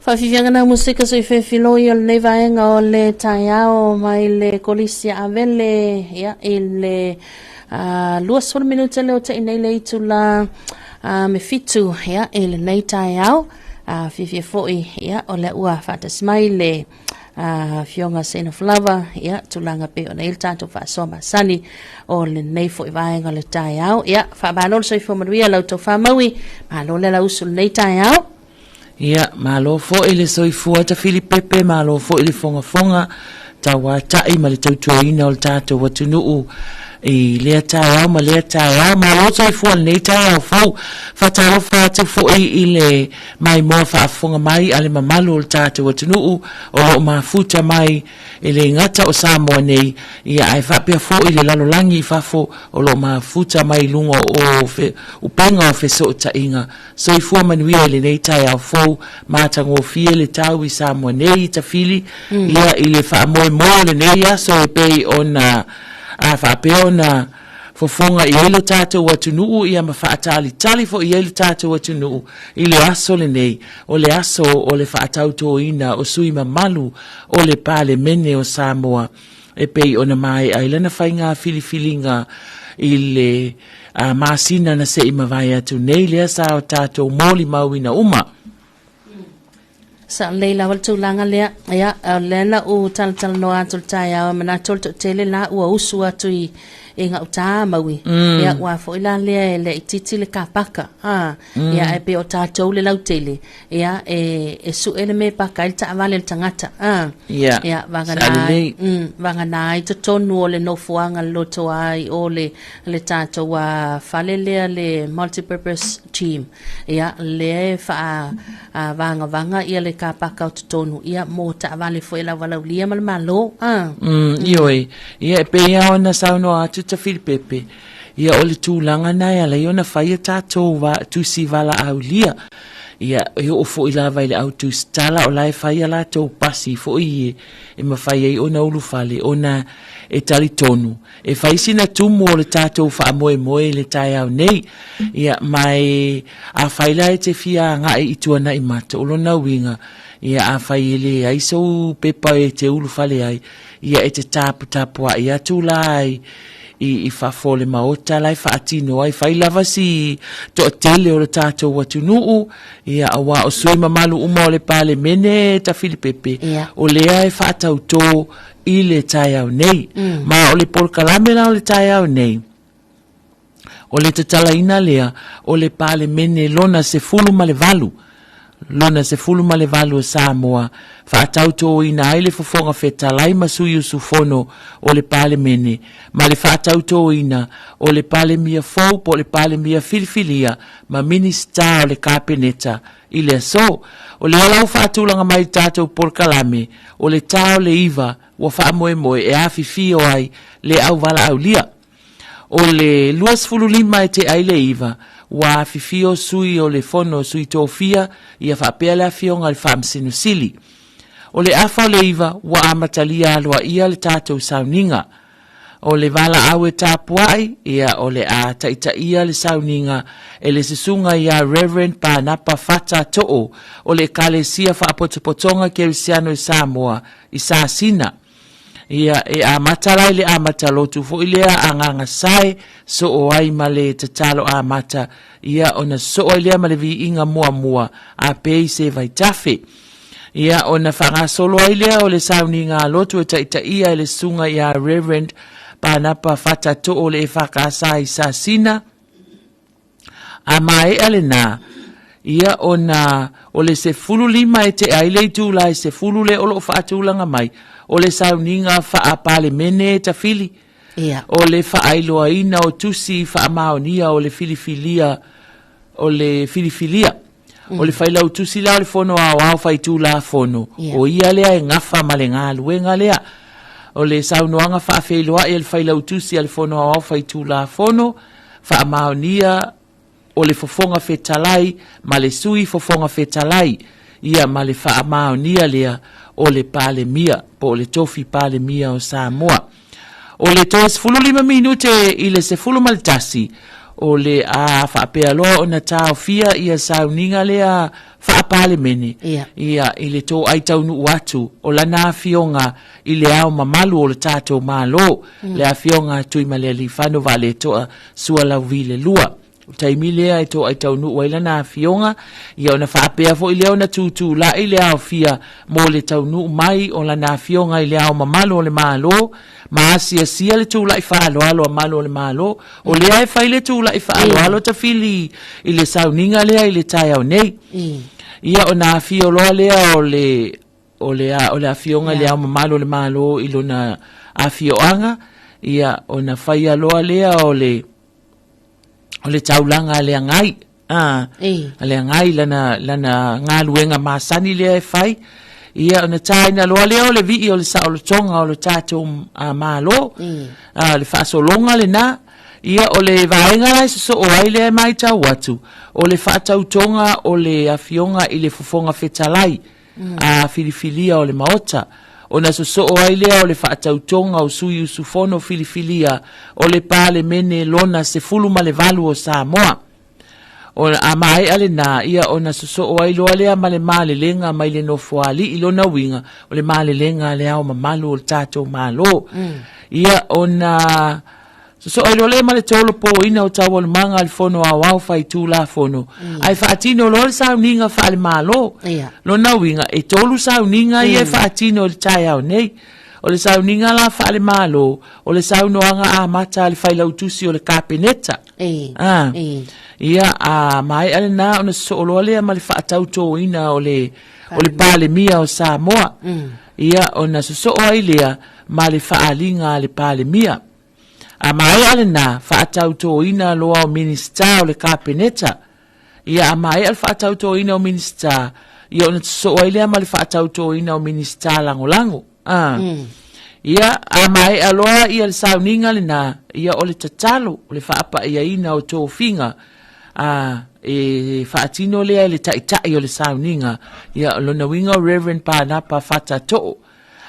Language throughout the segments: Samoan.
Faafiafiaga na musika soifefiloi o lenei vaega o le taeao mai le Kolisi a Avele ia, i le 20 minute leo te nei le itula me fitu ia, i lenei taeao. Fiafia foi ia, o lea ua faatasi mai le Afioga Saint of Lava ia, tulaga pei ona i le tatou faasoa masani o lenei foi vaega o le taeao. Ia, faamalo le soifua manuia lau tofa Maui, malo le alausu lenei taeao. Ia, malo foi le soifua Tafilipepe, malo foi le fogafoga tauata'i ma le tautuaina o le tatou atunuu i lea taeao ma lea taeao. Malo soifua i lenei taeao fou. Faatalofa atu foi i le maimoa faafofoga mai a le mamalu o le tatou atunuu o lo o mafuta mai e le gata o Samoa nei, ia ae faapea foi le lalolagi i fafo o lo o mafuta mai i luga o upega o fesootaiga. Soifua manuia i lenei taeao fou, matagofie le tau i Samoa nei i Tafili, ia i le faamoemoe o lenei aso e pei ona a faapea ona fofoga i ai lo tatou atunuu ia ma faatalitali foi i ai lo tatou atunuu i le aso lenei, o le aso o le faatautoina o sui mamalu o le Palemene o Samoa e pei ona maea ai lana faiga filifiliga i le masina na se i mavae atu nei lea sa o tatou molimauina uma. Sa lelei lava le tulaga lea. Ia, o lea na ou talatalanoa atu le taeao, e manatu o le toatele la ua usu atu i, i gauta Maui. Ia, ua foi la lea e le itiiti le kapaka. Ah, Ia, ae pei o tatou le lautele, ia, e, e su'e le mea e paka ai le taavale a le tagata. Ah. Ia, Ia, vagana ai, lelei. vagana ai totonu o le nofoaga le lotoa ai o le, le tatou fale lea le multipurpose gym. Ia, lea e faa vagavaga ia le kapaka o totonu, ia, mo taavale foi a le auvalaulia ma le Malo. Ah. Ioe, ia e pei lava ona saunoa atu Tafilipepe, ia o le tulaga na e ala ai ona fai a tatou tusi valaaulia. Ia, e oo foi lava i le au tusitala o la e fai a latou pasi foi e, e mafai ai ona ulufale ona e talitonu e fai sina tumu o le tatou faamoemoe i le taeao nei. Ia, ma e, afai la e te fia agai i Tuanai Mata, o lona uiga, ia afai e leai sou pepa e te ulufale ai, ia e te taputapuai atu la i, i, i fafo o le maota la e faatino ai, fai lava si toatele o le tatou atunuu, ia aua o sui mamalu uma o le Palemene Tafilipepe, Ia. o lea e faatautō i le taeao nei. Ma o le polokalame la o le taeao nei, o le tatalaina lea o le Palemene lona 18, lona 18 o Samoa, faatautōina ai le Fofoga Fetalai ma sui usufono o le Palemene, ma le faatautōina o le Palemia fou po o le Palemia filifilia ma Minisita o le Kapeneta i le aso. O lea la ua faatulaga mai i le tatou polokalame, o le ta o le 9 ua faamoemoe e afifio ai le auvalaaulia. O le 25 e tea ai le 9, ua afifio sui o le Fono Sui Tofia ia faapea le Afioga i le Faamasino Sili. O le afa o le 9, ua amatalia aloaia le tatou sauniga. O le valaau e tapuai, ia o le a taitaia le sauniga e le susuga ia Reverend Panapa Fata Too o le Ekalesia Faapotopotoga Kerisiano i Samoa i Sasina. Ia, e amata la i le amata lotu foi lea a Gagasae, soo ai ma le tatalo amata, ia, ona soo ai lea ma le viiga muamua a pei se vaitafe. Ia, ona faagasolo ai lea o le sauniga a lotu e taitaia e le susuga ia Reverend Panapa Fata Too o le EFKS i Sasina, A maea lena, ia ona o le 15 e tea ai le itula e 10 lea o lo o faatulaga mai, o le sauniga faa-Palemene e tafili. Ia. O le faailoaina o tusi faamaonia o le filifilia o le filifilia. O le failautusi la o le Fono Aoao Faitulafono, o ia lea e gafa ma le galuega lea. O le saunoaga faafeiloai a le failautusi a le Fono Aoao Faitulafono, faamaonia o le Fofoga Fetalai ma le Sui Fofoga Fetalai, ia ma le faamaonia lea o le Palemia po o le Tofi Palemia o Samoa. O le toe 15 minute i le 11, o le a faapea loa ona taofia ia sauniga lea faa-Palemene, Ia. ia, i le toai taunuu atu o lana afioga i le Ao Mamalu o le tatou Malo, le Afioga a Tuimalealiifano Vaaletoa Sualauvi le Lua. O le taimi lea e toai taunuu ai lana afioga, ia ona faapea foi lea ona tutulai le aofia mo le taunuu mai o lana afioga i le Ao Mamalu o le Malo, ma asiasia le tulai faaaloalo a Malu o le Malo. O lea e fai le tulai faaaloalo tafili i le sauniga lea i le taeao nei. Ia ona afio loa lea o le o le o le afioga i le Ao Mamalu o le Malo i lona afioaga, ia ona faia loa lea o le o le taulaga a le agai, a, a le agai lana, lana galuega masani lea e fai, ia ona taina loa lea o le vii o le saolotoga o le tatou Malo, a, le faasologa lena. Ia o le vaega la e sosoo ai lea e matau atu, o le faatautoga o le Afioga i le Fofoga Fetalai, a filifilia o le Maota, ona sosoo ai lea o le faatautoga o sui usufono filifilia o le Palemene lona 18 o Samoa. O, a maea lena, ia ona sosoo ai loa lea ma le malelega mai le Nofoalii, lona uiga, o le malelega a le Ao Mamalu o le tatou Malo. Ia ona Sosoo ai loa lea ma le tolopoina o taualumaga a le Fono Aoao Faitulafono, ae faatino loa le sauniga faale-Malo. Lona uiga, e tolu sauniga ia e faatino i le taeao nei. O le sauniga la faale-Malo, o le saunoaga amata a le Failautusi o le Kapeneta. A, ia, a maea lena ona sosoo loa lea ma le faatautoina o le, o le Palemia o Samoa. Ia, ona sosoo ai lea ma le faaaliga a le Palemia. A maea lena, faatautoina loa o Minisita o le Kapeneta. Ia, a maea le faatautoina o Minisita, ia ona sosoo ai lea ma le faatautoina o Minisita Lagolago. A. Ia, a maea loa ia le sauniga lena, ia o le tatalo, o le faapaiaina o tofiga, a, e faatino lea e le taitai o le sauniga, ia, o lona uiga o Reverend Panapa Fata Too.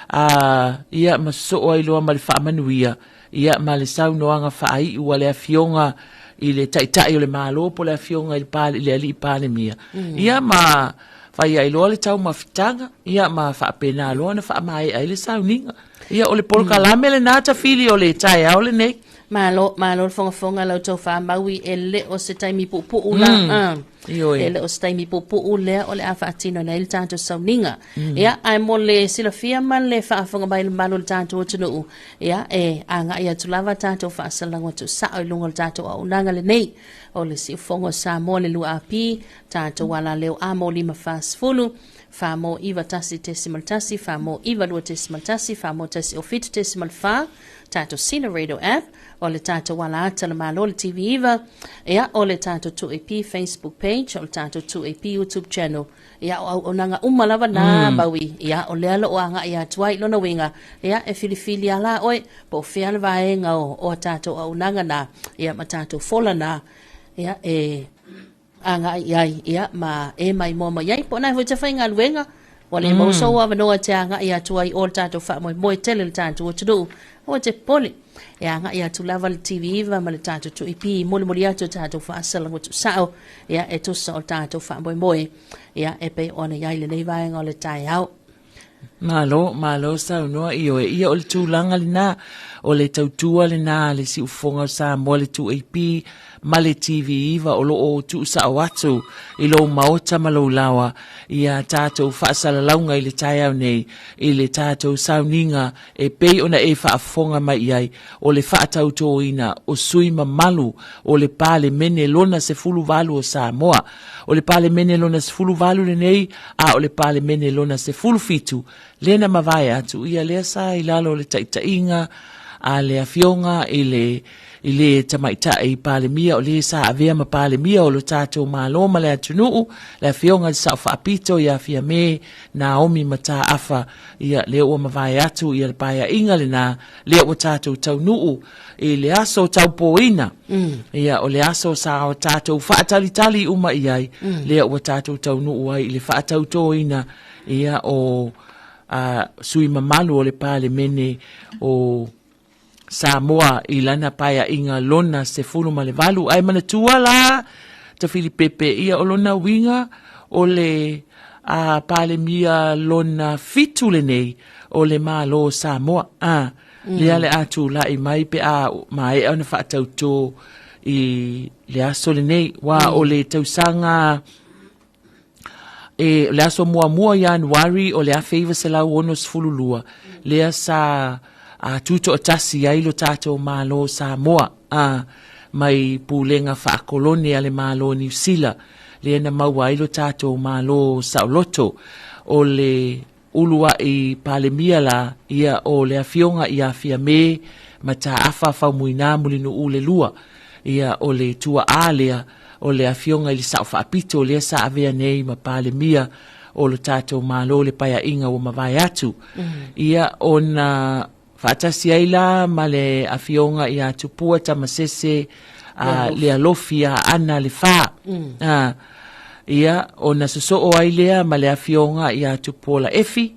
A, ia, ma sosoo ai loa ma le faamanuia, ia, ma le saunoaga faaiu a le Afioga i le Taitai o le Malo po o le Afioga i le, Pale, i le Alii Palemia, ia, ma fai ai loa le taumafitaga, ia, ma faapena loa ona faamaea ai le sauniga. Ia, o le polokalame lena tafili o le taeao lenei. Malo, malo le fogafoga lau outou faamaui, e le o se taimi puupuu la. Ioe. E le o se taimi puupuu lea o le a faatino ai le tatou sauniga. Ia, ae mo le silafia ma le faafofoga mai le mamalu o le tatou atunuu, ia, e agai atu lava tatou faasalaga tuusao i luga o le tatou auaunaga lenei o le Siufogo o Samoa le 2AP, tatou alaleo A mo 5 40, fa mo 91.1, fa mo 92.1, fa mo 107.4, tatou Sina Radio App, o le tatou ala ata le Malo le TV9, ia, o le tatou 2AP Facebook page, o le tatou 2AP YouTube channel, ia, o auaunaga uma lava na, Maui, ia, o lea lo o agai atu ai lona uiga, ia, e filifili a la oe, po o fea le vaega o, o a tatou auaunaga na, ia, ma tatou fola na, ia, e agai i ai, ia, ma e maimoa mai ai. Po o na foi te faigaluega, ua le maua sou avanoa e te agai atu ai o le tatou faamoemoe tele le tatou atunuu, aua te popole. E agai atu lava le TV9 ma le tatou 2AP, molimoli atu o tatou faasalaga tuusao, ia, e tusa o le tatou faamoemoe, ia, e pei ona i ai lenei vaega o le taeao. Malo, malo saunoa ioe. Ia o le tulaga lena, o le tautua lena a le Siufofoga o Samoa, le 2AP ma le TV9 o lo o tuusao atu i lou maota ma lou laoa ia tatou faasalalauga i le taeao nei, i le tatou sauniga e pei ona e faafofoga mai i ai, o le faatautoina o sui mamalu o le Palemene lona 18 o Samoa. O le Palemene lona 18 lenei, a o le Palemene lona 17 lea na mavae atu, ia lea sa i lalo o le taitaiga a le Afioga i le i le Tamaitai Palemia, o le sa avea ma Palemia o lo tatou Malo ma le atunuu, le Afioga i le Sao Faapito ia Fiame Naomi Mataafa, ia lea ua mavae atu ia le paeaiga lena, lea ua tatou taunuu i le aso taupoina, ia o le aso sa o tatou faatalitali uma i ai, lea ua tatou taunuu ai i le faatautoina ia o a, sui mamalu o le Palemene o Samoa i lana paeaiga lona 18. Ae manatua la Tafilipepe, ia o lona uiga o le a Palemia lona fitu lenei o le Malo o Samoa. A, lea le a tulai mai pe a maea ona faatautō i le aso lenei. Ua o le tausaga e, o le aso muamua Ianuari o le 1962, lea sa a, tutoatasi ai lo tatou Malo o Samoa, a, mai pulega faakolone a le Malo o Niu Sila, lea na maua ai lo tatou Malo saoloto. O le uluai Palemia la, ia o le Afioga ia Fiame Mataafa Faumuina Mulinuu le Lua, ia o le tuaa lea o le Afioga i le Sao Faapito lea sa avea nei ma Palemia o lo tatou Malo i le paeaiga ua mavae atu. Ia ona faatasi ai la ma le Afioga ia Tupua Tamasese a Lealofi ia Ana Lefa. Ia ona sosoo ai lea ma le Afioga ia Tupuola Efi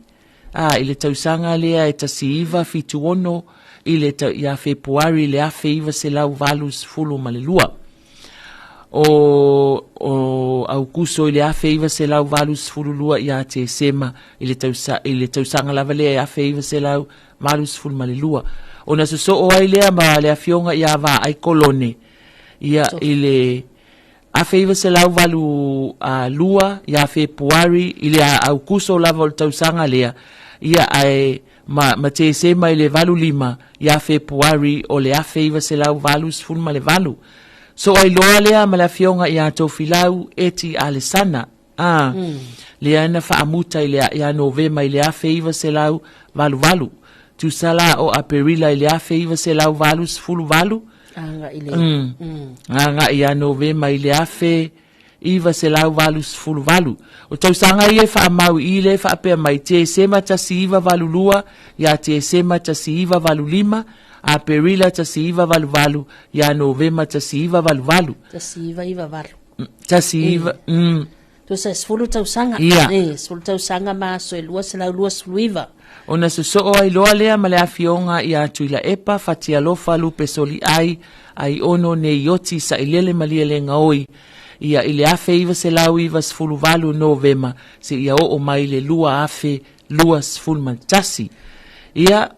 a i le tausaga lea e 1976 i le ia Fepuari i le 1982. O, o Aukuso i le 1982 ia Tesema i le, tausa, i le tausaga lava lea e 1982. Ona sosoo ai lea ma le afioga ia Vaai Kolone ia i le 1982 ia Fepuari i le Aukuso lava o le tausaga lea, ia ae ma, ma Tesema i le 85 ia Fepuari o le 1988. Soo ai loa lea ma le afioga ia Tofilau Eti Alesana, a, lea na faamuta i le, ia Novema i le 1988, tusa la o Aperila i le 1988, Agai le... Agai ia Novema i le 1988. O tausaga ia e faamau i i lea e faapea mai, Tesema 1982 ia Tesema 1985, Aperila 1988 ia Novema 1988. 1998. 19, Tusa e 10 tausaga. Ia. E, 10 tausaga ma aso e 229. Ona sosoo ai loa lea ma le afioga ia Tuilaepa Fatialofa Lupe Soliai Aiono Neioti Sailele Malielegaoi ia i le 1998 Novema seia oo mai le 2021. Ia,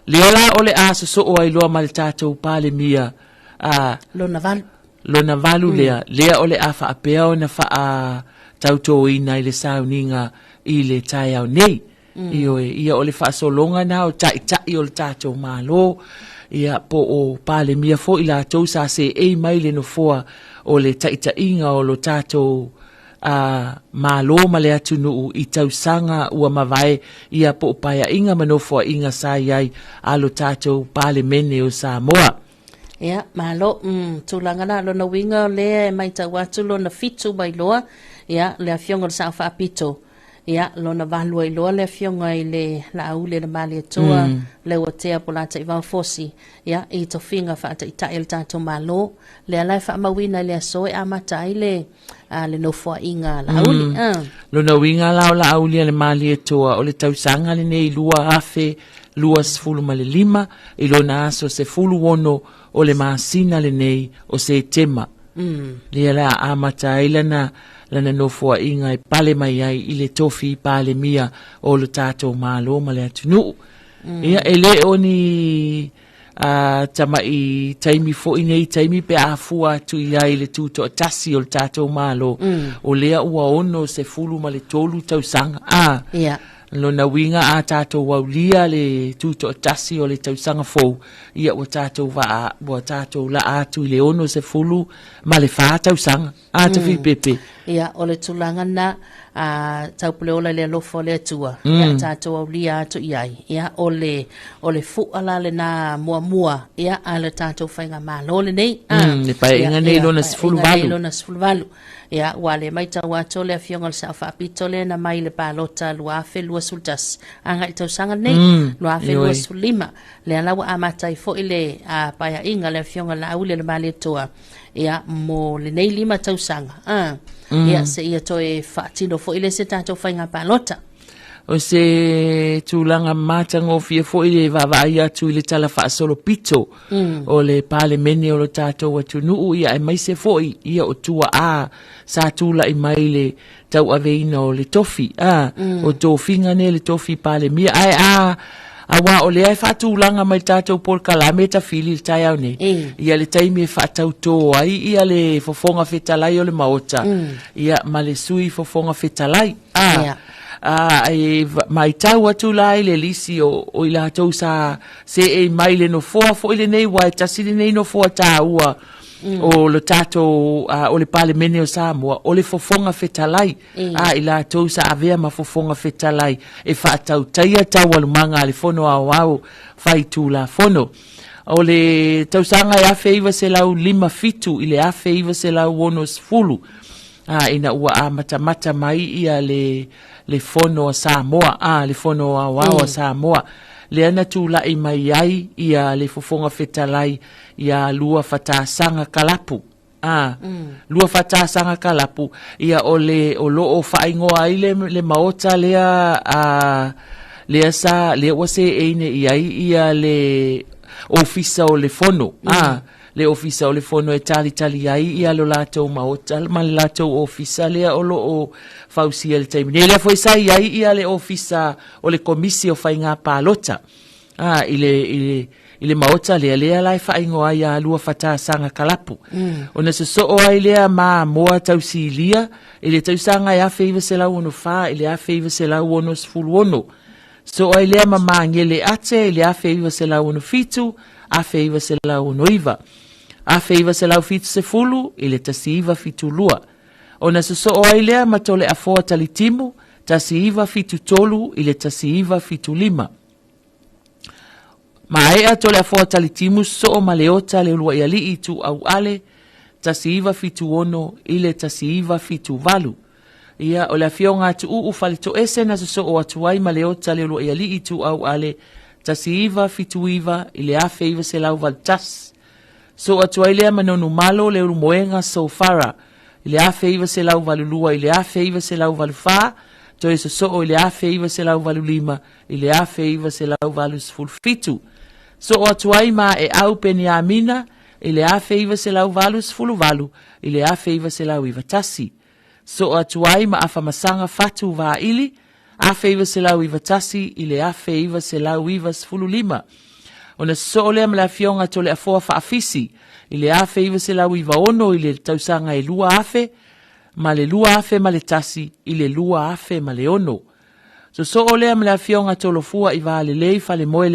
lea la o le a sosoo ai loa ma le tatou Palemia a Lona valu. Lona valu lea, lea o le a faapea ona faatautoina i le sauniga i le taeao nei. Ioe, ia o le faasologa na o taitai o le tatou Malo, ia po o Palemia foi latou sa seei mai le nofoa o le taitaiga o lo tatou a Malo ma le atunuu i tausaga ua mavae, ia po o paeaiga ma nofoaiga sa i ai a lo tatou Palemene o Samoa. Ia, malo, tulaga la, lona uiga o lea e matau atu lona fitu mai loa, ia, le afioga o le Sao Faapito, ia, lona valu ai loa le afioga i le Laauli le Malietoa, Leuatea Polataivao Fosi, ia, i tofiga faataitai a le tatou Malo, lea la e faamauina i le aso e amata ai le, a, le nofoaiga a Laauli. Lona uiga la o Laauli a le Malietoa o le tausaga lenei 2025 i lona aso 16 o le masina lenei o Setema. Lea la amata ai lana lana nofoaiga e pale mai ai i le tofi Palemia o lo tatou Malo ma le atunuu. Ia e le o ni a tama'i taimi foi nei taimi pe a fua atu i ai le tutoatasi o le tatou Malo, o lea ua 63 tausaga. A, Ia. Lona uiga a tatou aulia le tutoatasi o le tausaga fou, ia ua tatou vaa, ua tatou laa atu i le 64 tausaga. A Tafipepe. Ia, o le tulaga lena, a, taupuleola i le alofa o le Atua, ia tatou aulia atu i ai. Ia, o le, o le fua la lena muamua, ia, a le tatou faigamalo lenei. A, le paeaiga nei lona 18. Paeaiga nei lona 18. Ia, ua le matau atu le afioga i le Sao Faapito lea na mai i le palota 2021, agai i le tausaga lenei, 2025. Lea la ua amata ai foi le a, paeaiga le afioga i le Laauli o le Malietoa, ia, mo lenei 5 tausaga, a, ia, seia toe faatino foi le se tatou faiga palota. O se tulaga matagofie foi le vaavaai atu i le tala faasolopito o le Palemene o lo tatou atunuu, ia aemaise foi ia o tuaa sa tulai mai le tauaveina o le tofi, a, o tofiga nei le tofi Palemia. Ae a aua o lea e faatulaga mai le tatou polokalame tafili i le taeao nei, ia le taimi e faatautō ai ia le fofoga fetalai o le Maota, ia ma le sui fofoga fetalai. A, a, e matau atu la i le lisi o i latou sa seei mai le nofoa foi lenei, ua e tasi lenei nofoa taua o le tatou, o le Palemene o Samoa, o le fofoga fetalai, a i latou sa avea ma fofoga fetalai e faatautaia taualumaga a le Fono Aoao Faitulafono. O le tausaga e 1957 i le 1960, a, ina ua amatamata mai ia le Fono a Samoa, a, le Fono Aoao a Samoa, lea na tulai mai ai ia le fofoga fetalai ia Luafatasaga Kalapu. A, Luafatasaga Kalapu, ia o le o lo o faaigoa ai le maota lea, a, lea sa lea ua seei nei i ai ia le Ofisa o le Fono, a, le Ofisa o le Fono e talitali ai ia lo latou maota ma le latou ofisa lea o lo o fausia i le taimi nei. Lea foi sa i ai ia le Ofisa o le Komisi o Faiga Palota, a, i le maota lea, lea la e faaigoa ai ia Luafatasaga Kalapu. Ona sosoo ai lea ma Amoa Tausilia i le tausaga e 1964 i le 1966. Soo ai lea ma Magele Ate i le 1967, 1969, 1970 i le 1972. Ona sosoo ai lea ma Toleafoa Talitimu, 1973 i le 1975. Maea Toleafoa Talitimu sosoo ma Leota Leuluaialii Ituau Ale, 1976 i le 1978. Ia, o le afioga a Tuuu Faletoese na sosoo atu ai ma Leota Leuluaialii Ituau Ale, 1979 i le 1981. Soo atu ai lea ma Nonumalo Leulumoega Sofara i le 1982 i le 1984, toe sosoo i le 1985 i le 1987. Soo atu ai ma Eau Peniamina i le 1988 i le 1991. Soo atu ai ma Afamasaga Fatu Vaili, 1991 i le 1995. Ona sosoo lea ma le afioga Toleafoa Faafisi i le 1996 i le tausaga e 2000 ma le 2001 i le 2006. Sosoo lea ma le afioga Tolofua i Valelei Falemoe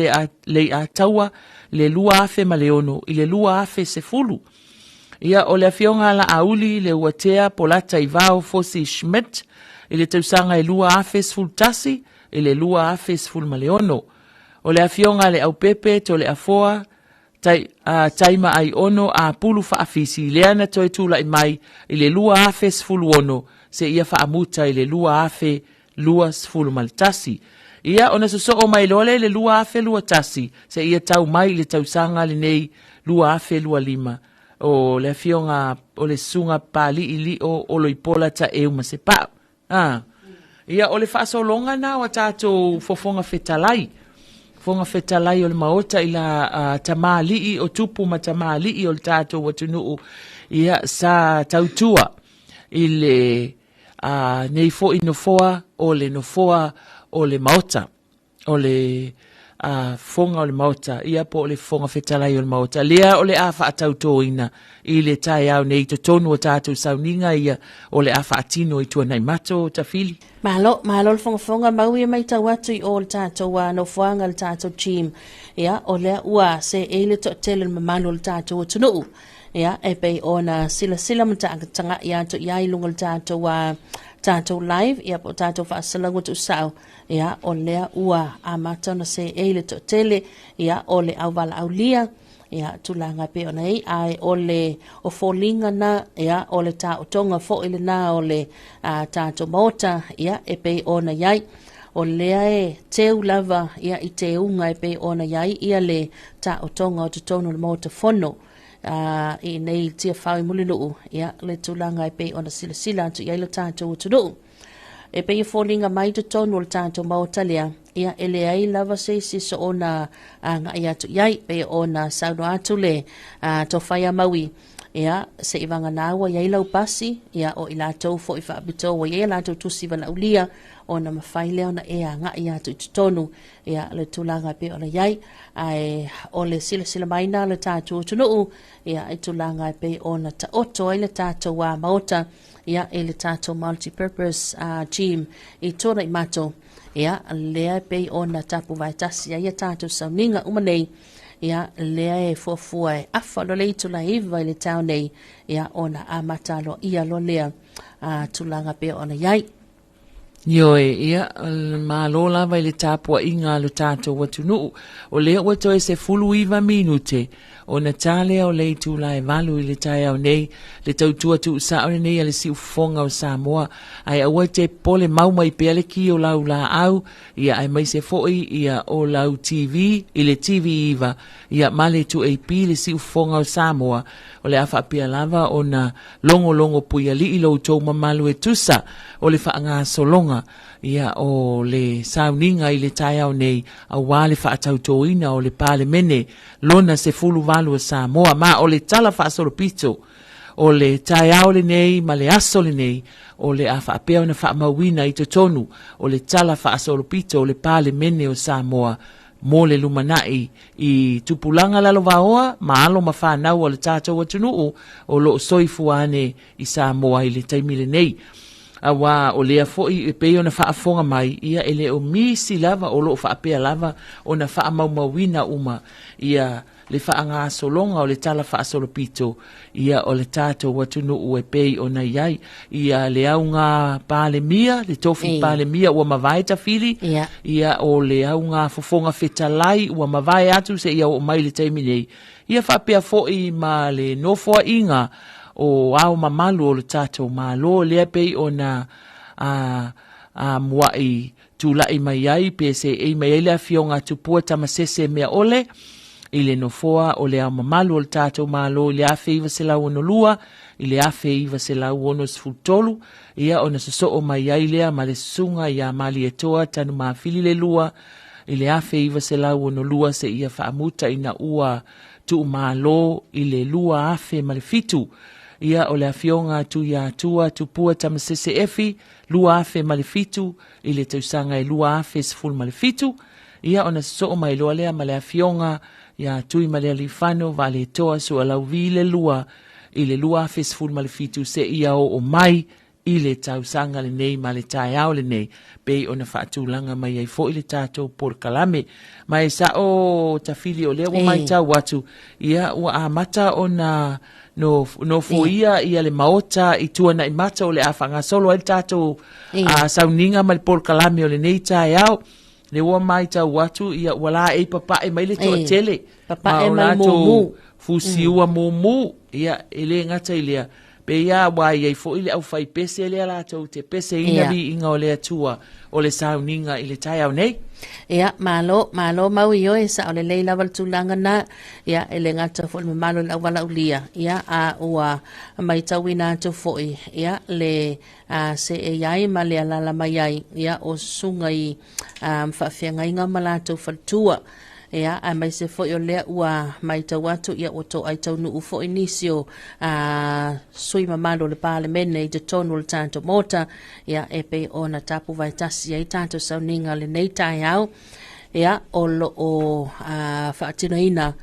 Leiataua i le 2006 i le 2010. Ia, o le afioga Laauli Leuatea Polata Ivao Fosi Schmidt i le tausaga e 2011 i le 2016. O le afioga Leaupepe Toleafoa Tai, a, Taima Aiono Apulu Faafisi lea na toe tulai mai i le 2016 seia faamuta i le 2021. Ia, ona sosoo mai loa lea i le 2021 seia tau mai i le tausaga lenei 2025 o le afioga o le Susuga Papalii Lio Oloipola Taeu Masepau. A. Ia, o le faasologa na o a tatou fofoga fetalai. Fofoga fetalai o le Maota i la tamalii o tupu ma tamalii o le tatou atunuu, ia, sa tautua i le nei foi nofoa o le nofoa o le Maota. O le fofoga o le Maota, ia po o le Fofoga Fetalai o le Maota, lea o le a faatautōina i le taeao nei i totonu o tatou sauniga ia o le a faatino i Tuanaimato, Tafili. Malo, malo le fogafoga, mau ia matau atu i o le tatou nofoaga, le tatou gym. Ia, o lea ua seei le toatele o le mamalu o le tatou atunuu. Ia, e pei ona silasila ma tagatagai atu i ai i luga o le tatou, tatou live, ia po o tatou faasalauga tuusao. Ia, o lea ua amata ona seei le toatele, ia, o le auvalaaulia, ia, tulaga e pei ona i ai, ae o le o foliga na, ia, o le taotoga foi lena o le tatou maota, ia, e pei ona i ai. O lea e teu lava, ia, i teuga e pei ona i ai, ia, le taotoga o totonu o le Maota Fono, i inei i Tiafau i Mulinuu, ia, le tulaga e pei ona silasila atu i ai le tatou atunuu. E pei e foliga mai totonu o le tatou maota lea, ia e leai lava se isi soona agai atu i ai, pei ona saunoa atu le tofa ia Maui, ia seivagana ua i ai lau pasi, ia o i latou foi faapitoa ua i ai a latou tusi valaaulia, ona mafai lea ona e agai atu i totonu, ia le tulaga e pei ona i ai. Ae o le silasila mai na o le tatou atunuu, ia i tulaga e pei ona taoto ai le tatou maota, ia i le tatou multi-purpose gym i Tuanaimato, ia lea e pei ona tapuvae tasi ai a tatou sauniga uma nei, ia lea e fuafua e afa loa le itula e 9 i le taeao nei, ia ona amata aloaia loa lea tulaga e pei ona i ai. Ioe, ia, malo lava i le tapuaiga a lo tatou atunuu. O lea ua toe 19 minute ona ta lea o le itula e 8 i le taeao nei, le tautua tuusao lenei a le Siufofoga o Samoa. Ae aua te popole, mau mai pea le ki o lau laau, ia aemaise foi ia o lau TV i le TV9, ia ma le 2AP le Siufofoga o Samoa. O le a faapea lava ona logologo puialii lo outou mamalu e tusa o le faagasologa ia o le sauniga i le taeao nei aua le faatautoina o le Palemene lona 18 o Samoa. Ma o le tala faasolopito o le taeao lenei ma le aso lenei o le a faapea ona faamauina i totonu o le tala faasolopito o le Palemene o Samoa mo le lumanai i tupulaga lalovaoa ma alo ma fanau a le tatou atunuu o lo o soifua ane i Samoa i le taimi lenei. Aua o lea foi e pei ona faafofoga mai, ia e le o misi lava o lo o faapea lava ona faamaumauina uma ia le faagasologa o le tala faasolopito ia o le tatou atunuu e pei ona i ai ia le auga Palemia, le tofi Palemia ua mavae tafili, ia o le auga fofoga fetalai ua mavae atu seia oo mai i le taimi nei, ia faapea foi ma le nofoaiga o ao mamalu o le tatou Malo lea pei ona a muai tulai mai ai pe seei mai ai le afioga a Tupua Tamasese Meaole i le nofoa o le Ao Mamalu o le tatou Malo i le 1962 i le 1963, ia ona sosoo mai ai lea ma le susuga ia Malietoa Tanumafili le Lua i le 1962 seia faamuta ina ua tuumalo i le 2007. Ia o le afioga Tuiatua Tupua Tamasese Efi 2007 i le tausaga e 2017, ia ona sosoo mai loa lea ma le afioga ia Tuimalealiifano Vaaletoa Sualauvi le Lua i le 2017 seia oo mai i le tausaga lenei ma le taeao lenei, pei ona faatulaga mai ai foi le tatou polokalame. Ma e sao Tafili o lea ua matau atu, ia ua amata ona no nofoia ia le maota i Tuanai Mata o le a faagasolo ai le tatou sauniga ma le polokalame o lenei taeao. Le ua matau atu ia ua laei papae mai le toatele. Papae mai mumu. Fusiua mumu. Ia e le gata i lea. Pei lava ua i ai foi le aufaipese lea latou te peseina viiga o le Atua o le sauniga i le taeao nei. Ia, malo, malo Maui oe, sao lelei lava le tulaga na. Ia, e le gata foi le mamalu o le auvalaulia, ia, a ua matauina atu foi, ia, le a, seei ai ma le alala mai ai, ia, o susuga i a, faafeagaiga ma latou faletua. Ia, aemaise foi o lea ua matau atu, ia, ua toai taunuu foi nisi o a, sui mamalu o le Palemene i totonu o le tatou Maota, ia, e pei ona tapuvae tasi ai tatou sauniga lenei taeao, ia, o lo o a, faatinoina,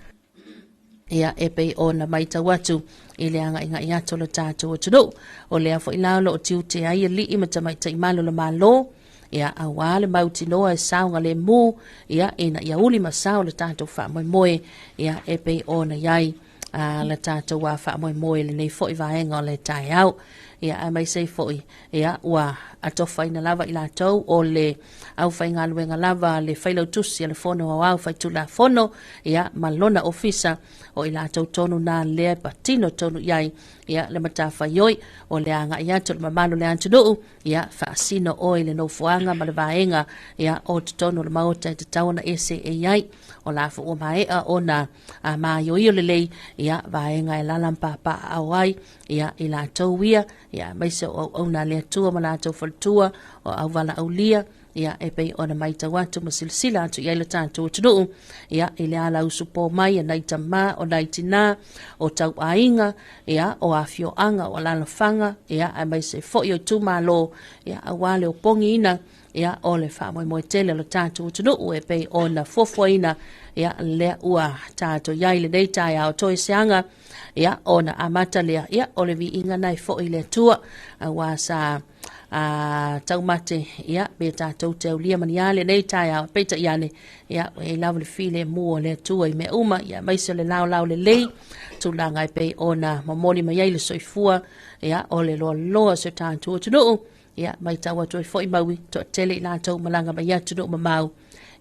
ia, e pei ona matau atu i le agaigai atu o le tatou atunuu. O lea foi la o lo o tiute ai alii ma tamaitai malu o le Malo, ia, aua le mautinoa e saogalemu, ia, ina ia uli ma sao le tatou faamoemoe, ia, e pei ona i ai a le tatou a faamoemoe i lenei foi vaega o le taeao. Ia, aemaise ai foi, ia, ua atofaina lava i latou o le aufaigaluega lava a le Failautusi a le Fono Aoao Faitulafono, ia, ma lona ofisa, o i latou tonu nā lea e patino tonu i ai, Ia, le matafaioi o le agai atu o le mamalu o le atunuu, ia, faasino oe i le nofoaga ma le vaega, ia, o totonu o le Maota e tatau ona e seei ai. O la foi ua maea ona maioio lelei, ia, vaega e alaala ma papaaao ai, ia, i latou ia, ia, aemaise o auauna a le Atua ma latou faletua, o auvalaaulia, ia, e pei ona matau atu ma silasila atu i ai le tatou atunuu, ia, i le ala usupo mai a nai tama, o nai tinā, o tauaiga, ia, o afioaga, o alalafaga, ia, aemaise foi o itumalo, ia, aua le opogiina, ia, o le faamoemoe tele o le tatou atunuu e pei ona fuafuaina, ia, lea ua tatou i ai i lenei taeao toe seaga, ia, ona amata lea, ia, o le viiga na e foi i le Atua, aua sa taumate, ia, pe tatou te aulia ma ni a lenei taeao, peitai ane, ia, ua i ai lava le filemu o le Atua i mea uma, ia, aemaise o le laolao lelei, tulaga e pei ona momoli mai ai le soifua, ia, o le loaloa o si o tatou atunuu, ia, matau atu ai foi maui, toatele i latou malaga mai atunuu mamao,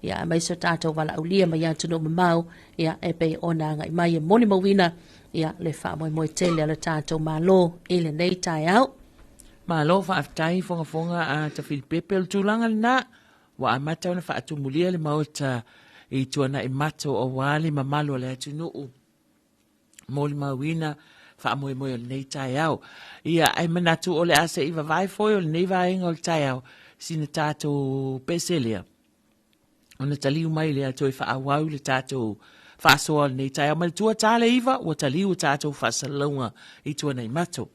ia, aemaise o tatou valaaulia mai atunuu mamao, ia, e pei ona agai mai e molimauina, ia, le faamoemoe tele a le tatou Malo i lenei taeao. Malo faafetai Fogafoga a Tafilipepe. O le tulaga lena, ua amata ona faatumulia le Maota i tuanai mato aua le mamalu o le atunuu molimauina faamoemoe o lenei taeao. Ia, ae manatu o le a se i vavae foi o lenei vaega o le taeao, sina tatou pese lea, ona taliu mai lea toe faaauau le tatou faasoa o lenei taeao. Mai le 8:45, ua taliu tatou faasalalauga i tuanai mato.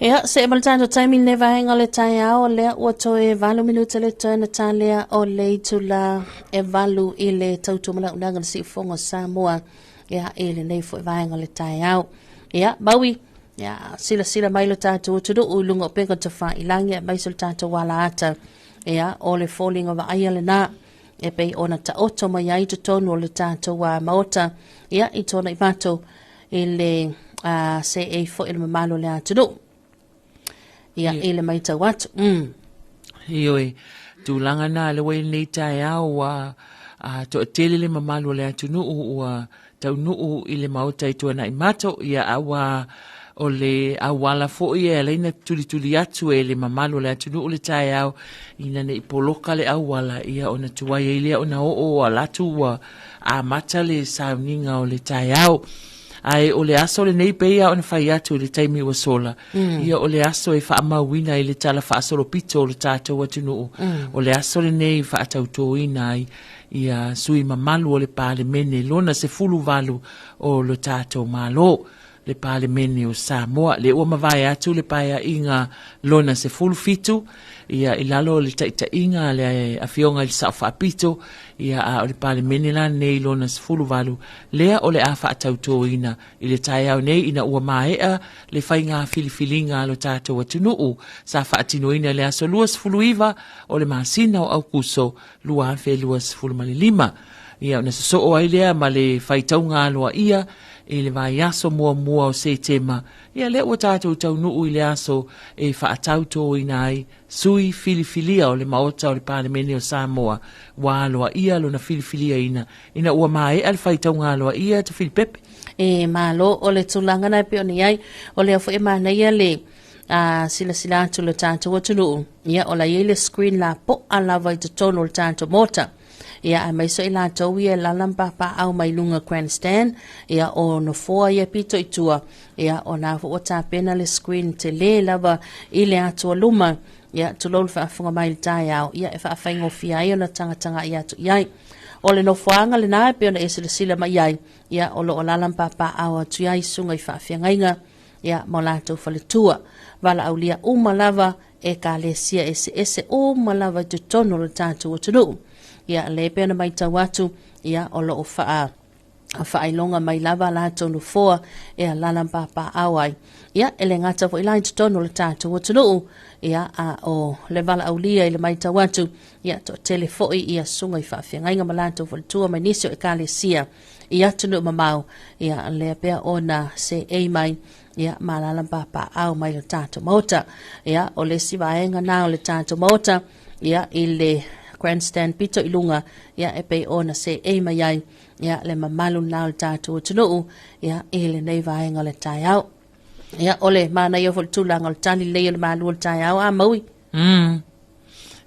Ia, see ma le tatou taimi i lenei vaega o le taeao, lea ua toe 8 minute le toe na talea o le itula e 8 i le tautumalaunaga le siufogo o Samoa, ia, i lenei foi vaega o le taeao. Ia, Maui, ia, silasila mai lo tatou atunuu i luga o upega tafailagi aemaise o le tatou alaata, ia, o le foliga vaaia lena e pei ona taoto mai ai totonu o le tatou Maota, ia, i Tuanaimato, i le seei foi o le mamalu o le atunuu. Ia, i le maitau atu. Ioe, tulaga na le ua i lenei taeao ua toatele le mamalu o le atunuu ua taunuu i le maota i Tuanaimato, ia a ua o le auala foi e ala ai ona tulituli atu e le mamalu o le atunuu le taeao ina ne i poloka le auala, ia ona tuai ai lea ona oo ala atu ua amata le sauniga o le taeao. Ae o le aso lenei pei lava ona fai atu i le taimi ua sola, ia o le aso e faamauina ai le tala faasolopito o le tatou atunuu. O le aso lenei e faatautoina ai ia sui mamalu o le Palemene lona 18 o lo tatou Malo, le Palemene o Samoa. Lea ua mavae atu le Paeaiga lona 17, ia i lalo o le taitaiga a le Afioga i le Sao Faapito, ia a o le Palemene la lenei lona 18, lea o le a faatautoina i le taeao nei ina ua maea le faiga filifiliga a lo tatou atunuu sa faatinoina i le aso 29 o le masina o Aukuso 2025. Ia ona sosoo ai lea ma le faitauga aloaia i le vaiaso muamua o Setema, ia lea ua tatou taunuu i le aso e faatautoina ai sui filifilia o le Maota o le Palemene o Samoa, ua aloaia lona filifiliaina ina ua maea le faitauga aloaia Tafilipepe. E malo o le tulaga na e pei ona i ai, o lea foi e manaia le silasila atu le tatou atunuu, ia o la i ai le screen lapoa lava i totonu o le tatou Maota. Ia aemaise o i latou ia e lala ma papaau mai luga grandstand, ia o nofoa ia pito i tua, ia o na foi ua tapena le screen tele lava i le atua luma, ia tulou le faafofoga mai i le taeao, ia e faafaigofie ai ona tagatagai atu i ai. O le nofoaga lena e pei ona e silasila mai ai, ia o lo o lala ma papaau atu i ai susuga i faafeagaiga, ia ma o latou faletua. Valaaulia uma lava ekalesia eseese uma lava i totonu o le tatou atunuu. Ia, lea e pei ona matau atu, ia, o lo o faa faailoga mai lava latou nofoa e alala ma papaaao ai. Ia, e le gata foi la i totonu o le tatou atunuu, ia, a o le valaaulia i le matau atu, ia, toatele foi ia susuga i faafeagaiga ma latou faletua mai nisi o ekalesia i atunuu mamao, ia, lea pea ona seei mai, ia, ma alaala ma papaaao mai le tatou Maota. Ia, o le isi vaega na o le tatou Maota, ia, i le grandstand pito i luga, ia, e pei ona seei mai ai, ia, le mamalu na o le tatou atunuu, ia, i lenei vaega o le taeao. Ia, o le manaia foi le tulaga o le tali lelei o le malu o le taeao, a Maui?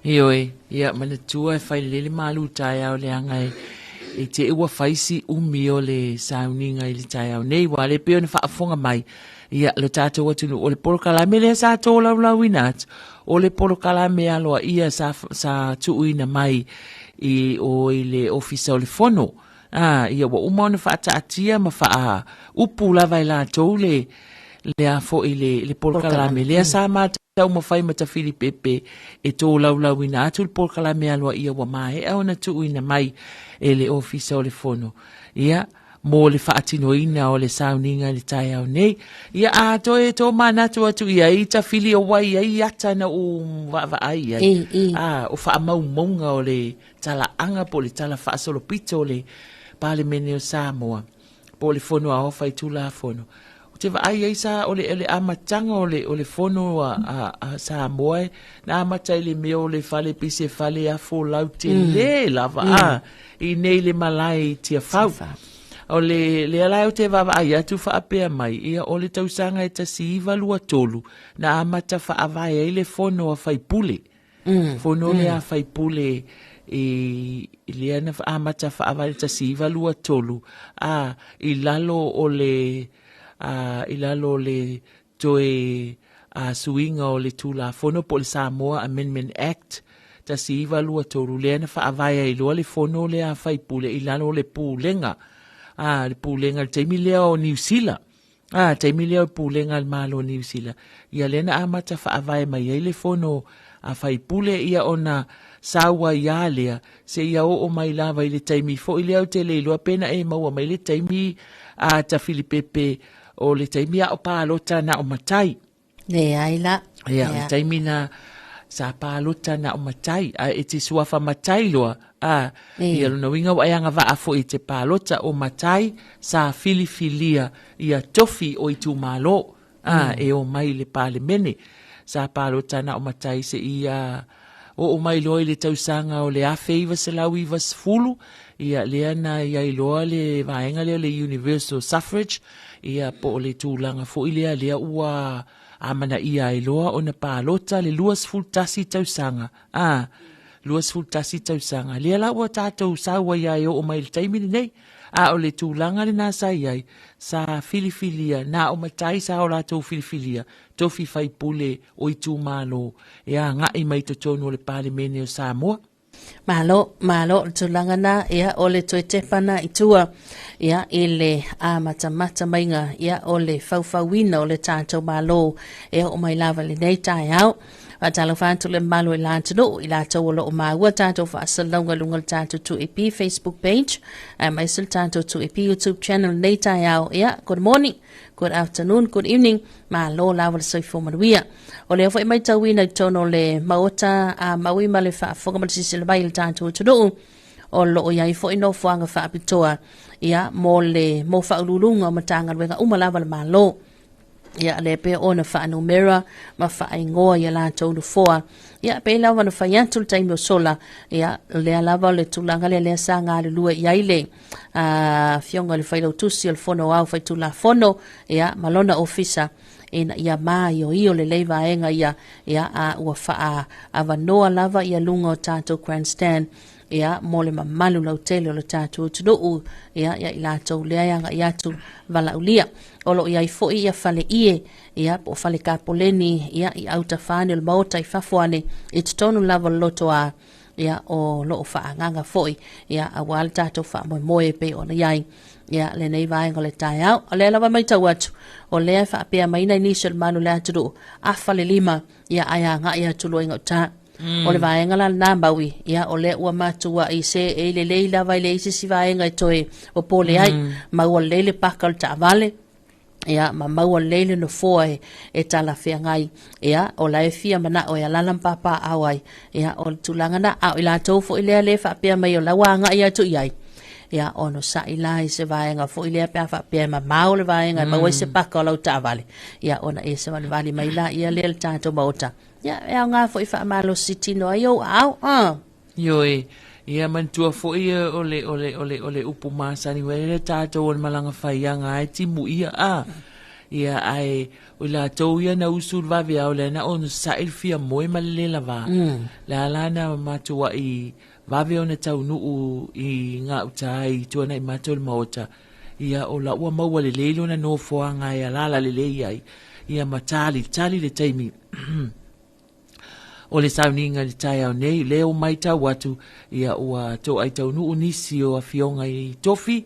Ioe, ia manatua e fai lelei le malu taeao leaga e e te ua fai si umi o le sauniga i le taeao nei, ua le pei ona faafofoga mai, ia lo tatou atunuu, o le polokalame lea sa tolaulauina atu, o le polokalame aloaia sa, sa tuuina mai i o i le Ofisa o le Fono. A, ia ua uma ona faataatia ma faaupu lava e latou le, le a foi le, le polokalame lea sa taumafai ma Tafilipepe e tolaulauina atu le polokalame aloaia ua maea ona tuuina mai e le Ofisa o le Fono. Ia, mo le faatinoina o le sauniga i le taeao nei. Ia, a toe tō manatu atu i ai, Tafili o wai ai ata na u vaavaai ai. I, i. A, o faamaumauga o le talaaga po o le tala faasolopito o le Palemene o Samoa po o le Fono Aoao Faitulafono. Ou te vaai ai sa o le, o le amataga o le, o le Fono a, a, a Samoa e, na amata i le mea o le fale pei se fale afolau tele lava a, i nei le malae i Tiafau. O le, lea la ou te vaavaai atu faapea mai, ia o le tausaga e 1923 na amata faavae ai le Fono a Faipule. Fono lea a faipule i lea na amata faavae i le 1923 a i lalo o le a i lalo o le toe a suiga o le Tulafono po o le Samoa Amendment Act 1923 lea na faavae ai loa le fono lea a faipule i lalo o le pulega a le pulega i le taimi lea o Niu Sila. A, taimi lea o le pulega a le Malo o Niu Sila, ia lea na amata faavae mai ai le fono a faipule, ia ona sau ai lava lea, seia oo mai lava i le taimi foi lea ou te le iloa pe na e maua mai le taimi a Tafilipepe o le taimi a o palota na o matai. Leai la. Ia, o le taimi na sa palota na o matai, a e te suafa matai loa, a, ia lona uiga ua e agavaa foi i te palota o matai sa filifilia ia tofi o itumalo, a, e omai i le Palemene. Sa palota na o matai seia oo mai loa i le tausaga o le 1990, ia lea na i ai loa le vaega lea o le universal suffrage, ia po o le tulaga foi lea lea ua amanaia ai loa ona palota le 21 tausaga, a, 21 tausaga. Lea la ua tatou sau ai lava e oo mai i le taimi lenei. A o le tulaga lena sa i ai, sa filifilia, na o matai sa o latou filifilia, tofi faipule o itumalo e agai mai totonu o le Palemene o Samoa. Malo, malo le tulaga na, ia, o le toe tepa na i tua, ia, i le amatamata maiga, ia, o le faufauina o le tatou Malo e oo mai lava i lenei taeao. Faatalofa atu le mamalu i la atunuu, i latou o lo o maua tatou faasalalauga i luga o le tatou 2AP Facebook page, aemaise le tatou 2AP YouTube channel lenei taeao. Ia, good morning, good afternoon, good evening, malo lava le soifua manuia. O lea foi matauina i totonu o le Maota a Maui ma le faafofoga ma le silasila mai i le tatou atunuu, o lo o i ai foi nofoaga faapitoa ia mo le mo faauluuluga o Matagaluega uma lava a le Malo. Ia lea pei ona faanumera ma faaigoa i a latou nofoa. Ia pei lava ona fai atu le taimi o sola, ia lea lava o le tulaga lea lea sa galulue i ai le afioga i le Failautusi o le Fono Aoao Faitulafono, ia ma lona ofisa ina ia maioio lelei vaega ia, ia a ua faaavanoa lava ia luga o tatou grandstand ia mo le mamalu lautele o le tatou atunuu, ia ia i latou lea e agai atu valaaulia. O lo o i ai foi ia fale ie, ia po o fale kapoleni, ia i autafa ane o le maota i fafo ane i totonu lava o le lotoa, ia o lo o faaagaga foi, ia aua le tatou faamoemoe e pei ona i ai ia lenei vaega o le taeao. O lea lava e matau atu, o lea e faapea mai nai nisi o le malu o le atunuu, afa le lima, ia ae agai atu loa i gauta. O le vaega la lena Maui, ia o lea ua matuai seei lelei lava e leai se isi vaega e toe popole ai. Maua lelei le paka o le taavale, ia ma maua lelei le nofoa e, e talafeagai. Ia, o la e fia manao e alala ma papaaao ai. Ia, o le tulaga na, a o i latou foi lea le faapea mai o la ua agai atu i ai. Ia, onosai la i se vaega foi lea pe a faapea e mamao le vaega e maua ai se paka o lau taavale. Ia, ona e savalivali mai la ia lea i le tatou maota. Ia, e aoga foi faamalosi tino ai ou aao. Ah. Ioe, ia manatua foi o le, o le, o le, o le upu masani foi lea tatou o le malaga faiaga ai timu ia, a. Ia, ae o i latou ia na usu i le vaveao lea na onosai le fia moe ma le le lavā. Le a la na matuai vave ona taunuu i gauta i tuanai matou i le maota, ia o la ua maua lelei lona nofoaga e alaala lelei ai, ia ma talitali le taimi o le sauniga i le taeao nei, lea ua matau atu, ia ua toai taunuu nisi o afioga i tofi,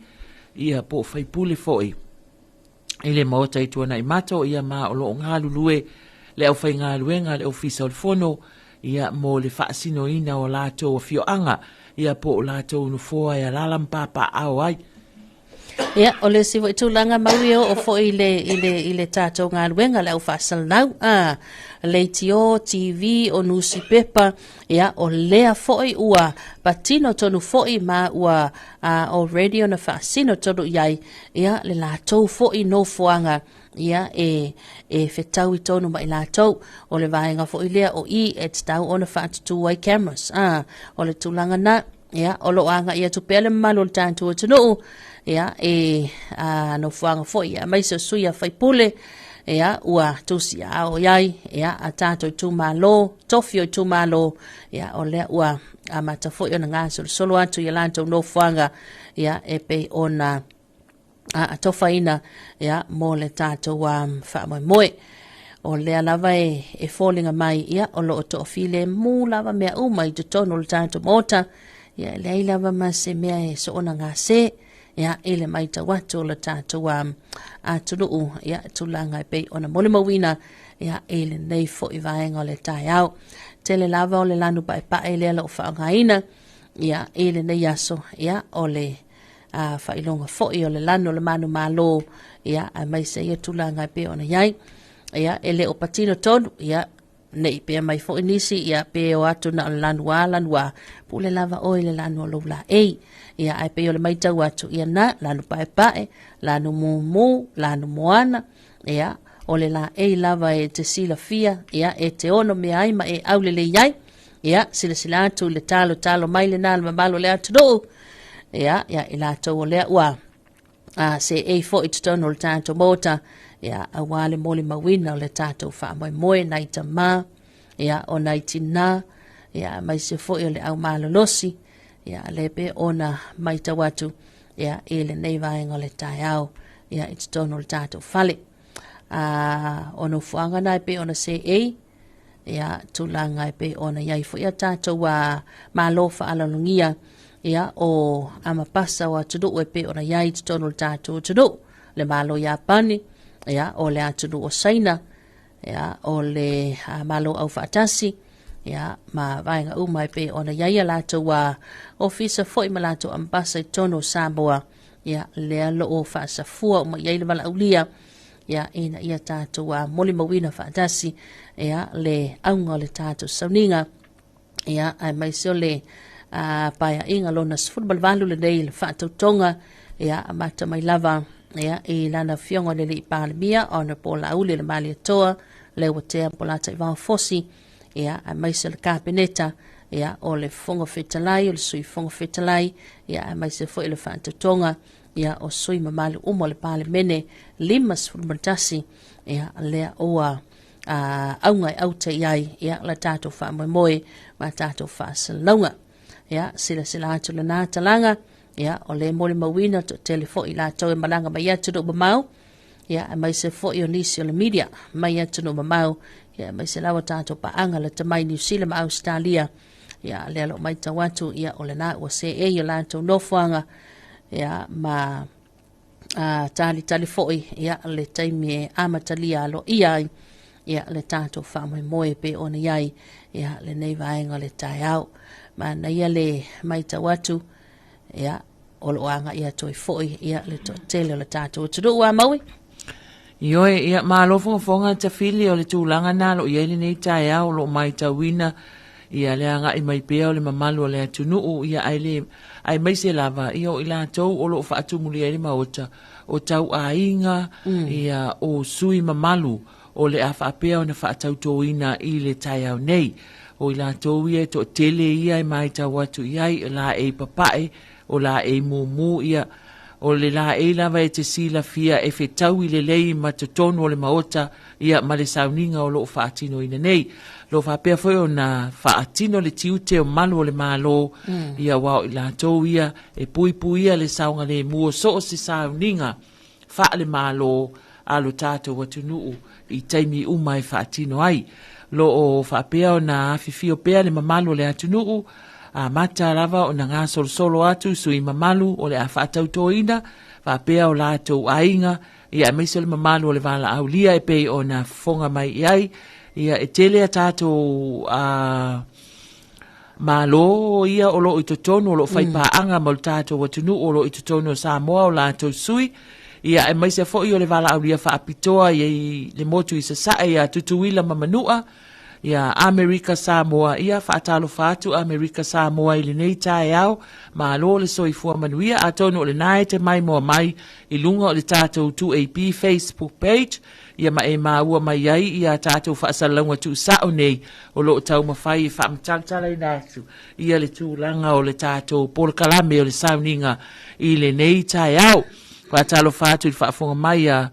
ia po o faipule foi i le Maota i Tuanai Mato, ia ma o lo o galulue le aufaigaluega a le Ofisa o le Fono, ia mo le faasinoina o latou afioaga, ia po o latou nofoa e alaala ma papaaao ai. Ia, o le isi foi tulaga Maui e oo foi i le, i le, i le tatou galuega, le au faasalalau, a, leitio, TV, o nusipepa, ia, o lea foi ua patino tonu foi ma ua a, already ona faasino tonu i ai, ia, le latou foi nofoaga, ia, e, e fetaui tonu ma i latou. O le vaega foi lea o i e tatau ona faatutū ai cameras, a, o le tulaga na. Ia, o lo o agai atu pea le mamalu o le tatou atunuu, ia, i a, nofoaga foi, ia, aemaise o sui a faipule, ia, ua tusiaao i ai, ia, a tatou itumalo, tofi o itumalo, ia, o lea ua amata foi ona gasolosolo atu i a latou nofoaga, ia, e pei ona a atofaina ia, mo le tatou um, faamoemoe. O lea lava e, e foliga mai, ia, o lo o toafilemu lava mea uma i totonu o le tatou maota, ia, e leai lava ma se mea e soona gase. ia, i le matau atu o le tatou atunuu, ia, tulaga e pei ona molimauina, ia, i lenei foi vaega o le taeao. Tele lava o le lanu paepae lea o lo o faaaogaina, ia, i lenei aso, ia, o le faailoga foi o le lanu o le manumalo, ia, aemaise ia tulaga e pei ona i ai. Ia, e le o patino tonu, ia, ne i pea mai foi nisi, ia, pe o atu na o le lanu a, lanu a, pule lava oe i le lanu o lou laei. Ia, ae pei o le matau atu, ia na, lanu paepae, lanu mumu, lanu moana, ia, o le laei lava e te silafia, ia, e te ono mea ai ma e aulelei ai. Ia, silasila atu i le talotalo mai lena le mamalu o le atunuu, ia, ia i latou o lea ua seei foi i totonu o le tatou Maota, ia, aua le molimauina o le tatou faamoemoe, nai tamā, ia, o nai tinā, ia, aemaise foi o le au malolosi, ia, lea pei ona matau atu, ia, i lenei vaega o le taeao, ia, i totonu o le tatou fale. O nofoaga na e pei ona seei, ia, tulaga e pei ona i ai foi a tatou malo faaaloalogia, ia, o amapasa o atunuu e pei ona i ai i totonu o le tatou atunuu, le Malo Iapani, ia, o le atunuu o Saina, ia, o le Malo Aufaatasi, ia, ma vaega uma e pei ona i ai a latou ofisa foi ma latou amapasa i totonu o Samoa, ia, lea lo o faasafua uma i ai le valaaulia, ia, ina ia tatou molimauina faatasi, ia, le auga o le tatou sauniga, ia, aemaise o le paeaiga lona 18 lenei le faatautoga, ia, amata mai lava, ia, i lana afioga i le Alii Palemia, Honourable Laauli le Malietoa, Leuatea Polataivao Fosi, ia, aemaise o le Kapeneta, ia, o le Fofoga Fetalai, o le Sui Fofoga Fetalai, ia, aemaise foi o le faatautoga, ia, o sui mamalu uma o le Palemene 51, ia, lea ua auga e auta i ai, ia, la tatou faamoemoe ma tatou faasalalauga. Ia, silasila atu lena talaga, ia, o le molimauina toatele foi latou e malaga mai atunuu mamao, ia, aemaise foi o nisi o le media mai atunuu mamao, ia, aemaise lava tatou paaga lata mai Niu Sila ma Ausetalia, ia, lea lo matau atu, ia, o lena ua seei o latou nofoaga, ia, ma talitali foi, ia, le taimi e amatalia aloaia ai, ia, le tatou faamoemoe pe ona i ai, ia, lenei vaega o le taeao. Manaia le matau atu, ia, o lo o agai atu ai foi, ia, le toatele o le tatou atunuu. A Maui? Ioe, ia, malo fogafoga Tafili o le tulaga na lo i ai lenei taeao o lo o matauina, ia, le agai mai pea o le mamalu o le atunuu, ia, ae le, aemaise lava, ia, o i latou o lo o faatumulia ai le maota, o tauaiga, ia, o sui mamalu o le a faapea ona faatautoina i le taeao nei. O i latou ia e toatele ia e matau atu i ai, o laei papae, o laei mumu, ia, o le laei lava e te silafia e fetaui lelei ma totonu o le maota, ia, ma le sauniga o lo o faatinoina nei. Lo faapea foi ona faatino le tiute o malu o le Malo, ia, aua o i latou ia e puipuia le saogalemu o so o se sauniga faale-Malo a lo tatou atunuu i taimi uma e faatino ai. Lo o faapea ona afifio pea le mamalu o le atunuu, amata lava ona gasolosolo atu sui mamalu o le a faatautoina, faapea o latou aiga, ia, aemaise o le mamalu o le valaaulia e pei ona fofoga mai i ai, ia, e tele a tatou Malo ia o lo o i totonu, o lo o faipaaga ma lo tatou atunuu o lo o i totonu o Samoa o latou sui, ia, aemaise foi o le valaaulia faapitoa i le motu i Sasae ia Tutuila ma Manua, ia Amerika Samoa, ia faatalofa atu Amerika Samoa i lenei taeao, malo le soifua manuia, atonu o lena e te maimoa mai i luga o le tatou 2AP Facebook page, ia ma e maua mai ai ia tatou faasalalauga tuusao nei o lo o taumafai e faamatalatalaina atu ia le tulaga o le tatou polokalame o le sauniga i lenei taeao. Faatalofa atu i le faafofoga mai a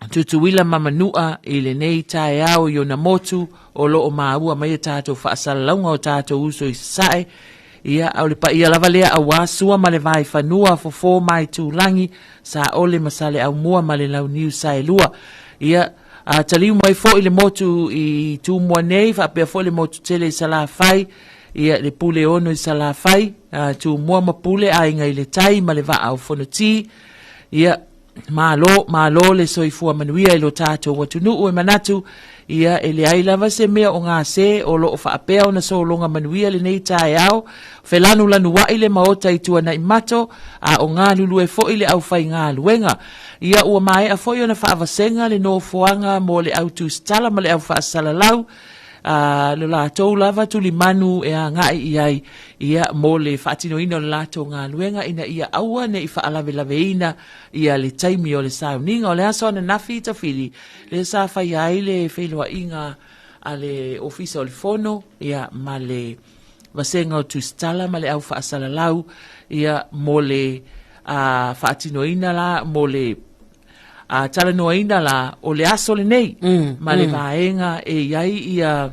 Tutuila ma Manua i lenei taeao i ona motu o lo o maua mai a tatou faasalalauga o tatou uso i Sasae. Ia, o le paia lava lea aua Sua ma le Vaifanua, Fofo ma Aitulagi, Saole ma Saleaaumua ma le Launiu Saelua. Ia, a taliu mai foi le motu i Tumua nei, faapea foi le motu tele i Salafai, Ia, le Puleono i Salafai, Tumua ma Pule, Aiga i le Tai ma le Vaa o Fonoti. Ia, malo, malo le soifua manuia i lo tatou atunuu e manatu, ia, e leai lava se mea o gase o lo o faapea ona sologa manuia lenei taeao, felanulanuai le Maota i Tuanaimato, a o galulue foi le aufaigaluega. Ia, ua maea foi ona faavasega le nofoaga mo le au tusitala ma le au faasalalau, a lo latou lava tulimanu e agai i ai, ia, mo le faatinoina o le latou galuega ina ia aua ne i faalavelaveina ia le taimi o le sauniga. O le aso ananafi Tafili, lea sa faia ai le feiloaiga a le Ofisa o le Fono, ia, ma le Vasega o Tusitala ma le Au Faasalalau, ia, mo le faatinoina la, mo le a talanoaina la o le aso lenei ma le vaega e i ai ia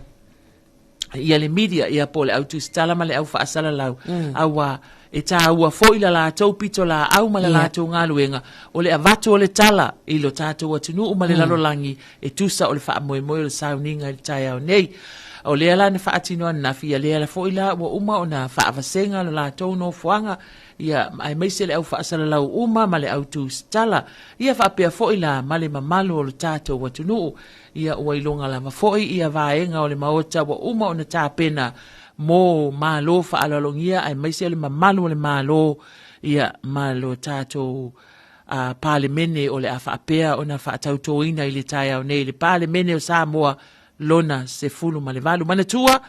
ia le media ia po o le au tusitala ma le au faasalalau auā e tāua foi la latou pitolaau ma la latou galuega o le avatu o le tala i lo tatou atunuu ma le lalolagi e tusa o le faamoemoe o le sauniga i le taeao nei. O lea la na faatino ananafi, ia lea foi la ua uma ona faavasega lo latou nofoaga ia aemaise le au faasalalau uma ma le au tusitala, ia faapea foi la ma le mamalu o lo tatou atunuu. Ia ua iloga lava foi ia vaega o le Maota ua uma ona tapena mo malo faaaloalogia aemaise o le mamalu o le Malo ia ma lo tatou a Palemene o le a faapea ona faatautoina i le taeao nei, le Palemene o Samoa lona 18. Manatua,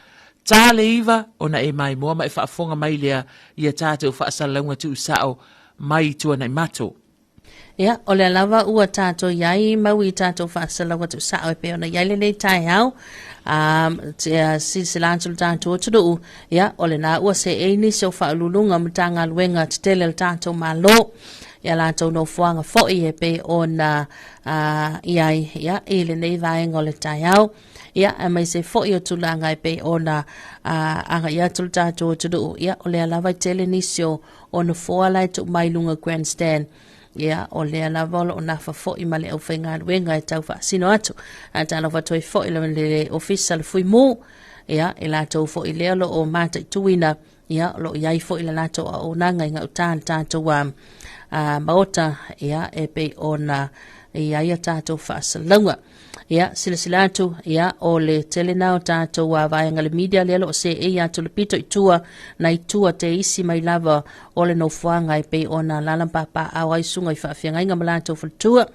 ta le 9 ona e maimoa ma e faafofoga mai lea i a tatou faasalalauga tuusao mai Tuanaimato. Ia, o lea lava ua tatou i ai mau i tatou faasalalauga tuusao e pei ona i ai lenei taeao, a silasila atu le tatou atunuu, ia, o lena ua seei nisi o faauluuluga o Matagaluega tetele a le tatou Malo, ia latou nofoaga foi e pei ona i ai ia, i lenei vaega o le taeao. Ia, aemaise foi o tulaga e pei ona agai atu le tatou atunuu, ia, o lea lava e tele nisi o, o nofoa la e tuu mai luga grandstand. Ia, o lea lava o lo o nafa foi ma le aufaigaluega e tau faasino atu. Ae talofa atu ai foi le ofisa le Fuimu, ia, i latou foi lea o lo o mataituina, ia, o lo o i ai foi le latou auaunaga i gauta le tatou maota, ia, e pei ona i ai a tatou faasalalauga. Ia, silasila atu, ia, o le tele na o tatou vaega le media lea o lo o seei atu le pito i tua, nai tua te isi mai lava o le nofoaga e pei ona alaala ma papaaao ai susuga i faafeagaiga ma latou faletua.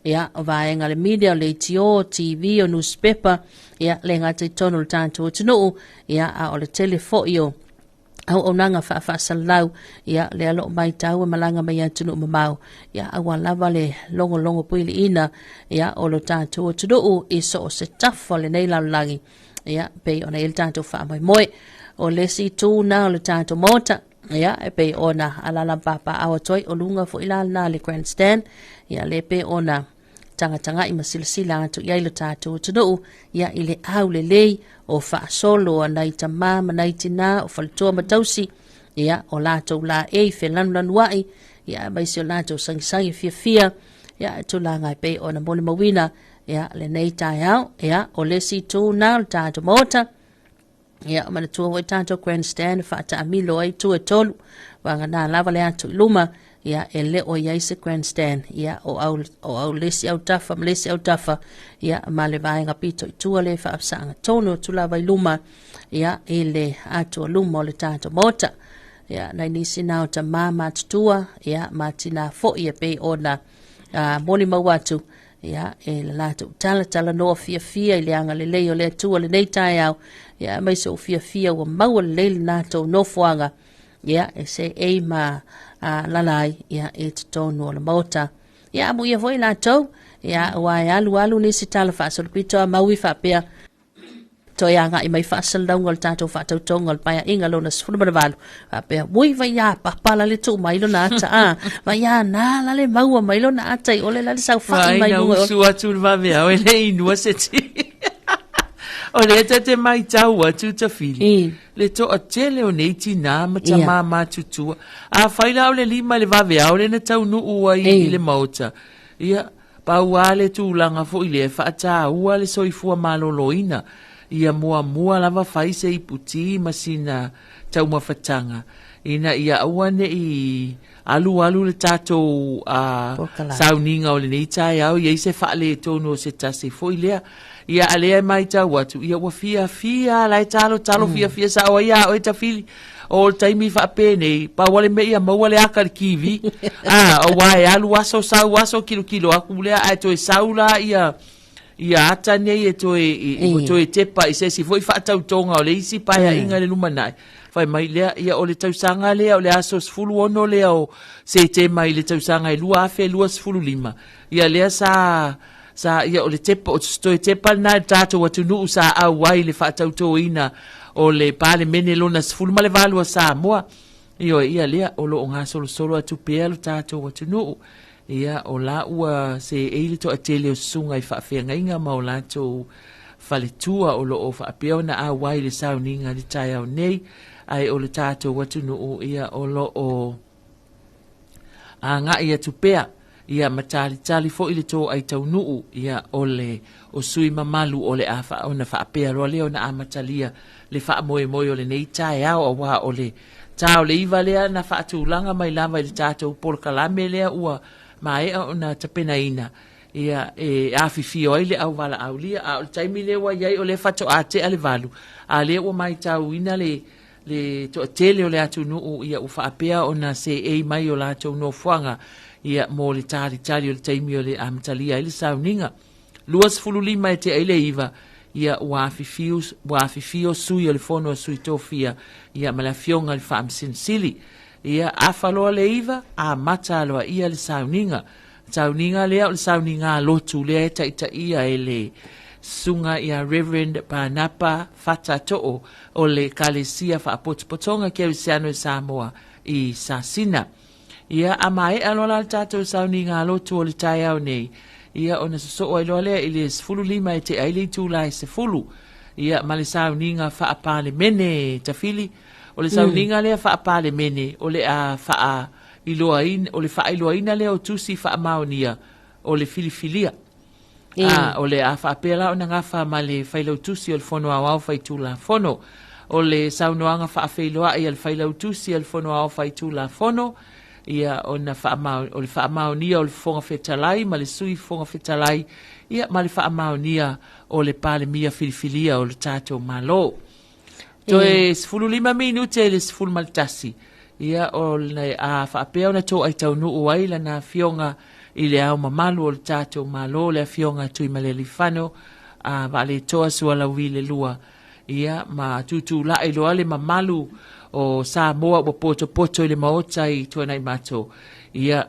Ia, o vaega le media, o leitio, TV, o newspaper, ia, le gata i totonu o le tatou atunuu, ia, a o le tele foi o auaunaga faafaasalalau, ia, lea o lo o matau e malaga mai atunuu mamao, ia, aua lava le logologo puiliina, ia, o lo tatou atunuu i so o se tafa o lenei lalolagi, ia, pei ona i ai le tatou faamoemoe. O le isi itu na o le tatou Maota, ia, e pei ona alaala ma papaaao atu ai, o luga foi la lena le grandstand, ia, le pei ona tagatagai ma silasila atu i ai lo tatou atunuu, ia, i le aulelei o faasolo a nai tamā ma nai tinā o faletua ma tausi, ia, o latou laei felanulanuai, ia, aemaise o latou sagisagi fiafia, ia, e tulaga e pei ona molimauina, ia, lenei taeao, ia, o le isi itu na o le tatou Maota. Ia, manatua foi tatou grandstand e faataamilo ai itu e tolu, vagana lava le atu i luma, ia, e le o i ai se grandstand, ia, o au, o au le isi autafa ma le isi autafa, ia, ma le vaega pito i tua lea e faavasaaga tonu atu lava i luma, ia, i le atu a luma o le tatou Maota. Ia, nai nisi na o tamā matutua, ia, ma tinā foi e pei ona molimau atu, ia, e la latou talatalanoa fiafia i le agalelei o le Atua lenei taeao, ia, aemaise o fiafia ua maua lelei le latou nofoaga, ia, e seei ma alaala ai, ia, i totonu o le Maota. Ia, amuia foi latou, ia, aua e alu alu nisi tala faasolopito a maui faapea, toe agai mai faasalalauga o le tatou faatautoga o le Paeaiga lona 18, faapea, ui vai a papa la le tuu mai lona ata, a, vai a nā la le maua mai lona ata i ole la le saofai mai luga. Vai na usu atu le vaveao e le inua se ti. O lea ta te maitau atu Tafili, le toatele o nei tinā ma tamā matutua. Afai la o le lima i le vaveao lea na taunuu ai i le Maota, ia, Pau lava le tulaga foi lea e faataua le soifua maloloina. Ia muamua lava fai se iputi ma sina taumafataga ina ia aua ne i alualu le tatou sauniga o lenei taeao i ai se faaletonu o se tasi foi lea. Ia a lea e matau atu, ia ua fiafia la e talotalo fiafia sao ai a oe Tafili. O le taimi faapenei, pau lava le mea ia maua le aka i le TV. Aua e alu aso sau aso kilokilo atu lea ae toe sau la ia ia ata nei e toe, i, toe tepa i se isi foi faatautoga o le isi paeaiga i le lumanai. Fai mai lea, ia o le tausaga lea o le aso 16 lea o Setema i le tausaga e 2025, ia lea sa, sa, ia o le tepa, o se toe tepa lena i le tatou atunuu sa auai i le faatautoina o le Palemene lona 18 a Samoa. Ioe, ia lea, o lo o gasolosolo atu pea lo tatou atunuu. Ia, o la ua seei le toatele o susuga i faafeagaiga ma o latou faletua o lo o faapea ona auai i le sauniga i le taeao nei, ae o le tatou atunuu, ia, o lo o agai atu pea, ia, ma talitali foi le toai taunuu, ia, o le o sui mamalu o le a ona faapea loa lea ona amatalia le faamoemoe o lenei taeao, aua o le ta o le 9 lea na faatulaga mai lava i le tatou polokalame lea ua maea ona tapenaina, ia, e afifio ai le auvalaaulia. A o le taimi lea ua i ai o lea faatoa tea le 8, a lea ua matauina le le toatele o le atunuu, ia, ua faapea ona seei mai o latou nofoaga, ia, mo le talitali o le taimi o le amatalia ai le sauniga. 25 e tea i le 9, ia, ua afifio, ua afifio sui o le Fono a Sui Tofia, ia, ma le Afioga i le Faamasino Sili. Ia, afa loa le 9, amata aloaia le sauniga. Sauniga lea o le sauniga lotu lea e taitaia e le Susuga ia Reverend Panapa Fata Too o le Ekalesia Faapotopotoga Kerisiano i Samoa i Sasina. Ia, a maea loa la le tatou sauniga lotu o le taeao nei, ia ona sosoo ai loa lea i le 15 e tea ai le itula e 10, ia, ma le sauniga faa-Palemene Tafili. O le sauniga lea faa-Palemene o le a faailoaina, o le faailoaina lea o tusi faamaonia o le filifilia. A, o le a faapea la ona gafa ma le Failautusi o le Fono Aoao Faitulafono. O le saunoaga faafeiloai a le Failautusi a le Fono Aoao Faitulafono, ia, ona faamao, o le faamaonia o le Fofoga Fetalai ma le Sui Fofoga Fetalai, ia, ma le faamaonia o le Palemia filifilia o le tatou Malo. Toe 15 minute i le 11, ia, o le a faapea ona toai taunuu ai lana afioga i le Ao Mamalu o le tatou Malo, le Afioga Tuimalealiifano a Vaaletoa Sualauvi le Lua, ia, ma tutulai loa le mamalu o Samoa ua potopoto i le Maota i Tuanaimato, ia,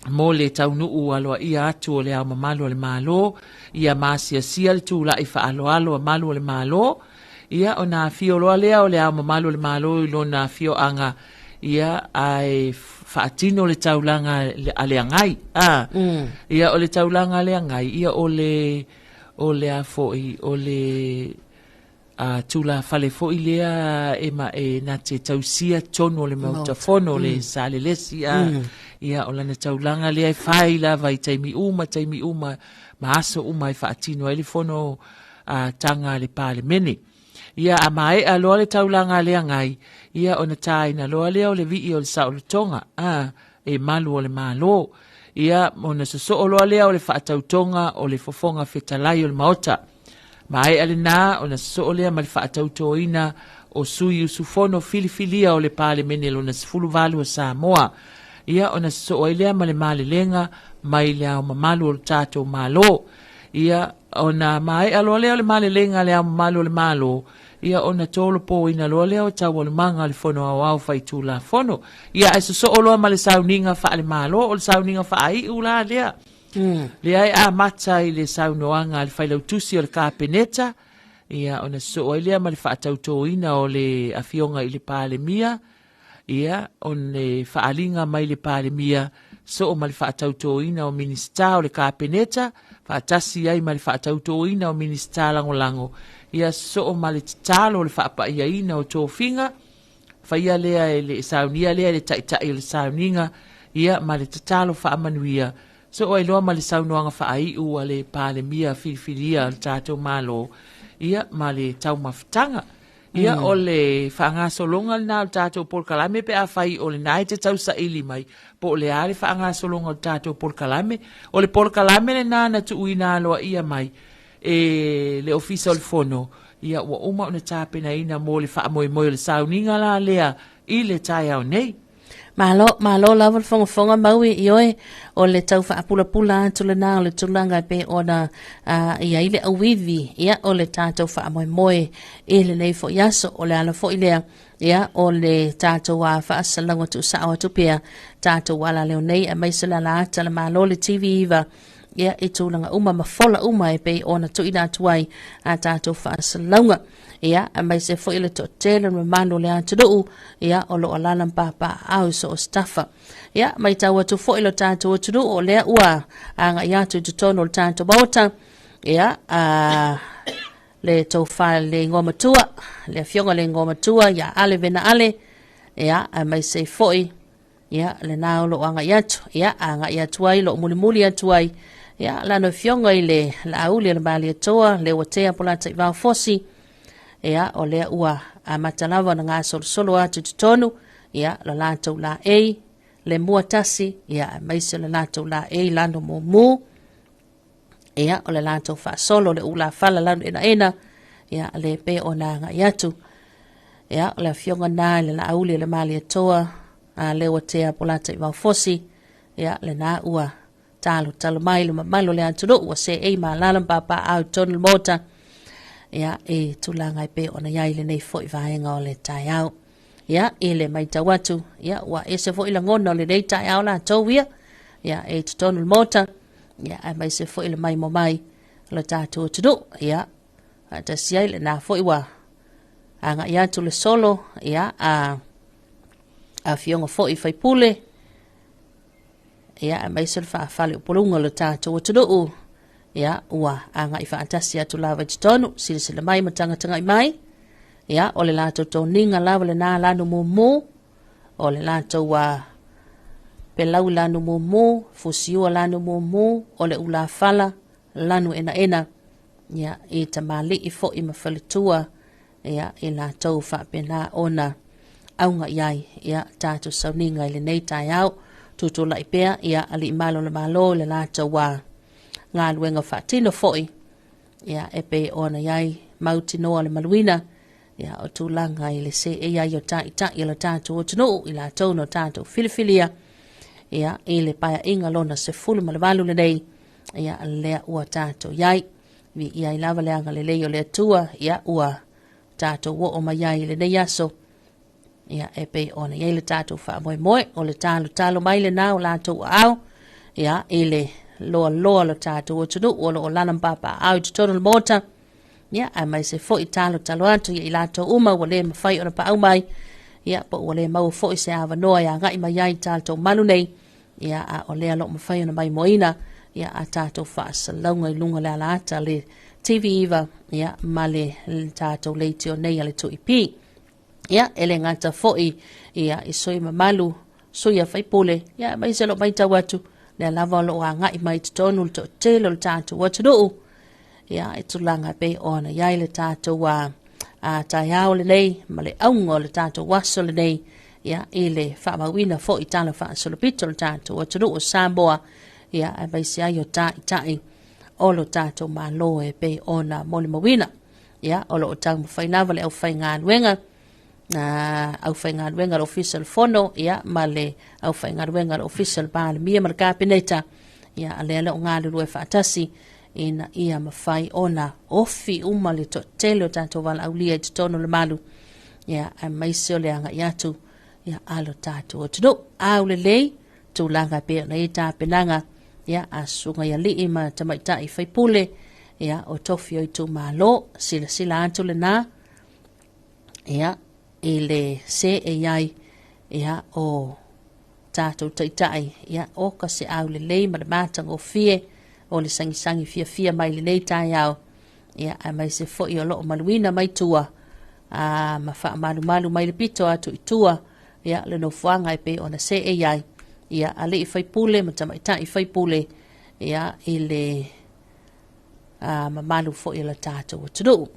mo le taunuu aloaia atu o le Ao Mamalu o le Malo, ia maasiasia le tulai faaaloalo a Malu o le Malo, ia, ona afio loa lea o le Ao Mamalu o le Malo i lona afioaga, ia, ae faatino le taulaga a le agai. Ia, o le taulaga a le agai, ia, o le, o le a foi, o le a tulafale foi lea e, ma, e na te tausia tonu o le Maota Fono, le Salelesi, a, ia, o lana taulaga lea e fai lava i taimi uma, taimi uma, ma aso uma e faatino ai le fono a taga a le Palemene. Ia, a maea loa le taulaga a le agai, ia, ona tāina loa lea o le vii o le saolotoga, a, e malu o le Malo. Ia, ona sosoo loa lea o le faatautoga o le Fofoga Fetalai o le Maota. Maea lena ona sosoo lea ma le faatautoina o sui usufono filifilia o le Palemene lona 18 o Samoa. Ia, ona sosoo ai lea ma le malelega mai le Ao Mamalu o le tatou Malo. Ia, ona maea loa lea o le malelega a le Ao Mamalu o le Malo, ia ona tolopoina loa lea o taualumaga o le Fono Aoao Faitulafono. Ia, ae sosoo loa ma le sauniga faale-Malo, o le sauniga faaiu la lea. Lea e amata i le saunoaga a le Failautusi o le Kapeneta, ia ona sosoo ai lea ma le faatautoina o le Afioga i le Palemia, ia, o le faaaliga mai le Palemia, soo ma le faatautoina o Minisita o le Kapeneta, faatasi ai ma le faatautoina o Minisita Lagolago, ia soo ma le tatalo o le faapaiaina o tofiga, faia lea e le saunia lea e le Taitai o le sauniga, ia ma le tatalo faamanuia, soo ai loa ma le saunoaga faaiu a le Palemia filifilia o le tatou Malo, ia, ma le taumafataga. Ia, o le faagasologa lena o le tatou polokalame pe afai o lena e te tausaili mai po o le a le faagasologa o le tatou polokalame. O le polokalame lena na tuuina aloaia mai e le Ofisa o le Fono, ia ua uma ona tapenaina mo le faamoemoe o le sauniga la lea i le taeao nei. Malo, malo lava le fogafoga maui, ioe, o le tau faapulapula atu lena o le tulaga e pei ona i ai le auivi, ia, o le tatou faamoemoe i lenei foi aso. O le ala foi lea, ia, o le tatou faasalalauga tuusao atu pea, tatou alaleo nei, aemaise le ala ata le Malo le TV9, ia, i tulaga uma ma fola uma e pei ona tuuina atu ai a tatou faasalalauga. Ia, aemaise foi le toatele o le mamalu o le atunuu, ia, o lo o alaala ma papaaao i so o se tafa. Ia, matau atu foi lo tatou atunuu o lea ua agai atu i totonu o le tatou Maota, ia, le tofa le igoa matua, le afioga le igoa matua ia Ale Vena Ale, ia, aemaise foi ia lena o loo agai atu, ia agai atu ai loo mulimuli atu ai ia lana afioga i le Laauli o le Malietoa le Uatea Polataivao Fosi, ia o lea ua amata lava ona gasolosolo atu i totonu, ia lo latou laei le mua tasi, ia aemaise o le latou laei lanu mumu, ia o le latou faasolo le ulafala lanu enaena, ia le pe ona agai atu. Ia o le afioga na i le Laauli o le Malietoa a Leuatea Polataivao Fosi, ia lena ua talotalo mai le mamalu o le atunuu ua seei ma alaala ma papaaao i totonu o le Maota, ia i tulaga e pei ona i ai lenei foi vaega o le taeao. Ia, i le matau atu, ia ua ese foi lagona o lenei taeao latou ia, ia e i totonu o le Maota, ia aemaise foi le maimoa mai o le tatou atunuu, ia faatasi ai lena foi ua agai atu le solo, ia a afioga foi faipule, ia aemaise le faafaleupoluga o le tatou atunuu, ia ua agai faatasi atu lava i totonu, silasila mai ma tagatagai mai, ia o le latou toniga lava lena lanu mumu, o le latou pelau lanu mumu, fusiua lanu mumu, o le ulafala lanu enaena, ia i tamalii foi ma faletua, ia i latou faapena ona auga i ai ia tatou sauniga i lenei taeao. Tutulai pea ia alii malo o le Malo i le latou galuega faatino foi, ia e pei ona i ai mautinoa le maluina, ia o tulaga i le seei ai o taitai o le tatou atunuu i latou na tatou filifilia, ia i le paeaiga lona 18 lenei, ia lea ua tatou i ai. Viia ai lava le agalelei o le Atua, ia ua tatou oo mai ai i lenei aso, ia e pei ona i ai le tatou faamoemoe, o le talotalo mai lena o latou aao, ia i le loaloa o le tatou atunuu o lo o lala ma papaaao i totonu o le Maota, ia aemaise foi talotalo atu ia i latou uma ua le mafai ona paau mai, ia po ua le maua foi se avanoa e agai mai ai i tatou malu nei, ia a o lea lo mafai ona maimoaina ia a tatou faasalalauga i luga o le alaata le TV9, ia ma le tatou leitio nei a le 2EP. Ia e le gata foi ia i sui mamalu, sui a faipule, ia aemaise lo matau atu lea lava o lo o agai mai totonu le toatele o le tatou atunuu, ia i tulaga e pei ona i ai le tatou taeao lenei ma le auga o le tatou aso lenei, ia i le faamauina foi tala faasolopito o le tatou atunuu o Samoa, ia aemaise ai o taitai o lo tatou Malo e pei ona molimauina. Ia o lo o taumafai lava le aufaigaluega, aufaigaluega o le Ofisa o le Fono, ia ma le aufaigaluega o le Ofisa o le Palemia ma le Kapeneta, ia lea o lo o galulue faatasi ina ia mafai ona ofi uma le toatele o tatou valaaulia i totonu o le malu, ia aemaise o le agai atu ia a lo tatou atunuu. Aulelei tulaga e pei ona i ai tapenaga, ia a susuga i alii ma tamaitai faipule, ia o tofi o itumalo, silasila atu lena, ia i le seei ai, ia o tatou taitai, ia oka se aulelei ma le matagofie o le sagisagi fiafia mai lenei taeao, ia aemaise foi o loo maluina mai tua, ma faamalumalu mai le pito atu i tua, ia le nofoaga e pei ona seei ai, ia alii faipule ma tamaitai faipule, ia i le mamalu foi o le tatou atunuu.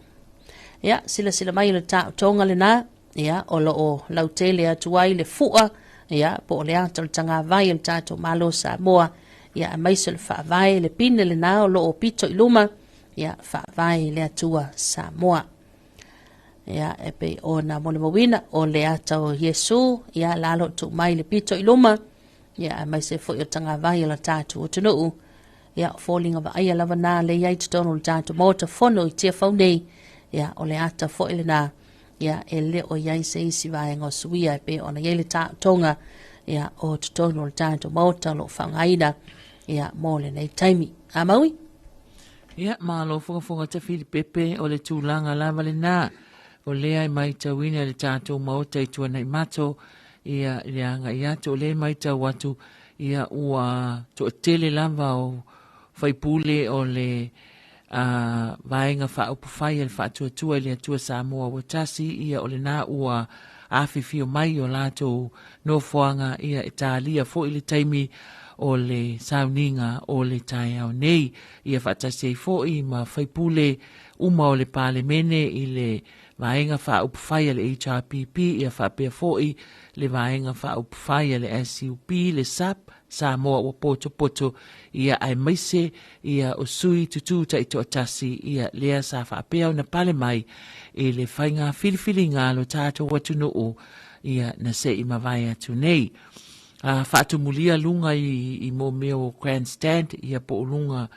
Ia, silasila mai o le taotoga lena, ia, o lo o lautele atu ai le fua, ia, po o le ata o le tagavai o le tatou Malo o Samoa, ia, aemaise o le faavae, le pine lena o lo o pito i luma, ia, faavae i le Atua Samoa. Ia, e pei ona molimauina, o le ata o Iesu, ia, la lo tuu mai le pito i luma, ia, aemaise foi o le tagavai o le tatou atunuu. Ia, o foliga vaaia lava na le i ai totonu o le tatou Maota Fono i Tiafau nei, ia, o le ata foi lena, ia, e le o i ai se isi vaega o suia e pei ona i ai le taotoga, ia, o totonu o le tatou Maota o lo o faaaogaina, ia, mo lenei taimi. A Maui? Ia, malo fogafoga Tafilipepe, o le tulaga lava lena, o lea e matauina i le tatou Maota i Tuanaimato, ia, i le agai atu, o lea e matau atu, ia, ua toatele lava o faipule o le a, Vaega Faaupufai a le Faatuatua i le Atua Samoa ua tasi, ia, o lena ua afifio mai o latou nofoaga, ia, e talia foi le taimi o le sauniga o le taeao nei, ia faatasi ai foi ma faipule uma o le Palemene i le Vaega Faaupufai a le HRPP, ia faapea foi le Vaega Faaupufai a le SUP, le SAP, Samoa ua potopoto, ia aemaise ia o sui tutū taitoatasi, ia lea sa faapea ona pale mai i le faiga filifiliga a lo tatou atunuu, ia na se i mavae atu nei. A faatumulia luga i, i mō mea o grandstand, ia po o luga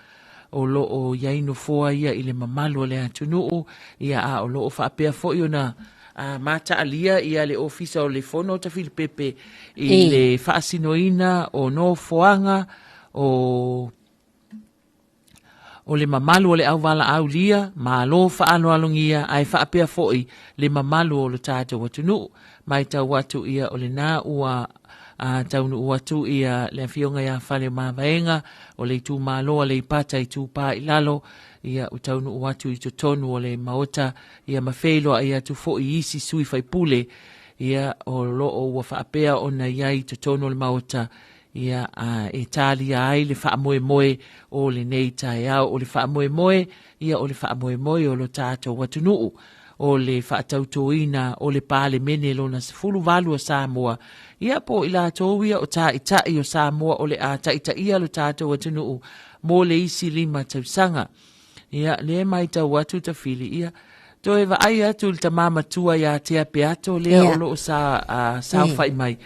o lo o i ai nofoa ia i le mamalu o le atunuu, ia a o lo o faapea foi ona a, mataalia ia le Ofisa o le Fono o Tafilipepe i e. le faasinoina o nofoaga o o le mamalu o le auvalaaulia, malo faaaloalogia ae faapea foi le mamalu o lo tatou atunuu. Matau atu ia o lena ua a, taunuu atu ia le afioga ia Faleomavaega o le itumalo Aleipata Itupa i Lalo, ia ua taunuu atu i totonu o le Maota, ia ma feiloai atu foi i isi sui faipule, ia o lo o ua faapea ona i ai i totonu o le Maota, ia a, e talia ai le faamoemoe o lenei taeao. O le faamoemoe, ia o le faamoemoe o lo tatou atunuu, o le faatautoina o le Palemene lona 18 o Samoa, ia po o i latou ia o taitai o Samoa o le a taitaia lo tatou atunuu mo le isi 5 tausaga. Ia, lea e matau atu Tafili, ia, toe vaai atu i le tama matua ia Tea Peato lea o lo o sa, uh, saofai mai.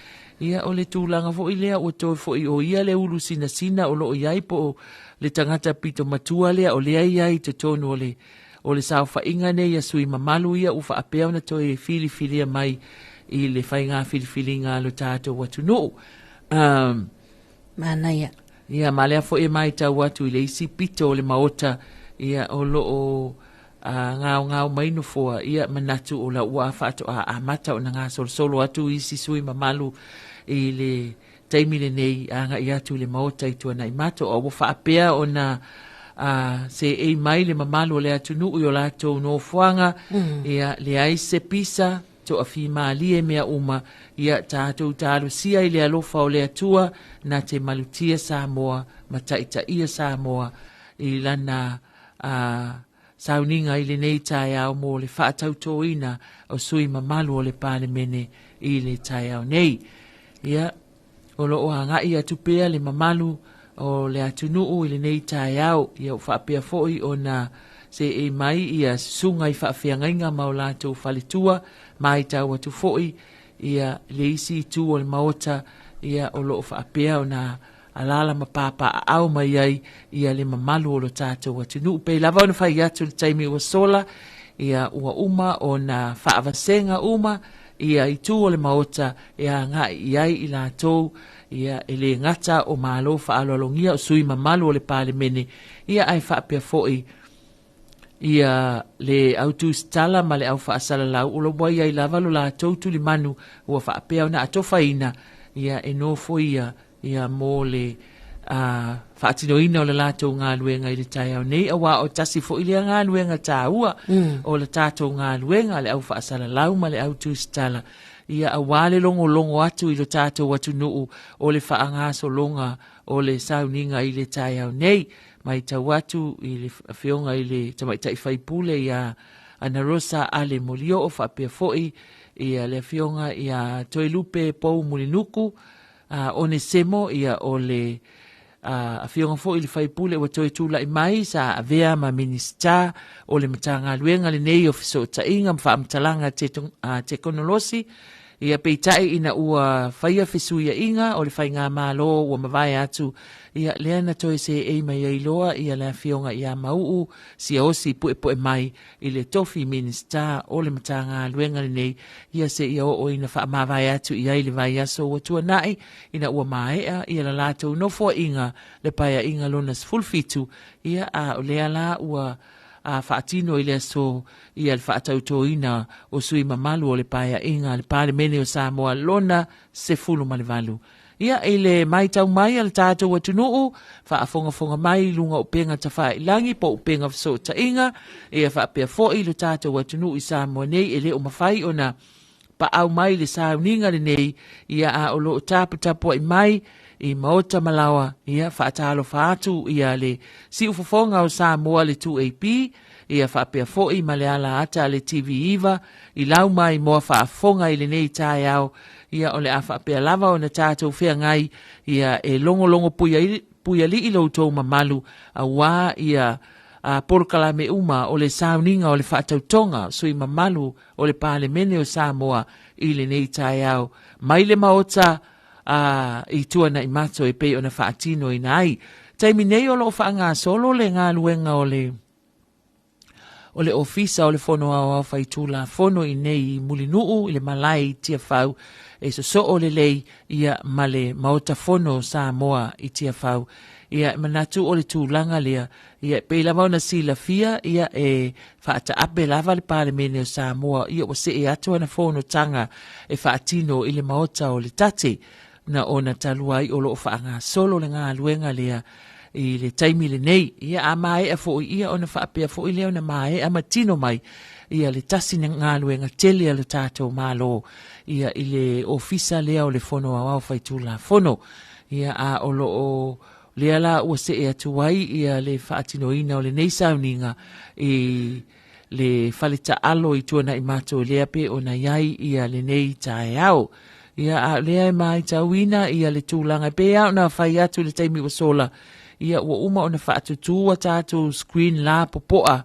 Ia, o le tulaga foi lea ua toe foi o ia le ulu sinasina o lo o i ai po o le tagata pito matua lea o lea i ai i totonu o le o le saofaiga nei a sui mamalu ia ua faapea ona toe filifilia mai i le faiga filifiliga a lo tatou atunuu. Um, Manaia. Ia, ma lea foi e matau atu i le isi pito o le maota, ia, o lo o a, gaogao mai nofoa, ia, manatu o la ua faatoa amata ona gasolosolo atu isi sui mamalu i le taimi lenei agai atu i le Maota i Tuanaimato, a ua faapea ona a, seei mai le mamalu o le atunuu i o latou nofoaga, mm. ia, leai se pisa, toafimalie mea uma, ia tatou talosia i le alofa o le Atua, na te malutia Samoa, ma taitaia Samoa i lana a, sauniga i lenei taeao mo le faatautoina o sui mamalu o le Palemene i le taeao nei. Ia, o lo o agai atu pea le mamalu o le atunuu i lenei taeao, ia ua faapea foi ona seei mai ia susuga i faafeagaiga ma o latou faletua, matau atu foi ia le isi itu o le Maota, ia o lo o faapea ona alaala ma papaaao mai ai ia le mamalu o lo tatou atunuu. Pei lava ona fai atu i le taimi ua sola, ia ua uma ona faavasega uma ia itu o le Maota e agai i ai i latou, ia e le gata o malo faaaloalogia o sui mamalu o le Palemene, ia ae faapea foi ia le au tusitala ma le au faasalalau o lo ua i ai lava lo latou tulimanu ua faapea ona atofaina ia e nofoia ia mo le a, faatinoina o le latou galuega i le taeao nei, auā o tasi foi lea galuega taua mm. o le tatou galuega, le au faasalalau ma le au tusitala, ia auā le logologo atu i lo tatou atunuu o le faagasologa o le sauniga i le taeao nei. Matau atu i le afioga i le tamaitai faipule ia Anarosa Ale Molioo faapea foi ia le afioga ia Toelupe Pou Mulinuku Onesemo ia o le afioga foi i le faipule ua toe tulai mai sa avea ma Minisita o le Matagaluega lenei o Fesootaiga ma Faamatalaga Tekonolosi. Ia peitai ina ua faia fesuiaiga o le faigamalo ua mavae atu, ia lea na toe seei mai ai loa ia le afioga ia Mauu Siaosi Puepue mai i le tofi Minisita o le Matagaluega lenei, ia seia oo ina faamavae atu i ai le vaiaso ua tuanai ina ua maea ia la latou nofoaiga le Paeaiga lona 17, ia a o lea la ua a faatino i le aso ia le faatautoina o sui mamalu o le Paeaiga a le Palemene o Samoa lona 18. Ia, i le maitau mai a le tatou atunuu, faafogafoga mai i luga o upega tafailagi po o upega fesootaiga, ia faapea foi lo tatou atunuu i Samoa nei e le o mafai ona paau mai le sauniga lenei, ia a o lo o taputapuai mai i maota ma laoa, ia faatalofa atu ia le siufofoga o Samoa le 2AP, ia faapea foi ma le ala ata a le TV9 i lau mai moa faafofoga i lenei taeao, ia o le a faapea lava ona tatou feagai, ia e logologo puialii lo outou mamalu auā ia a polokalame uma o le sauniga o le faatautoga sui mamalu o le Palemene o Samoa i lenei taeao mai le Maota a i Tuanaimato e pei ona faatinoina ai. Taimi nei o lo o faagasolo le galuega o le o le Ofisa o le Fono Aoao Faitulafono i nei i Mulinuu i le malae i Tiafau e sosoo lelei ia ma le Maota Fono o Samoa i Tiafau. Ia e manatu o le tulaga lea, ia e pei lava ona silafia ia e faataape lava le Palemene o Samoa ia ua see atu ana fonotaga e faatino i le Maota o le Tate na ona talu ai o lo o faagasolo le galuega lea i le taimi lenei. Ia a maea foi ia ona faapea foi lea ona maea ma tino mai ia le tasi galuega tele a le tatou Malo ia i le ofisa lea o le Fono Aoao Faitulafono. Ia a o lo o lea la ua see atu ai ia le faatinoina o lenei sauniga i le fale taalo i Tuanaimato lea pe ona i ai ia lenei taeao. Ia a lea e maitauina ia le tulaga e pei lava ona fai atu i le taimi ua sola, ia ua uma ona faatutu a tatou screen la popoa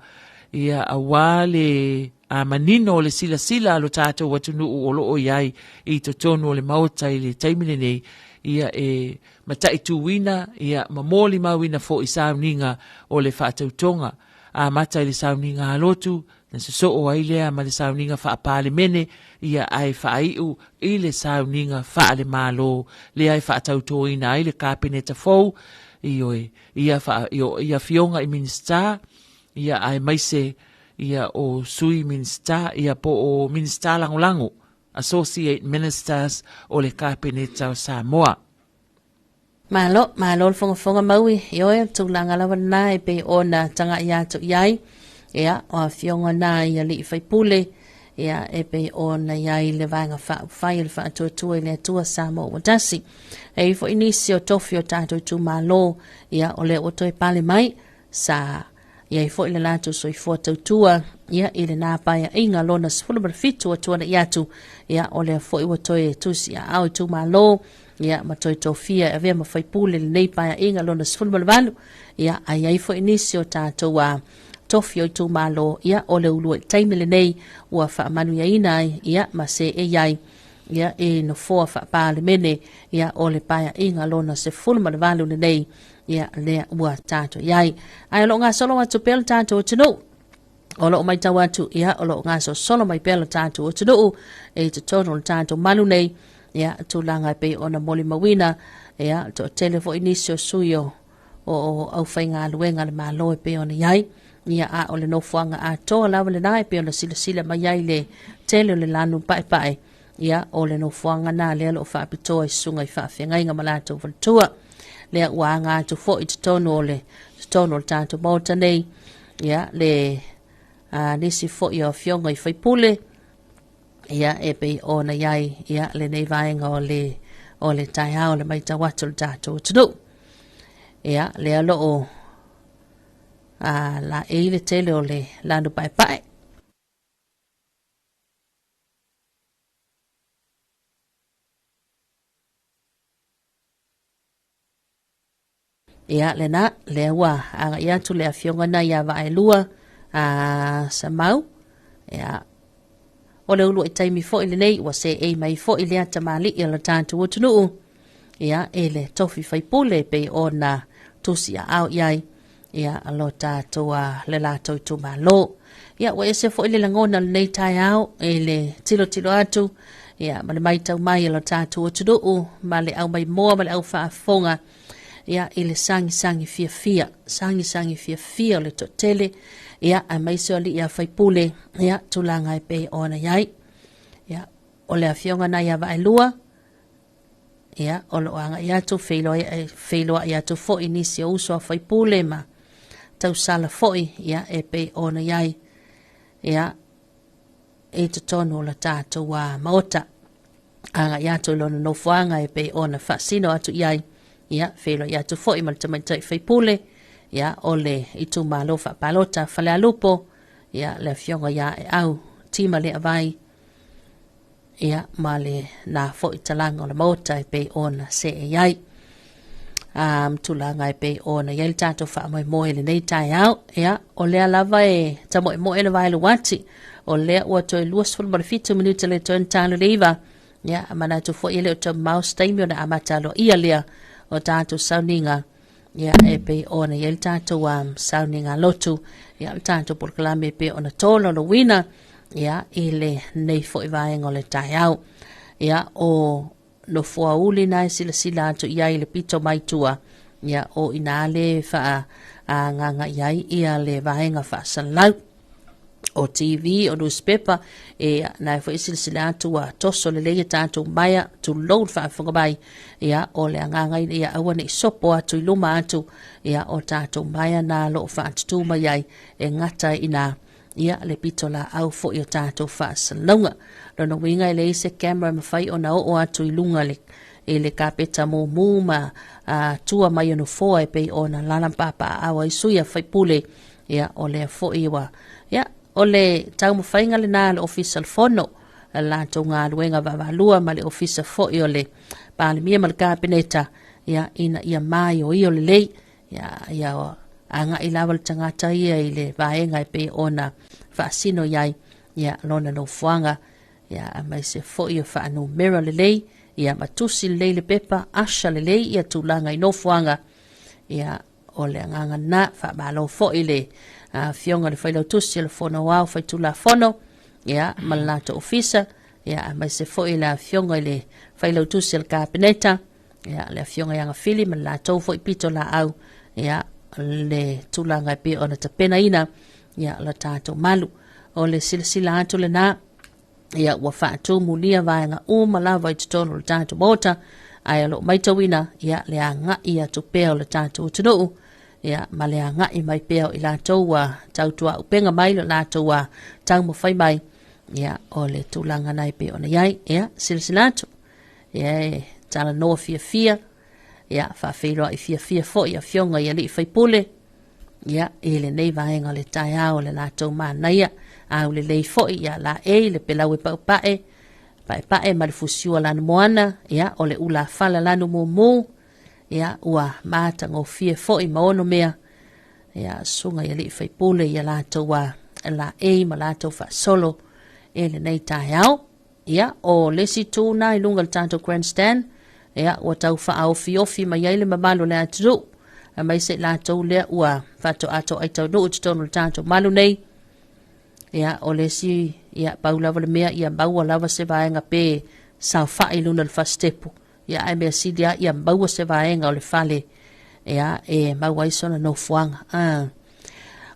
ia auā le a manino o le silasila a lo tatou atunuu o lo o i ai i totonu o le Maota i le taimi lenei, ia e mataituina ia ma molimauina foi sauniga o le faatautoga. Amata i le sauniga a lotu, na sosoo ai lea ma le sauniga faa-Palemene, ia ae faaiu i le sauniga faale-Malo, lea e faatautoina ai le Kapeneta fou, ioe, ia, fa, ia afioga i Minisita, ia aemaise ia o Sui Minisita, ia po o Minisita Lagolago, Associate Ministers o le Kapeneta o Samoa. Malo, malo le fogafoga maui, ioe, o le tulaga lava lena e pei ona tagai atu i ai, ia, o afioga na i alii faipule, ia, e pei ona i ai le vaega faaupufai o le Faatuatua i le Atua Samoa ua tasi. E i foi nisi o tofi o tatou itumalo, ia, o lea ua toe pale mai, sa i ai foi le latou soifua tautua ia i lena paeaiga lona 17 ua tuanai atu, ia o lea foi ua toe tusi aao itumalo ia ma toe tofia e avea ma faipule lenei paeaiga lona 18, ia ae i ai foi nisi o tatou a tofi o itumalo ia o le ulua i taimi lenei ua faamanuiaina ai ia ma seei ai ia e nofoa faa-Palemene ia o le paeaiga lona 18 lenei ia lea ua tatou i ai. Ae o lo o gasolo atu pea le tatou atunuu. O lo o matau atu, ia, o lo o gasolosolo mai pea le tatou atunuu e i totonu o le tatou malu nei, ia, tulaga e pei ona molimauina, ia, toatele foi nisi o sui o, o, o aufaigaluega a le Malo e pei ona i ai. Ia, a o le nofoaga atoa lava lena e pei ona silasila mai ai le tele o le lanu paepae, ia, o le nofoaga na lea o lo o faapitoa i susuga i faafeagaiga ma latou faletua. Lea ua aga atu foi i totonu o le totonu o le tatou Maota nei, ia, le a, nisi foi o afioga i faipule, ia, e pei ona i ai, ia, lenei vaega o le, o le taeao le maitau atu o le tatou atunuu. Ia, lea lo o a, laei le tele o le lanu paepae. Ia, lena, lea ua agai atu le afioga na ia Vaaelua a Samau. Ia, o le uluai taimi foi lenei ua seei mai foi lea tamalii o le tatou atunuu, ia, i le tofi faipule pei ona tusiaao i ai, ia, lo tatou le latou itumalo. Ia, ua ese foi le lagona o lenei taeao i le tilotilo atu, ia, ma le matau mai a lo tatou atunuu ma le au maimoa ma le au faafofoga, ia, i le sagisagi fiafia, sagisagi fiafia o le toatele, ia, aemaise o alii a faipule, ia, tulaga e pei ona i ai. Ia, o le afioga na ia Vaaelua, ia, o lo o agai atu, feiloai atu foi nisi o uso a faipule ma tausala foi, ia, e pei ona i ai, ia, i totonu o le tatou maota. Agai atu i lona nofoaga e pei ona faasino atu i ai, ia, feiloai atu foi ma le tamaitai faipule, ia, o le itumalo faapalota Falealupo, ia, le afioga ia Eau Tima Leavai, ia, ma le na foi talaga o le maota e pei ona see i ai. Tulaga e pei ona i ai le tatou faamoemoe i lenei taeao. Ia, o lea lava e tamoemoe le vaeluati, o lea ua toe 27 minute le toe talo le iva. Ia, manatu foi e le o tau mamao se taimi ona amata aloaia lea o tatou sauniga, ia, e pei ona i ai le tatou sauniga lotu, ia, le tatou polokalame e pei ona tolaulauina, ia, i lenei foi vaega o le taeao. Ia, o nofoauli na e silasila atu i ai le pito mai tua, ia, o ina le faaagaga i ai ia le vaega faasalalau o TV, o newspaper, e na e foi silasila atu ua toso lelei e tatou maea, tulou le faafofoga mai, ia, o le agaga ina ia aua ne i sopo atu i luma atu, ia, o tatou maea na lo o faatutū mai ai, e gata ina, ia, le pito laau foi o tatou faasalalauga. Lona uiga e leai se camera e mafai ona oo atu i luga le, i le kapeta mumu ma tua mai o nofoa e pei ona lalamapapaaao ai sui a faipule. Ia, o lea foi ua, ia, o le taumafaiga lena a le Ofisa o le Fono, le latou galuega vaavaalua ma le Ofisa foi o le Palemia ma le Kapeneta, ia, ina ia maioio lelei, ia, ia agai lava le tagata ia i le vaega e pei ona faasino i ai, ia, lona nofoaga, ia, aemaise foi o faanumera lelei, ia, ma tusi lelei le pepa, asha lelei ia tulaga i nofoaga, ia, o le agaga na. Faamalo foi le afioga le Failautusi o le Fono Aoao Faitulafono, ia, ma le latou ofisa, ia, aemaise foi le afioga i le Failautusi o le Kapeneta, ia, le afioga ia Gafili ma le latou foi pito laau, ia, le tulaga e pei ona tapenaina, ia, le tatou malu. O le silasila atu lena, ia, ua faatumulia vaega uma lava i totonu o le tatou maota, ae o lo o maitauina, ia, le agai atu pea o le tatou atunuu, ia, ma le agai mai pea o i latou ua tautuaupega mai le latou taumafai mai, ia, o le tulaga na e pei ona i ai. Ia, silasila atu, ia, e talanoa fiafia, ia, faafeiloai fiafia foi afioga i alii faipule, ia, i lenei vaega o le taeao o le latou manaia aulelei foi, ia, laei le pelau e paupae paepae ma le fusiua lanu moana, ia, o le ulafala lanu mumu, ia, ua matagofie foi ma ono mea, ia, susuga i alii faipule ia latou laei ma latou faasolo i lenei taeao. Ia, o le isi itu na i luga o le tatou grandstand, ia, ua tau faaofiofi mai ai le mamalu o le atunuu, aemaise i latou lea ua faatoatoai taunuu i totonu o le tatou malu nei. Ia, o le isi, ia, pau lava le mea, ia maua lava se vaega pe saofai i luna o le fasitepu. Ia, ae mea sili lava ia maua se vaega o le fale, ia, e maua ai sona nofoaga.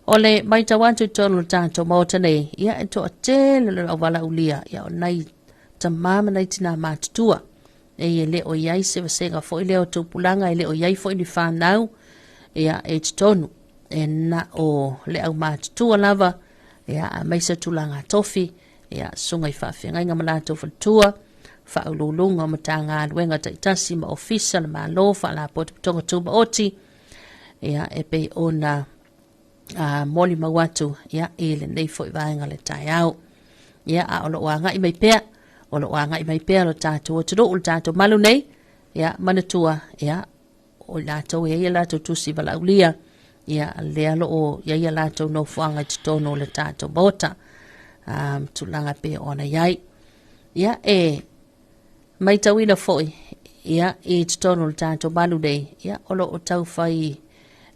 O le matau atu i totonu o le tatou maota nei, ia, e toatele le auvalaulia, ia, o nai tamā ma nai tinā matutua. E le o i ai se vasega foi lea o tupulaga, e le o i ai foi ni fanau, ia, e totonu, e na o le aumatutua lava, ia, aemaise tulaga tofi, ia, susuga i faafeagaiga ma latou faletua, faauluuluga o Matagaluega taitasi ma Ofisa le Malo, Faalapotopotoga Tumaoti, ia, e pei ona molimau atu, ia, i lenei foi vaega o le taeao. Ia, a o lo o agai mai pea, o lo o agai mai pea lo tatou atunuu, le tatou malu nei, ia, manatua, ia, o i latou e i ai a latou tusi valaaulia, ia, lea o lo o i ai a latou nofoaga i totonu o le tatou Maota, tulaga e pei ona i ai. Ia, e matauina foi, ia, i totonu o le tatou malu nei, ia, o lo o tau fai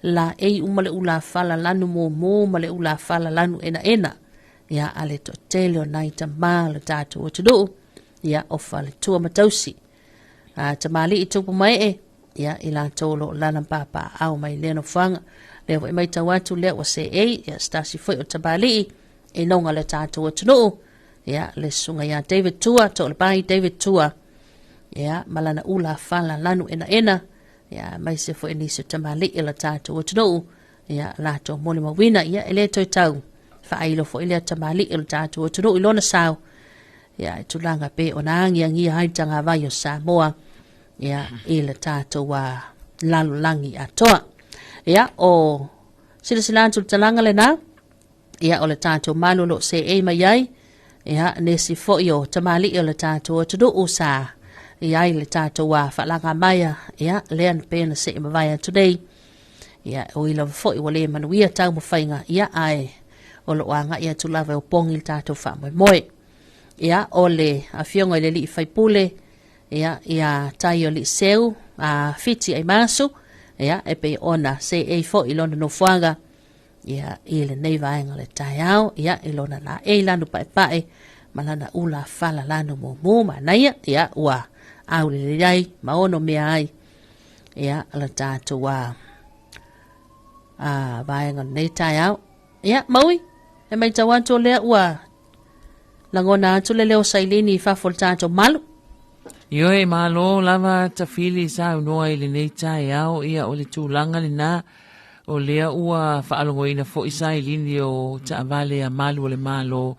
laei uma le ulafala lanu mumu ma le ulafala lanu enaena, ia, a le toatele o nai tamā o le tatou atunuu, ia, o faletua ma tausi, a tamalii tupu ma ee, ia, i latou o lo o lana papaaao mai lea nofoaga. Lea foi matau atu lea ua seei, ia, se tasi foi o tamalii e noga le tatou atunuu, ia, le susuga ia David Tua, Toalepai David Tua, ia, ma lana ula fala lanu enaena, ia, aemaise foi nisi o tamalii o le tatou atunuu, ia, latou molimauina, ia, e le toe tau faailo foi lea tamalii o le tatou atunuu i lona sao, ia, i tulaga pe ona agiagia ai le tagavai o Samoa, ia, i le tatou lalolagi atoa. Ia, o silasila atu le talaga lena, ia, o le tatou malu o lo o seei mai ai, ia, nisi foi o tamalii o le tatou atunuu sa i ai le tatou faalaga maia, ia, lea na pei ona see mavae atu nei, ia, o i lava foi ua le manuia taumafaiga, ia, ae o lo o agai atu lava e opogi le tatou faamoemoe. Ia, o le afioga i le alii faipule, ia, ia Tai o Liseu, a Fiti Aimasu, ia, e pei ona seei foi i lona nofoaga, ia, i lenei vaega o le taeao, ia, i lona laei lanu paepae, ma lana ula fala lanu mumu manaia, ia, ua aulelei ai ma ono mea ai, ia, la tatou a vaega o lenei taeao. Ia, Maui, e matau atu o lea ua lagona atu le leo sailini i fafo o le tatou malu. Ioe, malo lava Tafili saunoa i lenei taeao, ia o le tulaga lena, o lea ua faalogoina foi sailini o taavale a malu o le Malo,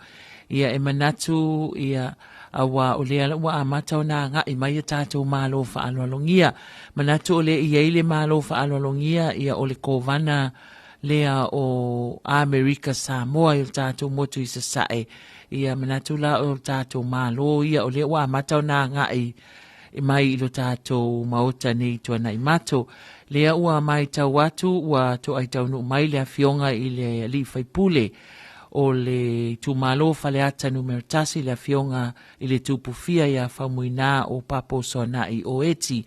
ia e manatu, ia, aua o lea ua amata ona agai mai a tatou Malo faaaloalogia. Manatu o lea e i ai le Malo faaaloalogia, ia o le Kovana lea o Amerika Samoa i o tatou motu i Sasae. Ia manatu la o tatou Malo ia o lea ua amata ona agai mai i lo tatou Maota nei Tuanai Mato. Lea ua matau atu ua toai taunuu mai le afioga i le alii faipule o le itumalo Faleata numera 1, le afioga i le Tupufia ia Faumuina o Papo Soanai o Eti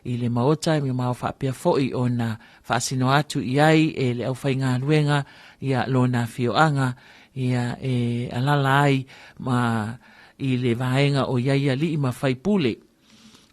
i le Maota, e mamao faapea foi ona faasino atu i ai e le aufaigaluega ia lona afioaga ia e alala ai ma i le vaega o i ai alii ma faipule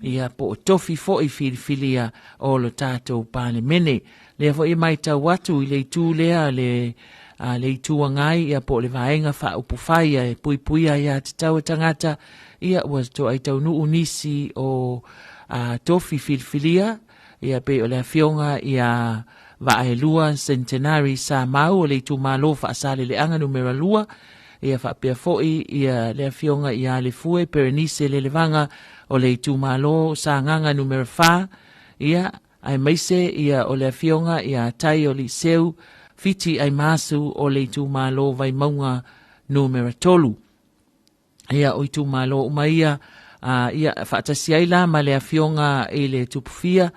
ia po o tofi foi filifilia o lo tatou Palemene. Lea foi e matau atu i le itu lea le a le Itu Agai ia po o le Vaega Faaupufai e puipuia aiā tatau a tagata ia ua toai taunuu nisi o a, tofi filifilia ia pei o le afioga ia Vaaelua Centenary Samau o le itumalo Faasaleleaga numera 2, ia faapea foi ia le afioga ia Lefue Berenice Lelevaga o le itumalo Sagaga numera 4, ia aemaise ia o le afioga ia Tai o Liseu Fiti Aimasu o le itumalo Vaimauga numera 3. Ia, o itumalo uma ia, a, ia, faatasi ai la ma le afioga i le Tupufia,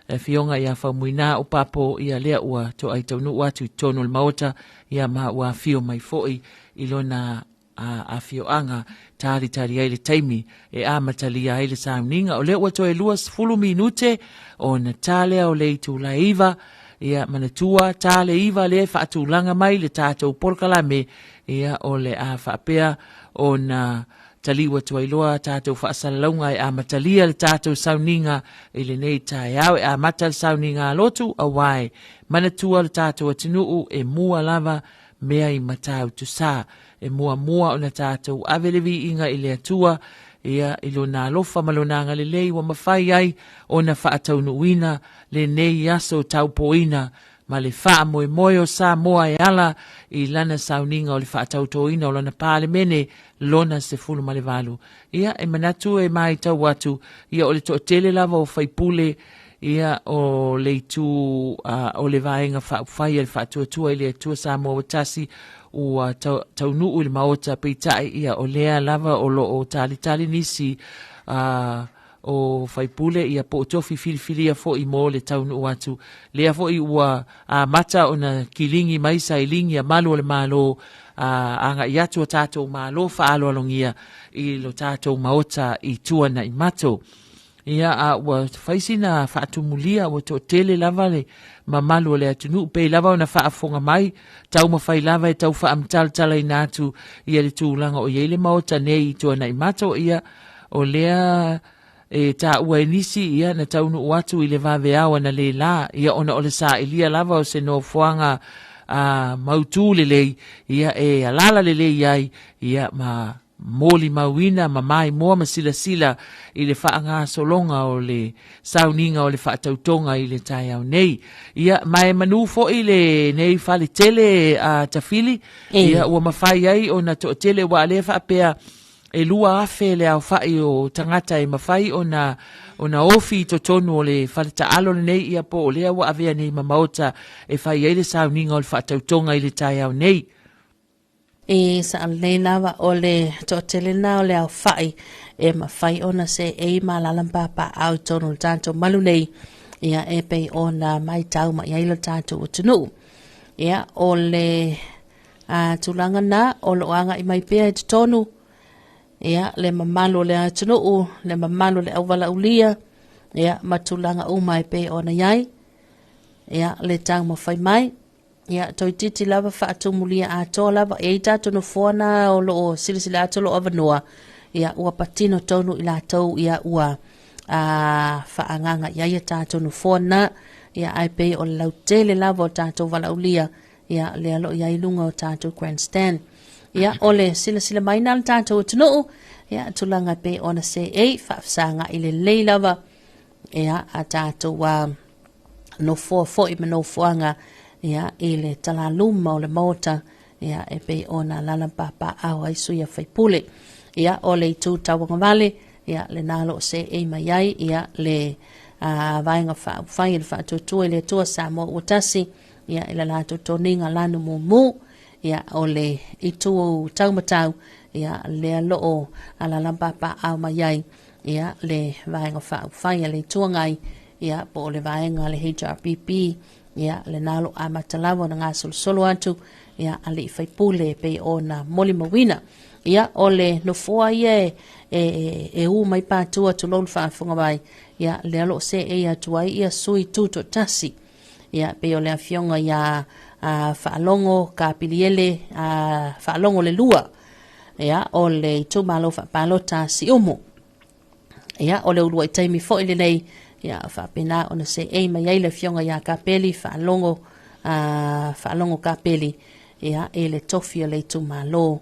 le afioga ia Faumuina o Papo, ia lea ua toai taunuu atu i totonu o le Maota, ia ma ua afio mai foi i lona a, afioaga, talitali ai le taimi e amatalia ai le sauniga. O lea ua toe 20 minute ona ta lea o le itula e 9, ia manatua ta le 9 lea e faatulaga mai le tatou polokalame, ia o le a faapea ona taliu atu ai loa tatou faasalalauga e amatalia le tatou sauniga i lenei taeao. E amata le sauniga a lotu, auā e manatua le tatou atunuu e mua lava mea i Matautu-sa. E muamua ona tatou ave le viiga i le Atua, ia i lona alofa ma lona agalelei ua mafai ai ona faataunuuina lenei aso taupoina ma le faamoemoe o Samoa e ala i lana sauniga o le faatautoina o lana Palemene lona 18. Ia, e manatu e matau atu, ia o le toatele lava o faipule, ia o le itu o le Vaega Faaupufai a le Faatuatua i le Atua Samoa ua Tasi ua taunuu i le Maota, peitai ia o lea lava o lo o talitali nisi o faipule ia po o tofi filifilia foi mo le taunuu atu. Lea foi ua amata ona kiligi mai sailigi a malu o le Malo a agai atu o tatou Malo faaaloalogia i lo tatou Maota i Tuanaimato. Ia, a ua fai sina faatumulia, ua toatele lava le mamalu o le atunuu, pei lava ona faafofoga mai, taumafai lava e tau faamatalatalaina atu ia le tulaga o i ai le Maota nei i Tuanaimato. Ia, o lea e taua e nisi, ia, na taunuu atu i le vaveao analeila, ia, ona o le sailia lava o se nofoaga a mautū lelei, ia, e alala lelei ai, ia, ma molimauina ma maimoa ma silasila i le faagasologa o le sauniga o le faatautoga i le taeao nei. Ia, ma e manu foi lenei fale tele a Tafili, ia, ua mafai ai ona toatele, ua lea faapea e 2,000 le aofai o tagata e mafai ona ona ofi i totonu o le fale taalo lenei, ia po o lea ua avea nei ma maota e fai ai le sauniga o le faatautoga i le taeao nei. E sao lelei lava o le toatele lena o le aofai e mafai ona seei ma alaala ma papaaao i totonu o le tatou malu nei, ia e pei ona matau mai ai lo tatou atunuu. Ia o le a, tulaga na o lo o agai mai pea i totonu, ia le mamalu o le atunuu, le mamalu o le auvalaulia, ia ma tulaga uma e pei ona i ai, ia le taumafai mai. Ia, toeitiiti lava faatumulia atoa lava. E i ai tatou nofoa na o lo o silasila atu o lo o avanoa, ia ua patino tonu i latou, ia ua a, faaagaaga i ai a tatou nofoa na. Ia, ae pei o le lautele lava o tatou valaaulia, ia lea o lo o i ai i luga o tatou grandstand. Ia, o le silasila mai na le tatou atunuu, ia, tulaga e pei ona seei, faafesagai lelei lava, ia, a tatou a, nofoa foi ma nofoaga ia, i le talaluma o le Maota ia, e pei ona alaala ma papaaao ai sui a faipule. Ia, o le itu tauagavale, ia, lena o lo o seei mai ai ia, le a, Vaega Faaupufai e le Faatuatua i le Atua Samoa ua tasi, ia, i le latou toniga lanu mumu. Ia, o le itu taumatau, ia, lea lo o alaala ma papaaao mai ai ia, le Vaega Faaupufai a le Itu Agai, ia, po o le vaega a le HRPP, ia, lena o lo o amata lava ona gasolosolo atu, ia, alii faipule e pei ona molimauina. Ia, o le nofoa ia e, e, e u mai patua tulou le faafofoga mai, ia, lea o lo o seei atu ai ia sui tutoatasi. Ia, pei o le afioga ia a, Faalogo Kapiliele, a, Faalogo le lua, ia, o le itumalo faapalota Siumu. Ia, o le uluai taimi foi lenei, ia, faapena ona seei mai ai le afioga ia Kapeli, Faalogo, a, Faalogo Kapeli, ia, i le tofi o le itumalo.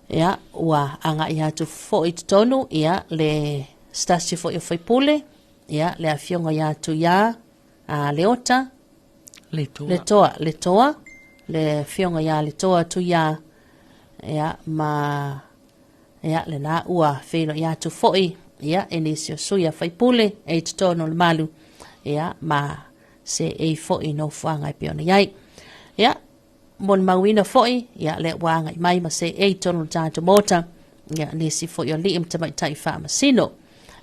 Ia, ua agai atu foi i totonu, ia, le se tasi foi o faipule, ia, le afioga ia Tuiā, a, Leota, Letoa. Letoa, Letoa, le afioga ia Letoa Tuiā, ia, ma Ia, lena ua feiloai atu foi, ia, e nisi o sui a faipule e i totonu o le malu, ia, ma seei foi i nofoaga e pei ona i ai. Ia, molimauina foi, ia, lea ua agai mai ma seei i totonu o le tatou Maota, ia, nisi foi o alii ma tamaitai faamasino.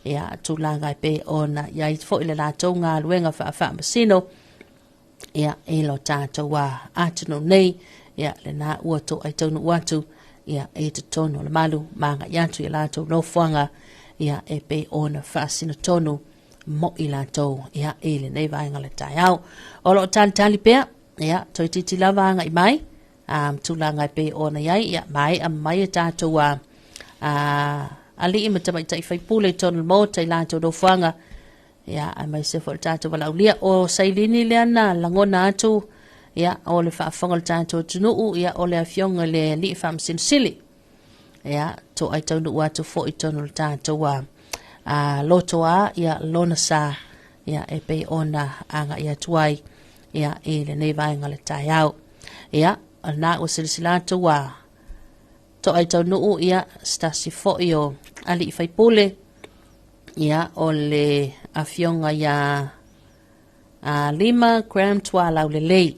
Ia, tulaga e pei ona i ai foi le latou galuega faafaamasino, ia, i lo tatou atunuu nei, ia, lena ua toai taunuu atu, ia, i totonu o le malu, ma agai atu i latou nofoaga, ia, e pei ona faasino tonu mo i latou, ia, i lenei vaega o le taeao. O lo o talitali pea, ia, toeitiiti lava agai mai, a, tulaga e pei ona i ai, ia, maea mai e tatou a, a, alii ma tamaitai faipule i totonu o le Maota i latou nofoaga, ia, aemaise foi le tatou valaaulia. O sailini lea na lagona atu, ia, o le faafofoga o le tatou atunuu, ia, o le afioga i le Alii Faamasino Sili. Ia, toai taunuu atu foi i totonu o le tatou a, a, lotoa, ia, lona sa, ia, e pei ona agai atu ai, ia, i lenei vaega o le taeao. Ia, o lena ua silasila atu ua toai taunuu, ia, se tasi foi o alii faipule, ia, o le afioga ia a, Lima Graham Tualaulelei.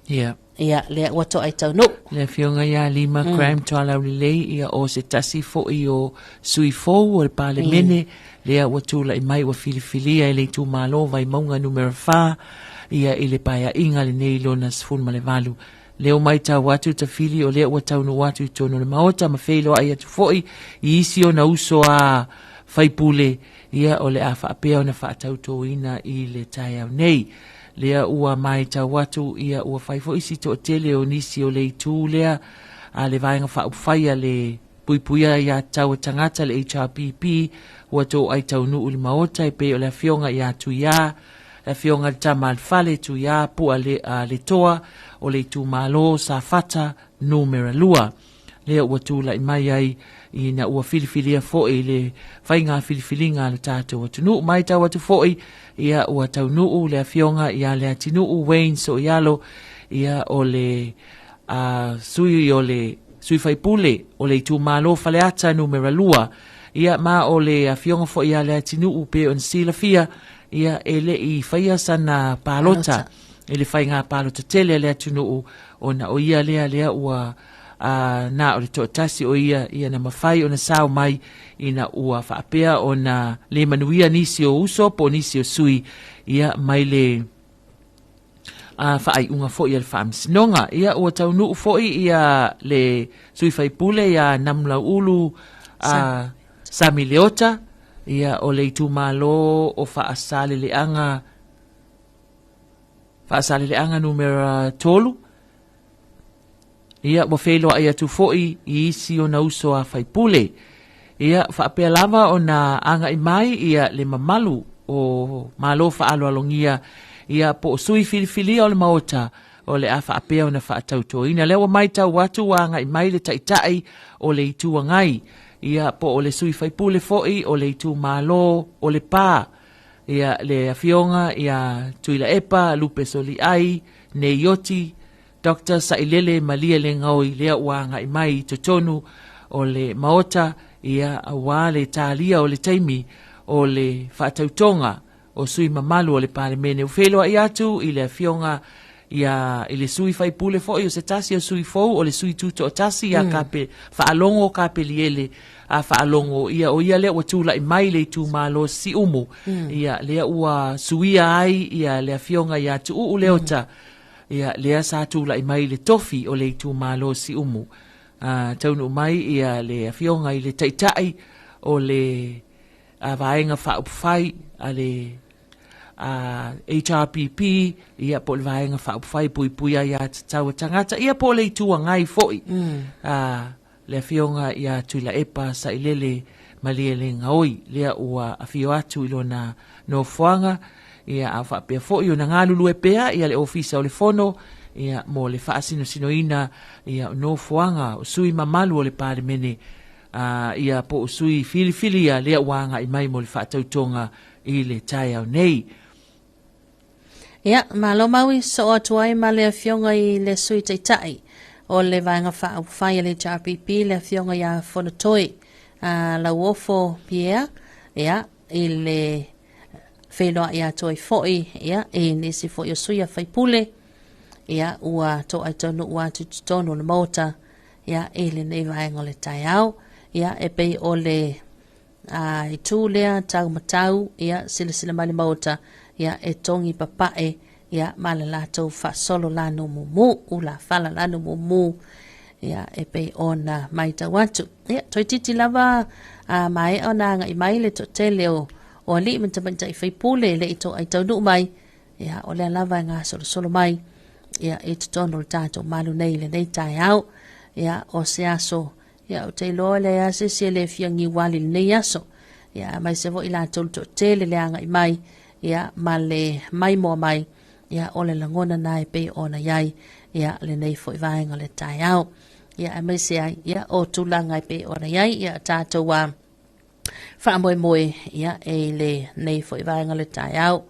Ia. Ia, lea ua toai taunuu. Le Afioga ia Lima Graham Tualaulelei, ia o se tasi foi o sui fou o le Palemene, lea ua tulai mai ua filifilia e le itumalo Vaimauga numera 4, ia i le paeaiga lenei lona 18. Lea ua matau atu Tafili o lea ua taunuu atu i totonu o le Maota ma feiloai atu foi i isi ona uso a faipule, ia o le a faapea ona faatautoina i le taeao nei. Lea ua matau atu ia ua fai foi si toatele o nisi o le itu lea a le Vaega Faaupufai a le Puipuia Aiatatau a Tagata le HRPP ua toai taunuu i le Maota e pei o le Afioga ia Tuiā, le Afioga i le Tama a le Fale, Tuiā Pua le, Letoa o le itumalo Safata Numera 2. Lea ua tulai mai ai ina ua filifilia foi le faiga filifiliga a le tatou atunuu. Matau atu foi ia ua taunuu le Afioga ia Leatinuu Wayne Soialo, ia o le sui o le sui faipule o le itumalo Faleata numera 2. Ia ma o le Afioga foi ia Leatinuu pe ona silafia, ia e le i faia sana palota i le faiga palota tele a le atunuu, ona o ia lea lea ua na o le toatasi o ia ia na mafai ona sao mai ina ua faapea ona le manuia nisi o uso po o nisi o sui ia mai le faaiuga foi a le Faamasinoga. Ia ua taunuu foi ia le sui faipule ia Namulauulu Sami Leota, ia o le itumalo o Faasaleleaga Faasaleleaga numera 3. Ia, ua feiloai atu foi i isi ona uso a faipule. Ia, faapea lava ona agai mai ia le mamalu o Malo faaaloalogia, ia po o sui filifilia o le Maota o le a faapea ona faatautoina. Lea ua matau atu ua agai mai le Taitai o le Itu Agai, ia po o le sui faipule foi o le itumalo o Lepa, ia le Afioga ia Tuilaepa Lupe Soliai Neioti Dr. Sailele Malie Legaoi, lea ua agai mai i totonu o le Maota, ia aua le talia o le taimi o le faatautoga o sui mamalu o le Palemene. Ua feiloai atu i le Afioga ia i le sui faipule foi o se tasi o sui fou o le sui tutoatasi ia Kape Faalogo Kapeliele a Faalogo, ia o ia lea ua tulai mai le itumalo Siumu, ia lea ua suia ai ia le Afioga ia Tuuu Leota, ia lea sa tulai mai le tofi o le itumalo Siumu. Taunuu mai ia le Afioga i le Taitai o le Vaega Faaupufai a le HRPP, ia po o le Vaega Faaupufai Puipui Aiatatau a Tagata, ia po o le Itu Agai foi, le Afioga ia Tuilaepa Sailele Malielegaoi, lea ua afio atu i lona nofoaga, ia a faapea foi ona galulue pea ia le Ofisa o le Fono ia mo le faasinosinoina ia o nofoaga o sui mamalu o le Palemene, ia po o sui filifilia lea ua agai mai mo le faatautoga i le taeao nei. Ia, malo maui soo atu ai ma le Afioga i le Sui Taitai o le Vaega Faaupufai a le HRPP, le Afioga ia Fonotoe Lauofo Pierre, ia, i le feiloai atu ai foi, ia, i nisi foi o sui a faipule, ia, ua toai taunuu atu i totonu o le Maota, ia, i lenei vaega o le taeao, ia, e pei o le A itu lea tau matau, ia, silasila mai le Maota, ia, e togi papae, ia, ma le latou faasolo lanu mumu, ulafala lanu mumu, ia, e pei ona matau atu. Ia, toeitiiti lava a maea ona agai mai le toatele o, o alii ma tamaitai faipule e le i toai taunuu mai, ia, o lea lava e gasolosolo mai, ia, i totonu o le tatou malu nei i lenei taeao. Ia, o se aso Ia, ou te iloa e leai lava se isi e le fia niuali i lenei aso. Ia, aemaise foi i latou le toatele le agai mai, ia, ma le maimoa mai, ia, o le lagona na e pei ona i ai, ia, lenei foi vaega o le taeao. Ia, aemaise ai, ia, o tulaga e pei ona i ai, ia, tatou a faamoemoe, ia, e i lenei foi vaega o le taeao.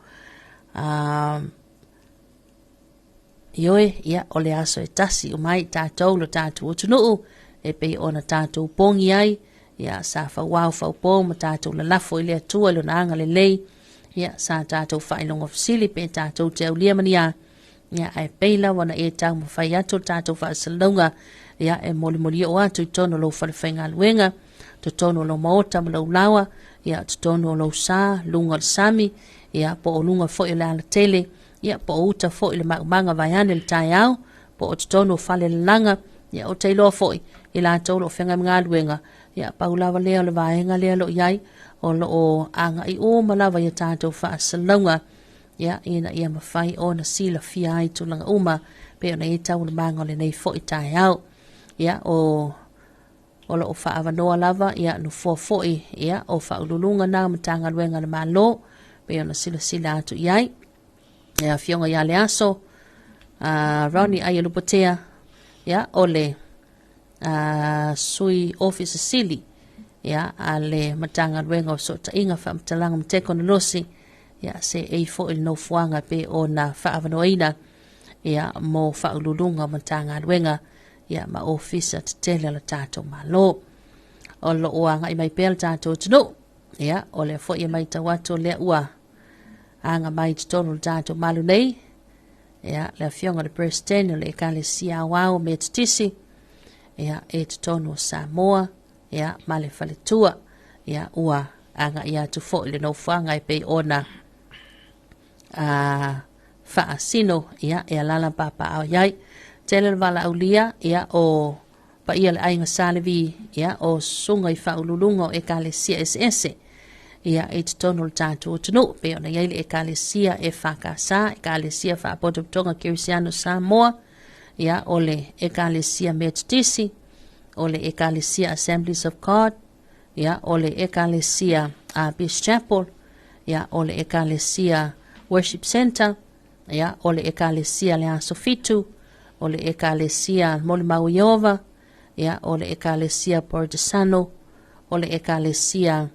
Ioe, ia, o le aso e tasi uma ai tatou lo tatou atunuu, e pei ona tatou pogi ai, ia, sa fauao faupo ma tatou lalafo i le Atua i lona agalelei, ia, sa tatou faailoga fesili pe tatou te aulia ma ni a, Ia, ae pei lava ona e taumafai atu le tatou faasalalauga, ia, e molimoli oo atu i totonu o lou falefaigaluega, totonu o lou maota ma lou laoa, ia, totonu o lou sa, luga o le sami, ia, po o luga foi o le alatele, ia, po o uta foi i le maumaga vaeane le taeao, po o totonu o falelalaga, ia, ou te iloa foi i latou o lo o feagai ma galuega, ia, pau lava lea o le vaega lea o lo o i ai, o lo o agai uma lava i a tatou faasalalauga, ia, ina ia mafai ona silafia ai tulaga uma pei ona i ai taualumaga o lenei foi taeao. Ia, o o lo o faaavanoa lava ia nofoa foi ia o faauluuluga na o Matagaluega a le Malo pei ona silasila atu i ai. Le afioga ia Leaso, Ronnie Aialupotea, ia, o le Sui Ofisa Sili ia, a le Matagaluega o Fesootaiga, Faamatalaga ma Tekonolosi, ia, seei foi le nofoaga pei ona faaavanoaina ia, mo faauluuluga o Matagaluega ia, ma Ofisa tetele a le tatou Malo. O lo o agai mai pea le tatou atunuu, ia, o lea foi e matau atu o lea ua aga mai i totonu o le tatou malu nei, ia, le afioga i le Peresetene o le Ekalesia Aoao Metotisi, ia, e totonu o Samoa, ia, ma le faletua, ia, ua agai atu foi le nofoaga e pei ona faasino, ia, e alala papaao i ai. Tele le valaaulia, ia, o paia le aiga Sa Levi, ia, o susuga i faauluuluga o ekalesia eseese, ia, i totonu o le tatou atunuu, pei ona i ai le ekalesia EFKS, ekalesia Faapotopotoga Kerisiano Samoa, ia, o le ekalesia Metotisi, o le ekalesia Assemblies of God, ia, o le ekalesia Peace Chapel, ia, o le ekalesia Worship Center, ia, o le Ekalesia Le Aso Fitu, o le Ekalesia Molimau Ieova, ia, o le Ekalesia Portesano, o le Ekalesia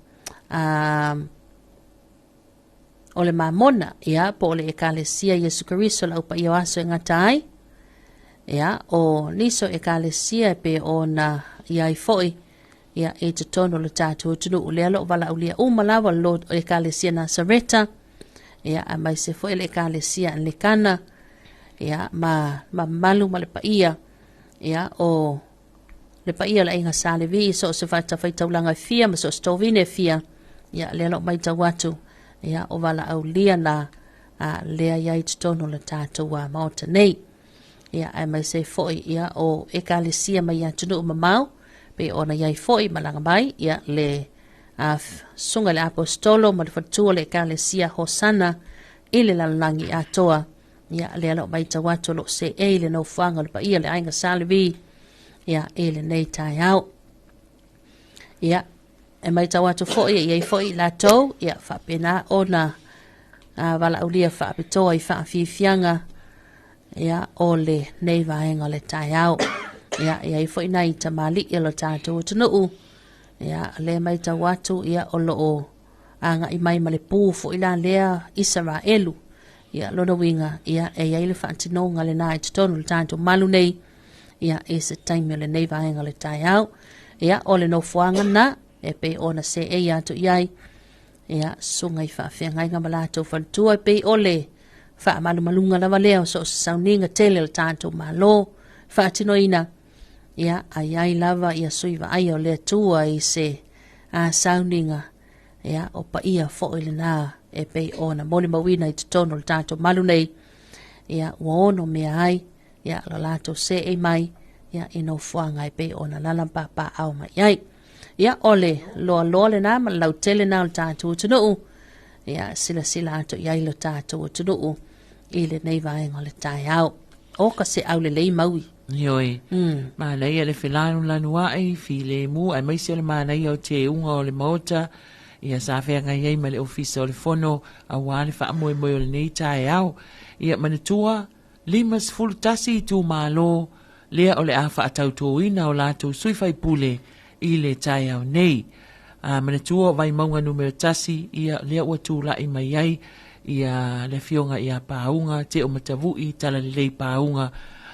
o le Mamona, ia, po o le Ekalesia Iesu Keriso le Aupaia o Aso e Gata Ai, ia, o nisi o Ekalesia e pei ona i ai foi, ia, i totonu o le tatou atunuu. Lea o lo o valaaulia uma lava le Ekalesia Nasareta, ia, aemaise foi le Ekalesia Anglikana, ia, ma mamalu ma le paia, ia, o le paia o le aiga Sa Levi i so o se fatafaitaulaga e fia ma so o se tovine e fia, ia, lea o lo o matau atu, ia, o valaaulia na lea i ai i totonu o le tatou Maota nei. Ia, aemaise foi, ia, o ekalesia mai atunuu mamao, pei ona i ai foi malaga mai, ia, le susuga i le Aposetolo ma le faletua o le ekalesia Hosana i le lalolagi atoa. Ia, lea o lo o matau atu o lo o seei le nofoaga o le paia o le aiga Sa Levi, ia, i lenei taeao. Ia, e matau atu foi e i ai foi i latou, ia, faapena ona valaaulia faapitoa i faafiafiaga, ia, o lenei vaega o le taeao. Ia, e i ai foi nai tamalii o le tatou atunuu, ia, lea e matau atu, ia, o lo o agai mai ma le pu foi la lea Isaraelu. Ia, lona uiga, ia, e i ai le faatinoga lena i totonu o le tatou malu nei, ia, i se taimi o lenei vaega o le taeao. Ia, o le nofoaga na, e pei ona seei atu i ai, ia, susuga i faafeagaiga ma latou faletua, e pei o le faamalumaluga lava lea o so o se sauniga tele o le tatou Malo faatinoina, ia, a i ai lava ia sui vaaia o le Atua i se sauniga, ia, o paia foi lena e pei ona molimauina i totonu o le tatou malu nei, ia, ua ono mea ai, ia, lo latou seei mai, ia, i nofoaga e pei ona lala papaao mai ai. Ia, o le loaloa lena ma le lautele na o le tatou atunuu, ia, silasila atu i ai lo tatou atunuu i lenei vaega o le taeao. O ka se au lelei maui. Ioe, manaia le felanulanuai, filemu, aemaise o le manaia o teuga o le Maota, ia sa feagai ai ma le Ofisa o le Fono aua le faamoemoe o lenei taeao. Ia manatua, 51 itumalo lea o le a faatautoina o latou sui faipule i le taeao nei. A manatua o Vaimauga numera 1, ia lea ua tulai mai ai ia le afioga ia Pauga Teo Matavui Talalelei Pauga,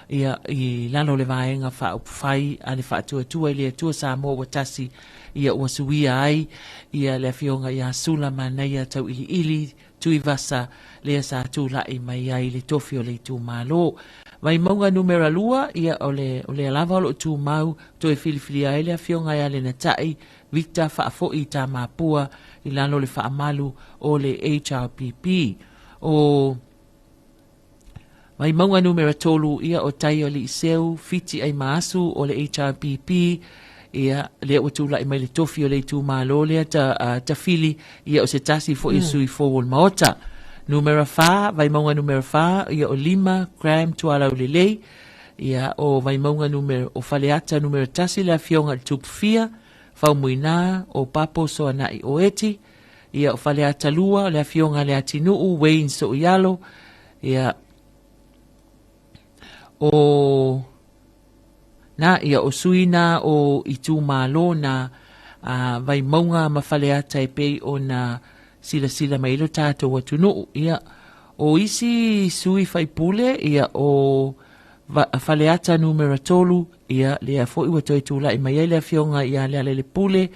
ia, i lalo o le Vaega Faaupufai a le Faatuatua i le Atua Samoa ua Tasi, ia ua suia ai ia le Afioga ia Sula Manaia Tauiliili Tuivasa lea sa tulai mai ai le tofi o le itumalo. Vaimauga numera 2, ia o le, o lea lava o lo o tumau toe filifilia ai le Afioga ia Lenatai Victor Faafoi Tamapua i lalo o le faamalu o le HRPP. O Vaimauga numera 3, ia o Tai o Liiseu, Fiti Aimaasu o le HRPP, ia lea ua tulai mai le tofi o le itumalo lea ta, Tafili, ia o se tasi foi mm. sui fou o le Maota. Numera 4, Vaimauga numera 4, ia o Lima Graham Tualaulelei, ia o Vaimauga numera, o Faleata numera 1 le Afioga i le Tupufia, Faumuina, o Papo Soanai Oeti, ia o Faleata 2, o le Afioga i le Atinuu, Wayne Soialo, ia o na, ia o sui na o itumalo na a Vaimauga ma Faleata e pei ona silasila mai lo tatou atunuu. Ia o isi sui faipule, ia o Faleata numera 3, ia lea foi ua toe tulai mai ai le afioga ia Lealailepule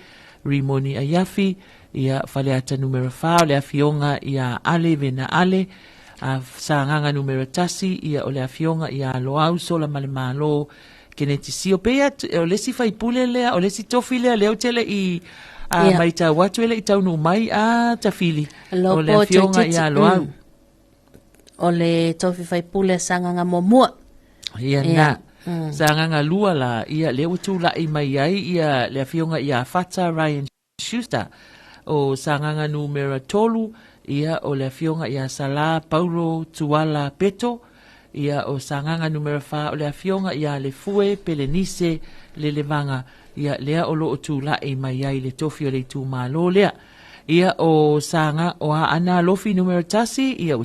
Rimoni Aiafi, ia Faleata numera 4 o le afioga ia Ale Vena Ale, a Sagaga numera 1, ia o le afioga ia Loau Sola Malemalo Keneti Sio. Pei o le isi faipule lea, o le isi tofi lea lea ou te le i a yeah. maitau atu e le i taunuu mai a Tafili o le afioga ia Loau. O le tofi faipule a Sagaga muamua. Ia na. Sagaga lua la, ia lea ua tulai mai ai ia le afioga ia Fata Ryan Schuster. O Sagaga numera 3, ia o le afioga ia Sala Paulo Tuala Peto. Ia o Sagaga numera 4, o le afioga ia Lefue Pelenise Lelevaga. Ia lea o lo o tulai mai ai le tofi o le itumalo lea. Ia o Saga, o Aana Alofi numera 1, ia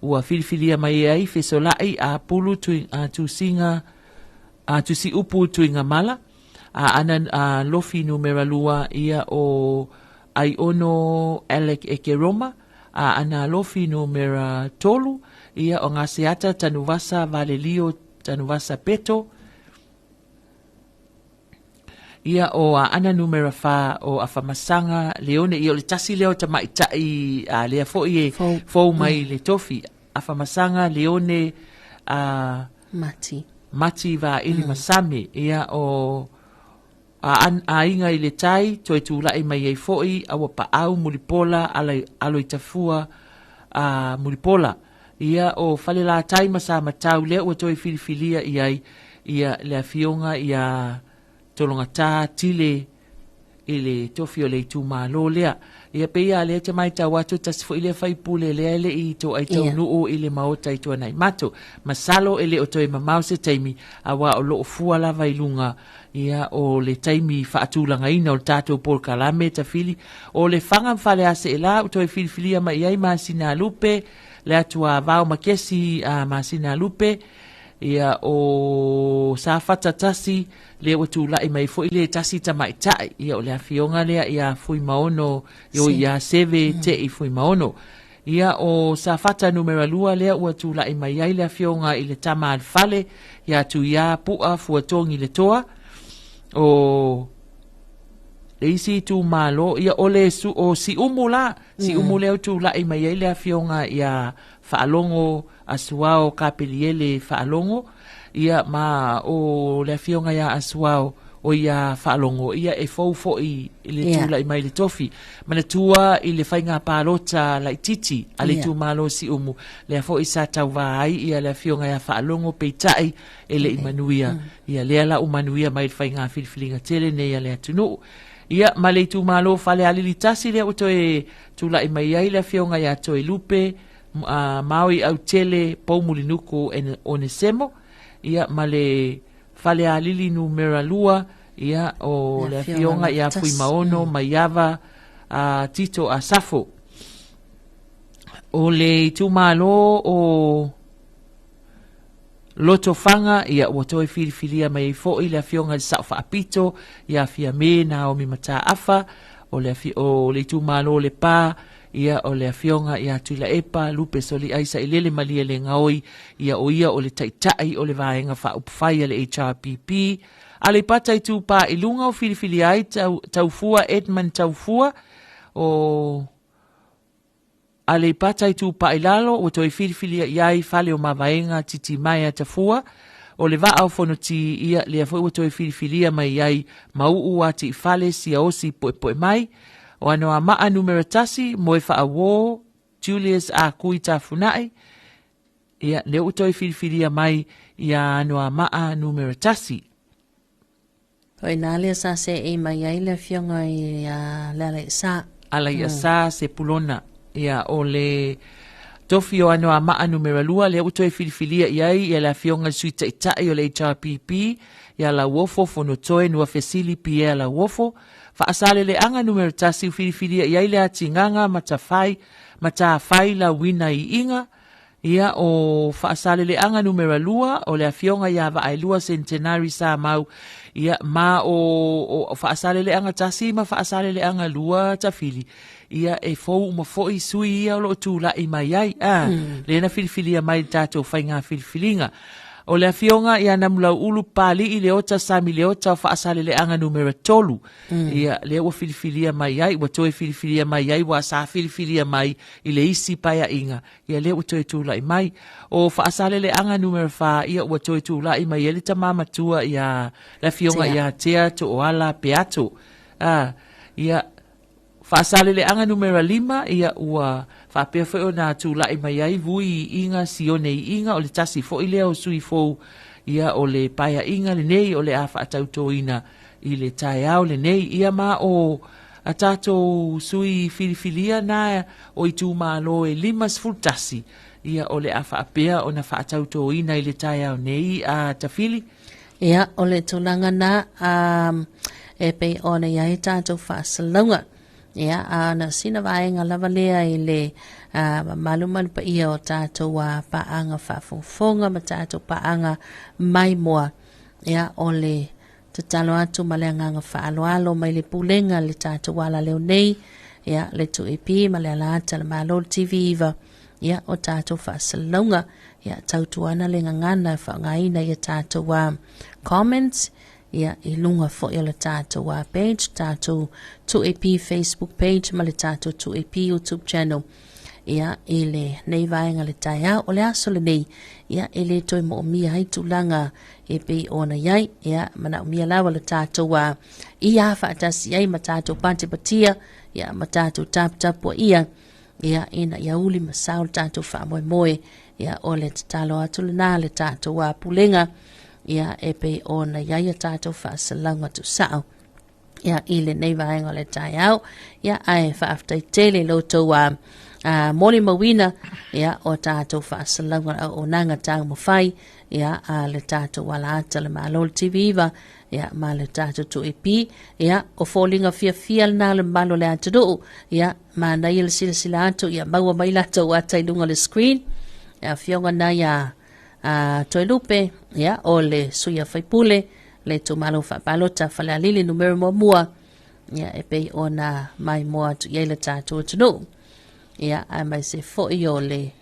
ua filifilia mai ai Fesolai Apulu tui, a, Tusiga a, Tusiupu Tuigamala. Aana Alofi numera 2, ia o Aiono Alec Ekeroma. Aana Alofi numera 3, ia o Gaseata Tanuvasa Valelio Tanuvasa Peto. Ia o Aana numera 4 o Afamasaga Leone, ia o le tasi lea o tamaitai a lea foi e fou mai le tofi. Afamasaga Leone a Mati. Mati Vaili Masame, ia o Aiga i le Tai, toe tulai mai ai foi a ua paau Mulipola ala, Aloitafua a Mulipola. Ia o Falelatai ma Samatau lea ua toe filifilia i ai ia le afioga ia Tologata Tile i le tofi o le itumalo lea. Ia pei a lea te maitau atu tasi foi lea faipule lea e le i toai taunuu i le maota i Tuanaimato. Masalo e le o toe mamao se taimi aua o loo fua lava i luga ia o le taimi faatulagaina o le tatou polokalame Tafili. O le Faga ma Faleaseela ua toe filifilia mai ai Masina Lupe, le Atua Vao Makesi a Masina Lupe, ia o Safata tasi lea ua tulai mai foi le tasi tamaitai, ia o le afioga lea ia Fuimaono, o ia Seve Tei Fuimaono. Ia o Safata numera 2 lea ua tulai mai ai le afioga i le tama a le fale ia Tuiā Pu'a Fuatogi le Toa. O le isi itumalo, ia o le su, o Siumu la, Siumu lea ua tulai mai ai le afioga ia Faalogo Asuao Kapeliele Faalogo, ia ma o le afioga ia Asuao o ia Faalogo, ia e fou foi i le tulai mai le tofi. Manatua i le faiga palota laitiiti a le itumalo Siumu, lea foi sa tauva ai ia le afioga ia Faalogo, peitai e le i manuia. Ia lea la ua manuia mai le faiga filifiliga tele nei a le atunuu. Ia ma le itumalo Falealili tasi lea ua toe tulai mai ai le afioga ia Toelupe Maui Autele Poumulinuku Onesemo, ia ma le Falealili numera 2, ia o le afioga ia Fuimaono Maiava Tito Asafo. O le itumalo o Lotofaga, ia ua toe filifilia mai ai foi le afioga i le Sao Faapito ia Fiame Naomi Mataafa. o le, o le itumalo o Lepa, ia, o le afioga ia Tuilaepa Lupe Soliai Sailele Malielegaoi, ia, o ia o le taitai o le Vaega Faaupufai a le HRPP. Aleipata Itupa i Luga o filifilia ai tau, Taufua Edmund Taufua, o Aleipata Itupa i Lalo ua toe filifilia i ai Faleomavaega Titimaea Tafua, o le Vaa o Fonoti, ia, lea foi ua toe filifilia mai ai Mauu Atiifale Siaosi Poepoe Mai. O Anoamaa Numera 1, Moefaauō Julius Akui Tafunai, ia, lea ua toe filifilia mai ia Anoamaa Numera 1. O ina lea sa seei mai ai le afioga i Lealaisa. Alaiasa Sepulona. Ia, o le tofi o Anoamaa Numera 2, lea ua toe filifilia i ai ia le afioga i le Sui Taitai o le HRPP, ia Lauofo Fonotoe Nuafesili Pierre Lauofo. Faasaleleaga Numera 1, ua filifilia i ai le Atigaga Matafai Matafai Lauina Iiga. Ia, o Faasaleleaga Numera 2, o le afioga ia Vaaelua Centenary Samau. Ia, ma o, o Faasaleleaga 1 ma Faasaleleaga 2 Tafili, ia, e fou uma foi sui ia o loo tulai mai ai. Lea na filifilia mai le tatou faiga filifiliga. O le afioga ia Namulauulu Papalii Leota Sami Leota o Faasaleleaga Numera 3. Ia, lea ua filifilia mai ai, ua toe filifilia mai ai, ua sa filifilia mai i le isi paeaiga, ia lea ua toe tulai mai. O Faasaleleaga Numera 4, ia ua toe tulai mai ai le tama matua ia le afioga ia Tea Tooala Peato. Ia, Faasaleleaga Numera 5, ia ua faapea foi ona tulai mai ai Vui Iiga Sione Iiga, o le tasi foi lea o sui fou, ia o le paeaiga lenei o le a faatautoina i le taeao lenei. Ia ma o a tatou sui filifilia na o itumalo e 51, ia o le a faapea ona faatautoina i le taeao nei a Tafili. Ia, o le tulaga na e pei ona i ai tatou faasalauga. Ia, a na sina vaega lava lea i le mamalu ma le paia o tatou paaga faafogafoga ma tatou paaga maimoa. Ia, o le tatalo atu ma le agaga faaaloalo mai le pulega le tatou alaleo nei, ia, le 2AP ma le alaata le Malo le TV9, ia, o tatou faasalauga. Ia, tautuana le gagana e faaaogaina ia tatou comments, ia, i luga foi o le tatou page, tatou 2AP Facebook page ma le tatou 2AP YouTube channel. Ia, i lenei vaega le taeao, o le aso lenei, ia, e le toe moomia ai tulaga e pei ona i ai. Ia, manaomia lava le tatou ia faatasi ai ma tatou patipatia, ia, ma tatou taputapuaia, ia, ina ia uli ma sao le tatou faamoemoe. Ia, o le tatalo atu lena le tatou pulega, ia, e pei ona i ai a tatou faasalauga tuusao, ia, i lenei vaega o le taeao. Ia, ae faafetai tele lo outou molimauina, ia, o tatou faasalauga auaunaga taumafai, ia, a le tatou alaata le Malo le TV9, ia, ma le tatou 2AP. Ia, o foliga fiafia lena le mamalu o le atunuu. Ia, manaia le silasila atu, ia maua mai latou ata i luga o le screen. Ia, afioga na ia Toelupe, ia, o le sui a faipule le itumalo faapalota Falealili Numera 1, ia, e pei ona maimoa atu i ai le tatou atunuu. Ia, aemaise foi o le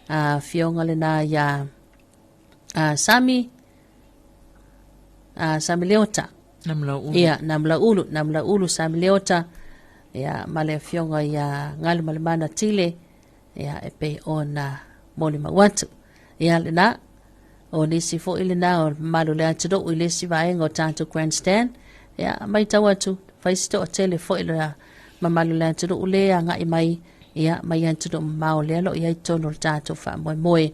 afioga lena ia Sami Sami Leota. Namulauulu. Ia, Namulauulu, Namulauulu Sami Leota, ia, ma le afioga ia Galumalemana Tile, ia, e pei ona molimau atu. Ia, lena, o nisi foi lena o mamalu le atunuu i le isi vaega o tatou grandstand. Ia, matau atu, fai si toatele foi le mamalu le atunuu le agai mai, ia, mai atunuu mamao lea lo i ai totonu o le tatou faamoemoe.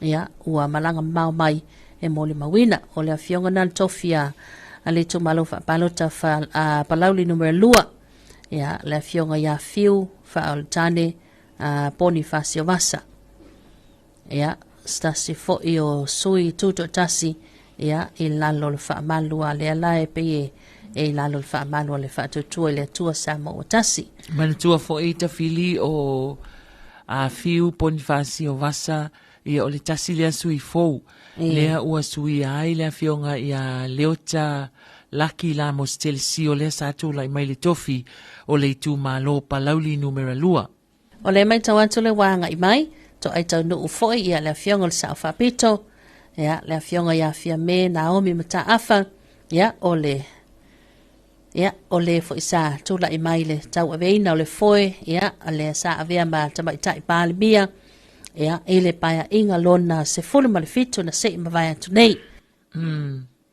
Ia, ua malaga mamao mai e molimauina. O le afioga na le tofi a le itumalo faapalota Palauli Numera 2, ia, le afioga ia Fiu Faaoletane Ponifasio Vasa. Ia, se tasi foi o sui tutoatasi, ia, i lalo o le faamalu a lea la e pei e i lalo o le faamalu a le Faatuatua i le Atua Samoa ua tasi. Manatua foi Tafili o Fiu Ponifasio Vasa, ia, o le tasi lea sui fou. Lea ua suia ai le afioga ia Leota Laki Lamositele Sio lea sa tulai mai le tofi o le itumalo Palauli Numera 2. O lea e matau atu le ua agai mai, toai taunuu foi ia le afioga o le Sao Faapito, ia le afioga ia Fiame Naomi Mataafa, ia o le ia o le foi sa tulai mai le tauaveina o le foe, ia lea sa avea ma tamaitai Palemia, ia i le paeaiga lona 17 na se i mavae atu nei.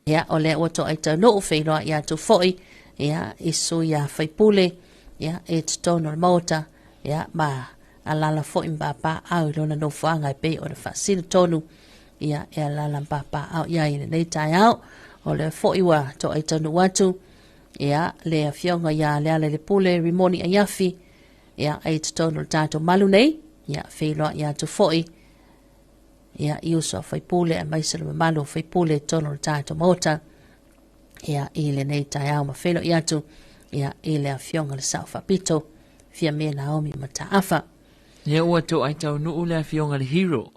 Ia, o lea ua toai taunuu feiloai atu foi, ia, i sui a faipule, ia, i totonu o le Maota, ia, ma alala foi ma papaaao i lona nofoaga e pei ona faasino tonu, ia, e alala ma papaaao i ai i lenei taeao. O lea foi ua toai taunuu atu, ia, le afioga ia Lealailepule Rimoni Aiafi, ia, i totonu o le tatou malu nei, ia, feiloai atu foi, ia, i uso a faipule aemaise le mamalu o faipule i totonu o le tatou Maota, ia, i lenei taeao ma feiloai atu, ia, i le afioga le Sao Faapito, Fiame Naomi Mataafa. Ia ua toai taunuu le afioga le Hero.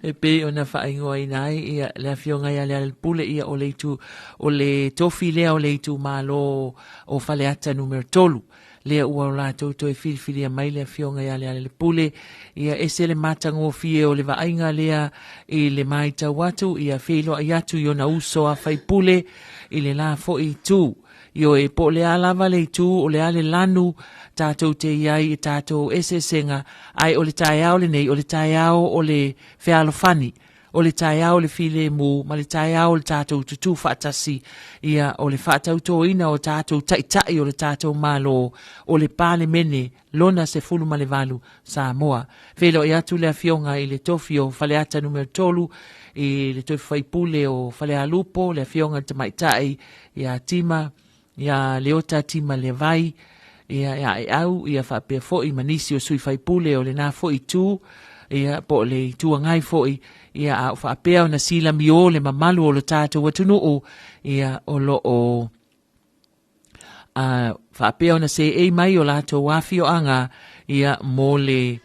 E pei ona faaigoaina ai ia le afioga ia Lealailepule ia o le itu o le tofi lea o le itumalo o Faleata numera 3 lea ua o latou toe filifilia mai le afioga ia Lealailepule, ia ese le matagofie o le vaaiga lea i le maitau atu, ia feiloai atu i ona uso a faipule i le la foi itu. Ioe, po o le a lava le itu, o le a le lanu tatou te i ai i tatou eseesega, ae o le taeao lenei, o le taeao o le fealofani, o le taeao o le filemu ma le taeao o le tatou tutū faatasi, ia, o le faatautoina o tatou taitai o le tatou Malo, o le Palemene lona 18 Samoa. Feiloai atu le afioga i le tofi o Faleata numera 3 i le tofi faipule o Falealupo, le afioga i le tamaitai ia Tima ia Leota Tima Levai, ia ia Aeau, ia faapea foi ma nisi o sui faipule o lena foi itu, ia po o le Itu Agai foi, ia a o faapea ona silamiō le mamalu o lo tatou atunuu, ia o lo o a faapea ona seei mai o latou afioaga, ia mo le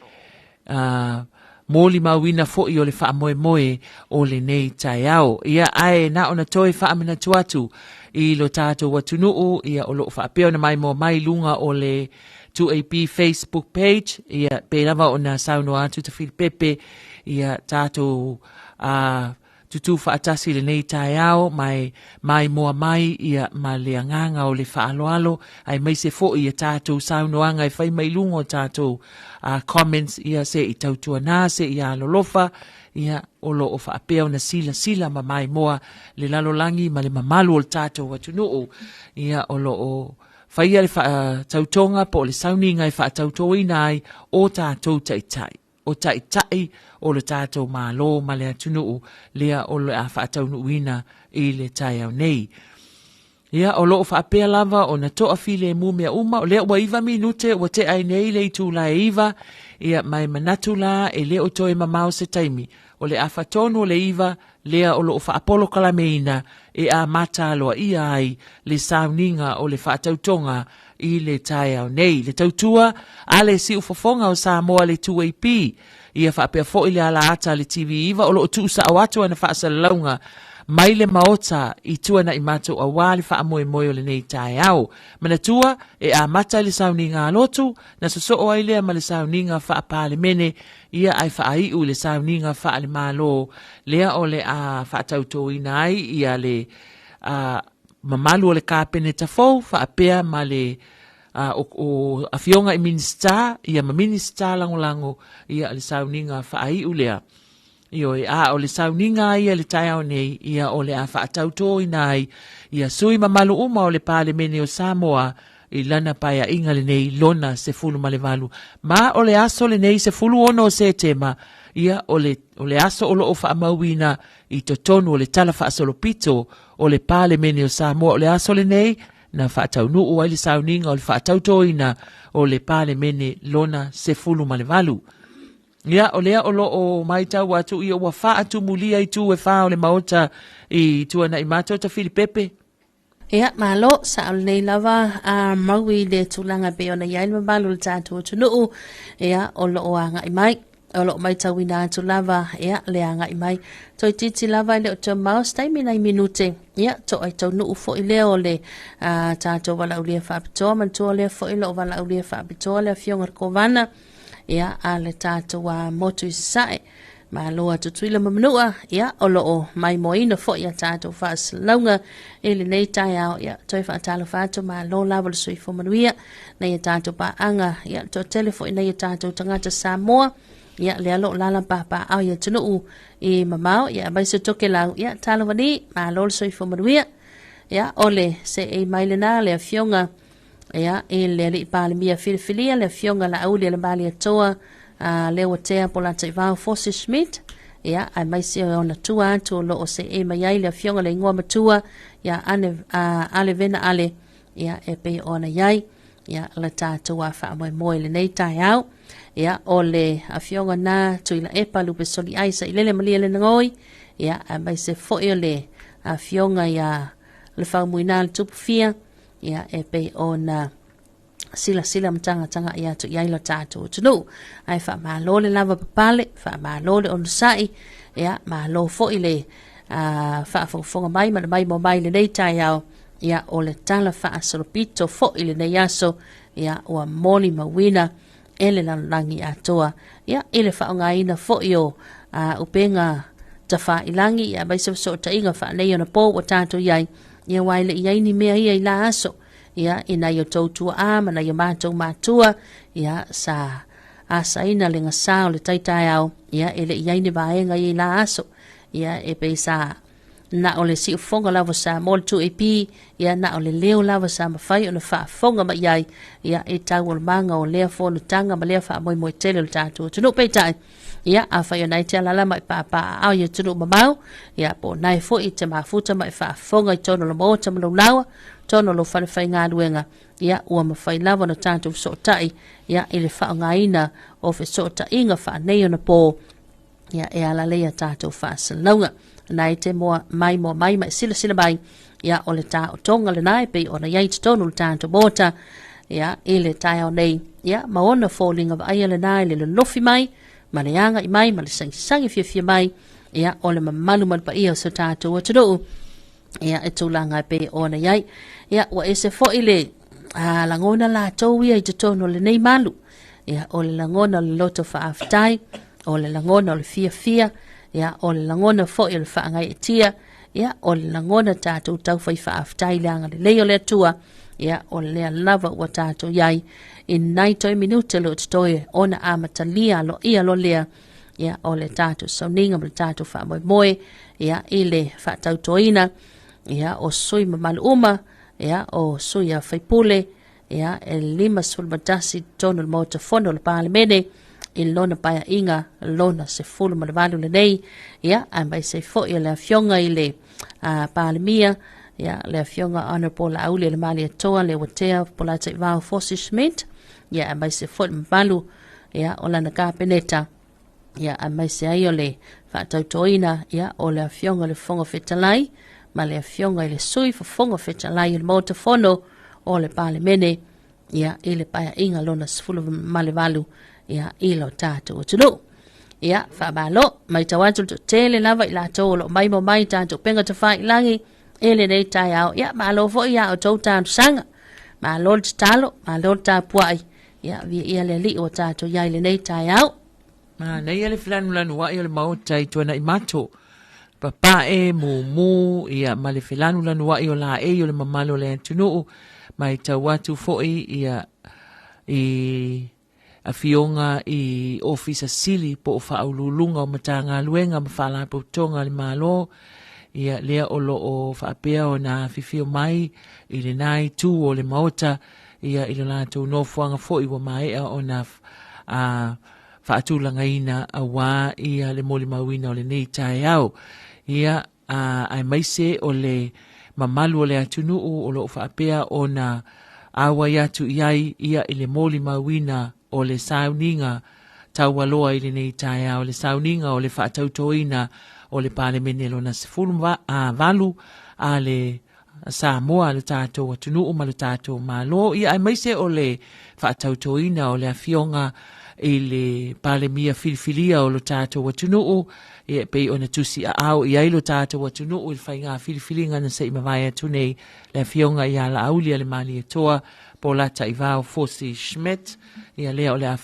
a molimauina foi o le faamoemoe o lenei taeao. Ia, ae na ona toe faamanatu atu i lo tatou atunuu, ia o lo o faapea ona maimoa mai luga o le 2AP Facebook page, ia pei lava ona saunoa atu Tafilipepe, ia tatou a tutū faatasi i lenei taeao ma e maimoa mai ia ma le agaga o le faaaloalo aemaise foi ia tatou saunoaga e fai mai luga o tatou comments ia se i tautuanā se i alolofa ia o lo o faapea ona silasila ma maimoa le lalolagi ma le mamalu o le tatou atunuu ia o lo o faia le faatautoga po o le sauniga e faatautoina ai o tatou taitai o Taitai o le tatou Malo ma le atunuu lea o le a faataunuuina i le taeao nei. Ia, o lo o faapea lava ona toafilemu mea uma, o lea ua 9 minute ua tea ai nei le itula e 9, ia, ma e manatu la e le o toe mamao se taimi, o le afa tonu o le 9 lea o lo o faapolokalameina e amata aloaia ai le sauniga o le faatautoga i le taeao nei. Le tautua a le siufofoga o Samoa le 2AP, ia faapea foi le alaata a le TV9 o lo o tuusao atu ana faasalalauga mai le Maota i Tuanai Matou aua le faamoemoe o lenei taeao. Manatua, e amata i le sauniga a lotu, na sosoo ai lea ma le sauniga faa-Palemene, ia ae faaiu i le sauniga faale-Malo lea o le a faatautoina ai ia le a, mamalu o le Kapeneta fou faapea ma le a, o, o afioga i Minisita ia ma Minisita lagolago ia le sauniga faaiu lea. Ioe, a o le sauniga a ia i le taeao nei, ia o le a faatautoina ai ia sui mamalu uma o le Palemene o Samoa i lana paeaiga lenei lona 18. Ma o le aso lenei 16 o Setema, ia o le, o le aso o lo o faamauina i totonu o le Tala Faasolopito o le Palemene o Samoa. O le aso lenei na faataunuu ai le sauniga o le faatautoina o le Palemene lona 18. Ia, o lea o lo o maitau atu, ia ua faatumulia itu e whā o le Maota i Tuanai Matou Tafilipepe. Ia, malo, sao lenei lava a mau i le tulaga e pei ona i ai le mamalu o le tatou atunuu, ia, o lo o agai mai. O lo o matauina atu lava, ia, le agai mai. Toeitiiti lava e le o toe mao se taimi nai minute, ia, toa i taunuu foi lea o le a, tatou valaaulia faapitoa, manatua lea foi lo o valaaulia faapitoa le afioga i le Kovana, ia, a le tatou a, motu i Sasae. Malo a Tutuila ma Manua, ia, o lo o maimoaina foi a tatou faasalalauga i lenei taeao. Ia, toe faatalofa atu, malo lava le soifua manuia nei a tatou paaga, ia, le toatele foi nei a tatou tagata Samoa, ia, lea lo o lala papaao i atunuu i mamao, ia, aemaise o Tokelau, ia, talofa ni, malo le soifua manuia. Ia, o le seei mai lena le afioga, ia, i le alii Palemia filifilia, le afioga Laauli Alemalietoa, a Leuatea Polataivao Fosi Schmidt, ia, aemaise o ona tua atu o lo o seei mai ai le afioga le igoa matua, ia, Ane, a, Ale Vena Ale, ia, e pei ona i ai, ia, le tatou a faamoemoe i lenei taeao. Ia, o le afioga na Tuilaepa Lupesoliai Sailele Malia Lenagoi, ia, aemaise foi o le afioga ia Lefaumuina le Tupufia, ia, e pei ona silasila ma tagatagai atu i ai lo tatou atunuu. Ae faamalo le lava papale, faamalo le onosai, ia, malo foi le faafogafoga mai ma le maimoa mai i lenei taeao. Ia, o le tala faasolopito foi i lenei aso, ia, ua molimauina e le lalolagi atoa, ia, i le faaaogaina foi o upega tafailagi, ia, aemaise fesootaiga faaneionapo ua tatou i ai, ia, aua e le i ai ni mea ia i la aso, ia, i nai o tou tuaa ma nai o matou matua, ia, sa asaina le gasā o le tai taeao, ia, e le i ai ni vaega ia i la aso, ia, e pei sa na o le siufofoga lava sa mo le 2AP, ia, na o le leo lava sa mafai ona faafofoga mai i ai, ia, i taualumaga o lea fonotaga ma lea faamoemoe tele o le tatou atunuu. Peitai, ia, afai o na e te alaala ma e pāpāaao i atunuu mamao, ia, po o na e foi i te mafuta ma e faafofoga i totonu o le maota ma lou laoa, totonu o lou falefaigaluega, ia, ua mafai lava ona tatou fesootai, ia, i le faaaogaina o fesootaiga faaneionapo, ia, e ala lea ia tatou faasalalauga. Na e te moa mai moa mai ma e silasila mai, ia, o le taotoga lena e pei ona i ai i totonu o le tatou maota, ia, i le taeao nei, ia, ma ona foliga vaaia lena i le lolofi mai, ma le agai mai, ma le sagisagi fiafia mai, ia, o le mamalu ma le paia o si o tatou atunuu, ia, e tulaga e pei ona i ai. Ia, ua ese foi le lagona latou ia i totonu o lenei malu. Ia, o le lagona o le loto faafetai, o le lagona o le fiafia, ia, o le lagona foi o le faagaeetia, ia, o le lagona tatou taufai faafetai i le agalelei o le Atua, ia, o lea lava ua tatou i ai i nai toe minute o lo o totoe ona amatalia aloaia loa lea, ia, o le tatou sauniga ma le tatou faamoemoe, ia, i le faatautoina, ia, o sui mamalu uma, ia, o sui a faipule, ia, e 51 i totonu o le Maota Fono o le Palemene i lona paeaiga lona 18 lenei, ia, aemaise foi o le afioga i le Palemia, ia, le afioga Honorable Laauli Alemalietoa Leuatea Polataivao Fosi Schmidt, ia, aemaise foi le mamalu, ia, o lana Kapeneta, ia, aemaise ai o le faatautoina, ia, o le afioga i le Fofoga Fetalai ma le afioga i le Sui Fofoga Fetalai o le Maota Fono o le Palemene, ia, i le paeaiga lona 18, ia, i lo tatou atunuu. Ia, faamalo, matau atu le toatele lava i latou o lo o maimoa mai i tatou upega tafailagi i lenei taeao. Ia, malo foi ia outou talosaga, malo le tatalo, malo le tapuai, ia, viia le Alii ua tatou i ai i lenei taeao. Manaia le felanulanuai o le Maota i Tuanaimato, papae, mumu, ia, ma le felanulanuai o laei o le mamalu o le atunuu, matau atu foi ia i afioga i Ofisa Sili po o Faauluuluga o Matagaluega ma Faalapotopotoga a le Malo, ia lea o lo o faapea ona afifio mai i lena itu o le Maota, ia i lo latou nofoaga foi ua maea ona a faatulagaina aua ia le molimauina o lenei taeao. Ia, a, aemaise o le mamalu o le atunuu o lo o faapea ona auai atu i ai ia i le molimauina o le sauniga taualoa i lenei taeao, le sauniga o le faatautoina o le Palemene lona 18 a le Samoa, le tatou atunuu ma le tatou Malo, ia aemaise o le faatautoina o le afioga i le Palemia filifilia o lo tatou atunuu, ia e pei ona tusiaao i ai lo tatou atunuu i le faiga filifiliga na se i mavae atu nei, le Afioga ia Laaulialemalietoa Polataivao Fosi Schmidt, ia lea o le a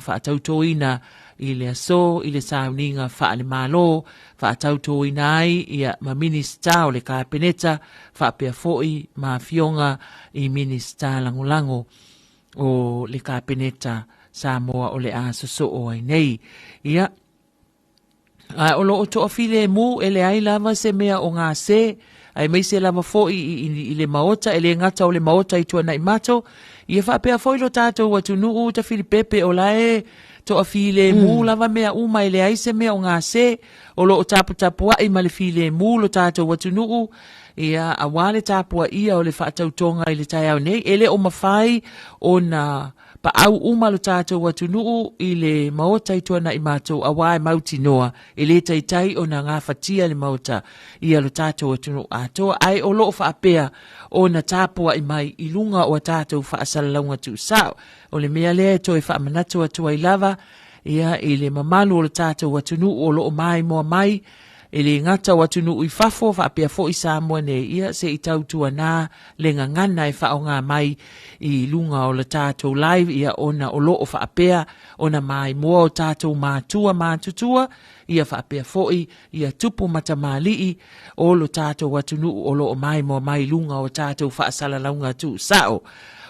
faatautoina i le aso i le sauniga faale-Malo, faatautoina ai ia ma Minisita o le Kapeneta, faapea foi ma afioga i Minisita lagolago o le Kapeneta Samoa o le a sosoo ai nei. Ia, a o lo o toafilemu e leai lava se mea o gase, aemaise lava foi i, i, i le maota, e le gata o le maota i Tuanaimato, ia faapea foi lo tatou atunuu Tafilipepe o la e toafilemu lava mea uma e leai se mea o gase, o lo o taputapuai ma le filemu lo tatou atunuu, ia aua le tapuaia o le faatautoga i le taeao nei, e le o mafai ona paau uma lo tatou atunuu i le maota i Tuanaimato auā e mautinoa e le taitai ona gafatia le maota ia lo tatou atunuu atoa, ae o lo o faapea ona tapuai mai i luga o a tatou faasalalauga tuusao. O le mea lea e toe faamanatu atu ai lava ia i le mamalu o lo tatou atunuu o lo o maimoa mai, e le gata o atunuu i fafo faapea foi Samoa nei, ia se i tautuanā le gagana e faaaoga mai i luga o le tatou live, ia ona o lo o faapea ona maimoa o tatou matua matutua, ia faapea foi ia tupu ma tamalii o lo tatou atunuu o lo o maimoa mai i luga o tatou faasalalauga tuusao.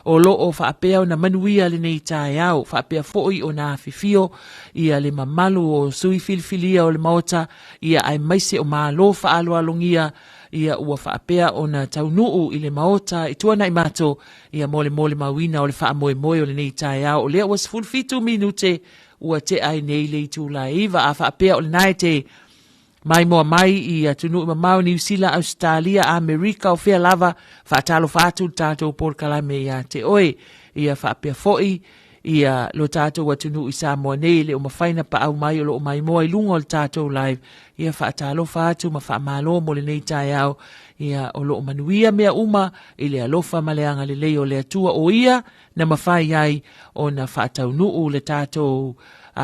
O lo o faapea ona manuia lenei taeao, faapea foi ona afifio ia le mamalu o sui filifilia o le Maota, ia aemaise o Malo faaaloalogia, ia ua faapea ona taunuu i le Maota i Tuanaimato, ia mo le molimauina o le faamoemoe o lenei taeao. O lea ua 17 minute ua tea ai nei le itula e 9, a faapea o lena e te maimoa mai i atunuu mamao, Niu Sila, Ausetalia, Amerika, o fea lava, faatalofa atu le tatou polokalame ia te oe. Ia faapea foi ia lo tatou atunuu i Samoa nei, e le o mafai na paau mai o lo o maimoa i luga o le tatou live. Ia faatalofa atu ma faamalo mo lenei taeao. Ia o lo o manuia mea uma i le alofa ma le agalelei o le Atua, o ia na mafai ai ona faataunuu le tatou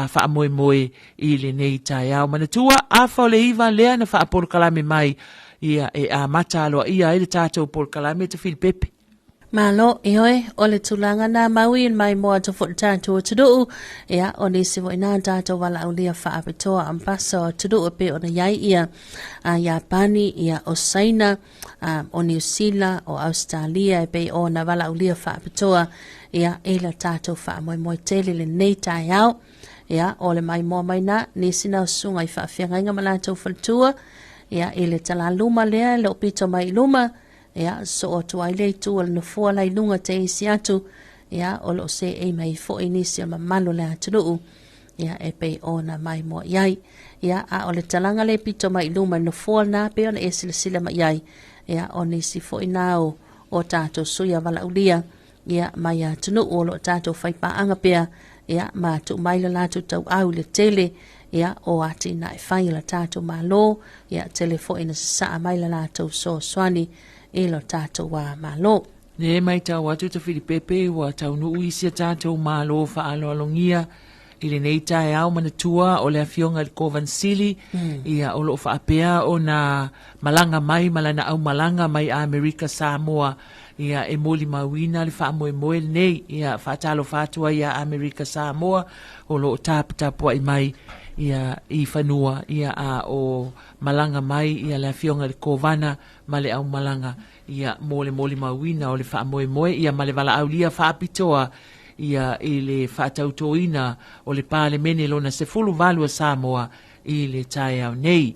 faamoemoe i lenei taeao. Manatua, afa o le iva lea na faapolokalame mai, ia e amata aloaia ai le tatou polokalame Tafilipepe. Malo, ioe, o le tulaga nā maui i maimoa atu foi le tatou atunuu, ia, o nisi foi nā tatou valaaulia faapitoa ambasa o atunuu e pei ona i ai ia a Iapani, ia o Saina, a, o Niu Sila, o Ausetalia e pei ona valaaulia faapitoa, ia, i le tatou faamoemoe tele lenei taeao. Ia, o le maimoa mai nā, nisi nā o susuga i faafeagaiga ma latou faletua, ia, i le talaluma lea e le o pito mai i luma, ia, soo atu ai le itu o le nofoa la i luga te isi atu, ia, o lo o seei mai foi nisi o mamalu o le atunuu, ia, e pei ona maimoa i ai. Ia, a o le talaga le pito mai i luma i le nofoa lena, pei ona e silasila mai i ai, ia, o nisi foi na o, o tatou sui a valaaulia, ia, mai atunuu o lo o tatou faipaaga pea, ia, ma tuu mai le latou tauau i le tele, ia, o atinae fai a le tatou Malo, ia, tele foi ina sasaa mai le latou fesoasoani i lo tatou Malo. E matau atu Tafilipepe ua taunuu isi a tatou Malo faaaloalogia i lenei taeao manatua o le Afioga i le Kovana Sili, ia o lo o faapea ona malaga mai ma lana aumalaga mai Amerika Samoa, ia e molimauina le faamoemoe lenei, ia faatalofa atu ai ia Amerika Samoa o lo o taputapuai mai ia i fanua, ia a o malaga mai ia le Afioga i le Kovana ma le aumalaga, ia mo le molimauina o le faamoemoe, ia ma le valaaulia faapitoa ia i le faatautoina o le Palemene lona 18 a Samoa i le taeao nei.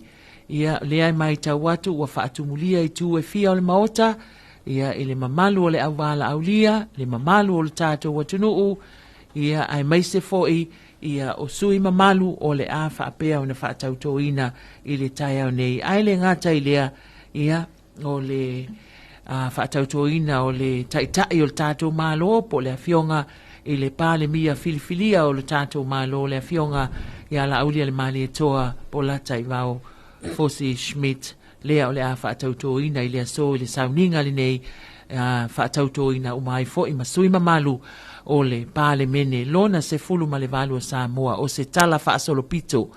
Ia, lea e matau atu ua faatumulia i tu e fia o le Maota, ia, i le mamalu o le auvalaaulia, le mamalu o le tatou atunuu, ia, aemaise foi ia o sui mamalu o le a faapea ona faatautoina i le taeao nei. Ae le gata i lea, ia, o le faatautoina o le Taitai o le tatou Malo po o le Afioga i le Palemia filifilia o le tatou Malo, le Afioga ia Laaulialemalietoa Polataivao Fosi Schmidt, lea o le a faatautoina i le aso i le sauniga lenei faatautoina uma ai foi ma sui mamalu o le Palemene lona 18 o Samoa. O se tala faasolopito,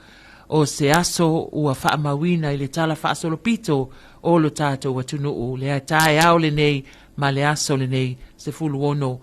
o se aso ua faamauina i le tala faasolopito o lo tatou atunuu, le taeao lenei ma le aso lenei 16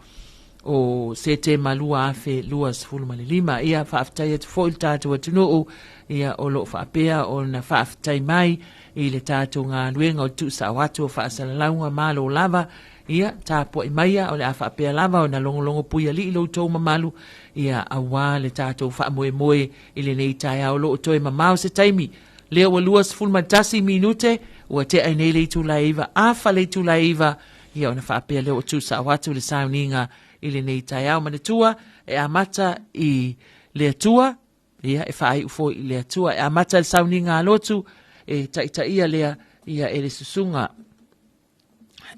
o Setema 2025. Ia, faafetai atu foi le tatou atunuu, ia, o lo o faapea ona faafetai mai i le tatou galuega o le tuusao atu o faasalalauga malo lava. Ia, tapuai maia, o le a faapea lava ona logologo puialii lo outou mamalu, ia, aua le tatou faamoemoe i lenei taeao o lo o toe mamao se taimi. Lea ua 21 minute, ua tea nei le itula e 9, afa le itula e 9, ia ona faapea lea ua tuusao atu le sauniga i lenei taeao. Manatua, e amata i le Atua, ia, e faaiu foi i le Atua. E amata le sauniga a lotu, e taitaia lea, ia, e le susuga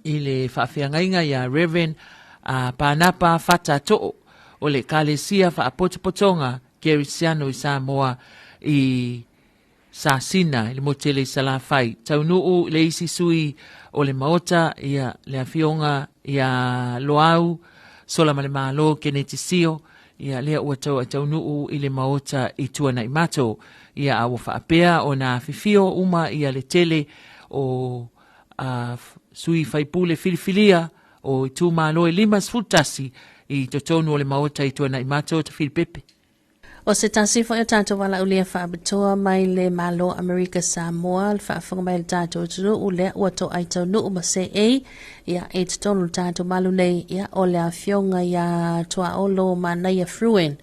i le faafeagaiga ia Reverend Panapa Fata To'o o le Ekalesia Faapotopotoga Kerisiano i Samoa i Sasina i le motele i Salafai. Taunuu le isi sui o le Maota, ia le afioga ia Loau Solamalemalo Keneti Sio, ia lea ua taunuu i le Maota i Tuanaimato. Ia a ua faapea ona afifio uma ia le tele o sui faipule filifilia o itumalo e 51 i totonu o le Maota i Tuanaimato. Tafilipepe. O se tasi foi o tatou valaaulia faapitoa mai le Malo Amerika Samoa, le faafofoga mai le tatou atunuu lea ua toai taunuu ma seei, ia, e totonu le tatou malu nei, ia, o le afioga ia Tuaolo Manaia Fruen,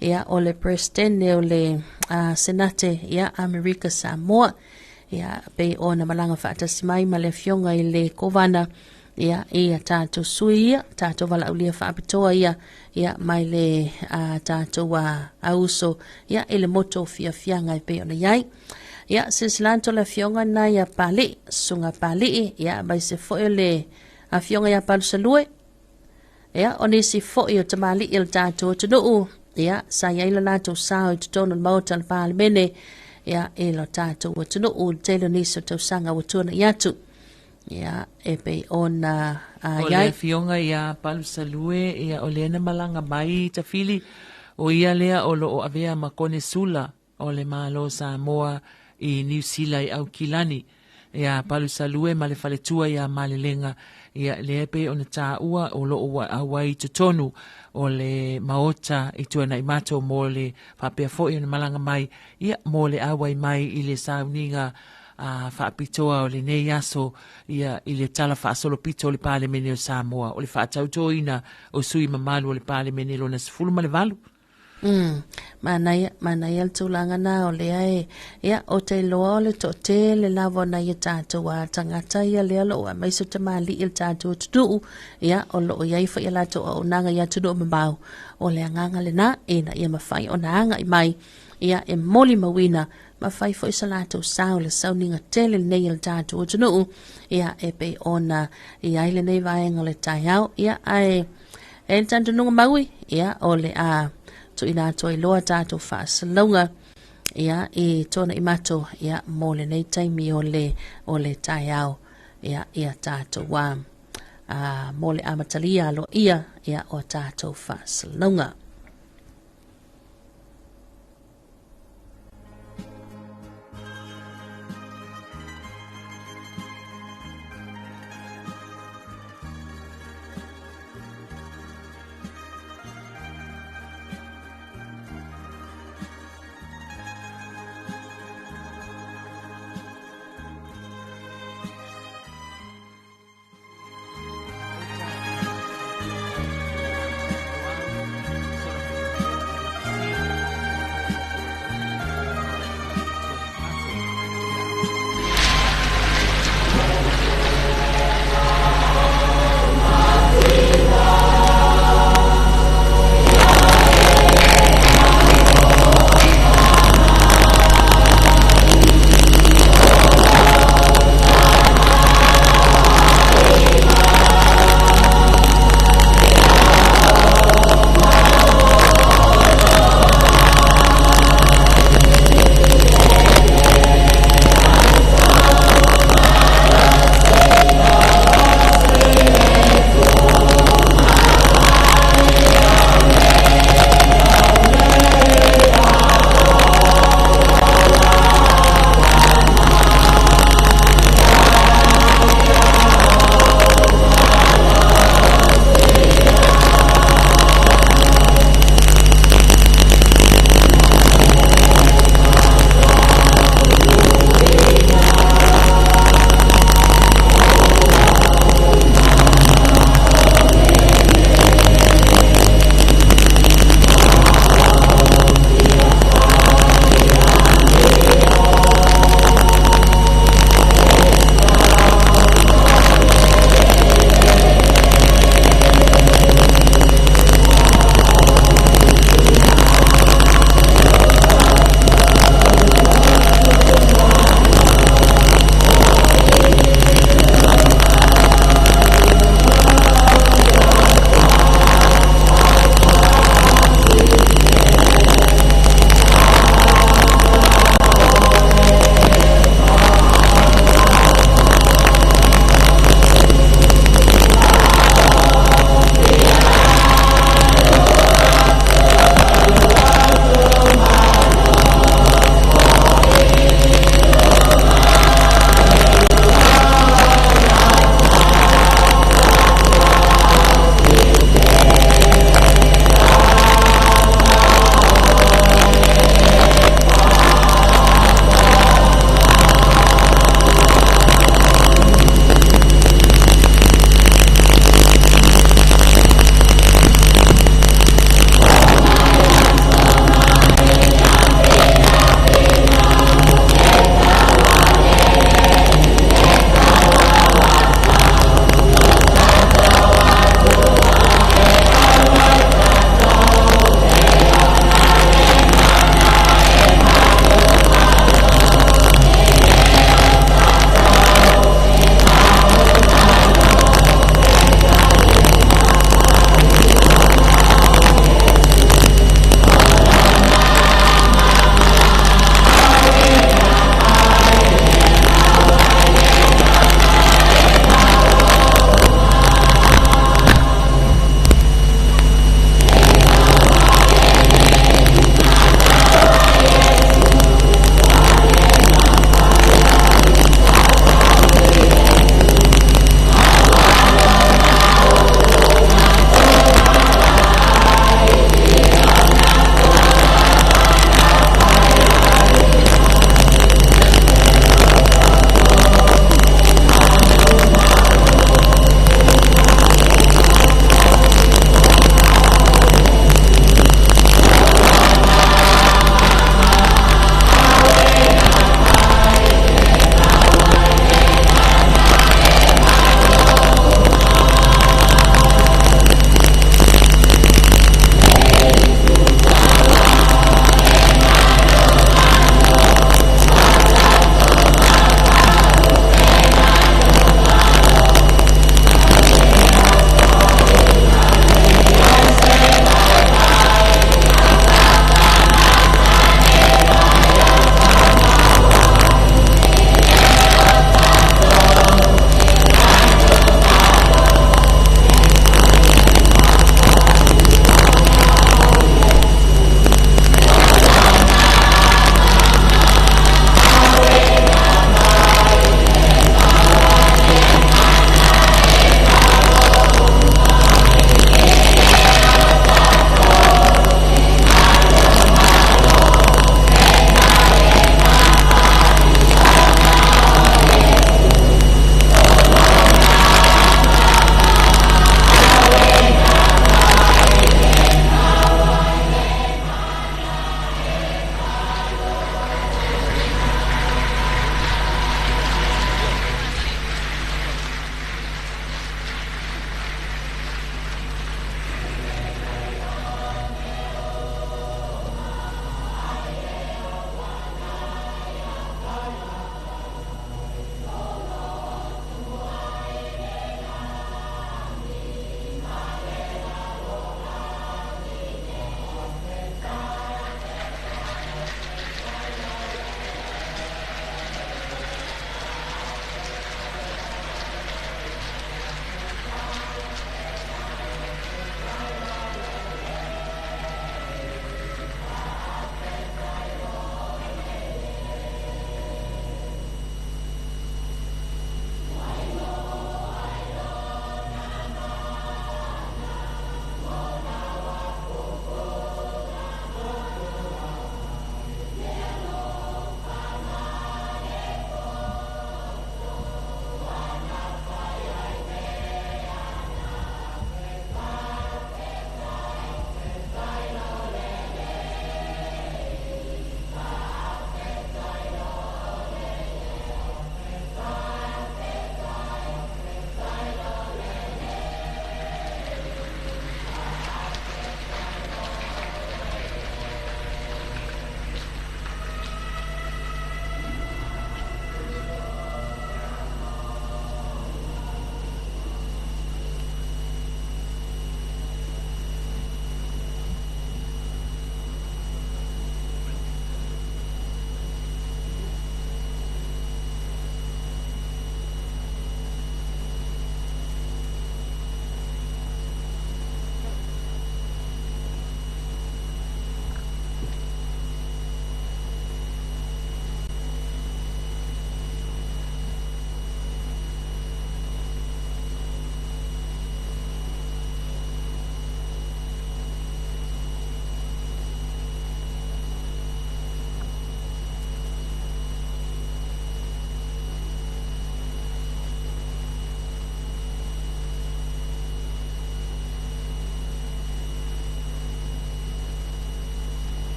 ia, o le Peresetene o le Senate, ia, Amerika Samoa, ia, pei ona malaga faatasi mai ma le afioga i le Kovana, ia, ia tatou sui ia, tatou valaaulia faapitoa ia, ia, mai le tatou auso, ia, i le motu o Fiafiaga e pei ona i ai. Ia, silasila atu le afioga na ia Pali'i, Susuga Pali'i, ia, aemaise foi o le afioga ia Palusalue, ia, o nisi foi o tamalii o le tatou atunuu, ia, sa i ai le latou sao i totonu o le Maota o le Palemene, ia, i lo tatou atunuu, le tele o nisi o tausaga ua tuanai atu. Ia, e pei ona o le afioga ia Palusalue, ia, o lea na malaga mai Tafili, o ia lea o lo o avea ma konesula o le Malo Samoa i Niu Sila i Aukilani. Ia Palusalue ma le faletua ia Malelega, ia lea pei ona taua o lo o ua auai i totonu o le Maota i Tuanaimato mo le faapea foi ona malaga mai, ia, mo le auai mai i le sauniga faapitoa o lenei aso, ia, i le tala faasolopito o le Palemene o Samoa, o le faatautoina o sui mamalu o le Palemene lona 18. Manaia, manaia le tulaga na o lea e, ia, o te iloa o le toatele lava o nai o tatou tagata ia lea o lo o aemaise o tamalii o le tatou atunuu, ia, o lo o i ai foi a latou auaunaga i atunuu mamao. O le agaga lena ina ia mafai ona agai mai, ia, e molimauina ma fai foi so latou sao i le sauniga tele lenei o le tatou atunuu, ia, e pei ona i ai lenei vaega o le taeao. Ia, ae e le talitonuga maui, ia, o le a tuuina atu ai loa tatou faasalalauga, ia, i Tuanaimato, ia, mo lenei taimi o le taeao, ia, ia tatou mo le amatalia aloaia, ia, o tatou faasalalauga.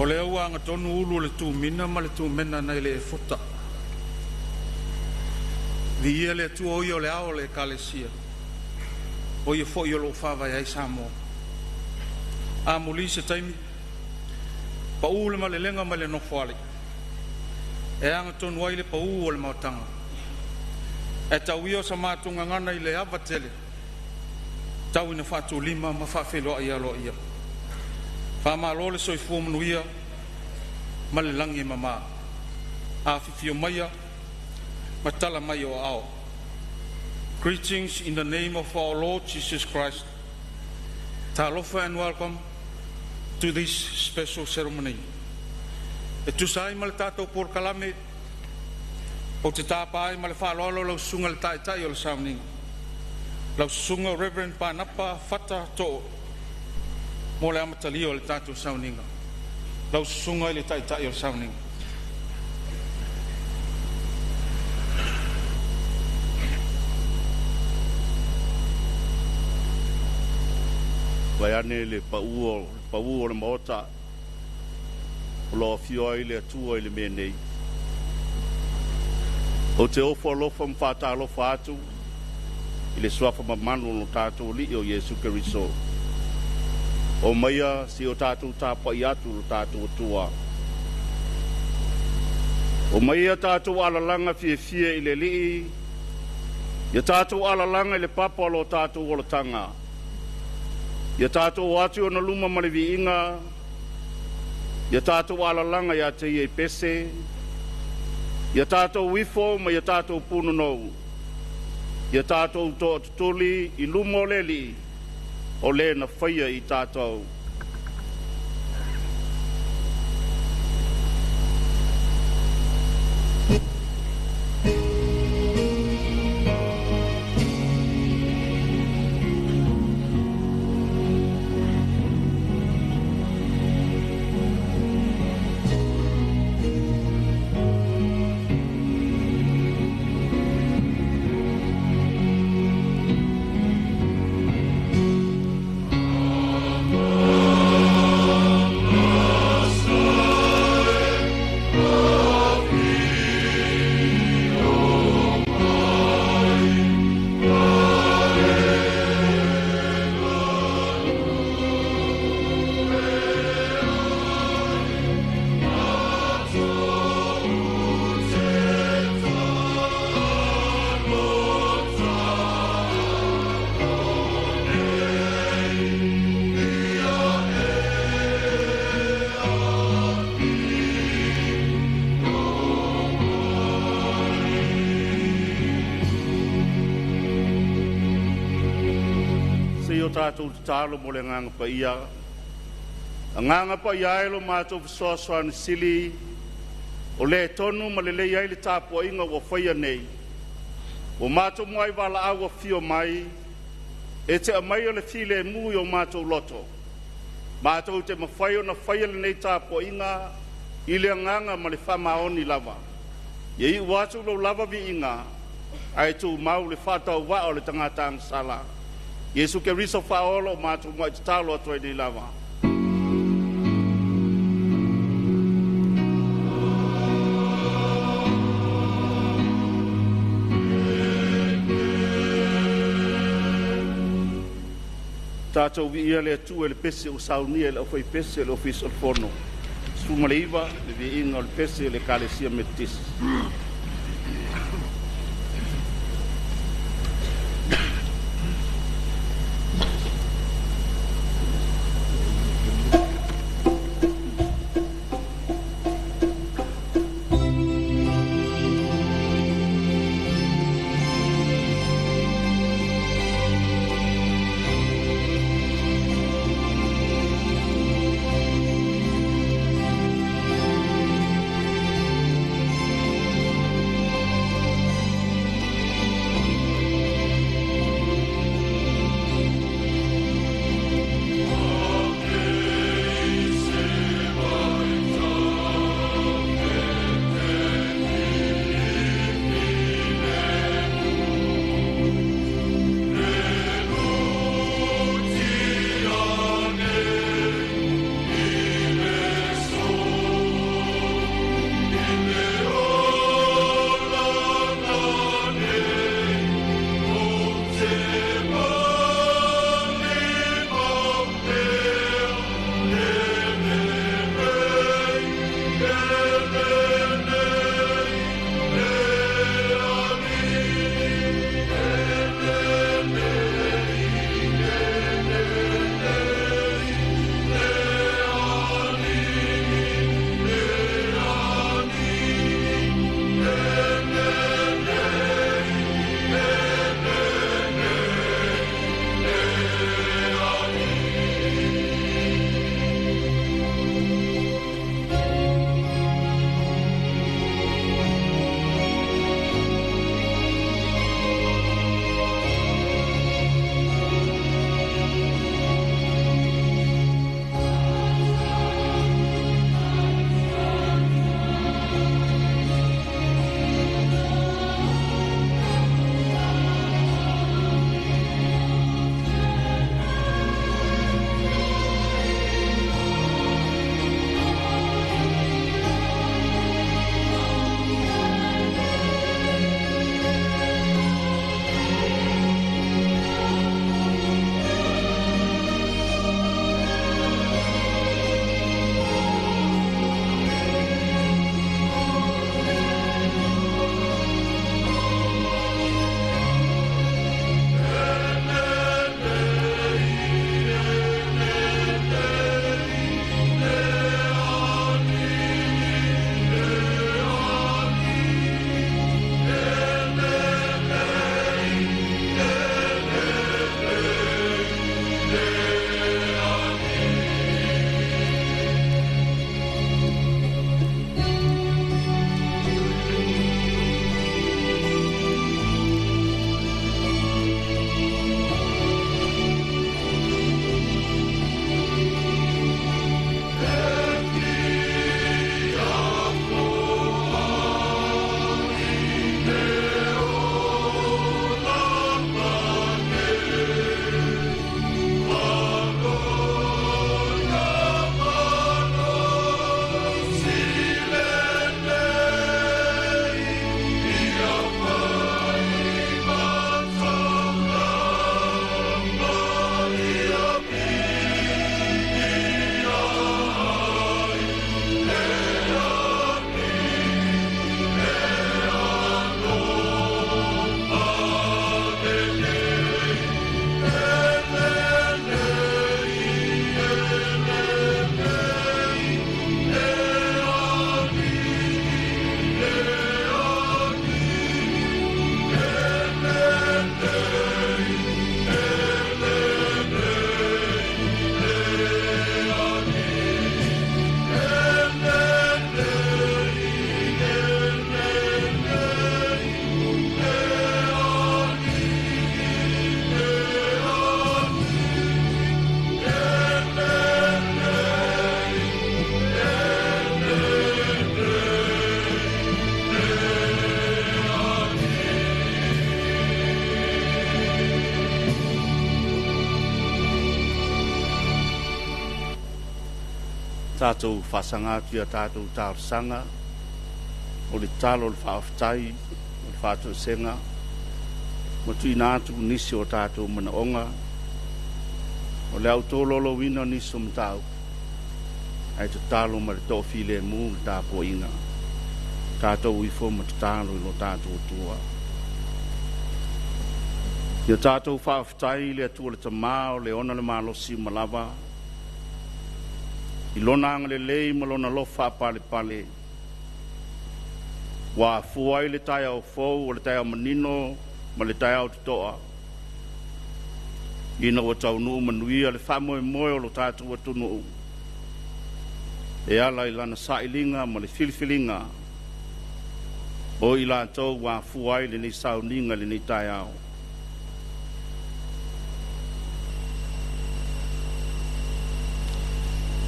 lea ua agatonu ulu o le tumina ma le tumena nai le efota. Viia le Atua o Ia o le ao o le Ekalesia, o Ia foi o lo o faavae ai Samoa. Amuli se taimi, pau le malelega mai le Nofoalii e agatonu ai le paū o le maotaga, ae tau ia o sa matou gagana i le ava tele tau ina faatulima ma faafeiloai aloaia. Faamalo le soifua manuia ma le lagi e mama. Afifio maia ma tala mai o aao. Greetings in the name of our Lord Jesus Christ. Talofa and welcome to this special ceremony. E tusa ai ma le tatou polokalame, ou te tapa ai ma le faaaloalo lau susuga i le Taitai o le Sauniga, lau susuga Reverend Panapa Fata Too, mo le amatalia o le tatou sauniga. Lau susuga i le Taitai o le Sauniga. Vaeane le pau o le Maota o lo o afio ai le Atua i le mea nei. Ou te ofo alofa ma faatalofa atu i le suafa mamalu o lo tatou Alii o Iesu Keriso. O maia si o tatou tapuai atu lo tatou Atua. O maia tatou alalaga fiafia i le Alii, ia tatou alalaga i le papa o lo tatou olataga. Ia tatou o atu i ona luma ma le viiga, ia tatou alalaga ia te ia i pese, ia tatou ifo ma ia tatou punonou, ia tatou toatutuli i luma o le Alii, o le na faia i tatou. Se i o tatou tatalo mo le agaga paia. Agaga paia e lo matou fesoasoani sili, o le tonu ma lelei ai le tapuaiga ua faia nei. Ua matou muai valaau afio mai, e te aumai o le filemu i o matou loto. Matou te mafai ona faia lenei tapuaiga i le agaga ma le faamaoni lava. Ia iu atu lou lava viiga, ae tumau le faatauvaa o le tagata agasala. Iesu Keriso faaola o matou mai tatalo atu ai nei lava. Tatou viia le Atua i le pese ua saunia e le aufaipese o le Ofisa o le Fono. 19, le viiga o le pese o le Ekalesia Metotisi. Tatou faasaga atu ia tatou talosaga o le talo o le faafetai o le faatoesega ma tuuina atu nisi o tatou manaoga o le autololowina nisi o mataupu ae tatalo ma le toafilemu le tapuaiga tatou ifo ma tatalo i lo tatou Atua. Ia tatou faafetai i le Atua le Tamā o le ona le malosi uma lava i lona agalelei ma lona alofa faapalepale ua afua ai le taeao fou o le taeao manino ma le taeao totoa ina ua taunuu manuia le faamoemoe o lo tatou atunuu e ala i lana sailiga ma le filifiliga o i latou ua afua ai lenei sauniga i lenei taeao.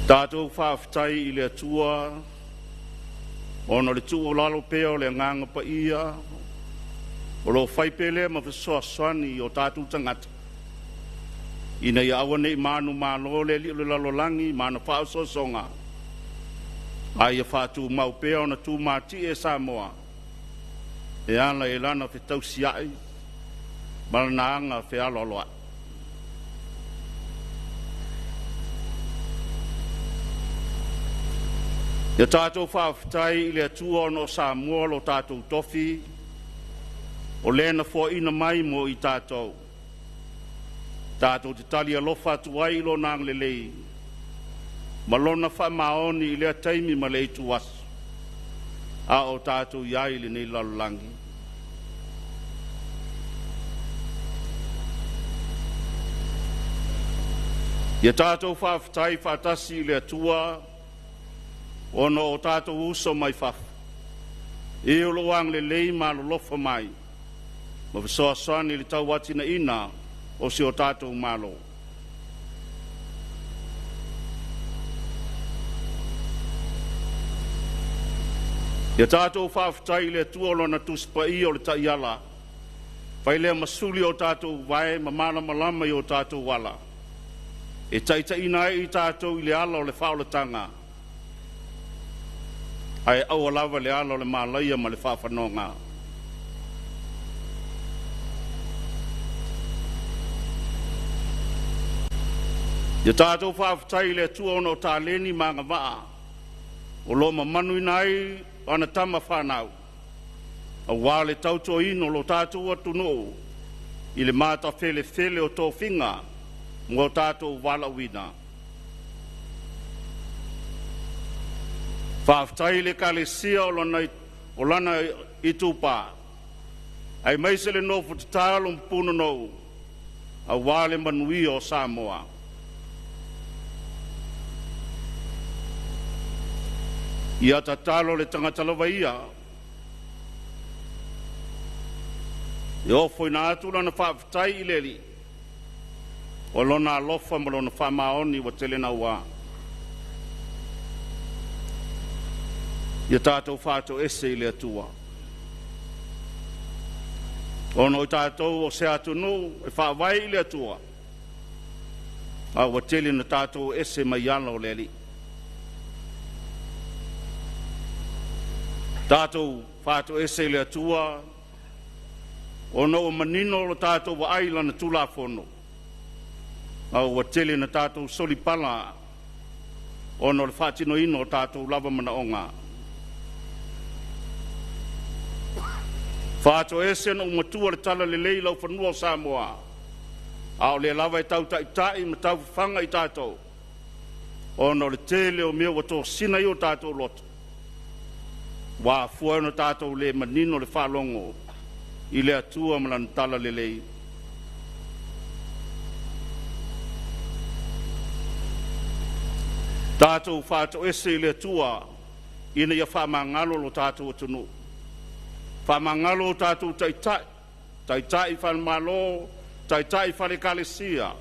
Tatou faafetai i le Atua ona o le tuualalo pea o le Agaga Paia o lo o fai pea lea ma fesoasoani i o tatou tagata ina ia aua nei manumalo le alii o le lalolagi ma ana faaosoosoga a ia faatumau pea ona tumatie Samoa e ala i lana fetausiai ma lana aga fealoaloai. Ia tatou faafetai i le Atua ona o Samoa lo tatou tofi o lea na foaina mai mo i tatou. Tatou te tali alofa atu ai i lona agalelei ma lona faamaoni i lea taimi ma le ituaso a o tatou i ai i lenei lalolagi. Ia tatou faafetai faatasi i le Atua ona o tatou uso mai fafo e o loo agalelei ma alolofa mai ma fesoasoani i le tauatinaina o si o tatou Malo. Ia tatou faafetai i le Atua o lona Tusi Paia o le Taiala, fai lea ma suli o tatou vae ma malamalama i o tatou ala, e taitaiina ai i tatou i le ala o le faaolataga, ae aua lava le ala o le malaia ma le faafanoga. Ia tatou faafetai i le Atua ona o taleni ma agavaa o lo o mamanuina ai ana tama fanau aua le tautuaina o lo tatou atunuu i le matafelefele o tofiga mo tatou valaauina. Faafetai i le Ekalesia o lana itupa, aemaise le nofo tatalo ma punonou aua le manuia o Samoa. Ia tatalo le tagata lava ia e ofoina atu lana faafetai i le Alii o lona alofa ma lona faamaoni ua tele naua. Ia tatou faatoese i le Atua ona o tatou o se atunuu e faavae i le Atua, a ua tele na tatou ese mai ala o le Alii. Tatou faatoese i le Atua ona ua manino lo tatou vaai i lana Tulafono, a ua tele na tatou solipala ona o le faatinoina o tatou lava manaoga. Faatoese na umatua le tala lelei i laufanua o Samoa, a o lea lava e tautaitai ma taufafaga i tatou ona o le tele o mea ua tosina i o tatou loto, ua afua ai ona tatou le manino le faalogo i le Atua ma lana tala lelei. Tatou faatoese i le Atua ina ia faamagalo lo tatou atunuu, faamagalo o tatou taitai, taitai falemalo, taitai falekalesia,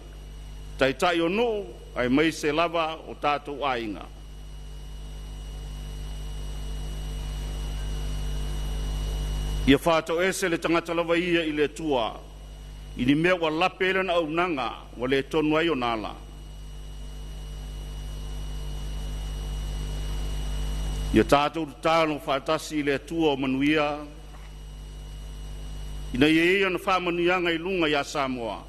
taitai o nuu, aemaise lava o tatou aiga. Ia faatoese le tagata lava ia i le Atua i ni mea ua lape ai lana auaunaga ua le tonu ai ona ala. Ia tatou tatalo faatasi i le Atua o manuia, ina ia ia ona faamanuiaga i luga ia Samoa,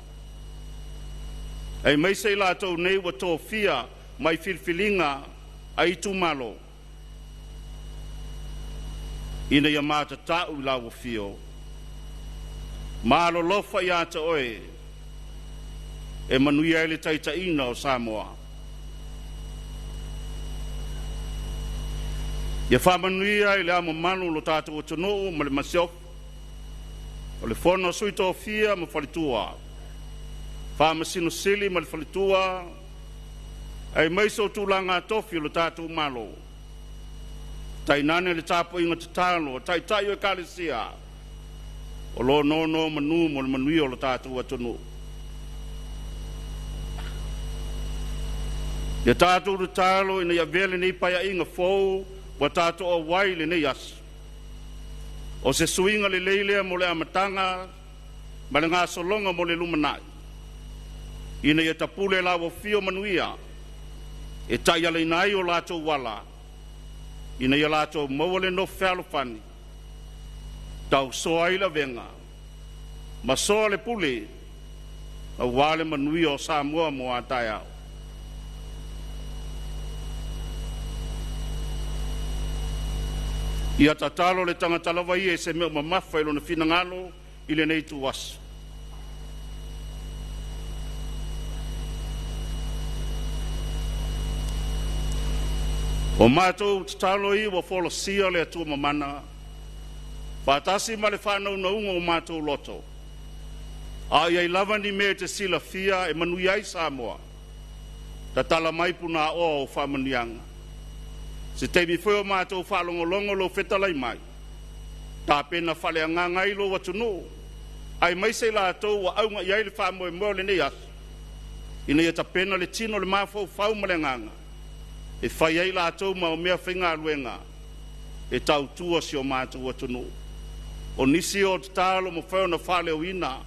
aemaise i latou nei ua tofia mai filifiliga a itumalo, ina ia matatau i lau afio ma alolofa ia te oe e manuia ai le taitaiga o Samoa. Ia faamanuia i le Ao Mamalu o lo tatou atunuu ma le Masiofo, o le Fono a Sui Tofia ma Faletua, Faamasino Sili ma le Faletua, aemaise o tulaga tofi o le tatou Malo, tainane le tapuaiga tatalo a Taitai o Ekalesia o lo o nonomanu mo le manuia o lo tatou atunuu. Ia tatou tatalo ina ia avea lenei Paeaiga fou ua tatou auai i lenei aso, o se suiga lelei lea mo le amataga ma le gasologa mo le lumanai, ina ia tapule lau afio manuia e taialaina ai o latou ala, ina ia latou maua le nofo fealofani, tausoa ai le avega ma soa le pule aua le manuia o Samoa mo a taeao. Ia tatalo le tagata lava ia i se mea o mamafa i lona finagalo i lenei ituaso. O matou tatalo ia ua folasia le Atua mamana, faatasi ma le faanaunauga o matou loto, a o i ai lava ni mea e te silafia e manuia ai Samoa, tatala mai punaoa o faamanuiaga. Se taimi foi o matou faalogologo lou fetalai mai, tapena faaleagaga ai lou atunuu, aemaise i latou ua auga i ai le faamoemoe o lenei aso, ina ia tapena le tino, le mafaufau ma le agaga e fai ai latou ma o mea faigaluega e tautua si o matou atunuu. O nisi o tatalo mafai ona faaleoina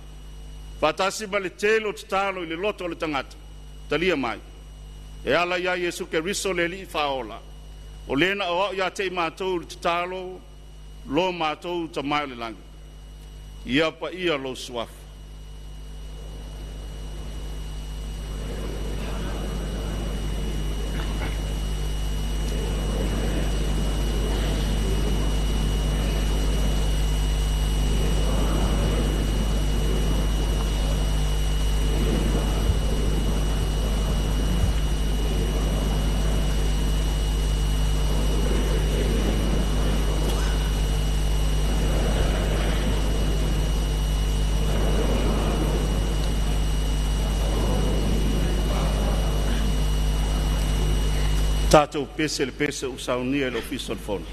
faatasi ma le tele o tatalo i le loto o le tagata, talia mai e ala ia Iesu Keriso le Alii Faaola, o lena na aoao ia te i matou le tatalo, lo matou Tama i le lagi, ia paia lou suafa. Tatou pese le pese ua saunia e le Ofisa o le Fono.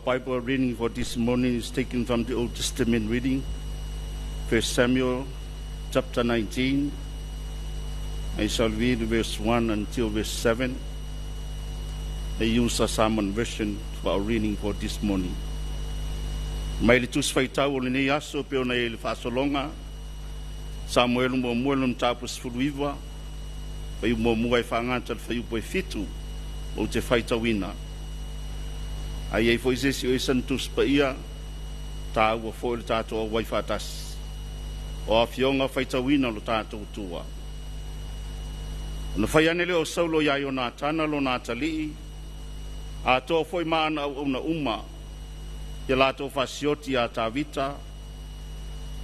Bible reading for this morning is taken from the Old Testament reading, 1 Samuel chapter 19. I shall read verse 1 until verse 7. I use a Samoan version for our reading for this morning. Mai le tusi faitau o lenei aso pei ona i ai le faasologa, Samuelu muamua i lona mataupu 19, fuaiupu muamua e faagata i le fuaiupu e 7 ou te faitauina. A i ai foi se isi o i sana tusi paia, taua foi le tatou auai faatasi. O afioga faitauina lo tatou Atua. Ona fai ane lea o Saulo iā Ionatana lona atalii, atoa foi ma ana auauna uma, ia latou fasioti iā Tavita,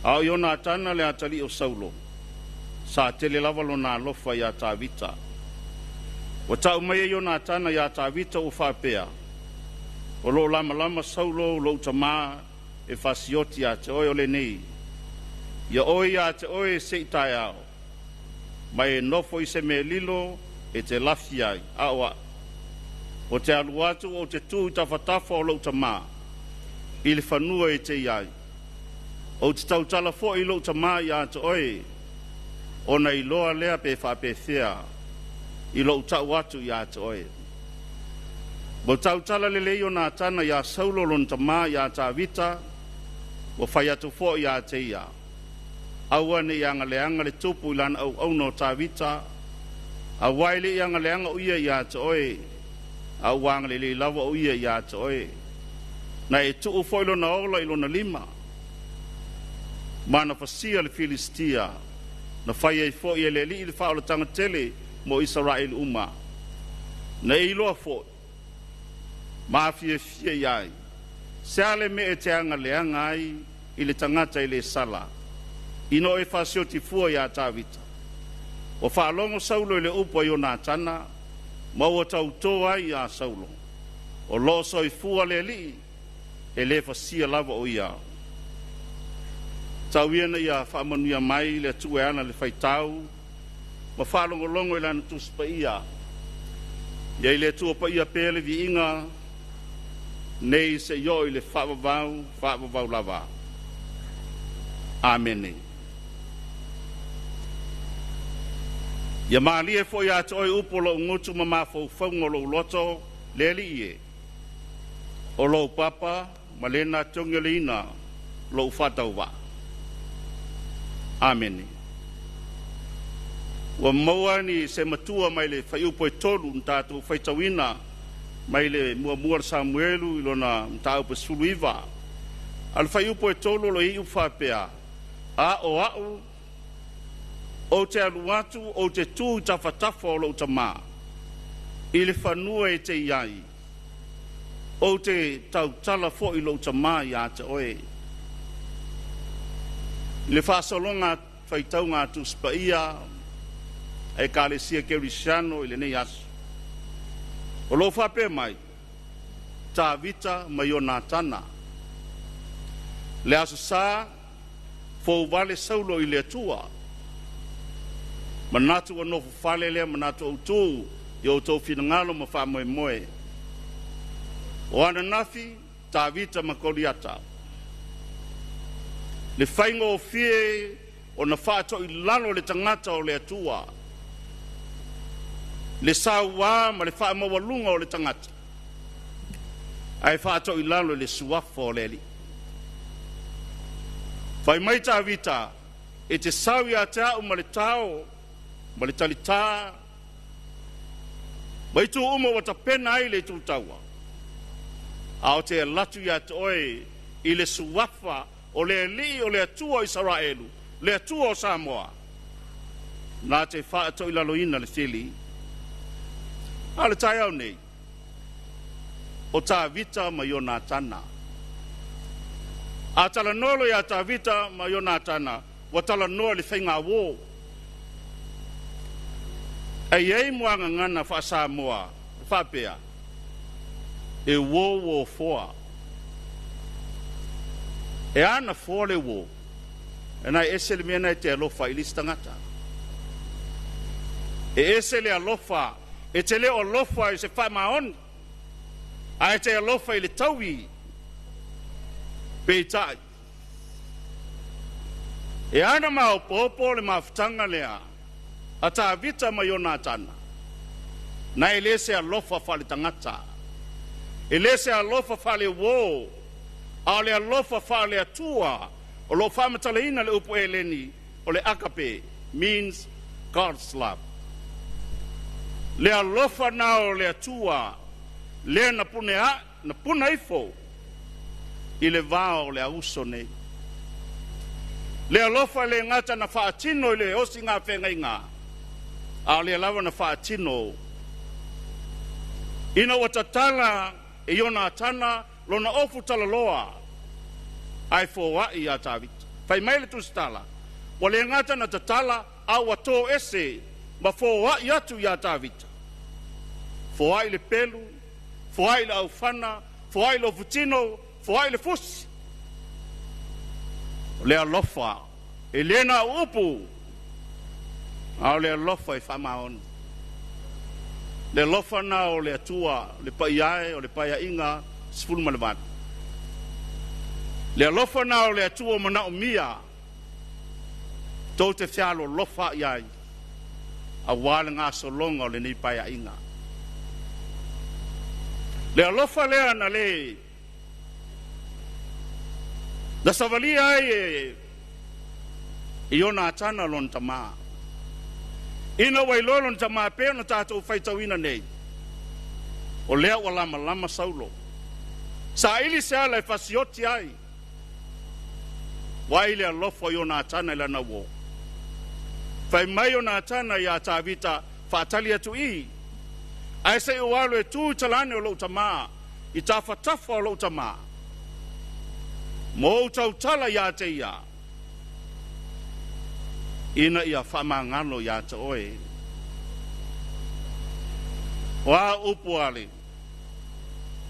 a o Ionatana le atalii o Saulo, sa tele lava lona alofa iā Tavita. Ua tau mai e Ionatana iā Tavita ua faapea, O lo o lamalama Saulo lou tamā e fasioti ia te oe o lenei, ia oe ia te oe se i taeao, ma e nofo i se mea lilo e te lafi ai, a o a'u, ou te alu atu ou te tu i tafatafa o lou tamā, i le fanua e te i ai. Ou te tautala foi i lou tamā ia te oe, ona iloa lea pe faapefea i lou tau atu ia te oe. Ua tautala lelei Ionatana iā Saulo lona tamā iā Tavita, ua fai atu foi ia te ia, Aua ne i agaleaga le tupu i lana auauna o Tavita, auā e le i agaleaga o ia iā te oe, a ua agalelei lava o ia iā te oe. Na e tuu foi lona ola i lona lima, ma na fasia le Filistia, na fai ai foi e le Alii le faaolataga tele mo Isaraelu uma. Na e iloa foi, ma fiafia i ai, se a le mea e te agaleaga ai i le tagata e le sala, ina o e fasioti fua iā Tavita. Ua faalogo Saulo i le upu a Ionatana, ma ua tautō ai iā Saulo, O lo o soifua le Alii, e le fasia lava o ia. Tau ia ina ia faamanuia mai le Atua e ana le faitau ma faalogologo i Lana Tusi Paia. Ia i le Atua Paia pea le viiga nei seia oo i le faavavau, faavavau lava. Amene. Ia malie foi ia te oe upu o lou gutu ma mafaufauga o lou loto, le Alii e. O lou papa ma lena togialeina lou faatauvaa. Amene. Ua maua ni se matua mai le fuaiupu e 3 na tatou faitauina mai le muamua le Samuelu i lona mataupu e 19. A o le fuaiupu e 3 o lo o i ai upu faapea, A o a'u ou te alu atu ou te tu i tafatafa o lou tamā i le fanua e te i ai, ou te tautala foi i lou tamā ia te oe. I le faasologa faitauga a Tusi Paia a Ekalesia Kerisiano i lenei aso, o lo o faapea mai, Tavita ma Ionatana. Le Aso Sa, fouvale Saulo i le Atua. Manatu ua nofo fale lea manatu autū i outou finagalo ma faamoemoe. O ananafi, Tavita ma Koliata. Le faigofie ona faatoilalo le tagata o le Atua, le sauā ma le faamaualuga o le tagata, ae faatoilalo i le suafa o le Alii. Fai mai Tavita, e te sau ia te a'u ma le tao ma le talitā ma itu uma ua tapena ai le itu taua, a o te alu atu ia te oe i le suafa o le Alii o le Atua o Isaraelu, le Atua o Samoa, na te faatoilaloina le fili. A o le taeao nei, o Tavita ma Ionatana. A talanoa loa ia Tavita ma Ionatana, ua talanoa i le faigauō. E i ai muagagana faa-Samoa e faapea, E uō uō foa. E a na foa le uō? E na e ese le mea na e te alofa i le isi tagata. E ese le alofa, e te le o alofa i se faamaoni, ae te alofa i le taui. Peitai, e ana maopoopo le mafutaga lea a Tavita ma Ionatana, na e le se alofa faaletagata, e le se alofa faaleuō, a o le alofa faale-Atua o lo o faamatalaina le upu Eleni o le agape, means God's love. Le alofa na o le Atua lea na pune a, na puna ifo i le vao o le auso nei. Le alofa le gata na faatino i le osiga feagaiga, a o lea lava na faatino ina ua tatala e Ionatana lona ofu talaloa ae foai iā Tavita. Fai mai le tusitala, ua le gata na tatala a ua to ese ma foai atu iā Tavita. Foai le pelu, foai le aufana, foai le ofutino, foai le fusi. O le alofa, e le na o upu, a o le alofa e faamaoni. Le alofa na o le Atua, le paia e o le paeaiga 18. Le alofa na o le Atua o manaomia, tou te fealolofa i ai, auā le gasologa o lenei paeaiga. Le alofa lea na le na savalia ai e Ionatana lona tamā. Ina ua iloa lona tamā pea ona tatou faitauina nei, o lea ua lamalama Saulo. Saili se ala e fasioti ai, ua ai le alofa o Ionatana i lana uō. Fai mai Ionatana iā Tavita, faatali atu i, ae se i ou alu e tu i talane o lou tamā, i tafatafa o lou tamā, ma ou tautala iā te ia, ina ia faamagalo iā te oe. O a upu a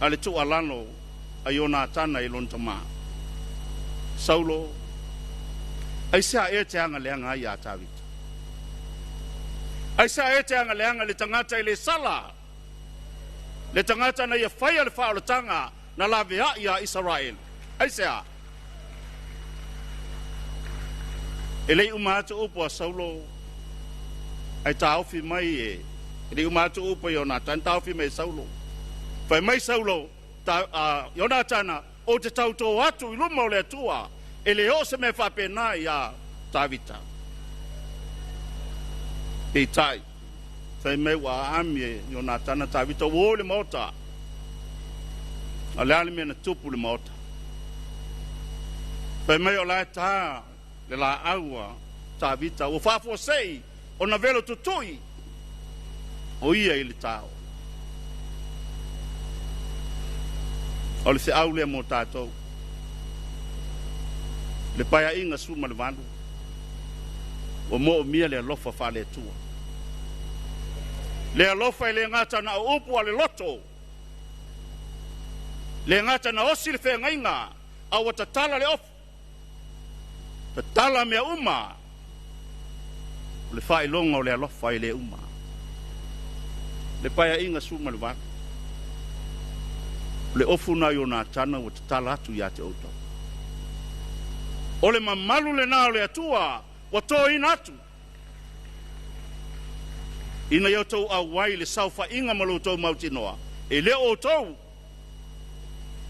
le tuualalo a Ionatana i lona tamā. Saulo, aisea ea e te agaleaga ai iā Tavita? Aisea ea e te agaleaga le tagata i le sala, le tagata na ia faia le faaolataga na laveai iā Isaraelu? Aisea? E le i uma atu upu a Saulo ae taofi mai e le i uma atu upu a Ionatana, taofi mai e Saulo. Fai mai Saulo, Ionatana, ou te tautō atu i luma o le Atua, e le oo se mea faapena iā Tavita. Peitai, fai mai ua aami e Ionatana Tavita ua o i le maota. A le a le mea na tupu i le maota? Fai mai o la e tā le laau a Tavita, ua faafuasei ona velo tutui o ia i le tao. O le feau lea mo tatou. Le paeaiga 18, ua moomia le alofa faale-Atua. Le alofa e le gata na o upu a le loto, le gata na osi le feagaiga, a ua tatala le ofu, tatala mea uma, o le faailoga o le alofa e le uma. Le paeaiga 18, o le ofu na Ionatana ua tatala atu iā te outou. O le mamalu lenā o le Atua ua toina atu, ina ia outou auai le saofaiga ma lo outou mautinoa, e le o outou,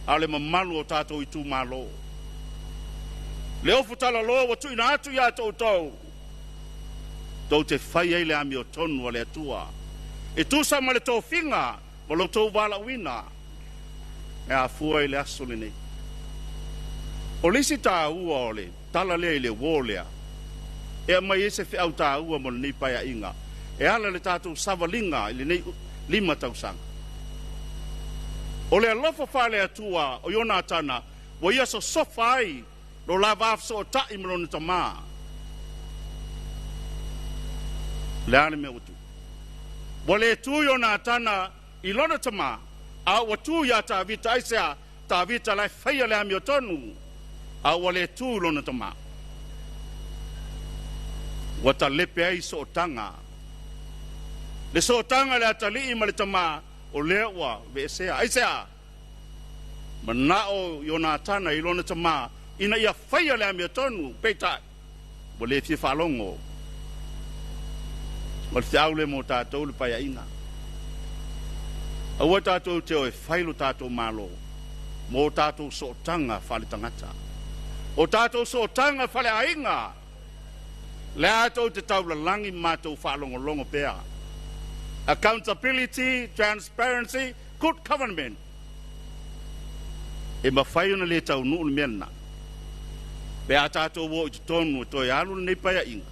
a o le mamalu o tatou itumalo. Le ofu talaloa ua tuuina atu iā te outou, tou te fai ai le amiotonu a le Atua, e tusa ma le tofiga ma lo outou valaauina e afua i le aso lenei. O le isi tāua o le tala lea i le uō lea, e aumai ai se feau tāua mo lenei paeaiga, e ala i le tatou savaliga i lenei 5 tausaga. O le alofa faale-Atua o Ionatana ua ia sosofa ai lo la va fesootai ma lona tamā. Le a le mea ua tu? Ua le tu Ionatana i lona tamā, a ua tu iā Tavita. Aisea? Tavita la e faia le amiotonu, a ua le tu i lona tamā. Ua talepe ai sootaga. Le sootaga le atalii ma le tamā, o lea ua veesea. Aisea? Mana'o Ionatana i lona tamā ina ia faia le amiotonu, peitai, ua le fia faalogo. O le feau lea mo tatou le Paeaiga. Aua tatou te o e fai lo tatou Malo mo tatou sootaga faaletagata, o tatou sootaga faaleaiga, lea tou te taulalagi ma matou faalogologo pea. Accountability, transparency, good government. E mafai ona le taunuu le mea lena pe a tatou o i totonu e toe alu lenei Paeaiga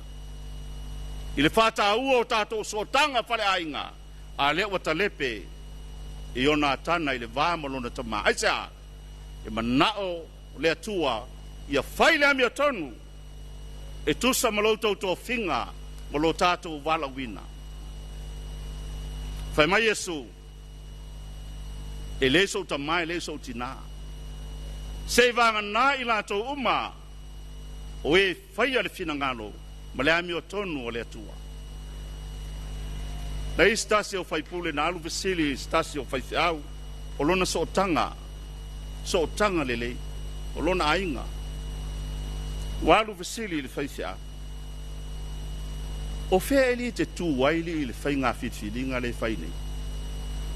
i le faataua o tatou sootaga faleaiga, a lea ua talepe e Ionatana i le va ma lona tamā. Aisea? E mana'o le Atua ia fai le amiotonu e tusa ma lo outou tofiga ma lo tatou valaauina. Fai mai Iesu, e le sou tamā, e le sou tinā, seiavagana i latou uma o e faia le finagalo ma le amiotonu o le Atua. Na i se tasi o faipule na alu fesili i se tasi o faifeau o lona sootaga, sootaga lelei o lona aiga. Ua alu fesili i le faifeau, o fea e li te tū ai li i le faiga filifiliga le fai nei?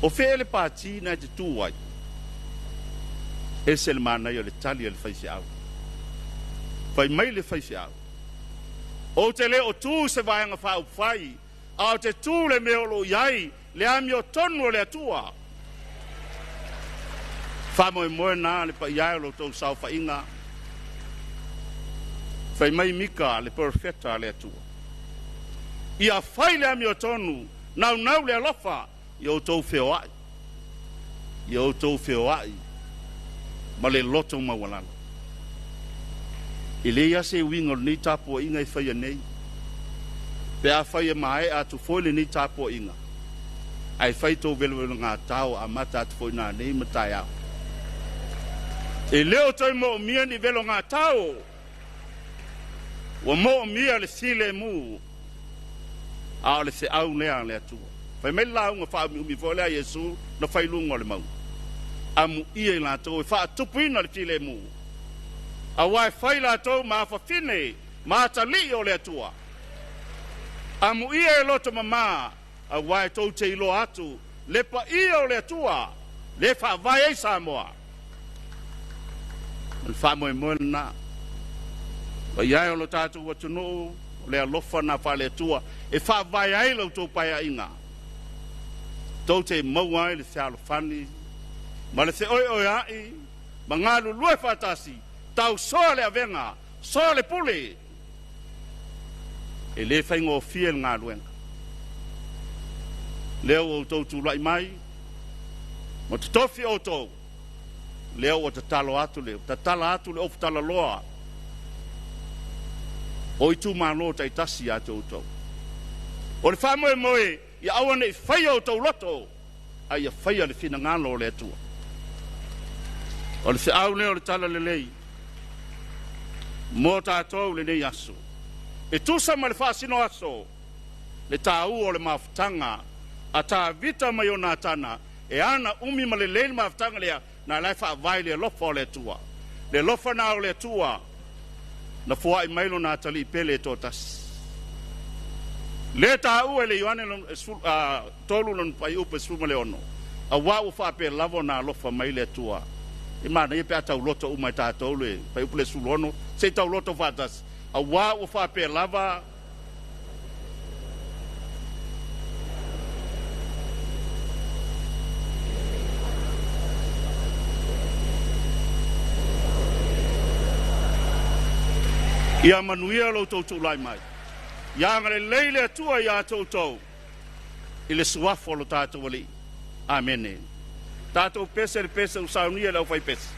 O fea e le pati na e te tū ai? Ese le manaia o le tali a le faifeau. Fai mai le faifeau, ou te le o tū se vaega faaupufai, a o te tū le mea o lo o i ai le amiotonu o le Atua. Faamoemoe na le paia e o lo outou saofaiga. Fai mai Mika le perofeta a le Atua, ia fai le amiotonu, naunau le alofa, ia outou feoai, ia outou feoai ma le loto maualalo. E leai lava se uiga o lenei tapuaiga e faia nei, pe a fai e maea atu foi lenei tapuaiga, ae fai tou velovelogatao amata atu foi nanei ma taeao. E le o toe moomia ni velogatao, ua moomia le filemu, a o le feau lea a le Atua. Fai mai le lauga faaumiumi foi lea a Iesu na fai i luga o le mauga, amuia i latou e faatupuina le filemu, auā e fai latou ma afafine ma atalii o le Atua. Amuia e loto mamā, auā e tou te iloa atu le paia o le Atua le faavae ai Samoa. O le faamoemoe lena. Paia e o lo tatou atunuu, o le alofa na faale-Atua e faavae ai la outou paeaiga, tou te maua ai le fealofani ma le feoeoea'i ma galulue faatasi, tausoa le avega, soa le pule. E le faigofie le galuega. Lea ua outou tula'i mai ma totofi outou, lea ua tatalo atu le tatala atu le ofu talaloa o itumalo taitasi ia te outou. O le faamoemoe ia aua ne i faia outou loto, a ia faia le finagalo o le Atua. O le feau lea o le Talalelei mo tatou lenei aso. E tusa ma le faasino aso, le tāua o le mafutaga a Tavita ma Ionatana, e ana umi ma lelei le mafutaga lea, na la e faavae le alofa o le Atua. Le alofa na o le Atua na foai mai lona atalii pele e toatasi. Le tāua e le Ioane 3 lona fuaiupu e 16, auā ua faapea lava ona alofa mai le Atua. E manaia pe a tauloto uma e tatou le fuaiupu le 16, se i tauloto faatasi. Auā ua faapea lava Ia manuia lo outou tulai mai. Ia agalelei le Atua ia te outou i le suafa o lo tatou Alii. Amene. Tatou pese le pese ua saunia e le aufaipese.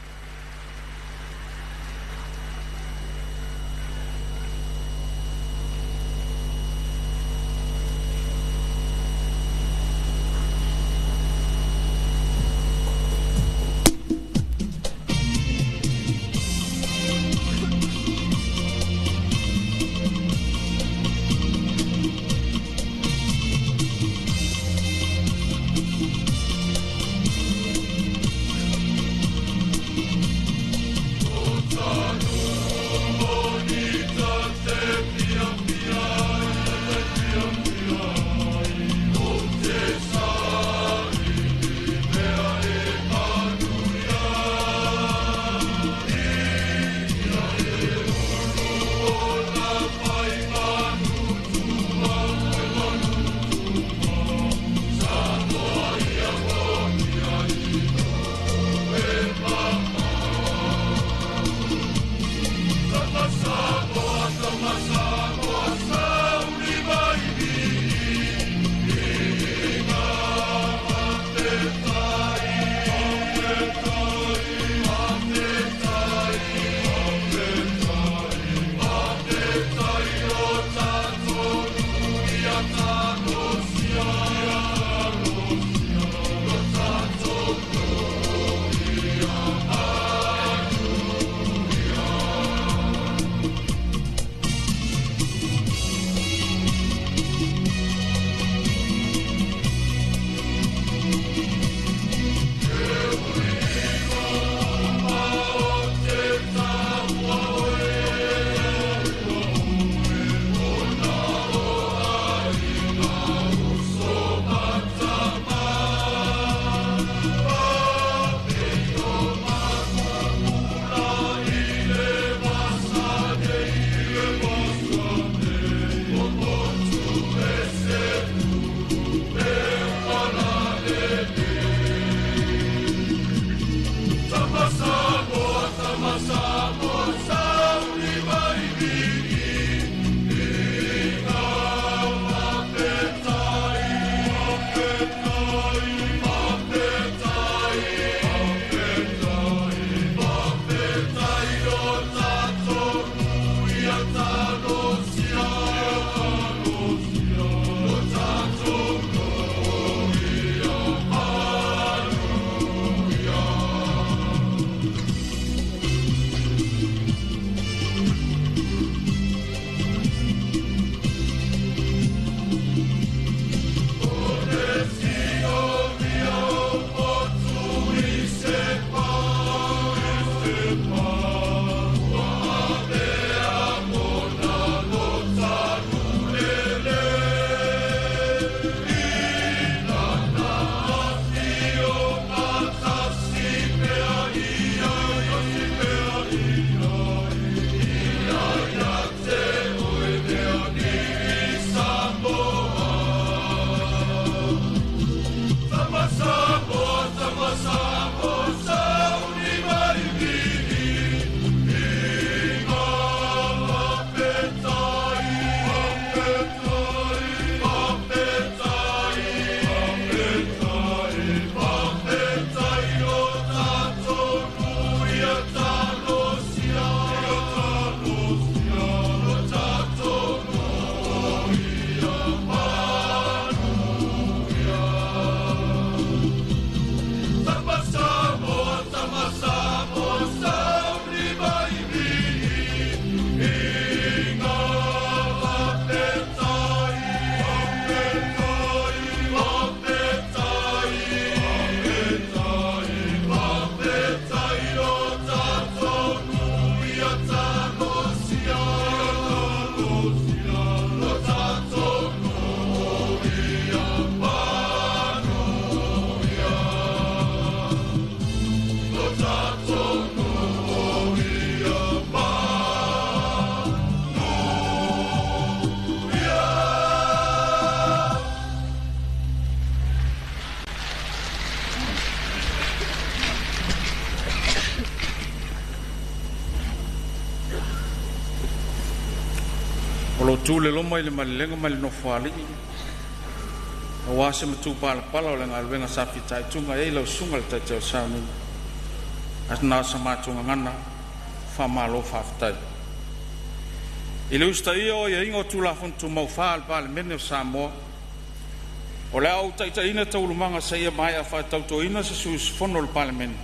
O lo o tu le loma i le malelega ma le nofoalii aua se matupalapala o le galuega sa fitaituga ai lau susuga i le taitai o le sauniga. Ae na o sa matou gagana, faamalo faafetai. I le usitaia o aiaiga o Tulafono Tumau 4 a le Palemene o Samoa, o le a ou taitaiina taualumaga seia maea faatautoina se sui usufono o le Palemene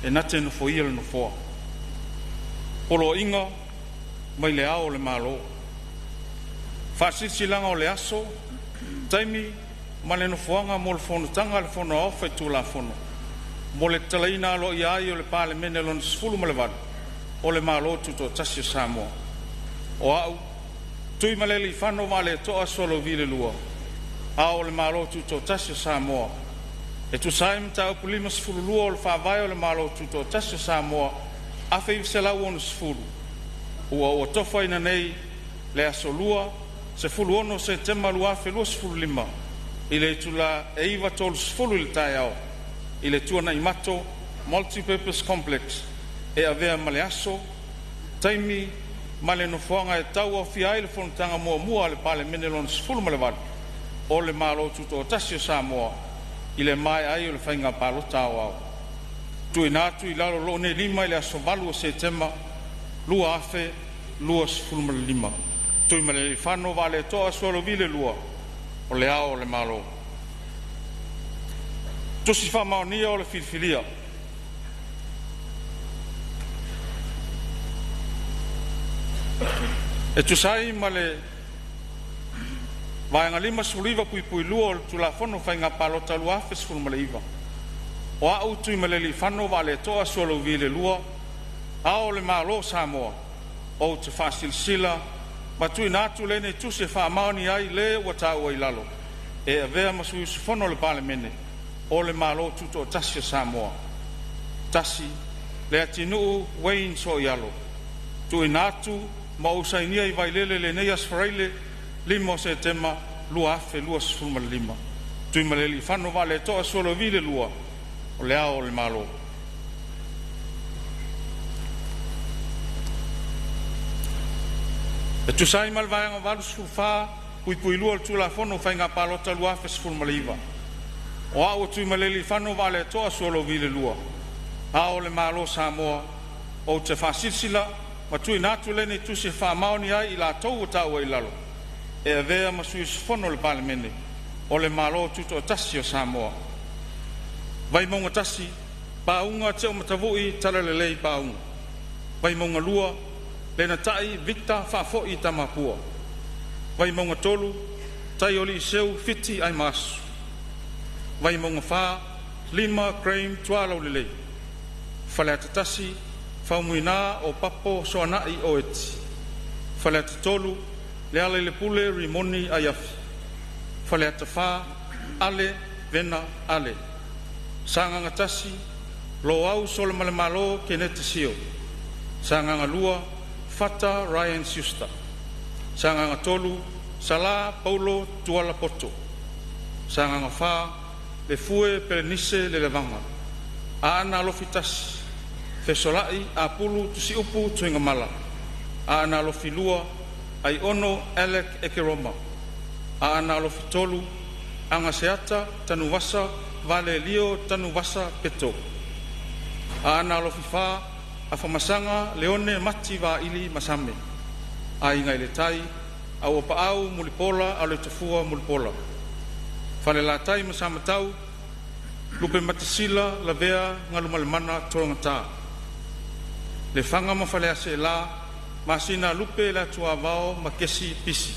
e na te nofoia le Nofoa. Poloaiga mai le Ao o le Malo. Faasilasilaga o le Aso, Taimi ma le Nofoaga mo le Fonotaga a le Fono Aoao Faitulafono mo le tatalaina aloaia ai o le Palemene Lona XVIII o le Malo Tutoatasi o Samoa. O A'u, Tuimalealiifano Vaaleto'a Sualauvi II, Ao o le Malo Tutoatasi o Samoa, e tusa ai ma Mataupu 52 o le Faavae o le Malo Tutoatasi o Samoa 1960, ua ou atofaina nei le aso Lua, 16 Setema 2025, i le itula e 9:30 i le taeao, i le Tuanaimato Multi-Purpose Complex, e avea ma le aso, taimi ma le nofoaga e tauaofia ai le Fonotaga muamua a le Palemene Lona XVIII o le Malo Tutoatasi o Samoa, i le maea ai o le Faiga Palota Aoao. TUUINA ATU i lalo o lou nei Lima i le aso 8 Setema 2025. Tuimalealiifano Vaaleto'a Sualauvi II, O Le Ao o le Malo. Tusi Faamaonia o le Filifilia. E tusa ai ma le Vaega 59(2) o le Tulafono o Faiga Palota 2019, o A'u Tuimalealiifano Vaaleto'a Sualauvi II, Ao o le Malo o Samoa, ou te faasilasila ma tuuina atu lenei Tusi e faamaonia ai le ua taua i lalo e avea ma sui usufono o le Palemene o le Malo Tutoatasi o Samoa. 1. Leatinuu Wayne Sooialo. TUUINA ATU ma ou sainia i Vailele i lenei aso Faraile 5 o Setema 2025. Tuimalealiifano Vaaleto'a Sualauvi II, O Le Ao o le Malo. E tusa ai ma le Vaega 84(2) o le Tulafono o Faiga Palota 2019, o A'u Tuimalealiifano Vaaleto'a Sualauvi II, Ao o le Malo o Samoa, ou te faasilasila ma tuuina atu lenei Tusi e faamaonia ai i latou ua taua i lalo e avea ma sui usufono o le Palemene o le Malo Tutoatasi o Samoa. Vaimauga 1, Pauga Tiaumatavu'i Talalelei Pauga. Vaimauga 2, Lenatai Victor Faafoi Tamapua. Vaimauga 3, Taioliiseu Fiti Aimaasu. Vaimauga 4, Lima Graeme Tualaulelei. Faleata 1, Faumuina Opapo Soanai Oeti. Faleata 3, Lealailepule Rimoni Aiafi. Faleata 4, Ale Vena Ale. Sagaga 1, Loau Solamalemalo Keneti Sio. Sagaga 2, Fata Ryan Schuster. Sagaga 3, Sala Paulo Tuala Poto. Sagaga 4, Lefue Pelenise Lelevaga. Aana Alofi 1, Fesolai Apulu Tusiupu Tuigamala. Aana Alofi 2, Aiono Alec Ekeroma. Aana Alofi 3, Agaseata Tanuvasa Valelio Tanuvasa Peto. Aana Alofi 4, Afamasaga Leone Mati Vaili Masame. Aiga i le Tai, Auapaau Mulipola Aloitafua Mulipola. Falelatai ma Samatau, Lupematasila Lavea Galumalemana Tologata. Lefaga ma Faleaseela, Masina Lupe le Atuavao ma Kesi Pisi.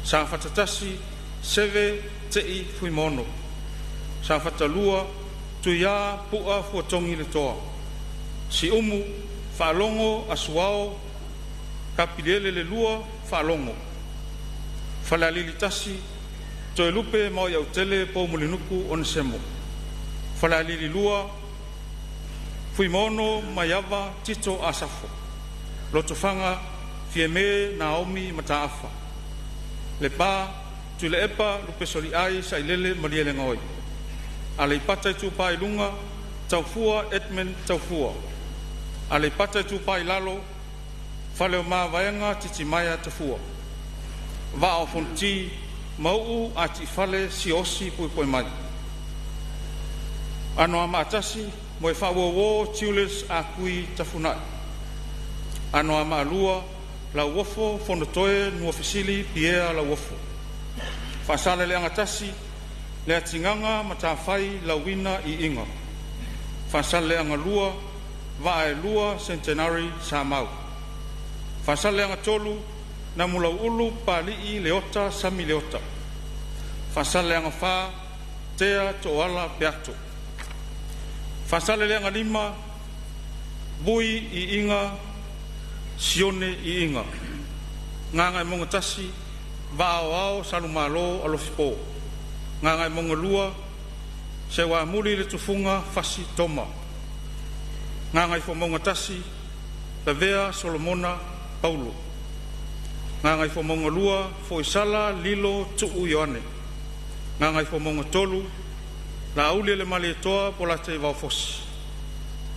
Safata 1, Seve Te'i Fuimono. Safata 2, Tuiā Pu'a Fuatogi le Toa. Siumu, Faalogo Asuao Kapiliele le Lua Faalogo. Falealili 1, Toelupe Maoiautele Poumulinuku Onesemo. Falealili 2, Fuimaono Maiava Tito Asafo. Lotofaga, Fiame Naomi Mataafa. Lepa, Tuilaepa Lupesoliai Sailele Malielegaoi. Aleipata Itupa i Luga, Taufua Edmund Taufua. Aleipata Itupa i Lalo, Faleomavaega Titimaea Tafua; Vaa o Fonoti, Mauu Atiifale Siaosi Puepuemai. Anoamaa 1, Moefaa Julius Ah Kui Tafunai. Anoamaa 2, Lauofo Fonotoe Nuafesili Pierre Lauofo. Faasaleleaga 1, Leatigaga Matafai Lauina Iiga. Faasaleleaga 2, Vaa e 2 Centenary Samau. Faasaleleaga 3, Namulauulu Papalii Leota Sami Leota. Faasaleleaga 4, Tea Tooala Peato. Faasaleleaga 5, Vui Iiga Sione Iiga. Gagaemauga 1, Vaa Aoao Salumalo Alofi Po. Gagaemauga 2, Seuamuli le Tufuga Fasi Toma. Gagaifomauga 1, Lavea Solomona Paulo. Gagaifomauga 2, Foisala Lilo Tuu Ioane. Gagaifomauga 3, Laaulialemalietoa Polataivao Fosi.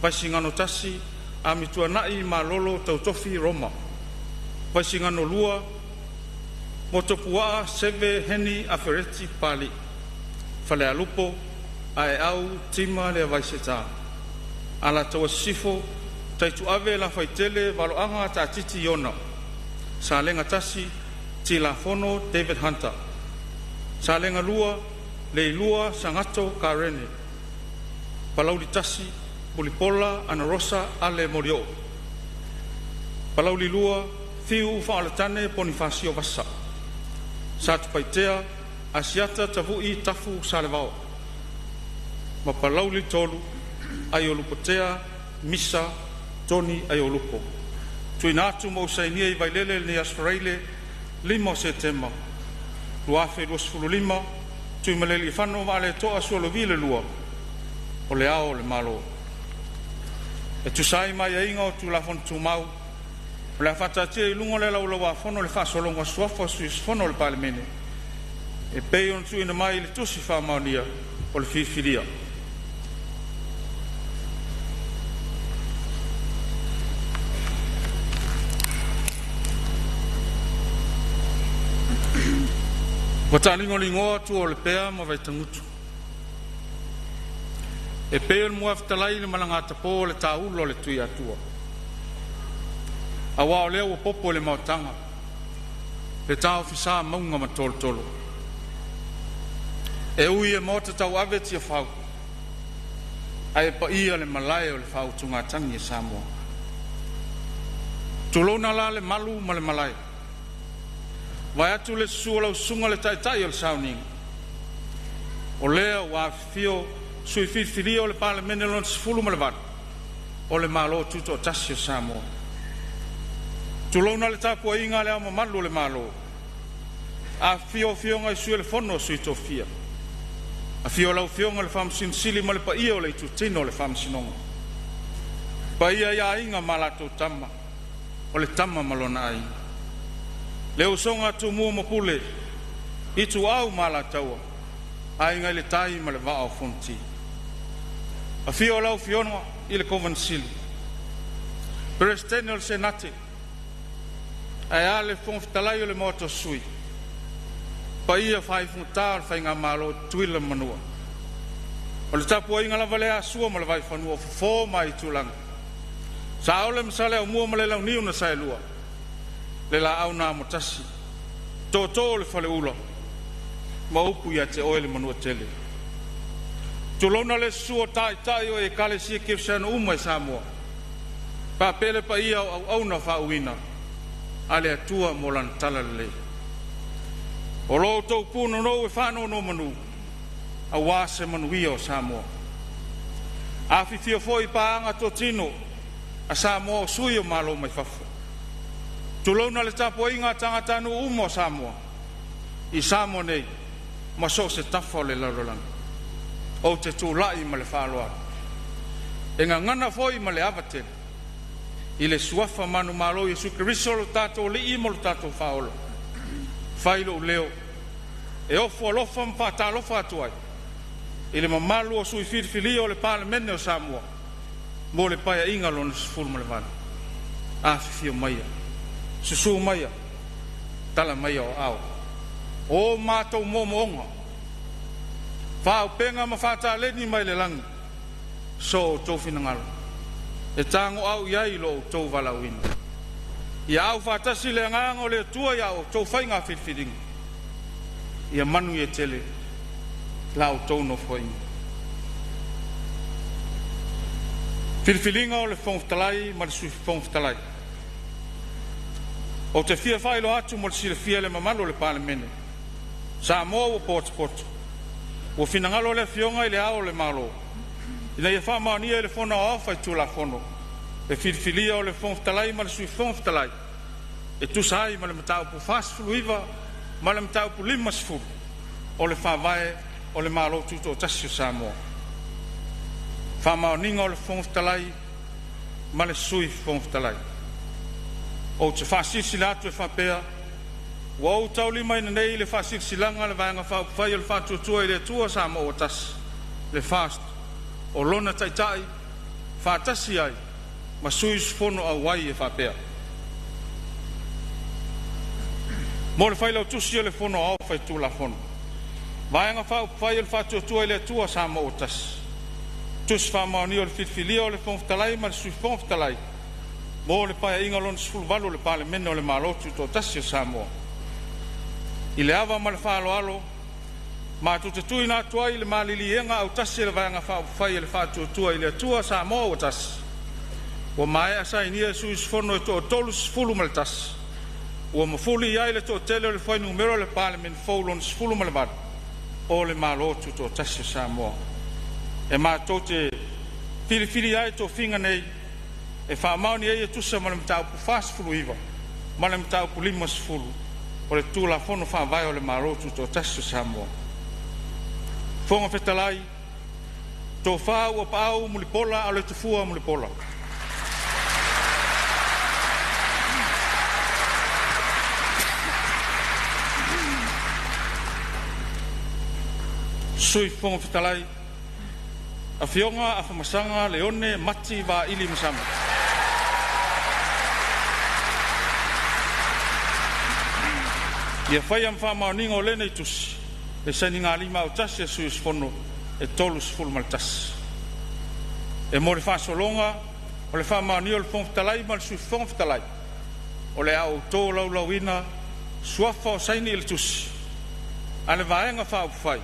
Vaisigano 1, Amituanai Malolo Tautofi Roma. Vaisigano 2, Motuopuaa Seve Heni Afereti Papalii. Falealupo, Aeau Tima Leavaiseta. Alataua Sisifo, Taituave Lafaitele Valoaga Taatiti Iona. Salega 1, Tilafono David Hunter. Salega 2, Leilua Sagato Karene. Palauli 1, Mulipola Anarosa Ale Molioo. Palauli 2, Fiu Faaoletane Ponifasio Vasa. Satupaitea, Asiata Tavu'i Tafu Salevao. Ma Palauli 3, Aiolupotea Misa Toni Aiolupo. Tuuina atu mo sainia i Vailele lenei Aso Faraile 5 o Setema 2025, Tuimalealiifano Vaaletoa Sualauvi II, o le Ao o le Malo. E tusa ai ma aiaiga o Tulafono Tumau, o le a faataatia i luga o le Laulau-a-Fono le faasologa o suafa o sui usufono o le Palemene e pei ona tuuina mai i le Tusi Faamaonia o le Filifilia. Ua taaligoligoa tua o Lepea ma Vaitagutu e pei o le muafetalai i le malagatapo o le taaula o le Tuiatua, aua o lea ua popo i le maotaga le taofisa mauga ma tolotolo. E ui e maota tauave Tiafau, ae paia le malae o le faautugatagi a Samoa. Tulona la le malu ma le malae, vaeatu le susu o lau susuga le taitai o le sauniga, o lea ua afifio sui filifilia o le Palemene lona 18 o le Malo Tutoatasi o Samoa. Tulouna le tapuaiga a le Ao Mamalu o le Malo, afifio afioga i Sui o le Fono a Sui Tofia, afio lau Afioga i le Faamasino Sili ma le paia o le Itutino o le Faamasinoga, paia i Aiga ma latou Tama, o le Tama ma lona Aiga, le usoga a Tumua ma Pule, Ituau ma Alataua, Aiga i le Tai ma le Vaa o Fonoti. Afio lau Afioga i le Kovana Sili, Peresetene o le Senate, ae a le Fofoga Fetalai o le Maota o Sui, paia faaifogata o le Faigamalo Tutuila ma Manua. O le tapuaiga lava lea a Sua ma le Vaifanua, o Fofo ma Aitulagi, Saole ma Saleaaumua ma le Launiu na Saelua, le Laau na Amotasi, Tootoo o le Faleula, ma upu ia te oe le Manuatele. Tulouna le susu o Taitai o Ekalesia Kerisiano uma i Samoa, faapea le paia o auauna faauuina a le Atua mo lana talalelei. O lo outou punonou e faanonomanu aua se manuia o Samoa. Afifio foi paaga totino a Samoa o sui o Malo mai fafo. Tulouna le tapuaiga a tagatanuu uma o Samoa i Samoa nei ma so o se tafa o le lalolagi. Ou te tulai ma le faaaloalo e gagana foi ma le ava tele i le suafa manumalo Iesu Keriso lo tatou Alii ma lo tatou Faaola. Fai lou leo e ofo alofa ma faatalofa atu ai i le mamalu o sui filifilia o le Palemene o Samoa mo le Paeaiga lona 18. Afifio maia Susū maia, tala maia o aao. O matou moomooga, faaupega ma faataleni mai le lagi, so outou finagalo, e tagoau i ai lo outou valaauina. Ia aufaatasi le agaga o le Atua ia outou faiga filifiliga, ia manuia tele la outou nofoaiga. Filifiliga o le Fofoga Fetalai ma le Sui Fofoga Fetalai. Ou te fia faailoa atu mo le silafia e le mamalu o le Palemene, Samoa ua potopoto, ua finagalo le Afioga i Le Ao o le Malo, ina ia faamaonia e le Fono Aoao Faitulafono le filifilia o le Fofoga Fetalai ma le Sui Fofoga Fetalai e tusa ai ma le Mataupu 49 ma le Mataupu 50 o le Faavae o le Malo Tutoatasi o Samoa. Faamaoniga o le Fofoga Fetalai ma le Sui Fofoga Fetalai. Ou te faasilasila atu e faapea, ua ou taulimaina nei le Faasilasilaga a le Vaega Faaupufai o le Faatuatua i le Atua Samoa ua Tasi, le FAST, o lona Taitai faatasi ai ma sui usufono auai e faapea: Mo le Failautusi o le Fono Aoao Faitulafono, Vaega Faaupufai o le Faatuatua i le Atua Samoa ua Tasi, Tusi Faamaonia o le Filifilia o le Fofoga Fetalai ma le Sui Fofoga Fetalai mo le Paeaiga Lona XVIII o le Palemene o le Malo Tutoatasi o Samoa. I le ava ma le faaaloalo matou te tuuina atu ai le maliliega autasi a le Vaega Faaupufai a le Faatuatua i le Atua Samoa ua Tasi, ua maea sainia e sui usufono e toa-31, ua mafuli i ai le toatele o le fuainumera o le Palemene fou lona XVIII o le Malo Tutoatasi o Samoa. E matou te filifilia ai tofiga nei e faamaoni ai e tusa ma le Mataupu 49 ma le Mataupu 50 o le Tulafono Faavae o le Malo Tutoatasi o Samoa. Fofoga Fetalai, Tofa Auuapaau Mulipola Aloitafua Mulipola. Sui Fofoga Fetalai, Afioga Afamasaga Leone Mati Vaili Masama. Ia faia ma faamaoniga o lenei tusi le sainigalima autasi a sui usufono e 31. E mo le faasologa o le faamaonia o le Fofoga Fetalai ma le Sui Fofoga Fetalai, o le a ou tolaulauina suafa o saini i le tusi a le Vaega Faaupufai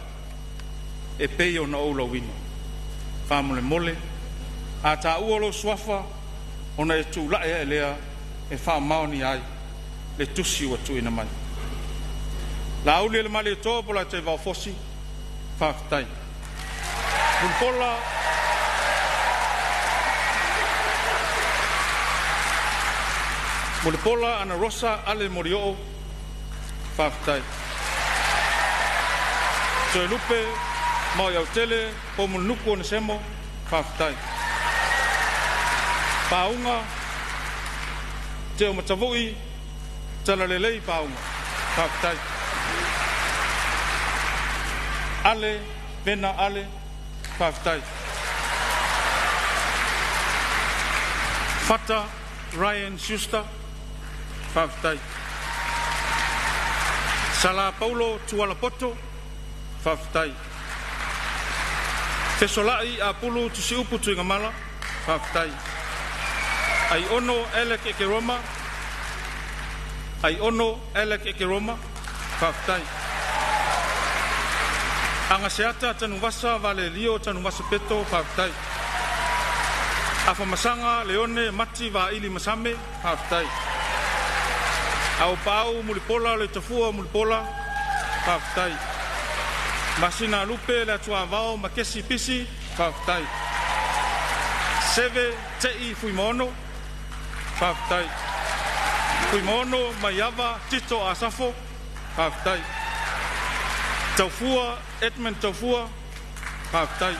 e pei ona ou lauina. Faamolemole, a taua lou suafa ona e tulai ae lea e faamaonia ai le tusi ua tuuina mai. Laaulialemalietoa Polataivao Fosi, faafetai. Mulipola Mulipola Anarosa Ale Molioo, faafetai. Toelupe Maoiautele Poumulinuku Onesemo, faafetai. Pauga Teomatavui Talalelei Pauga, faafetai. Ale Vena Ale, faafetai. Fata Ryan Schuster, faafetai. Sala Paulo Tualapoto, faafetai. Fesolai Apulu Tusiupu Tuigamala, faafetai. Aiono Alec Ekeroma, Aiono Alec Ekeroma, faafetai. Agaseata Tanuvasa Valelio Tanuvasa Peto, faafetai. Afamasaga Leone Mati Vaili Masame, faafetai. Aupaau Mulipola le Tafua Mulipola, faafetai. Masina Lupe le Atuavao Makesi Pisi, faafetai. Seve Tei Fuimaono, faafetai. Fuimaono Maiava Tito Asafo, faafetai. Taufua Edmund Taufua, faafetai.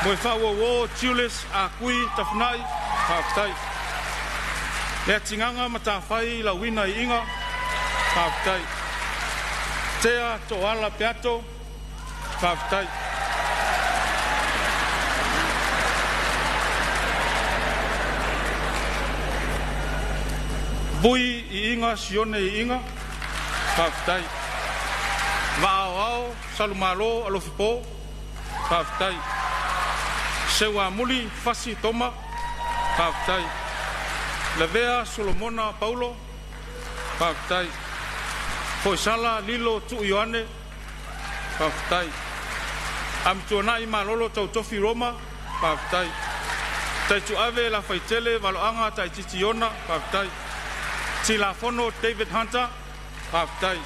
Moefaauouo Julius Akui Tafunai, faafetai. Leatigaga Matafai Lauina Iiga, faafetai. Tea Toala Peato, faafetai. Vui Iiga Sione Iiga, faafetai. Vaaoao Salumalo Alofipo, faafetai. Seuamuli Fasi Toma, faafetai. Lavea Solomona Paulo, faafetai. Foisala Lilo Tuu Ioane, faafetai. Amituanai Malolo Tautofi Roma, faafetai. Taituave Lafaitele Valoaga Taititi Iona, faafetai. Tilafono David Hunter, faafetai.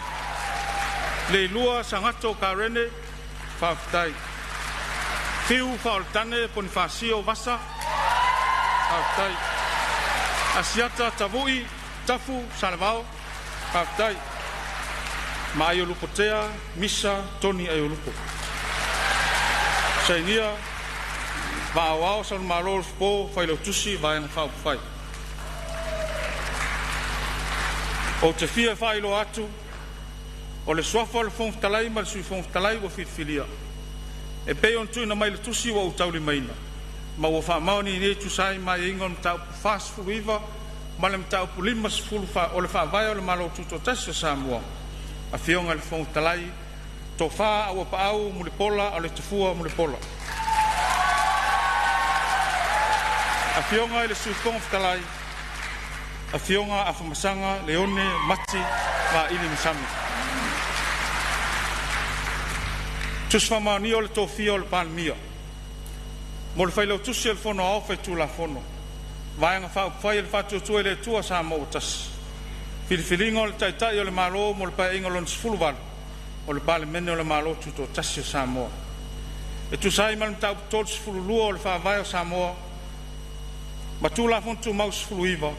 Leilua Sagato Karene, faafetai. Fiu Faaoletane Ponifasio Vasa, faafetai. Asiata Tavui Tafu Salevao, faafetai. Ma Aiolupotea Misa Toni Aiolupo. Sainia Vaaoao Saulemalo Alofipo Failautusi Vaega Faaupufai. Ou te fia faailoa atu, o le suafa o le Fofoga Fetalai ma le Sui Fofoga Fetalai ua filifilia e pei ona tuuina mai i le tusi ua ou taulimaina ma ua faamaonia nei e tusa ai ma aiaiga o le Mataupu 49 ma le Mataupu 50 o le Faavae o le Malo Tutoatasi o Samoa, Afioga i le Fofoga Fetalai, Tofa Auuapaau Mulipola Aloitafua Mulipola. Afioga i le Sui Fofoga Fetalai, Afioga Afamasaga Leone Mati Vaili Masami. Tusi Faamaonia o le Tofia o le Palemia. Mo le Failautusi o le Fono Aoao Faitulafono, Vaega Faaupufai a le Faatuatua i le Atua Samoa ua Tasi, Filifiliga o le Taitai o le Malo mo le Paeaiga Lona XVIII o le Palemene o le Malo Tutoatasi o Samoa. E tusa ai ma le Mataupu 32 o le Faavae o Samoa ma Tulafono Tumau 19,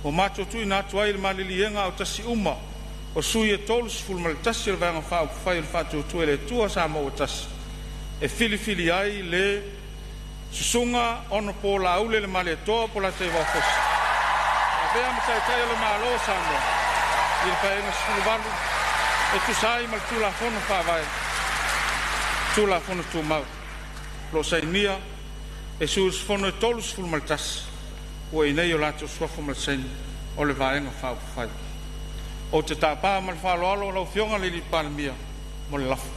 ua matou tuuina atu ai le maliliega autasi uma o sui e 31 o le Vaega Faaupufai o le Faatuatua i le Atua Samoa ua Tasi e filifili ai le Susuga Honorable Laaulialemalietoa Polataivao Fosi e avea ma Taitai o le Malo o Samoa i le Paeaiga 18 e tusa ai ma le Tulafono Faavae, Tulafono Tumau. O lo o sainia e sui usufono e 31 ua i inei o latou suafa ma le saini o le Vaega Faaupufai. Ou te tapa ma le faaaloalo lau Afioga i le Palemia mo le lafo.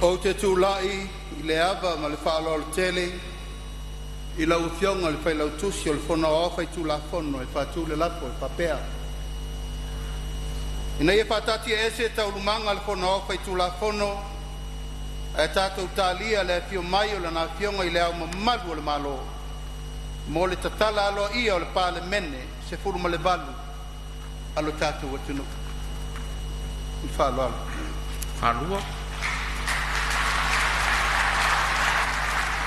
Ou te tulai i le ava ma le faaaloalo tele i lau Afioga i le Failautusi o le Fono Aoao Faitulafono e faatu le lafo e faapea, Ina ia faataatiaese Taualumaga a le Fono Aoao Faitulafono ae tatou talia le afio mai o Lana Afioga i Le Ao Mamalu o le Malo mo le tatala aloaia o le Palemene 18 a lo tatou atunuu. Ma le faaaloalo. Falua.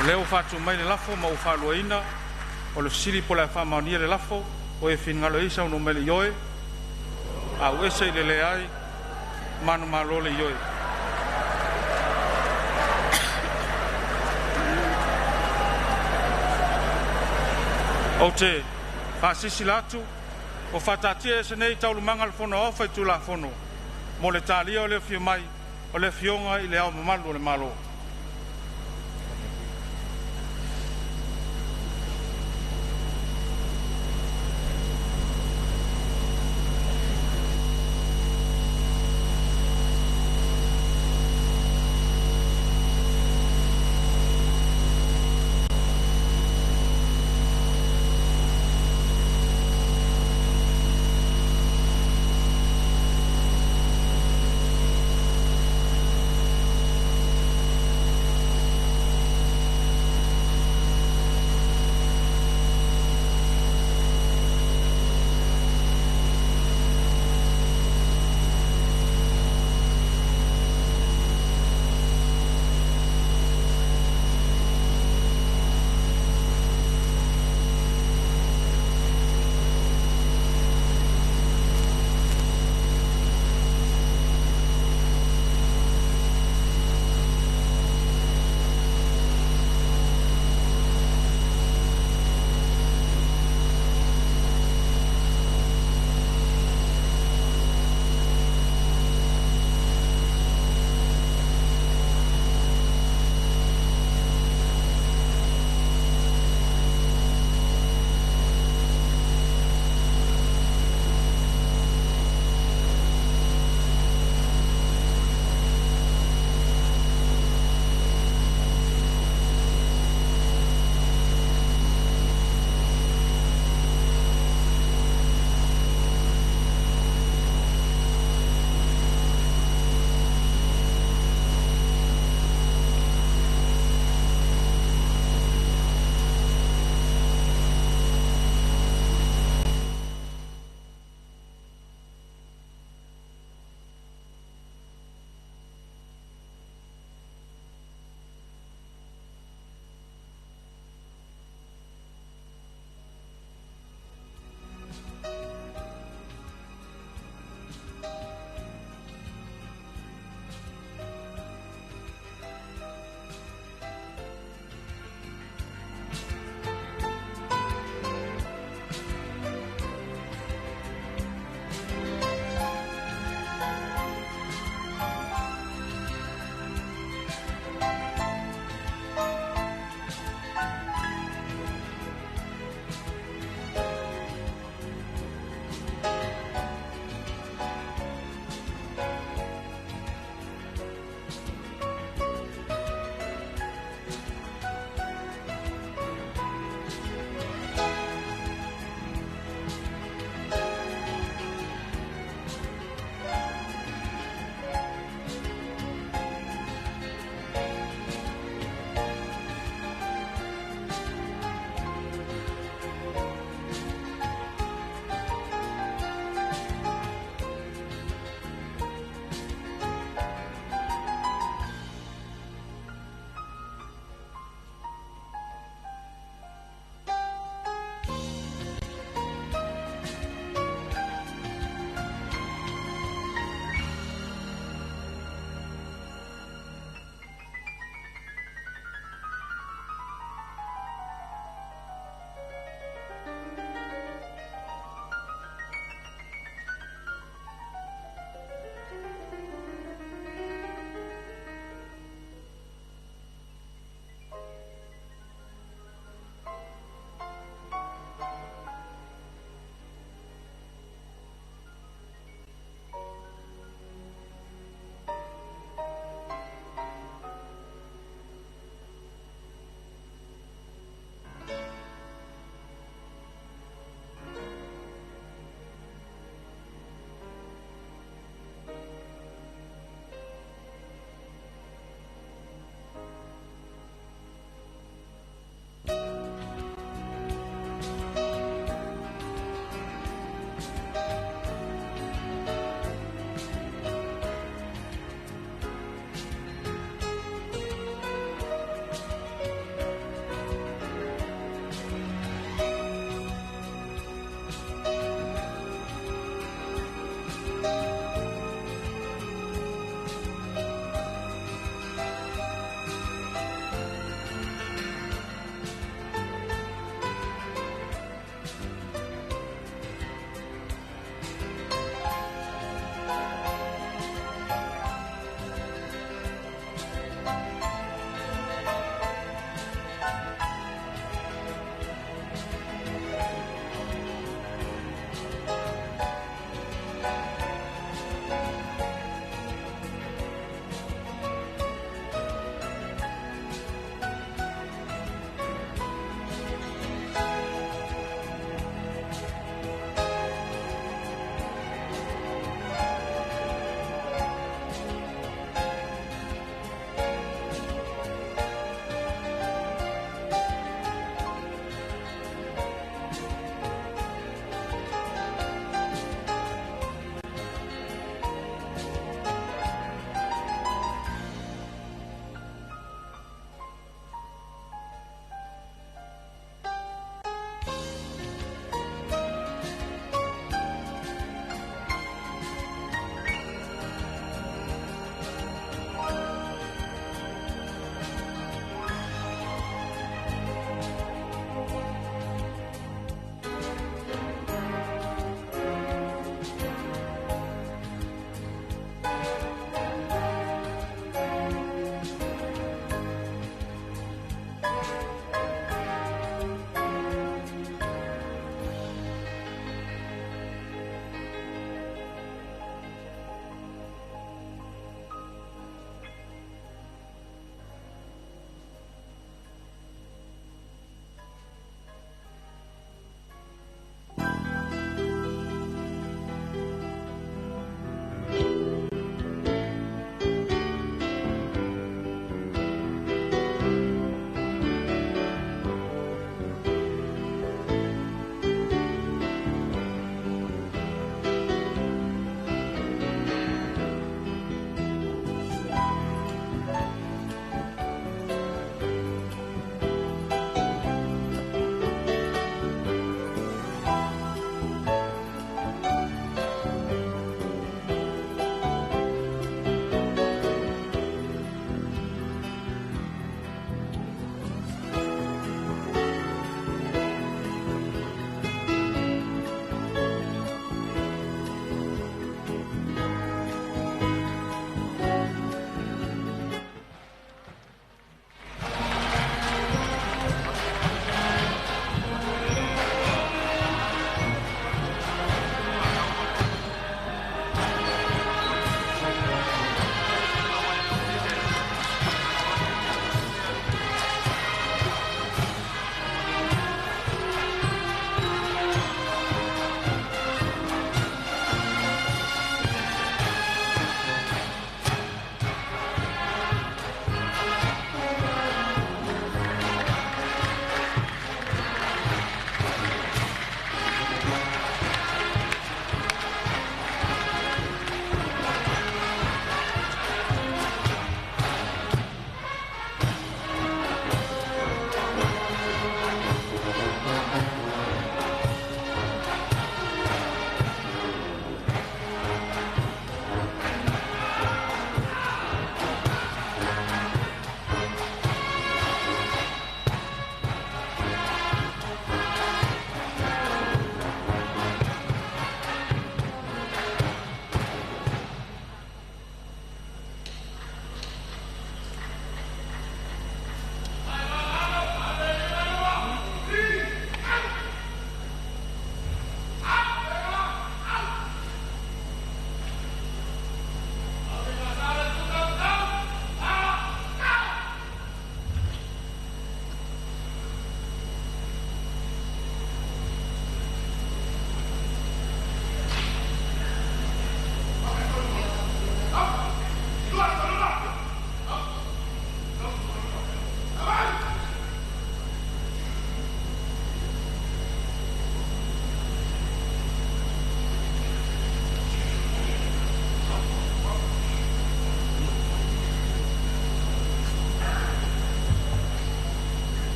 O lea ua faatu mai le lafo ma ua faaluaina. O le fesili po o le a faamaonia le lafo. O e finagalo ai saunoa mai i le ioe, auese i le leai, manumalo le ioe. Ou te faasilasila atu ua faataatiaese nei Taualumaga a le Fono Aoao Faitulafono mo le talia o le afio mai o le Afioga i Le Ao Mamalu o le Malo.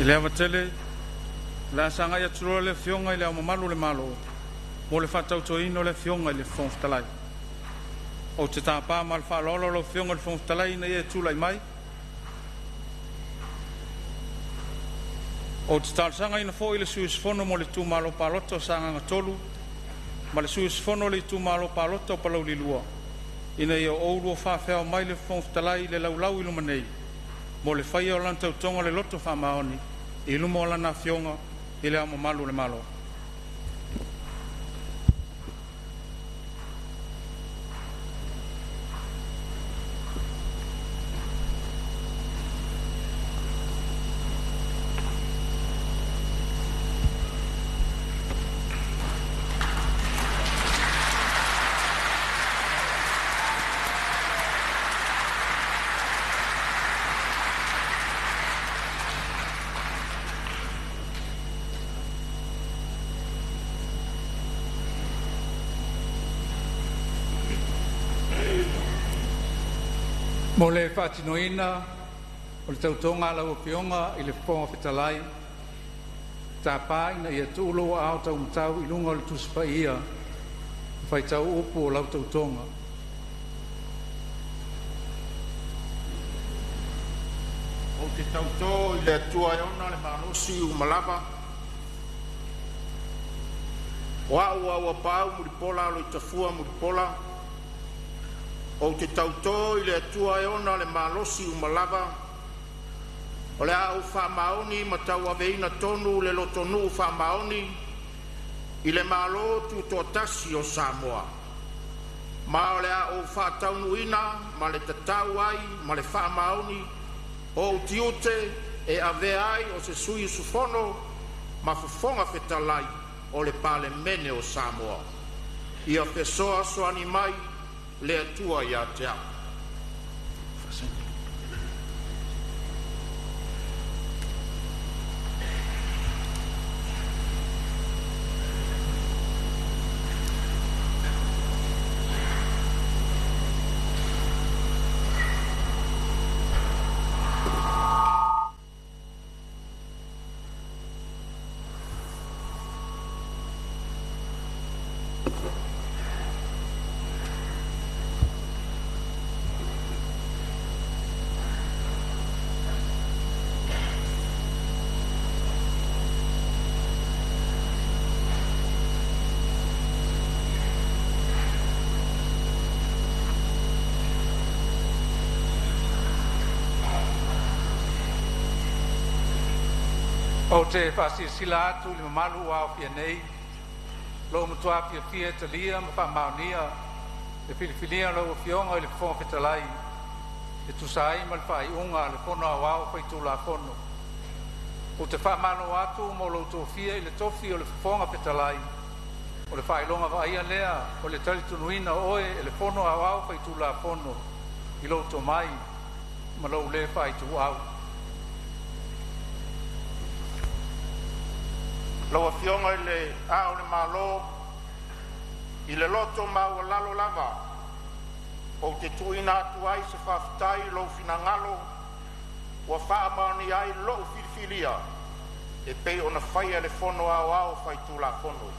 I le ava tele, o le a sagai atu loa le Afioga i Le Ao Mamalu o le Malo mo le faatautoina o le Afioga i le Fofoga Fetalai. Ou te tapa ma le faaaloalo lau Afioga i le Fofoga Fetalai ina ia e tulai mai. Ou te talosagaina foi le sui usufono mo le Itumalo Palota o Sagaga 3 ma le sui usufono o le Itumalo Palota o Palauli 2, ina ia oulua faafeao mai le Fofoga Fetalai i le laulau i luma nei mo le faia o lana Tautoga i le loto faamaoni i luma o Lana Afioga i Le Ao Mamalu o le Malo. Mo le faatinoina o le Tautoga a lau Afioga i le Fofoga Fetalai, e tapa ina ia tuu lou aao taumatau i luga o le Tusi Paia e faitau upu o lau Tautoga. Ou te tautō i le Atua e ona le malosi uma lava, o a'u Auapaau Mulipola Aloitafua Mulipola, ou te tautō i le Atua e ona le malosi uma lava, o le a ou faamaoni ma tauaveina tonu le lotonuu faamaoni i le Malo Tutoatasi o Samoa, ma o le a ou faataunuuina ma le tatau ai ma le faamaoni o'u tiute e avea ai o se sui usufono ma Fofoga Fetalai o le Palemene o Samoa. Ia fesoasoani mai le Atua ia te a'u. Ou te faasilasila atu i le mamalu ua aofia nei, ua ou matua fiafia e talia ma faamaonia le filifilia o lau Afioga i le Fofoga Fetalai e tusa ai ma le faaiuga a le Fono Aoao Faitulafono. Ou te faamalo atu mo lou tofia i le tofi o le Fofoga Fetalai, o le faailoga vaaia lea o le talitonuina o oe e le Fono Aoao Faitulafono i lou tomai ma lou le faaituau. Lau Afioga i Le Ao o le Malo, i le loto maualalo lava ou te tuuina atu ai se faafetai i lou finagalo ua faamaonia ai lo'u filifilia e pei ona faia e le Fono Aoao Faitulafono.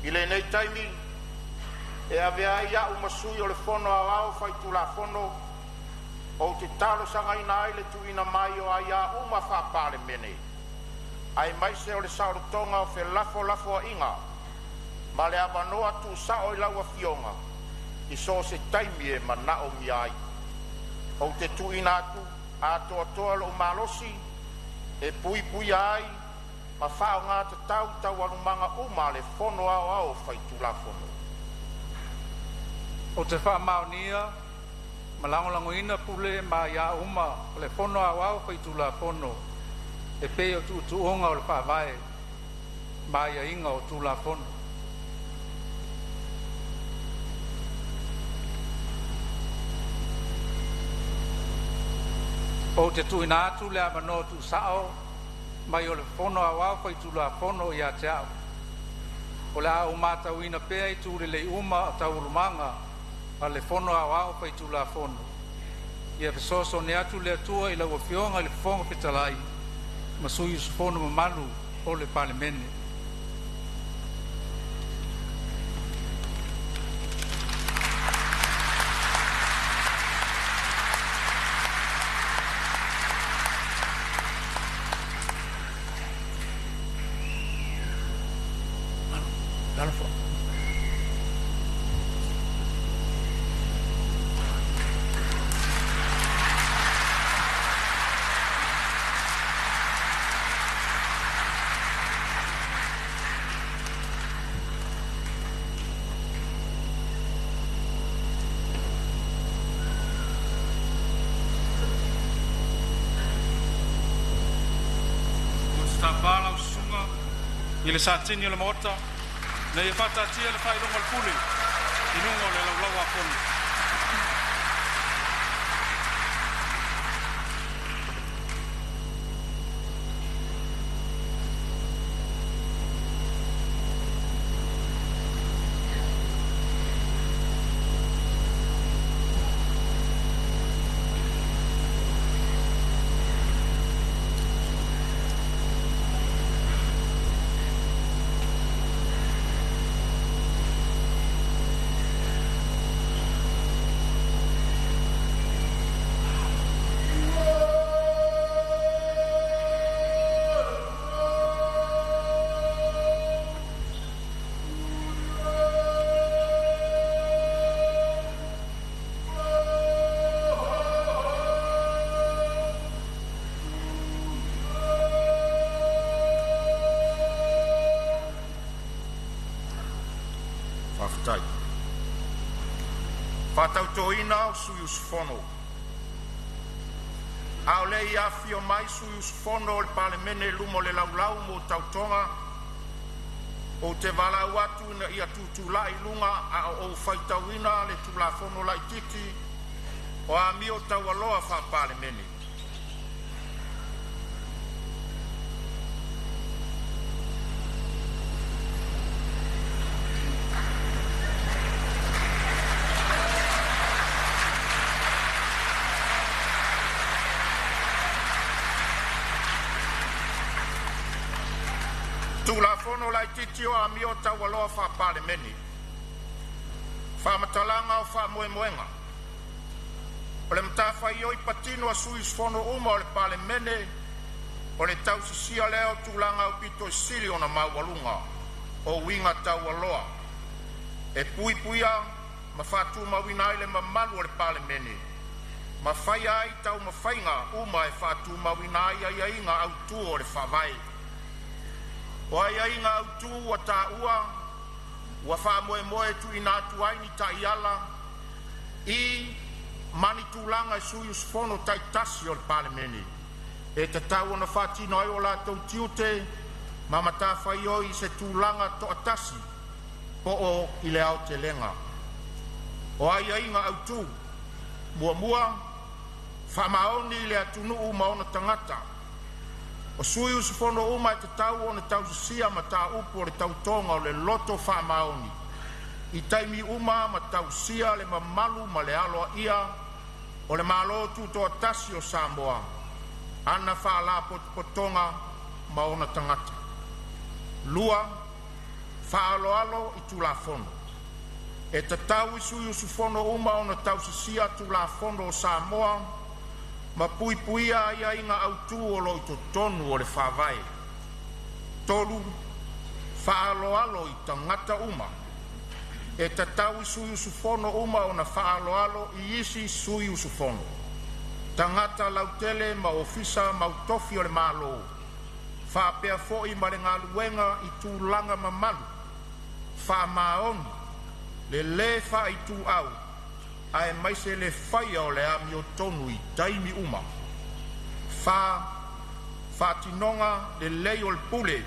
I lenei taimi, e avea ai a'u ma sui o le Fono Aoao Faitulafono, ou te talosagaina ai le tuuina mai o aiā uma faa-Palemene, aemaise o le saolotoga o felafolafoaiga ma le avanoa tuusao i lau Afioga i so o se taimi e manaomia ai. Ou te tuuina atu atoatoa lo'u malosi e puipuia ai ma faaaoga tatau Taualumaga uma a le Fono Aoao Faitulafono. Ou te faamaonia ma lagolagoina pule ma aia uma o le Fono Aoao Faitulafono e pei o tuutuuga o le Faavae ma aiaiga o Tulafono. Ou te tuuina atu le avanoa tuusao mai o le Fono Aoao Faitulafono ia te au. O le a ou matauina pea itu lelei uma o Taualumaga a le Fono Aoao Faitulafono. Ia fesoasoani atu le Atua i lau Afioga i le Fofoga Fetalai Ma sui usufono mamalu o le Palemene. Tapa lau susuga i le Satini o le Maota ina ia faataatia le faailoga o le pule i luga o le Laulau a Fono. Faafetai. Faatautoina o sui usufono. A o le i afifio mai sui usufono o le Palemene i luma o le Laulau mo Tautoga, ou te valaau atu ina ia tutulai i luga a o ou faitauina le Tulafono Laititi o Amio Taualoa Faa-Palemene. Tulafono Laititi o Amio Taualoa Faa-Palemene. Faamatalaga o Faamoemoega: O le matafaioi patino a sui usufono uma o le Palemene o le tausisia lea o tulaga aupito sili ona maualuga o uiga taualoa e puipuia ma faatumauina ai le mamalu o le Palemene, ma faia ai taumafaiga uma e faatumauina ai aiaiga autu o le Faavae. O aiaiga autu ua taua ua faamoemoe e tuuina atu ai ni taiala i ma ni tulaga i sui usufono taitasi o le Palemene e tatau ona faatino ai o latou tiute ma matafaioi i se tulaga toatasi po o i le aotelega. O aiaiga autu: 1. Faamaoni i le atunuu ma ona tagata. O sui usufono uma e tatau ona tausisia mataupu o le Tautoga o le Loto Faamaoni i taimi uma ma tausia le mamalu ma le aloaia o le Malo Tutoatasi o Samoa, ana Faalapotopotoga ma ona tagata. 2. Faaaloalo i Tulafono. E tatau i sui usufono uma ona tausisia Tulafono o Samoa ma puipuia aiaiga autu o lo o i totonu o le Faavae. 3. Faaaloalo i tagata uma. E tatau i sui usufono uma ona faaaloalo i isi sui usufono, tagata lautele ma ofisa mautofi o le Malo, faapea foi ma le galuega i tulaga mamalu, faamaoni, le le faaituau aemaise le faia o le amiotonu i taimi uma. 4. Faatinoga lelei o le pule.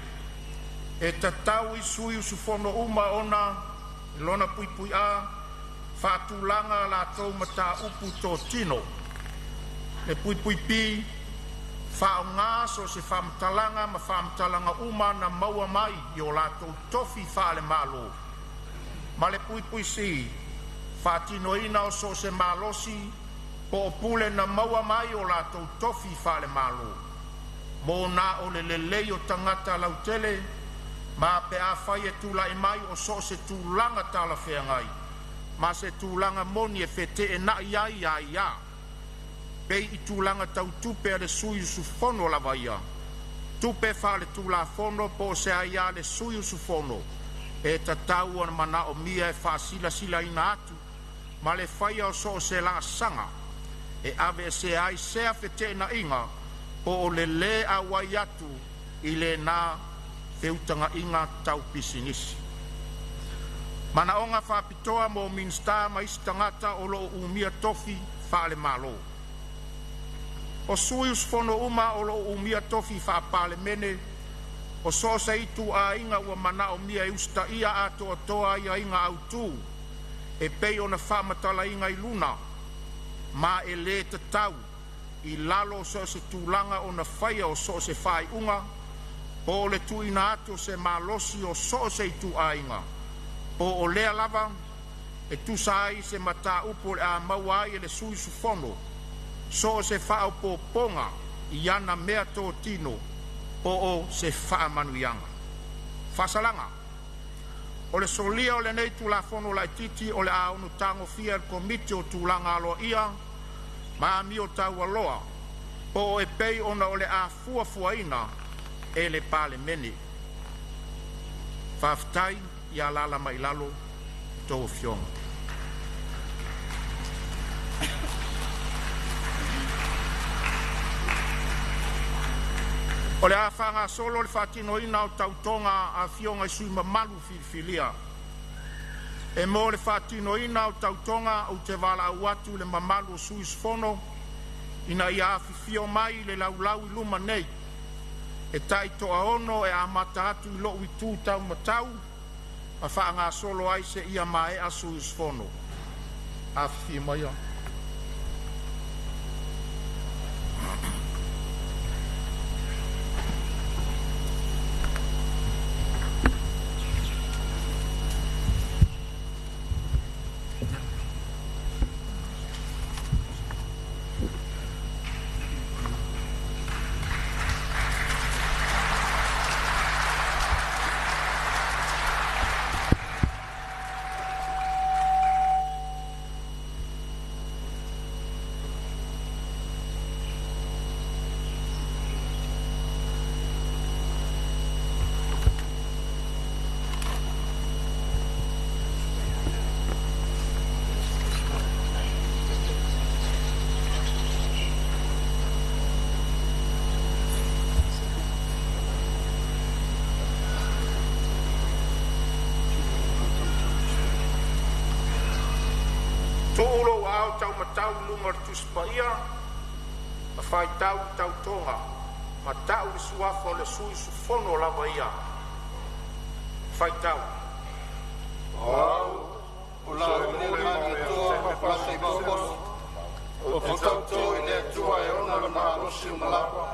E tatau i sui usufono uma ona: (a) Faatulaga a latou mataupu totino. (b) Faaaoga so o se faamatalaga ma faamatalaga uma na maua mai i o latou tofi faale-Malo, ma le (c) Faatinoina so o se malosi po o pule na maua mai o latou tofi faale-Malo. mo na o le lelei o tagata lautele ma pe afai e tula'i mai o so o se tulaga talafeagai ma se tulaga moni e feteenai ai aiā, pei i tulaga tau tupe a le sui usufono lava ia, tupe faaletulafono po o se aia a le sui usufono, e tatau ona manaomia e faasilasilaina atu ma le faia o so o se laasaga e aveesea ai sea feteenaiga po o le lē auai atu i lena feutagaiga tau pisinisi. Manaoga Faapitoa mo Minisita ma isi Tagata o lo o Umia Tofi Faale-Malo. O sui usufono uma o lo o umia tofi faa-Palemene o so o se ituaiga ua manaomia e usitaia atoatoa aiaiga autu e pei ona faamatalaina i luga, ma e le tatau, i lalo o so o se tulaga, ona faia so o se faaiuga po o le tuuina atu o se malosi o so o se ituaiga, po o lea lava, e tusa ai ma se mataupu o le a maua ai e le sui usufono so o se faaopoopoga i ana meatotino po o se faamanuiaga. Faasalaga: O le solia o lenei Tulafono Laitiiti o le a ono tagofia e le Komiti o Tulaga Aloaia ma Amio Taualoa po o e pei ona o le a fuafuaina e le Palemene. Faafetai. Ia alaala mai i lalo a outou Afioga. O le a faagasolo le faatinoina o tautoga a Afioga i sui usufono mamalu filifilia. E mo le faatinoina o tautoga, ou te valaau atu i le mamalu o sui usufono ina ia afifio mai i le laulau i luma nei e taitoaono e amata atu i lo'u itu taumatau ma faagasolo ai seia maea sui usufono. Afifio maia. Tuu lou aao taumatau i luga o le Tusi Paia ma faitau le tautoga ma tau le suafa o le sui usufono lava ia. Faitau. O Au, o Laaulialemalietoa Mafalasa Ivao Kosi, ou te tauto i le Atua e ona le malosi uma lava,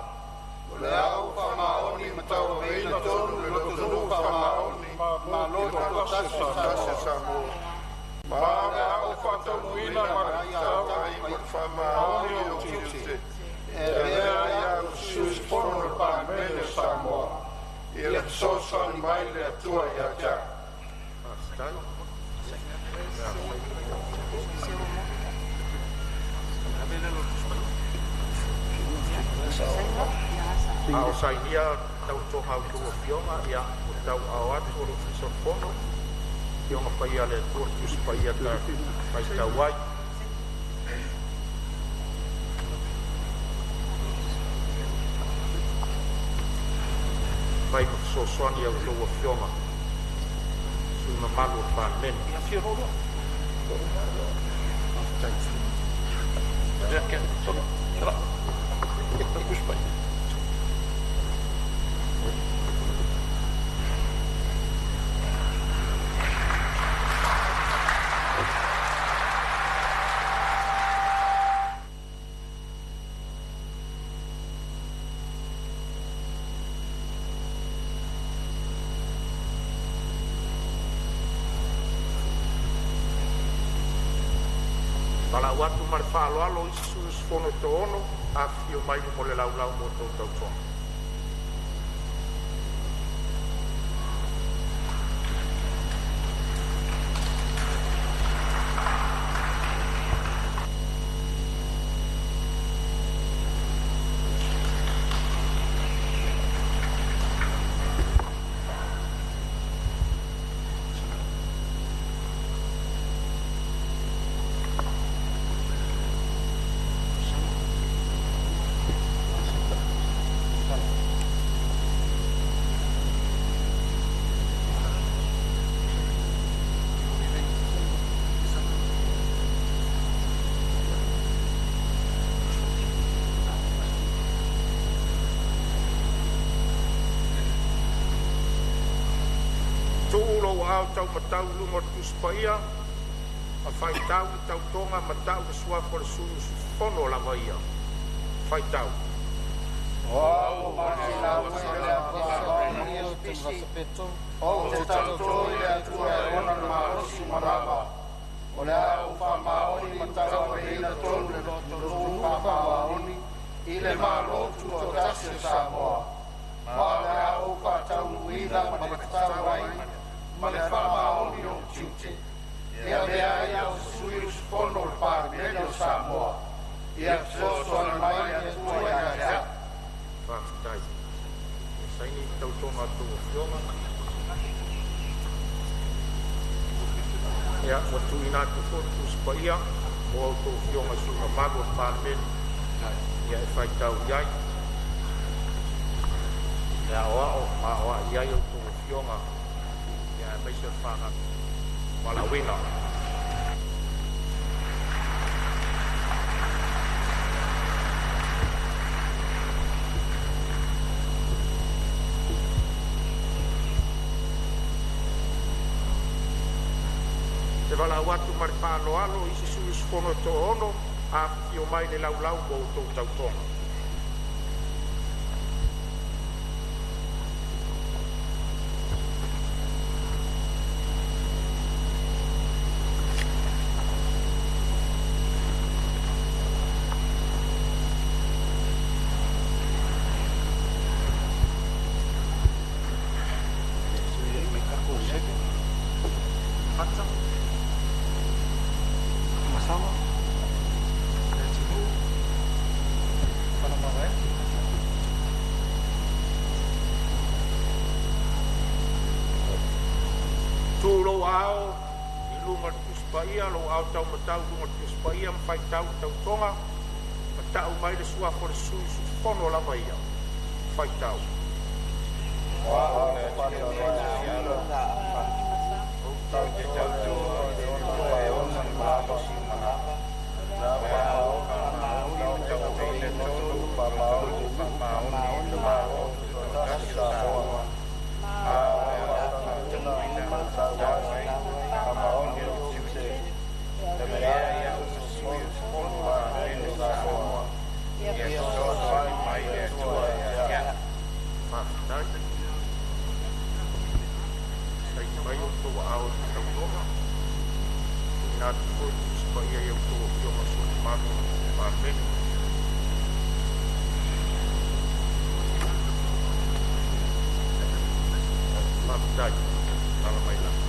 o le a ou faamaoni ma tauaveina tonu le lotonuu faamaoni i Malo Tutoatasi o Samoa, ma o le a ou faataunuuina ma le faamaoni ou tiute e avea ai au ma sui usufono o le Palemene o Samoa. Ia fesoasoani mai le Atua ia te au. A o sainia tautoga a outou afioga, ia ua tauaao atu e le Ofisa o le Fono Afioga Paia a le Atua le Tusi Paia e faitau ai. Fai ma fesoasoani a outou afioga sui mamalu o le Palemene. Valaau atu ma le faaaloalo isi sui usufono e toaono, afifio mai mo le laulau mo a outou tautoga. lou aao taumatau i luga o le Tusi Paia ma faitau le tautoga ma ta'u le suafa o le sui usufono lava ia. Faitau. O au o Masilauina Leafaamaoni Ou te tautō i le Atua e ona le malosi uma lava, o le a ou faamaoni ma tauaveina tonu le lotonuu faamaoni i le Malo Tutoatasi o Samoa, ma o le a ou faataunuuina ma le tatau ai ma le faamaoni ou tiute, e avea ai au sui usufono o le Palemene o Samoa. Ia fesoasoani mai le Atua ia te a'u. Faafetai. Saini tautoga a outou afioga. Ia, ua tuuina atu foi le Tusi Paia mo a outou afioga i sui usufono mamalu o le Palemene, ia e faitau i ai, e aoao ma aoai ai a outou afioga, ia aemaise o le fanau valaauina. Te valaau atu ma le faaaloalo i isi sui usufono e toaono afifio mai i le laulau mo a outou tautoga. Tu lou aao i luga o le Tusi Paia, lou aao taumatau i luga o le Tusi Paia ma faitau le tautoga ma ta'u mai le suafa o le sui usufono lava ia. Faitau. Ou te tautō i le Atua e ona le malosi uma lava, o le a ou faamaoni ma tauaveina tonu le faamaoni i le Malo Tutoatasi o Samoa, ma o le a ou faataunuuina ma le tatau ai ma le faamaoni ou tiute, e avea ai au ma sui usufono o le Palemene o Samoa. Ia fesoasoani mai le Atua ia te a'u. Faafetai. Saini mai outou aao i le tautoga. Tuuina atu foi le Tusi Paia i a outou afioga i sui usufono mamalu o le Palemene. Faafetai. Alaala mai lagi.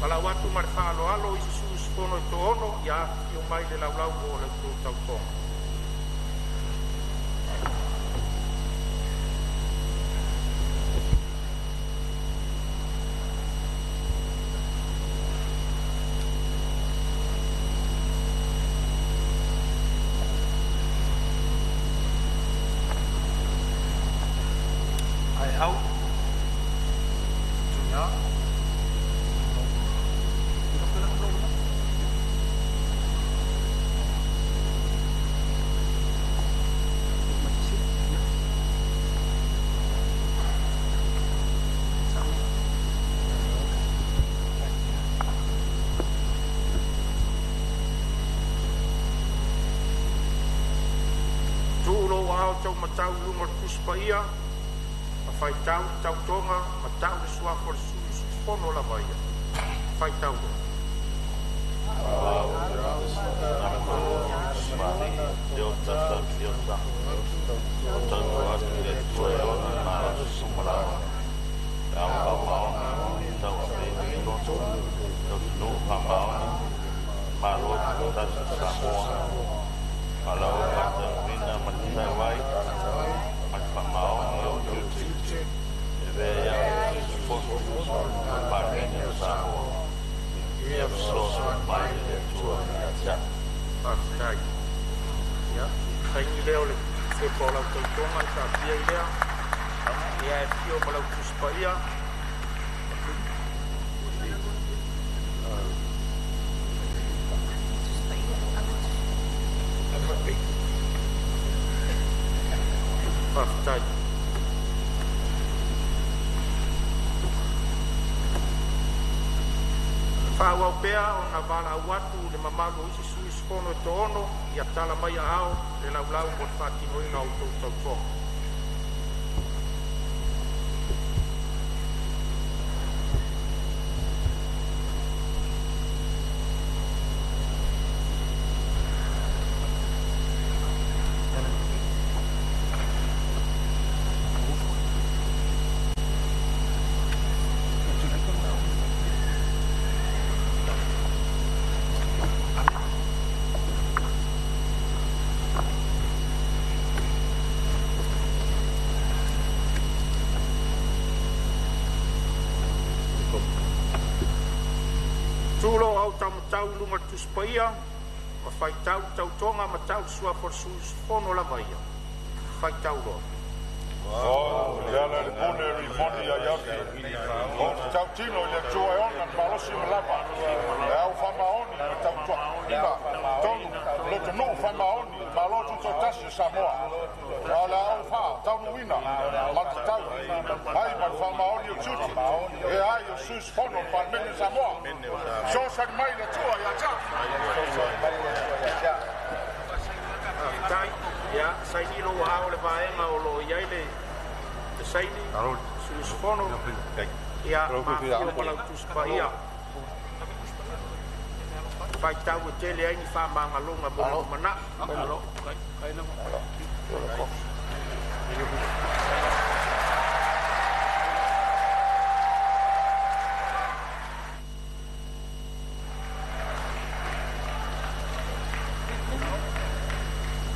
Valaau atu ma le faaaloalo i isi sui usufono e toaono ia afifio mai i le laulau mo la outou tautoga. Tuu lou aao taumatau i luga o le Tusi Paia ma faitau le tautoga ma ta'u le suafa o le sui usufono lava ia. Faitau loa. Faafetai. Ia, saini lea o le pepa o lau tautoga ona taatia ai lea. Ia, e afio ma lau Tusi Paia. Faafetai. Faaauau pea ona valaau atu le mamalu o isi sui usufono e toaono ia tala mai aao le laulau mo le faatinoina o a outou tautoga. Tulo au taumatau i luga o le Tusi Paia ma faitau le tautoga ma tau le suafa o le sui usufono lava ia. Faitau loa. E ala i le pule o Rimoni ia Iafi, ou te tautino i le Atua e ona le malosi ma lava, e au faamaoni ma tautuaina tonu lotonuu faamaoni Malo Tutoatasi o Samoa. A o le a ou faataunuuina ma le tatau ai ma le faamaoni o tiute e ai o sui usufono o le Palemene o Samoa. Fesoasoani mai le Atua ia te au. Faafetai. Ia, saini lou aao i le vaega o lo o i ai le saini sui usufono. Ia, ma afio ma lau Tusi Paia. Faitau e tele ai ni faamagaloga mo le lumanai.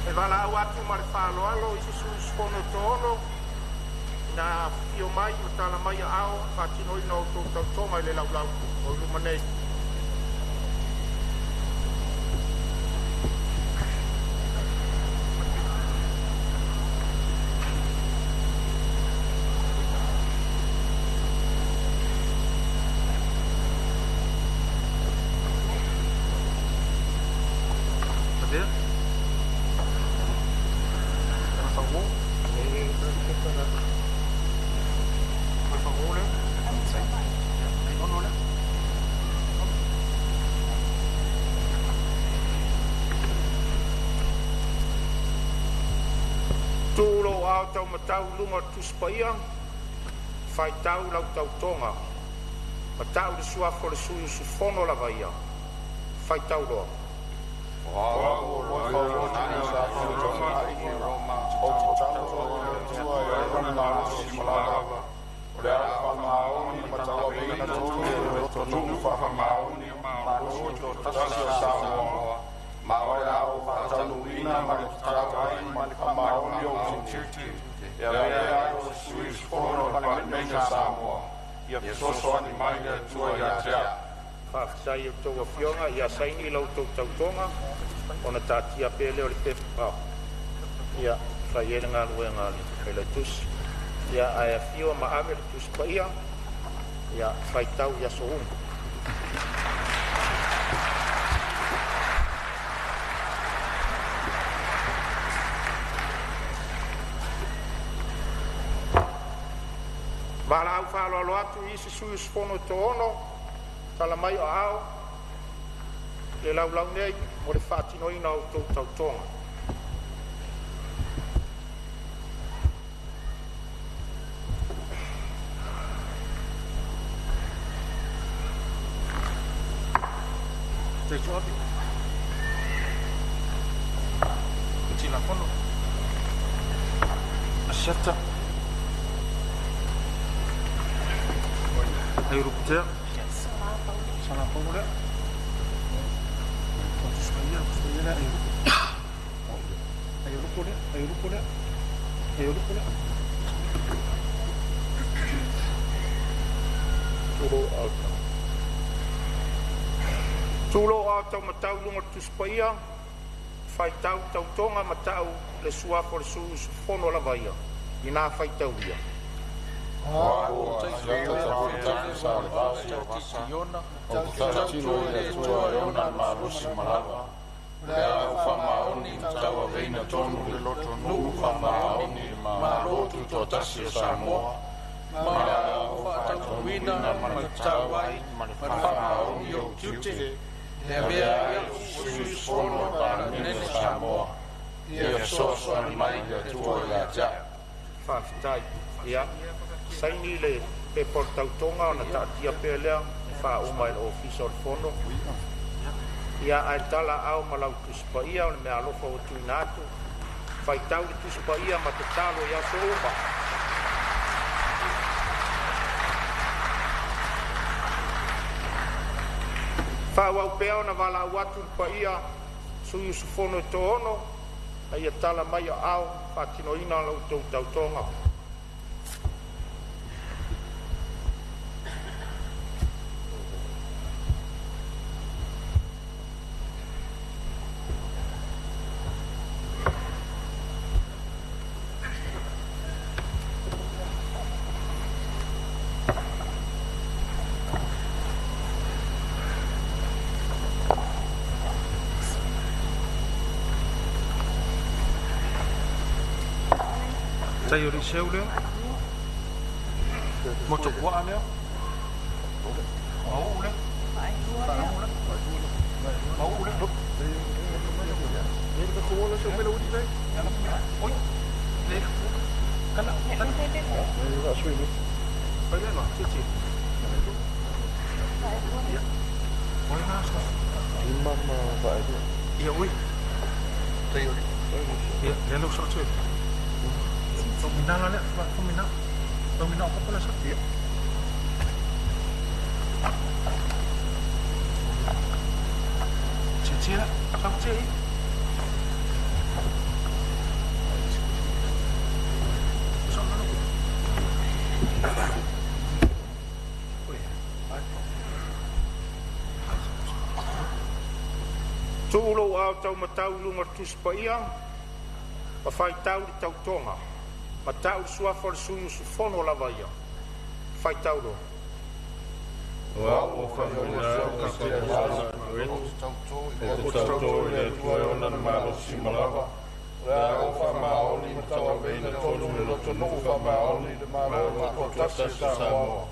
E valaau atu ma le faaaloalo i se sui usufono e toaono ina afifio mai ma tala mai aao i le faatinoina o outou tautoga i le laulau o i luma nei. Tuu lou ao taumatau i luga o le Tusi Paia, faitau lau tautoga, ma tau le suafa o le sui usufono lava ia. Faitau loa. O au o Loifauotu Ou te tautino i le Atua e ona le malosi ma lava, o le a ou faamaoni ma tauaveina tonu o le lotonuu faamaoni Malo Tutoatasi o Samoa, ma o le a ou faataunuuina ma le tatau ai ma le faamaoni ou tiute e avea ai o se sui usufono o le Palemene o Samoa. Ia fesoasoani mai le Atua ia te au. Faafetai i a outou afioga, ia saini la outou tautoga ona taatia pea lea o le pepa ia fai ai le galuega a le Failautusi. Ia ae afio ma ave le Tusi Paia ia faitau i aso uma. Valaau faaaloalo atu i isi sui usufono e toaono, tala mai o aao le laulau nei mo le faatinoina o outou tautoga. Tulo a taumatau i luga o le Tusi Paia, faitau tautoga ma tau le suafa o le sui usufono lava ia, ina faitaulia. O au o Asiata Taufetuli Salevasa, ou te tautino i le Atua e ona le malosi ma lava, O le a ou faamaoni ma tauaveina tonu le lotonuu faamaoni i le Malo Tutoatasi o Samoa, ma o le a ou faatautoina ma le tatau ai ma le faamaoni ou tiute e avea ai au o sui usufono o le Palemene o Samoa. Ia fesoasoani mai le Atua ia te a'u. Faafetai. Ia, saini le pepa o le tautoga ona taatia pea lea e faauma e le Ofisa o le Fono. Ia, ae tala aao ma lau Tusi Paia o le meaalofa ua tuuina atu. Faitau le Tusi Paia ma tatalo i aso uma. Faaauau pea ona valaau atu i le paia sui usufono e toaono ina ia tala mai aao mo le faatinoina o la outou tautoga. Tai o Eliseu lea. Motupuaa lea. Mauu lea. Mauu lea. Oi. Kana. Kana. Titi. Ia oi. Ia, lea lau sao tui. Faminala lea, faminala. Faminala papa la sa. Ia. Titi la, sao tui. Tuu lou ao taumatau i luga o le Tusi Paia ma faitau le tautoga ma tau le suafa o le sui usufono lava ia. Faitau loa. O au o Faimoni ou te tautō i le Atua e ona le malosi ma lava. O le a ou faamaoni ma tauaveina tonu le lotonuu faamaoni i le Malo Tutoatasi o Samoa,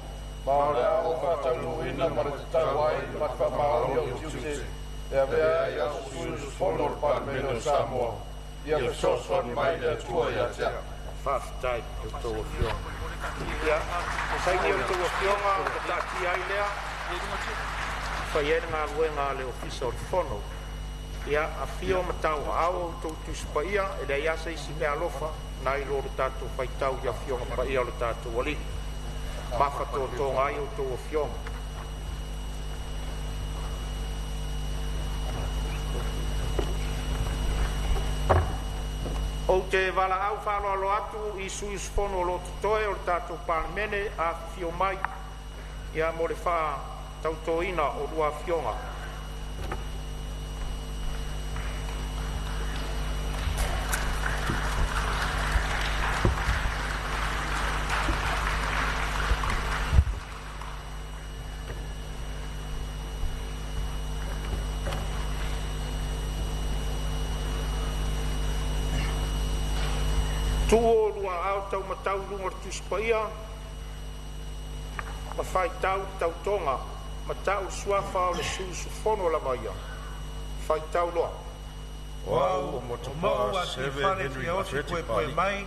ma o le a ou faataunuuina ma le tatau ai ma le faamaoni ou tiute e avea ai au o sui usufono o le Palemene o Samoa. Ia fesoasoani mai le Atua ia te a'u. Faafetai i a outou afioga. Ia, saini a outou afioga ona taatia ai lea fai ai le galuega a le Ofisa o le Fono. Ia, afio ma tauaao outou Tusi Paia, e leai lava se isi meaalofa nai lo le tatou faitau i afioga paia o le tatou Alii. Mafatotoga ai outou afioga. Ou te valaau faaaloalo atu i sui usufono o lo o totoe o le tatou Palemene afifio mai ia mo le faatautoina o lua afioga. Tuu oulua aao taumatau i luga o le Tusi Paia ma faitau le tautoga ma tau le suafa o le sui usufono lava ia. Faitau loa. O au o O Motupa'a Mauu Seve Atiifale Henry Siaosi Mafeti Puepue Papali'i, Mai,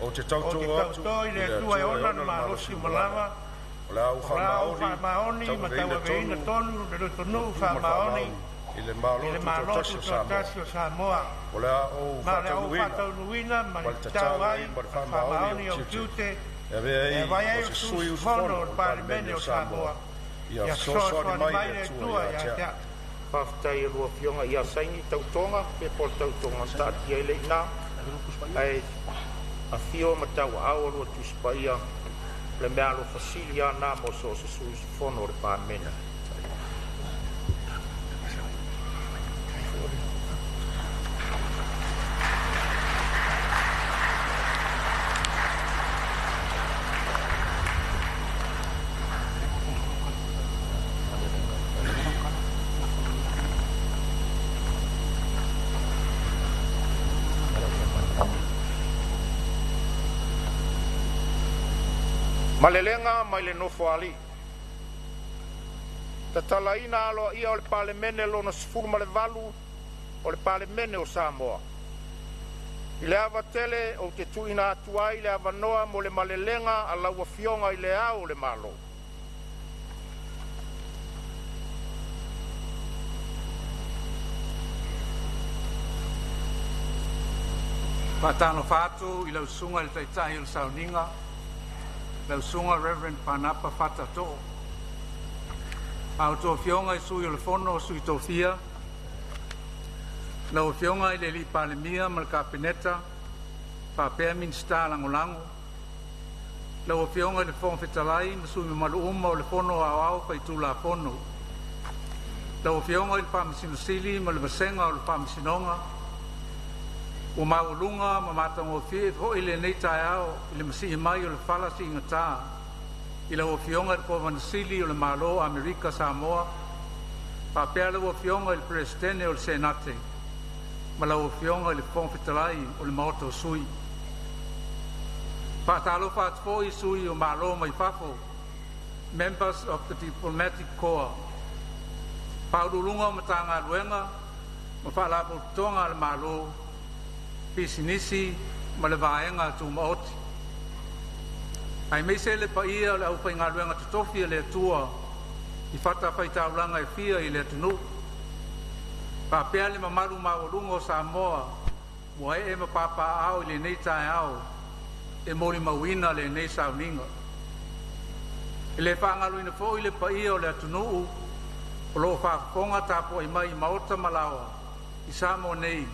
ou te ou tautō te atu tautō i i le le Atua e Atua e ona ona le le malosi malosi uma uma lava, lava, o le a ou o le a ou faamaoni faamaoni ma tauaveina tauaveina tonu tonu le le lotonuu lotonuu ma le faamaoni faamaoni i le i Malo le Malo Tutoatasi o Samoa. Tutoatasi o Samoa. O le a ou Ma o le a ou faataunuuina faataunuuina ma ma le le tatau tatau ai ai ma le ma le faamaoni faamaoni ou ou tiute tiute e avea e ai avea o ai o se sui sui usufono usufono o o le le Palemene Palemene o o Samoa. Samoa. Ia Ia fesoasoani fesoasoani mai mai le le Atua Atua ia ia te te a'u. a'u. Faafetai i lua afioga ia saini tautoga pepa o le tautoga na taatia ai le i ina ae afio ma tauaao lua Tusi Paia le meaalofa sili lana mo so o se sui usufono o le Palemene. Malelega mai le Nofoalii. Tatalaina aloaia o le Palemene Lona 18 o le Palemene o Samoa. I le ava tele ou te tuuina atu ai le avanoa mo le malelega a lau Afioga i Le Ao o le Malo. Faatalofa atu i lau Susuga i le Taitai o le Sauniga, lau Susuga Reverend Panapa Fata Too. A outou Afioga i Sui o le Fono a Sui Tofia, lau Afioga i le Palemia ma le Kapeneta faapea Minisita Lagolago, lau Afioga i le Fofoga Fetalai ma sui mamalu uma o le Fono Aoao Faitulafono, lau Afioga i le Faamasino Sili ma le vasega o le Faamasinoga. Ua maualuga ma matagofie foi lenei taeao i le masii mai o le fala siigata i lau Afioga i le Kovana Sili o le Malo o Amerika Samoa faapea lau Afioga i le Peresetene o le Senate ma lau Afioga i le Fofoga Fetalai o le Maota o Sui. Faatalofa atu foi i sui o Malo mai fafo, Members of the Diplomatic Corps, Faauluuluga o Matagaluega ma Faalapotopotoga a le Malo, Pisinisi ma le Vaega Tumaoti, aemaise le paia o le aufaigaluega totofi a le Atua i fatafaitaulaga e fia i le atunuu, faapea le mamalu maualuga o Samoa ua ee ma papaaao i lenei taeao e molimauina lenei sauniga. E le faagaloina foi le paia o le atunuu o lo o faafofoga tapuai mai i maota ma laoa i Samoa nei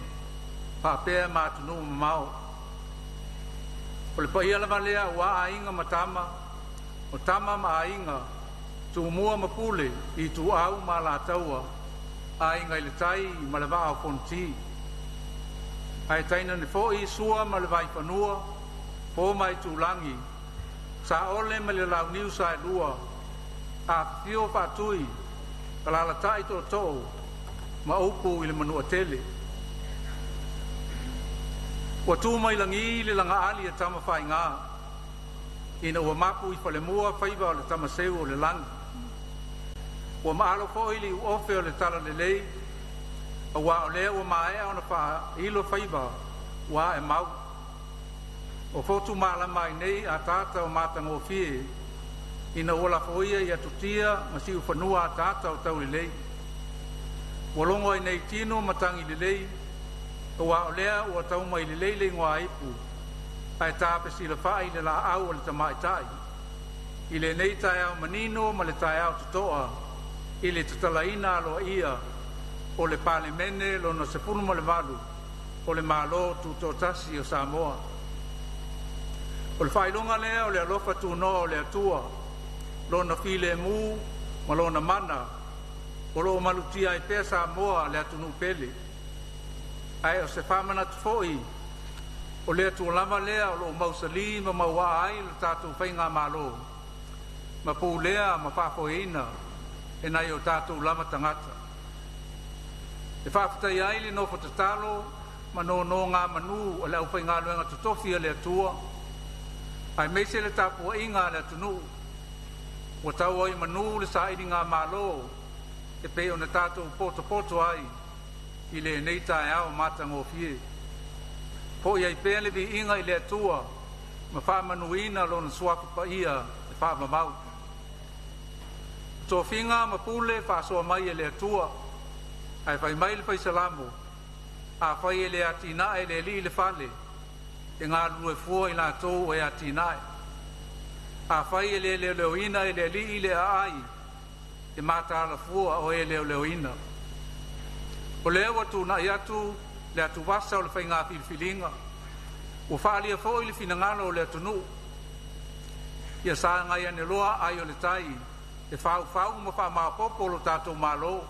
faapea ma atunuu mamao. O le paia lava lea aua Aiga ma Tama, o Tama ma Aiga, Tumua ma Pule, Ituau ma Alataua, Aiga i le Tai ma le Vaa o Fonoti, ae tainane foi Sua ma le Vaifanua, Fofo ma Aitulagi, Saole ma le Launiu Saelua, afifio Faatui, alaalatai tootoo ma upu i le Manuatele. Ua tu mai lagi le lagaali a Tamafaiga ina ua mapu i falemua faiva o le tamaseu o le lagi. Ua maalo foi le iuofe o le talalelei, aua o lea ua maea ona faailo faiva ua ae mau. Ua fotu malama ai nei ataata o matagofie ina ua lafoia i atutia ma siufanua ataata o taulelei. Ua logo ai nei tino matagi lelei, aua o lea ua tau mai lelei le igoaipu ae taapesilafa'i le laau a le tamaitai i lenei taeao manino ma le taeao toto'a i le tatalaina aloaia o le Palemene Lona 18 o le Malo Tutoatasi o Samoa. O le faailoga lea o le alofa tunoa o le Atua, lona filemu ma lona mana o lo o malutia ai pea Samoa le atunuu pele. Ae o se faamanatu foi o le Atua lava lea o lo o mausali ma mauaa ai lo tatou Faigamalo ma pulea ma faafoeina e nai o tatou lava tagata. E faafetaia ai le nofo tatalo ma nonogamanu a le aufaigaluega totofi a le Atua, aemaise le tapuaiga a le atunuu ua tau ai manu le sailigamalo e pei ona tatou potopoto ai i lenei taeao matagofie. Foi ai pea le viiga i le Atua ma faamanuina lona suafa paia e faavavau. Tofiga ma pule faasoa mai e le Atua, ae fai mai le Fai Salamo, afai e le atinae e le Alii le fale, e galulue fua i latou e atinae. Afai e le leoleoina e le Alii le aai, e mataala fua o e leoleoina. O lea ua tuunai atu le atuvasa o le faiga filifiliga, ua faaalia foi le finagalo o le atunuu. Ia sagai ane loa ai o le tai e faufau ma faamaopopo lo tatou Malo,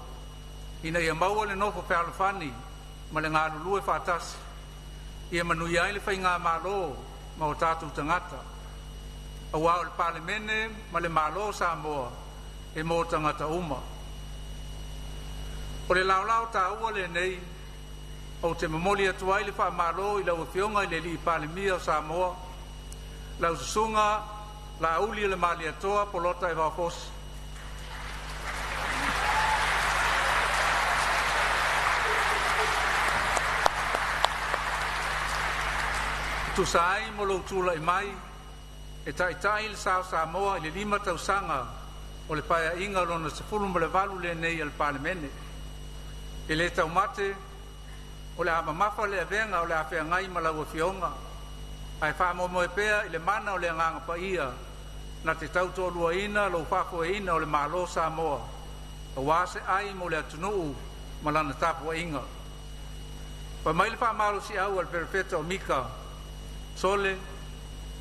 ina ia maua le nofo fealofani ma le galulue faatasi ia manuia ai le faigamalo ma o tatou tagata. Aua o le Palemene ma le Malo o Samoa e mo tagata uma. O le laolao taua lenei ou te momoli atu ai le faamalo i lau Afioga i le Palemia o Samoa, lau Susuga Laauli o le Malietoa Polota Evao Fosi. Tusa ai mo lou tulai mai e taitai le sa o Samoa i le 5 tausaga o le Paeaiga Lona 18 lenei a le Palemene. E le taumate o le a mamafa le avega o le a feagai ma lau Afioga, ae faamoemoe pea i le mana o le Agaga Paia na te tautoaluaina lou faafoeina o le Malo o Samoa aua se ai mo le atunuu ma lana tapuaiga. Fai mai le faamalosiau a le Perofeta o Mika, “Sole,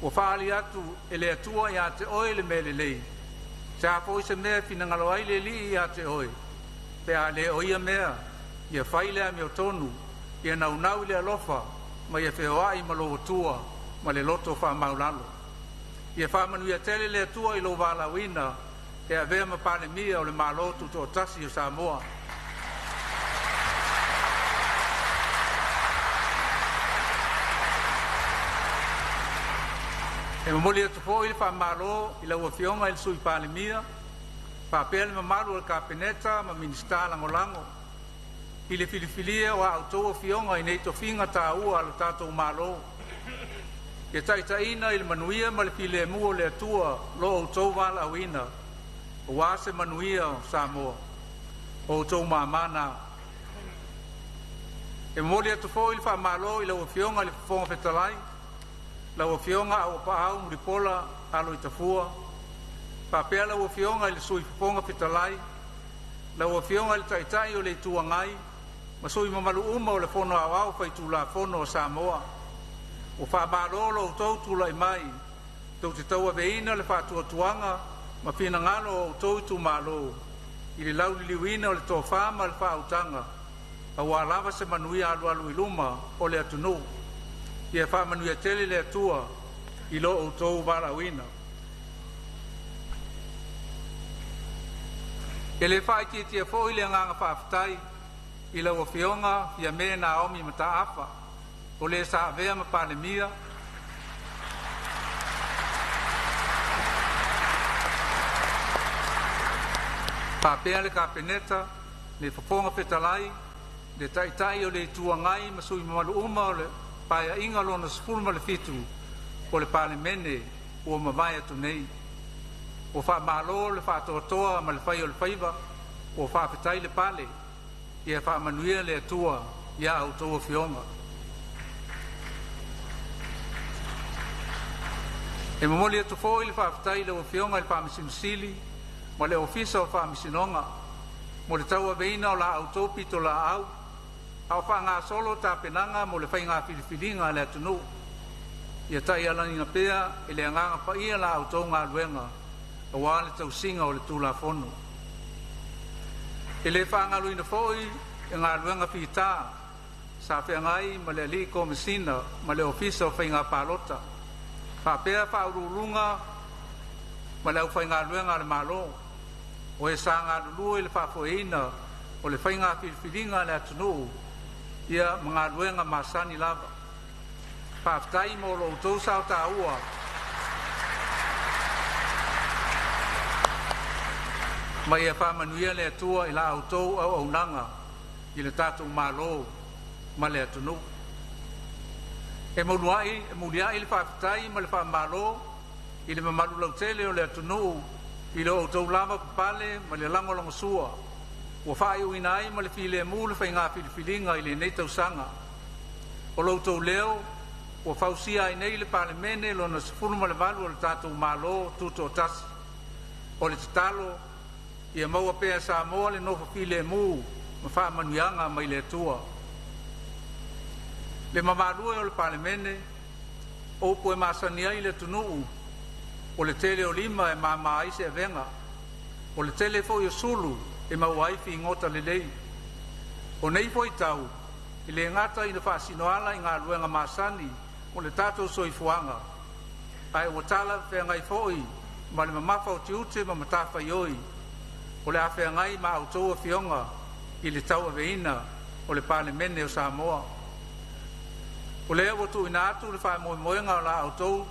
ua faaali atu e le Atua ia te oe le mea lelei. Se a foi se mea e finagalo ai le Alii ia te oe, pe a le o ia mea, ia fai le amiotonu, ia naunau i le alofa ma ia feoai ma lou Atua ma le loto faamaualalo. Ia faamanuia tele le Atua i lou valaauina e avea ma Palemia o le Malo Tutoatasi o Samoa. E momoli atu foi le faamalo i lau Afioga i le Sui Palemia faapea le mamalu o le Kapeneta ma Minisita Lagolago i le filifilia o a outou afioga i nei tofiga taua a lo tatou Malo. Ia taitaiina i le manuia ma le filemu o le Atua lo outou valaauina aua se manuia o Samoa. O outou mama na. E momoli atu foi le faamalo i lau Afioga i le Fofoga Fetalai, lau Afioga Auuapaau Mulipola Aloitafua, faapea lau Afioga i le Sui Fofoga Fetalai, lau Afioga i le Taitai o le Itu Agai ma sui usufono mamalu uma o le Fono Aoao Faitulafono a Samoa. Ua faamalo lo outou tulai mai tou te tauaveina le faatuatuaga ma finagalo o outou itumalo i le lauliliuina o le tofa ma le faautaga aua lava se manuia alualu i luma o le atunuu. Ia faamanuia tele le Atua i lo outou valaauina. E le faaitiitia foi le agaga faafetai i lau Afioga Fiame Naomi Mataafa, o le sa avea ma Palemia, faapea le Kapeneta, le Fofoga Fetalai, le Taitai o le Itu Agai ma sui usufono mamalu uma o le Paeaiga Lona XVII o le Palemene ua mavae atu nei. Ua faamalo le faatoatoa ma le fai o le faiva, ua faafetai le pale. Ia faamanuia le Atua i a outou afioga. E momoli atu foi le faafetai i lau Afioga i le Faamasino Sili ma le Ofisa o Faamasinoga mo le tauaveina o la outou pitolaau a o faagasolo tapenaga mo le faiga filifiliga a le atunuu. Ia taialaina pea e le Agaga Paia la outou galuega aua le tausiga o le Tulafono. E le faagaloina foi le galuega fita sa feagai ma le Alii Komesina ma le Ofisa o Faiga Palota, faapea Faauluuluga ma le aufaigaluega a le Malo, o e sa galulue i le faafoeina o le faiga filifiliga a le atunuu ia ma galuega masani lava. Faafetai mo lo outou sao taua ma ia faamanuia le Atua i la outou auaunaga i le tatou Malo ma le atunuu. E muliai le faafetai ma le faamalo i le mamalu lautele o le atunuu i lo outou lavapapale ma le lagolagosua ua faaiuina ai ma le filemu le faiga filifiliga i lenei tausaga. O lo outou leo ua fausia ai nei le Palemene Lona XVIII o le tatou Malo Tutoatasi. O le tatalo ia maua pea e Samoa le nofo filemu ma faamanuiaga mai le Atua. Le mamalu e o le Palemene, o upu e masani ai le atunuu, o le tele o lima e mama ai se avega, o le tele foi o sulu e maua ai figota lelei. O nei foi tau, e le gata ina faasinoala i galuega masani o le tatou soifuaga, ae ua talafeagai foi ma le mamafa o tiute ma matafaioi o le a feagai ma a outou afioga i le tauaveina o le Palemene o Samoa. O lea ua tuuina atu le faamoemoega o la outou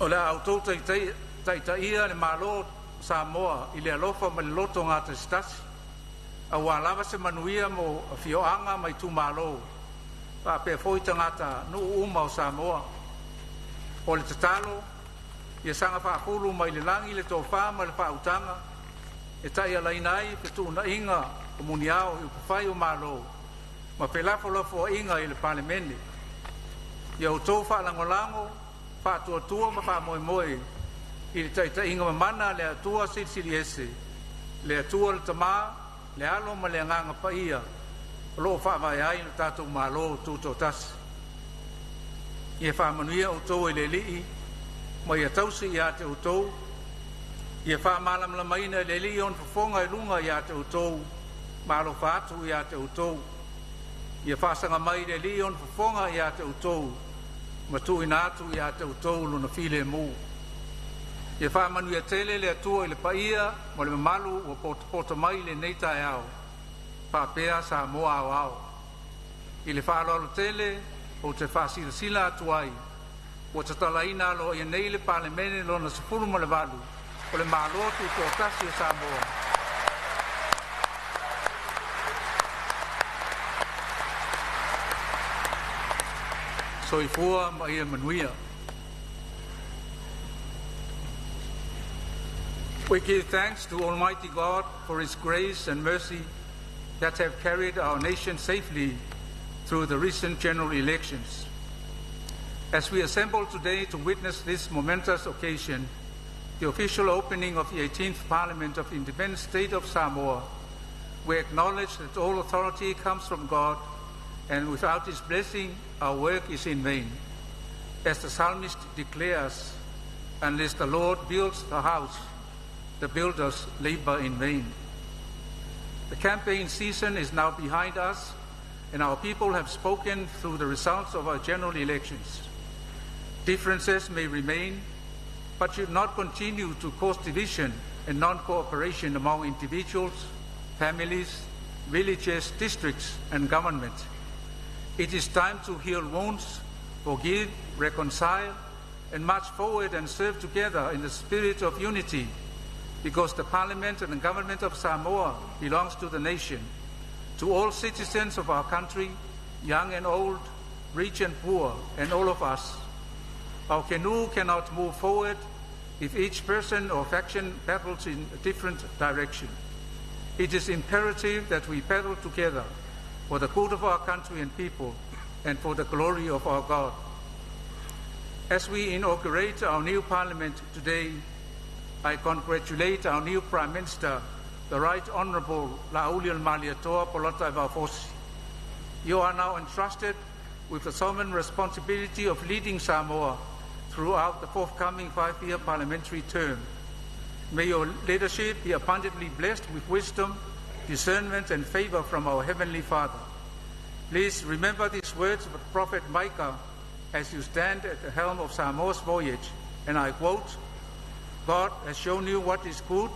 O le a outou taitaia le Malo o Samoa i le alofa ma le loto gatasitasi, auā lava se manuia mo afioaga ma itumalo faapea foi tagatanuu uma o Samoa. O le tatalo ia saga faafulu mai le lagi le tofa ma le faautaga e taialaina ai fetuunaiga o muniao i upufai o Malo ma felafolafoaiga i le Palemene. Ia outou faalagolago, faatuatua ma faamoemoe i le taitaiga mamana a le Atua Silisili Ese, le Atua le Tama, le Alo ma le Agaga Paia o lo o faavae ai lo tatou Malo Tutoatasi. Ia faamanuia outou e le Alii ma ia tausi ia te outou. Ia faamalamalamaina e le Alii ona fofoga i luga ia te outou ma alofa atu ia te outou. Ia faasaga mai le Alii ona fofoga ia te outou ma tuuina atu ia te outou lona filemu. Ia faamanuia tele le Atua i le paia ma le mamalu ua potopoto mai i lenei taeao faapea Samoa aoao. I le faaaloalo tele ou te faasilasila atu ai ua tatalaina aloaia nei le Palemene Lona 18 o le Malo Tutoatasi o Samoa. Soifua ma ia manuia. We give thanks to Almighty God for His grace and mercy that have carried our nation safely through the recent general elections. As we assemble today to witness this momentous occasion, the official opening of the 18th Parliament of the Independent State of Samoa, we acknowledge that all authority comes from God, and without His blessing, our work is in vain. As the psalmist declares, unless the Lord builds the house, the builders labor in vain. The campaign season is now behind us, and our people have spoken through the results of our general elections. Differences may remain, but should not continue to cause division and non-cooperation among individuals, families, villages, districts, and government. It is time to heal wounds, forgive, reconcile, and march forward and serve together in the spirit of unity, because the Parliament and the government of Samoa belongs to the nation, to all citizens of our country, young and old, rich and poor, and all of us. Our canoe cannot move forward if each person or faction paddles in a different direction. It is imperative that we paddle together for the good of our country and people and for the glory of our God. As we inaugurate our new parliament today, I congratulate our new Prime Minister, the Right Honourable Laaulialemalietoa Polataivao Fosi. You are now entrusted with the solemn responsibility of leading Samoa throughout the forthcoming 5-year parliamentary term. May your leadership be abundantly blessed with wisdom, discernment, and favor from our Heavenly Father. Please remember these words of the prophet Micah as you stand at the helm of Samoa's voyage, and I quote, God has shown you what is good,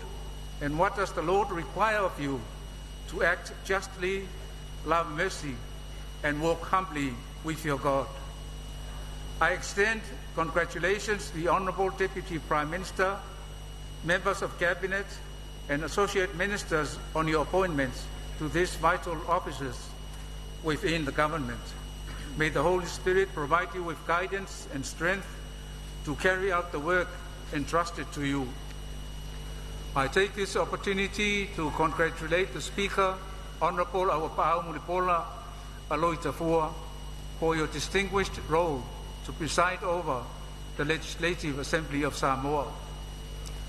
and what does the Lord require of you? To act justly, love mercy, and walk humbly with your God. I extend congratulations to the Honourable Deputy Prime Minister, members of Cabinet, and associate ministers on your appointments to these vital offices within the government. May the Holy Spirit provide you with guidance and strength to carry out the work entrusted to you. I take this opportunity to congratulate the Speaker, Honourable Auapaau Mulipola Aloitafua, Tafua, for your distinguished role to preside over the Legislative Assembly of Samoa.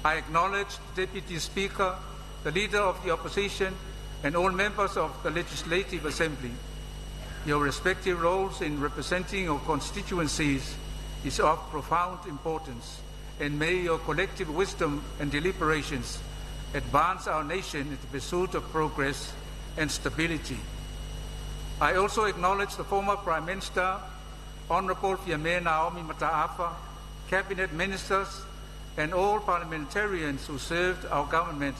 I acknowledge the Deputy Speaker, the Leader of the Opposition, and all members of the Legislative Assembly. Your respective roles in representing your constituencies is of profound importance, and may your collective wisdom and deliberations advance our nation in the pursuit of progress and stability. I also acknowledge the former Prime Minister, Honorable Fiame Naomi Mataafa, Cabinet Ministers, and all parliamentarians who served our government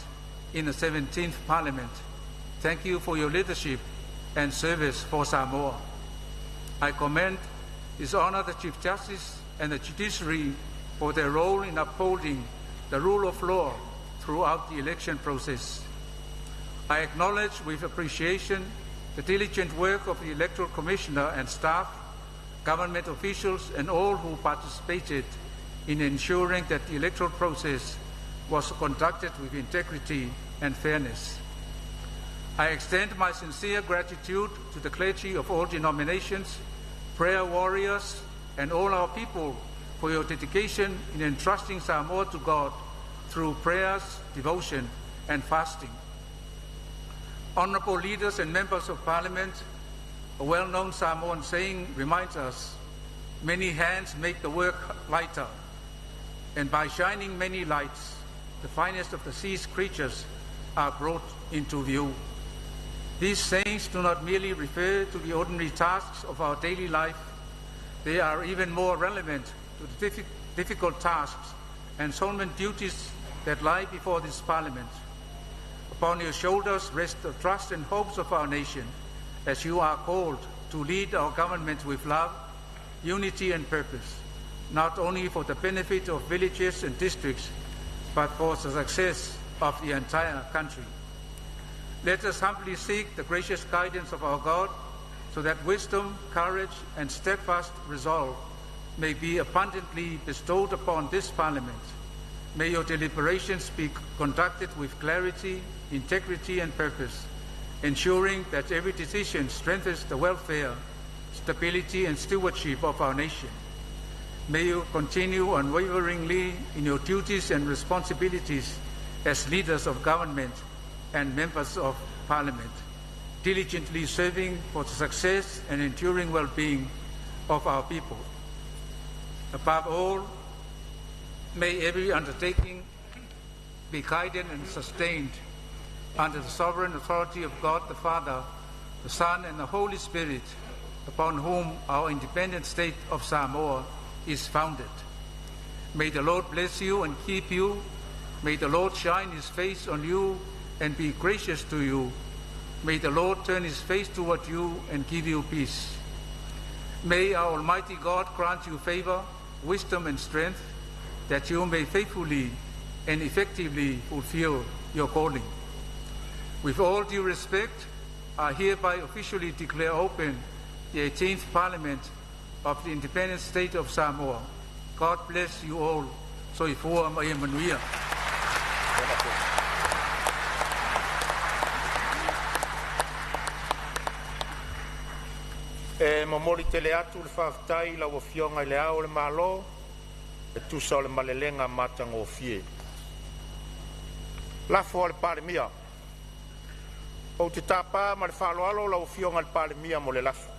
in the 17th Parliament. Thank you for your leadership and service for Samoa. I commend His Honor the Chief Justice and the Judiciary for their role in upholding the rule of law throughout the election process. I acknowledge with appreciation the diligent work of the Electoral Commissioner and staff, government officials, and all who participated in ensuring that the electoral process was conducted with integrity and fairness. I extend my sincere gratitude to the clergy of all denominations, prayer warriors, and all our people for your dedication in entrusting Samoa to God through prayers, devotion, and fasting. Honorable leaders and members of parliament, a well-known Samoan saying reminds us, many hands make the work lighter, and by shining many lights, the finest of the sea's creatures are brought into view. These sayings do not merely refer to the ordinary tasks of our daily life, they are even more relevant to the difficult tasks and solemn duties that lie before this Parliament. Upon your shoulders rest the trust and hopes of our nation, as you are called to lead our government with love, unity and purpose, not only for the benefit of villages and districts, but for the success of the entire country. Let us humbly seek the gracious guidance of our God, so that wisdom, courage, and steadfast resolve may be abundantly bestowed upon this Parliament. May your deliberations be conducted with clarity, integrity, and purpose, ensuring that every decision strengthens the welfare, stability, and stewardship of our nation. May you continue unwaveringly in your duties and responsibilities as leaders of government and members of parliament, diligently serving for the success and enduring well-being of our people. Above all, may every undertaking be guided and sustained under the sovereign authority of God the Father, the Son, and the Holy Spirit, upon whom our independent state of Samoa is founded. May the Lord bless you and keep you. May the Lord shine his face on you and be gracious to you. May the Lord turn his face toward you and give you peace. May our Almighty God grant you favor, wisdom, and strength, that you may faithfully and effectively fulfill your calling. With all due respect, I hereby officially declare open the 18th Parliament of the Independent State of Samoa. God bless you all. Soifua ma ia manuia. E momoli tele atu le faafetai i lau Afioga i Le Ao o le Malo e tusa o le malelega matagofie. Lafo a le Palemia. Ou te tapa ma le faaaloalo lau Afioga i le Palemia mo le lafo.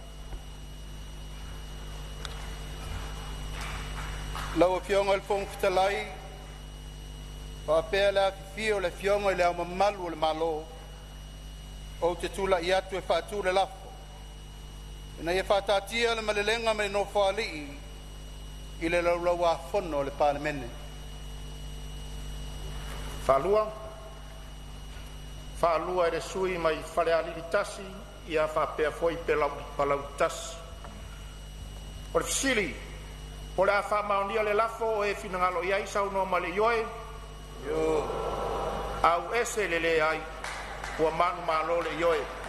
Lau Afioga i le Fofoga Fetalai, faapea le afifio o le Afioga i le Ao Mamalu o le Malo, ou te tulai atu e faatu le lafo, Ina ia faataatia le malelega ma le Nofoalii i le Laulau-a-Fono a le Palemene. Faalua. E le sui usufono mai Falealili 1 ia faapea foi Palauli 1. O le fesili, po o le a faamaonia le lafo o e finagalo ai saunoa ma le ioe. Auese le leai. Ua manumalo le ioe.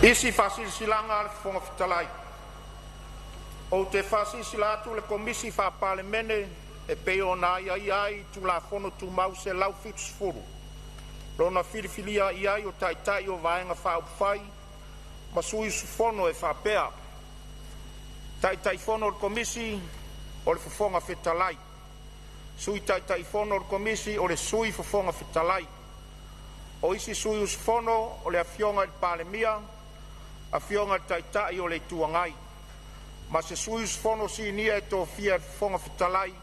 Isi faasilasilaga a le Fofoga Fetalai. Ou te faasilasila atu le Komisi Faa-Palemene e pei ona aiaia ai i Tulafono Tumau 170, lona filifilia ai o Taitai o Vaega Faaupufai ma sui usufono e faapea: Taitaifono o le Komisi, o le Fofoga Fetalai; Sui Taitaifono o le Komisi, o le Sui Fofoga Fetalai. O isi sui usufono o le Afioga i le Palemia, Afioga i le Taitai o le Itu Agai, ma se sui usufono sinia e tofia e le Fofoga Fetalai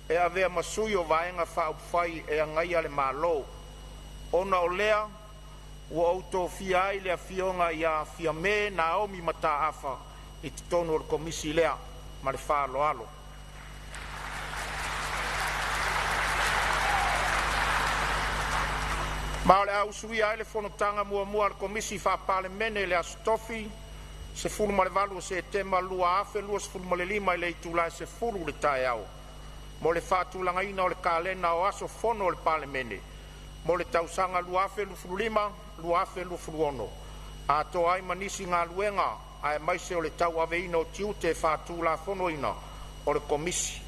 e avea ma sui o Vaega Faaupufai e Agaia le Malo. Ona o lea, ua ou tofia ai le Afioga ia Fiame Naomi Mataafa i totonu o le Komisi lea. ma le faaaloalo. Ma o le a usuia ai le fonotaga muamua a le Komisi Faa-Palemene i le Aso Tofi, 18 o Setema 2025 i le itula e 10:00 i le taeao mo le faatulagaina o le kalena o aso fono o le Palemene mo le tausaga 2025/2026, atoa ai ma nisi galuega aemaise o le tauaveina o tiute faatulafonoina o le Komisi.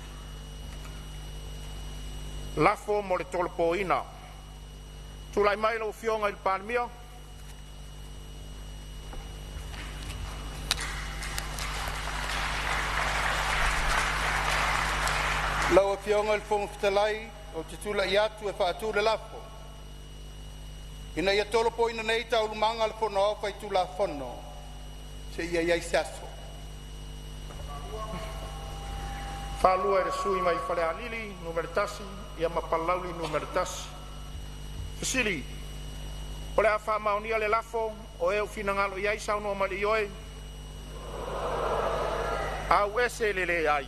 Lafo mo le Tolopoina. Tulai mai lau Afioga i le Palemia. Lau Afioga i le Fofoga Fetalai, ou te tulai atu e faatu le lafo, Ina ia tolopoina nei Taualumaga a le Fono Aoao Faitulafono seia i ai se aso. Faalua e le sui usufono mo Falealili 1 ma Palauli 1. Fesili. O le a faamaonia le lafo, o e ua finagalo i ai saunoa mai i le ioe. Auese le leai.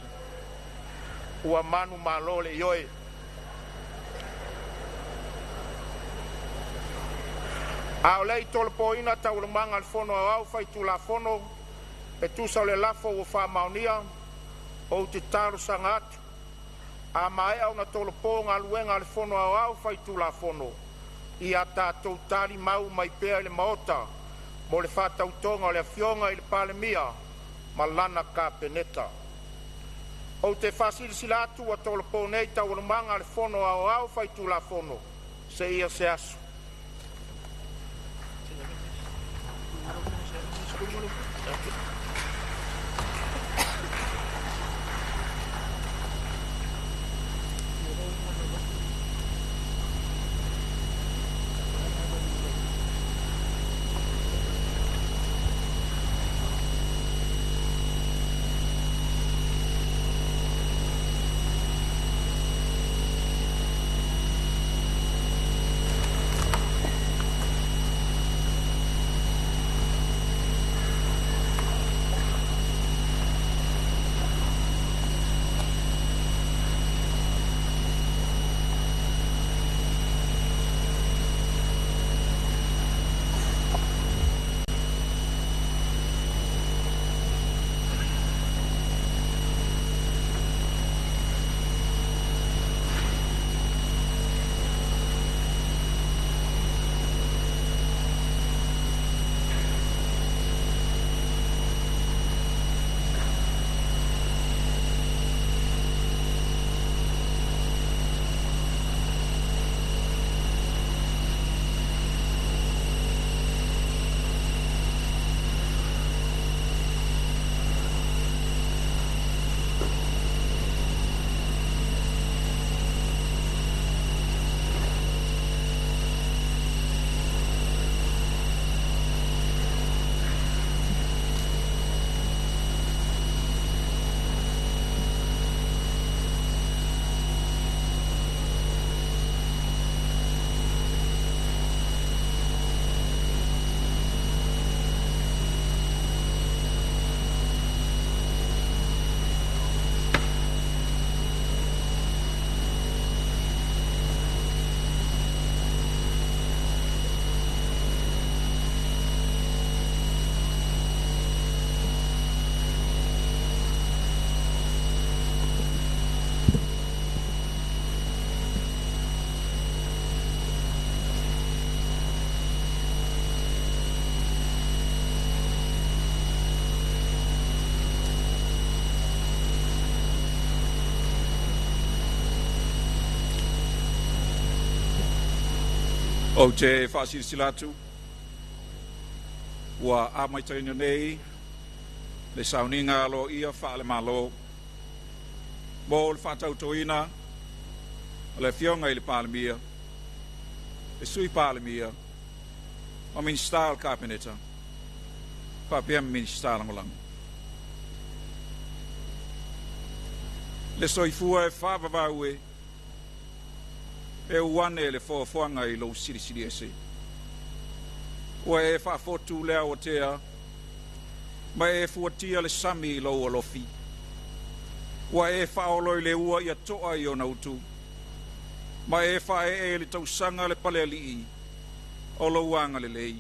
Ua manumalo le ioe. A o le i tolopoina Taualumaga a le Fono Aoao Faitulafono e tusa o le lafo ua faamaonia, ou te talosaga atu, a maea ona tolopo Galuega a le Fono Aoao Faitulafono, ia tatou talimau mai pea i le Maota mo le faatautoga o le Afioga i le Palemia ma lana Kapeneta. Ou te faasilasila atu ua tolopo nei Taualumaga a le Fono Aoao Faitulafono seia se aso. Ou te faasilasila atu ua amataina nei le sauniga aloaia faale-Malo mo le faatautoina o le Afioga i le Palemia, le Sui Palemia ma Minisita o le Kapeneta faapea ma Minisita Lagolago. Le soifua e faavavau e e ou ane le foafoaga i lou silisili ese. Ua e faafotu le aoatea ma e fuatia le sami i lou alofi. Ua e faaolo i le ua ia toa i ona utu, ma e faaee i le tausaga le palealii o lou agalelei.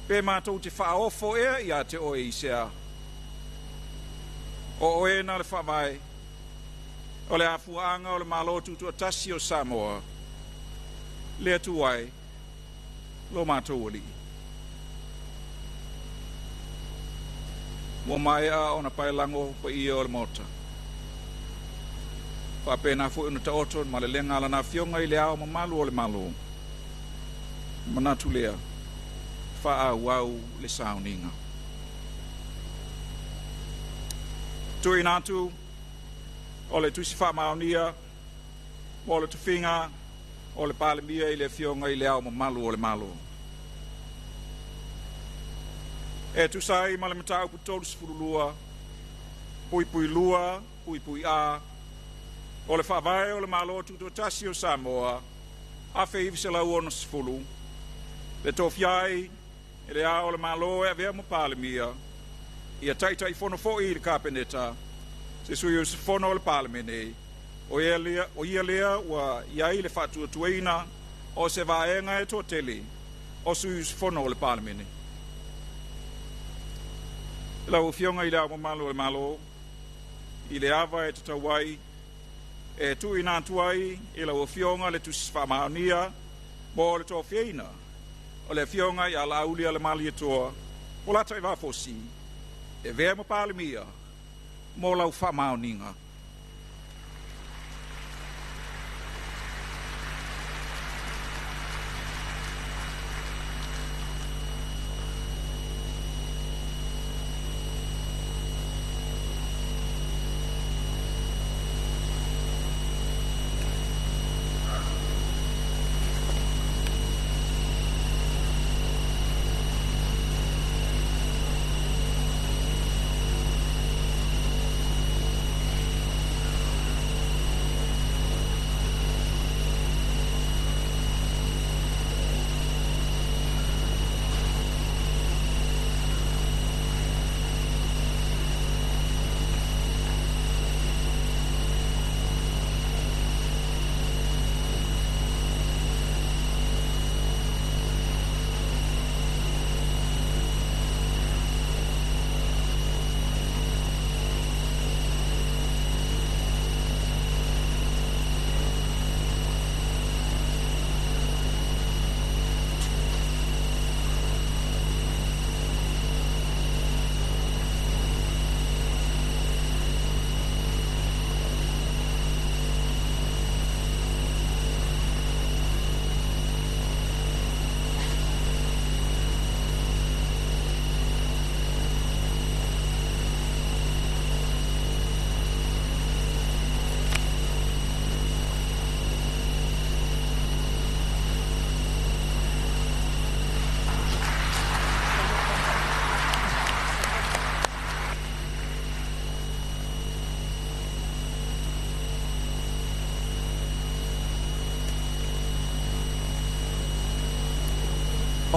Pe matou te faaofo ea ia te oe i se a? O oe na le faavae, o le afuaaga o le Malo Tutoatasi o Samoa, le Atua e, lo matou Alii. Ua maea ona paelago paia o le Maota. Faapena foi ona taoto le malelega a lana Afioga i le Ao Mamalu o le Malo. Manatu lea, faaauau le sauniga. Tuuina atu o le tusi faamaonia mo le tofiga o le Palemia i le Afioga i le Ao Mamalu o le Malo. E tusa ai ma le mataupu 32, puipui 2, puipui A, o le Faavae o le Malo Tutoatasi o Samoa, 1960, le tofia ai e le Ao o le Malo e avea ma Palemia, ia Taitaifono foi i le Kapeneta, se sui usufono o le Palemene, o ia lea ua i ai le faatuatuaina o se vaega e toatele o sui usufono o le Palemene. Lau Afioga i le Ao Mamalu o le Malo, i le ava e tatau ai, e tuuina atu ai i lau Afioga le tusi faamaonia mo le tofiaina o le Afioga ia Laaulialemalietoa Polataivao Fosi e avea ma Palemia mo lau faamaoniga.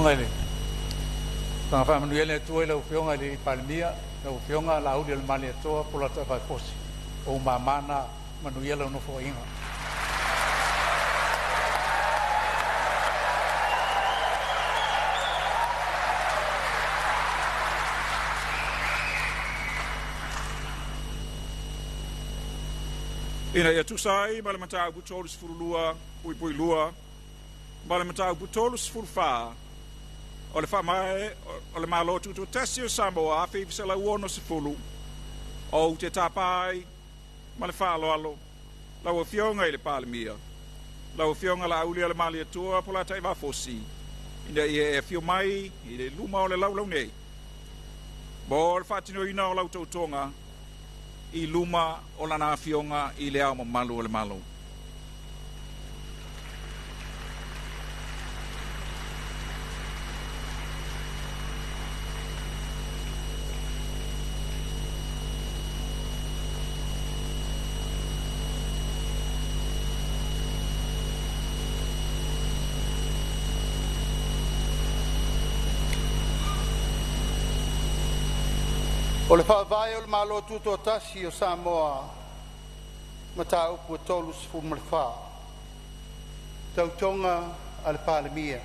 Afioga i le Soifua Faamanuia le Atua i lau Afioga i le Palemia, lau Afioga Laaulialemalietoa Polataivao Fosi, o ou mama na, manuia lau nofoaiga. Ina ia tusa ai ma le mataupu 32 puipui 2 ma le mataupu 34 o le Faavae o le Malo Tutoatasi o Samoa 1960, ou te tapa ai ma le faaaloalo lau Afioga i le Palemia, lau Afioga Laaulialemalietoa Polataivao Fosi, ina ia e afio mai i le luma o le laulau nei mo le faatinoina o lau tautoga i luma o lana Afioga i le Ao Mamalu o le Malo. O le Faavae o le Malo Tutoatasi o Samoa, Mataupu 34, Tautoga a le Palemia.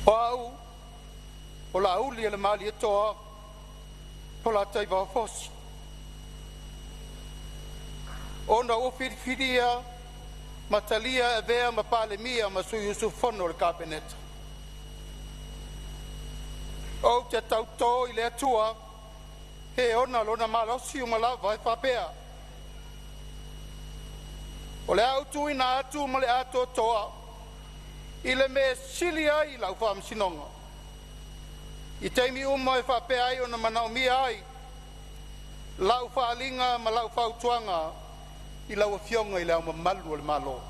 O Au, o Laaulialemalietoa Polataivao Fosi, ona ua filifilia ma talia e avea ma Palemia ma sui usufono o le Kapeneta, ou te tauto i le Atua e ona lona malosi uma lava e faapea, o le a ou tuuina atu ma le atoatoa i le mea e sili ai lau faamasinoga, i taimi uma e faapea ai ona manaomia ai lau faaaliga ma lau fautuaga i lau Afioga i Le Ao Mamalu o le Malo,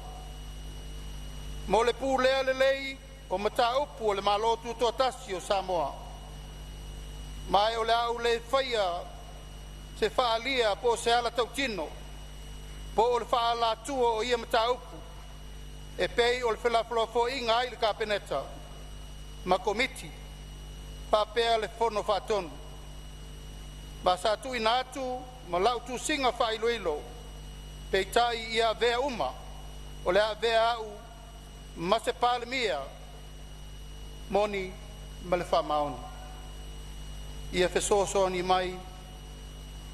mo le pulea lelei o mataupu a le Malo Tutoatasi o Samoa. Ma o le a ou le faia se faaalia po o se ala tautino po o le faaalatua o ia mataupu e pei ona felafolafoaiga ai le Kapeneta ma Komiti faapea le Fono Faatonu. Ma sa tuuina atu ma lau tusiga faailoilo, peitai ia avea uma o le a avea au ma se Palemia moni ma le faamaoni. Ia fesoasoani mai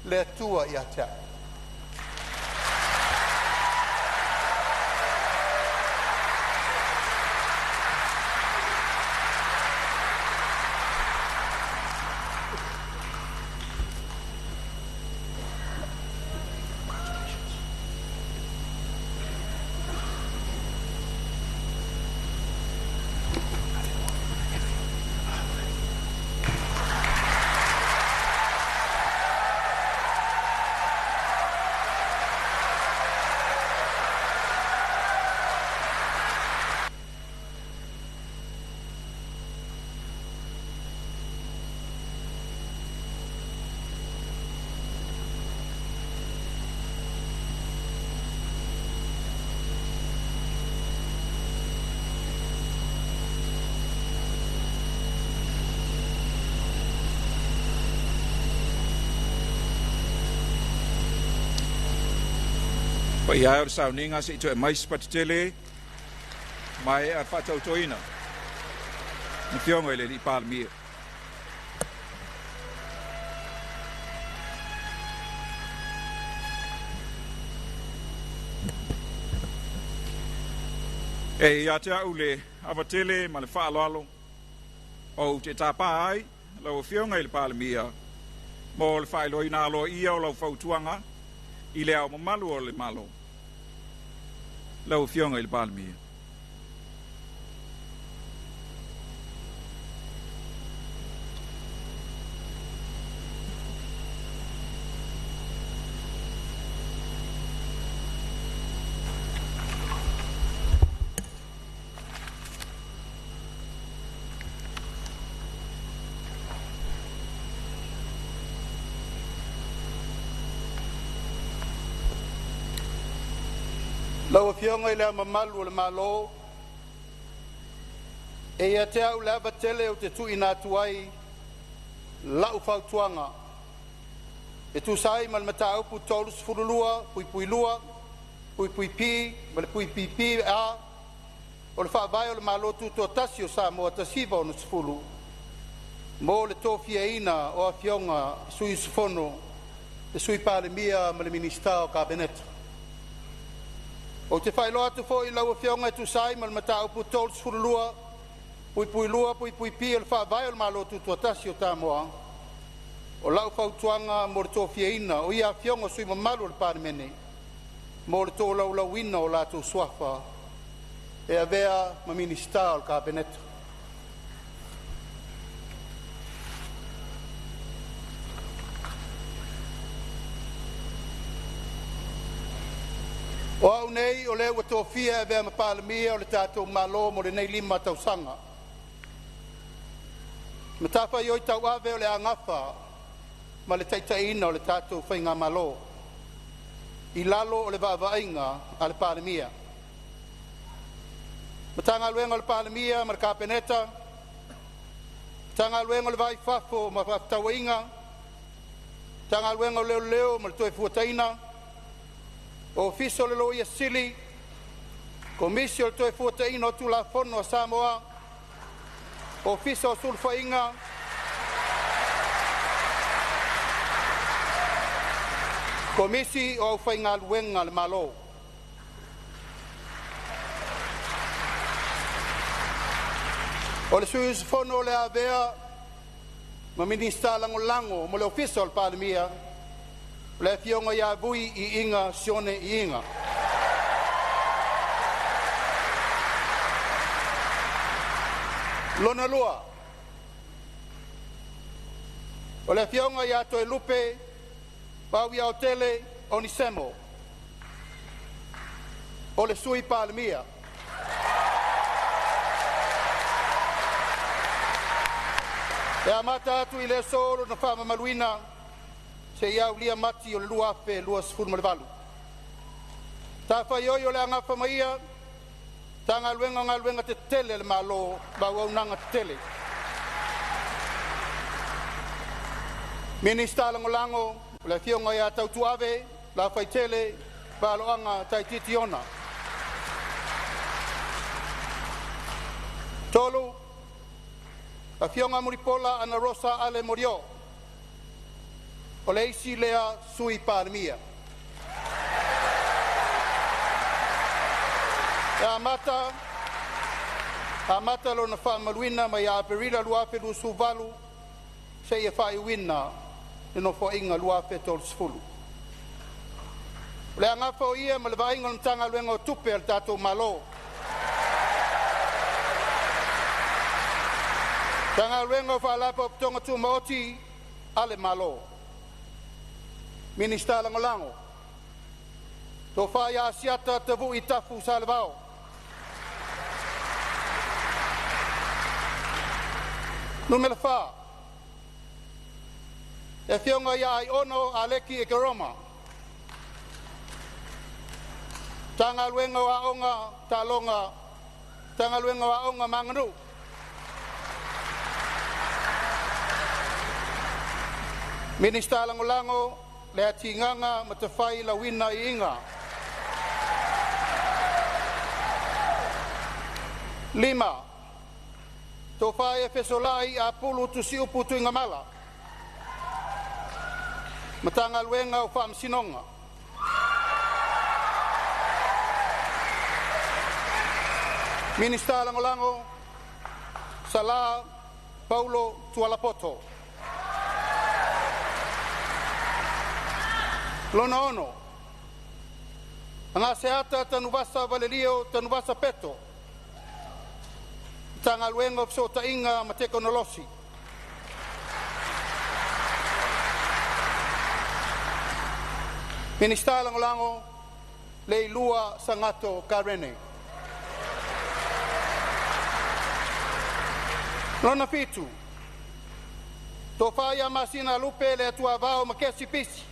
le Atua ia te a'u. Paia e o le sauniga se i toe aumai se patitele ma e faatautoina le Afioga i le Alii Palemia. E ia te au le avatele ma le faaaloalo ou te tapā ai lau Afioga i le Palemia mo le faailoaina aloaia o lau fautuaga i le Ao Mamalu o le Malo. Lau Afioga i le Palemia. Lau Afioga i Le Ao Mamalu o le Malo, e ia te au le ava tele ou te tuuina atu ai lau fautuaga e tusa ai ma le Mataupu 32(2)(p) ma le (pp)(a) o le Faavae o le Malo Tutoatasi o Samoa 1960 mo le tofiaina o Afioga i Sui Usufono, le Sui Palemia ma le Minisita o Kapeneta. Ou te faailoa atu foi i lau Afioga e tusa ai ma le Mataupu 32(2)(p) o le Faavae o le Malo Tutoatasi o Samoa, o lau fautuaga mo le tofiaina o ia Afioga i sui usufono mamalu o le Palemene mo le tolaulauina o latou suafa e avea ma Minisita o le Kapeneta. O au nei o le ua tofia e avea ma Palemia o le tatou Malo mo lenei 5 tausaga. Matafaioi tauave o le a nafa ma le taitaiina o le tatou faigamalo i lalo o le vaavaaiga a le Palemia, Matagaluega o le Palemia ma le Kapeneta. Matagaluega o le Va i Fafo ma Fefaatauaiga, Matagaluega o Leoleo ma le Toefuataiga, Ofisa o le Loia Sili, Komisi o le Toefuataiga o Tulafono a Samoa, Ofisa o Sulufaiga, Komisi o Aufaigaluega a le Malo. O le sui usufono o le a avea ma Minisita Lagolago mo le Ofisa o le Palemia, o le Afioga ia Vui Iiga Sione Iiga. Lona lua, o le Afioga ia Toelupe Poiautele Onesemo, o le Sui Palemia. E amata atu i le aso lona faamamaluina seia aulia Mati o le 2028. Matafaioi o le a nafa ma ia, Matagaluega o Galuega Tetele a le Malo ma Auaunaga Tetele. Minisita Lagolago, Afioga ia Tautuave Lafaitele Paloaga Taititi Ona. 3. Afioga Mulipola Anarosa Ale Molioo, o le isi lea Sui Palemia. E amata lona faamamaluina mai ia Aperila 2028 seia faaiuina le Nofoaiga 2030. O le a nafa o ia ma le vaaiga o le Matagaluega o Tupe a le Tatou Malo, Matagaluega o Faalapotopotoga Tumaoti a le Malo. Minisita Lagolago: Tofa Asiata Tavui Tafu Salevao. 4. Le Afioga Aiono Aleki Ekeroma, Matagaluega o Aoga, Taaloga Matagaluega o Aoga ma Aganuu. Minisita Lagolago Leatigaga Matafai Lauina Iiga. 5. Tofa Fesolai Apulu Tusiupu Tuigamala, Matagaluega o Faamasinoga. Minisita Lagolago Sala Paulo Tualapoto. Lona ono, Agaseata Tanuvasa Valelio Tanuvasa Peto, Matagaluega o Fesootaiga ma Tekonolosi. Minisita Lagolago Leilua Sagato Karene. Lona fitu, Tofa ia Masina Lupe le Atuavao Makesi Pisi,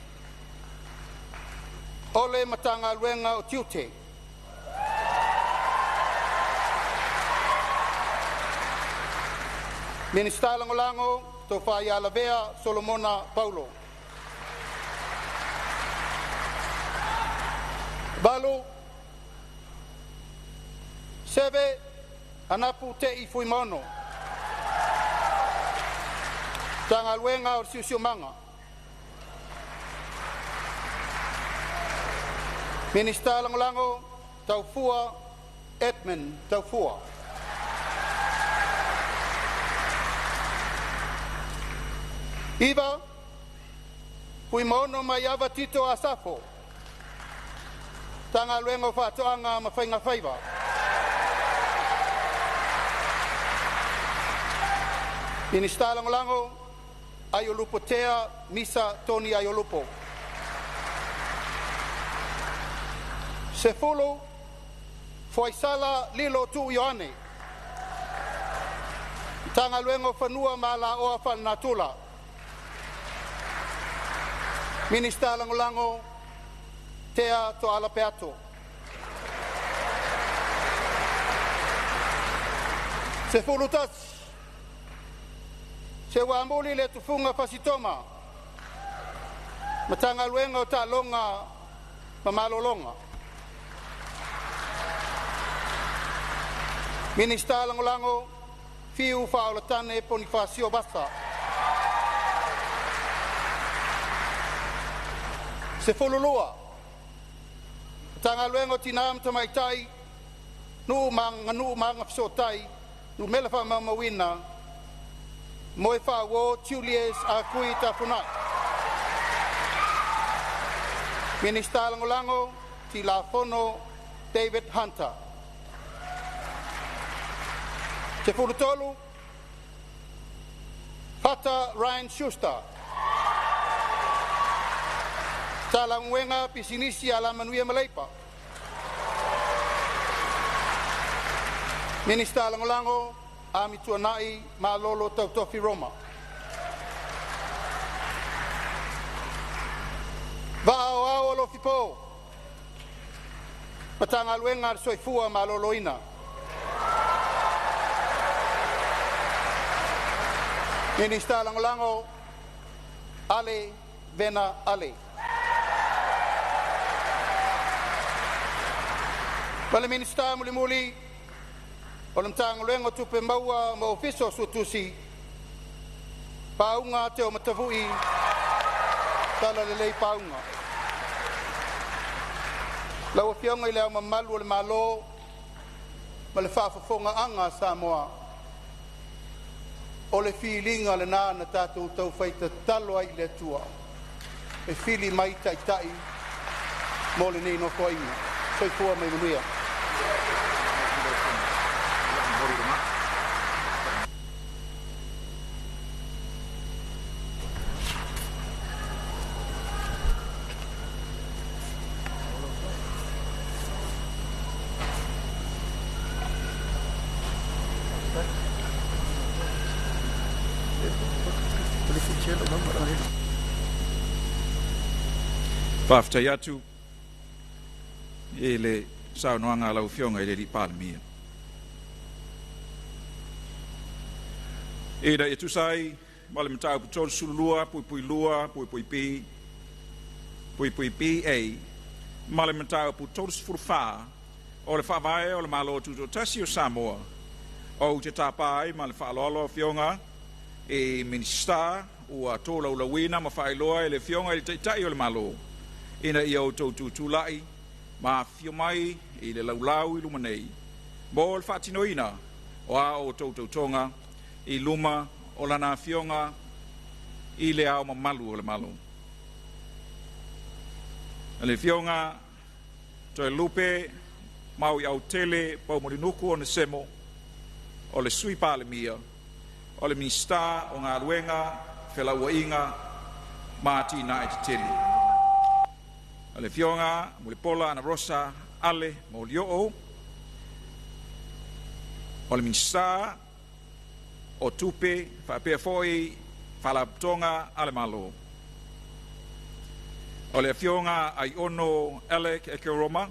o le Matagaluega o Tiute. Minisita Lagolago Tofa ia Lavea Solomona Paulo. 8. Seve Anapu Te'i Fuimaono, Matagaluega o le Siosiomaga. Minisita Lagolago Taufua Edmund Taufua. 9. Fuimaono Maiava Tito Asafo, Matagaluega o Faatoaga ma Faiga Faiva. Minisita Lagolago Aiolupo Tea Misa Tony Aiolupo. 10. Foaisala Lilo Tuu Ioane, Matagaluega o Fanua ma Alaoa Faalenatura. Minisita Lagolago Tea Toala Peato. 11. Seuamuli le Tufuga Fasitoma, Matagaluega o Taaloga ma Malologa. Minisita Lagolago, Fiu Faaolatane Ponifasio Vasa. 12. Matagaluega o Tinā ma Tamaitai, Nuu ma Aganuu ma Agafesootai, Numera Faamaumauina, Moefaauo Julius Akui Tafuna'i. Minisita Lagolago, Tilafono David Hunter. 13. Fata Ryan Schuster. Talauega Pisinisi Alamanuia ma Leipa. Minisita Lagolago, Amituanai Malolo Tautofi Roma. Vaa o Ao Alofipo, Matagaluega a le Soifua Maloloina. Minista Lagolago, Ale Vena Ale. Ma le Minisita mulimuli o le Matagaluega o Tupe Maua ma Ofisa o Suetusi, Pauga Teo Matavu'i Talalelei Pauga. Lau Afioga i le Ao Mamalu o le Malo ma le faafofogaaga a Samoa, o le filiga lena na tatou taufai tatalo ai i le Atua e fili mai taitai mo lenei Nofoaiga. Soifua ma ia manuia. Faafetai atu i le saunoaga a lau Afioga i le Alii Palemia. Ina ia tusa ai ma le mataupu 32.2 puipui B puipui BA ma le mataupu 34 o le Faavae o le Malo Tutoatasi o Samoa, ou te tapa ai ma le faaaloalo Afioga i Minisita ua tolaulauina ma faailoa e le Afioga i le Taitai o le Malo ina ia outou tutulai ma afifio mai i le laulau i luma nei mo le faatinoina o a outou tautoga i luma o lana Afioga i le Ao Mamalu o le Malo. Le Afioga Toelupe Maui Autele Poumulinuku Onesemo, o le Sui Palemia, o le Minisita o Galuega, Felauaiga ma Atinae Tetele. Le Afioga Mulipola Anarosa Ale Molioo, o le Minisita o Tupe faapea foi Faalapotopotoga a le Malo. O le Afioga Aiono Alec Ekeroma,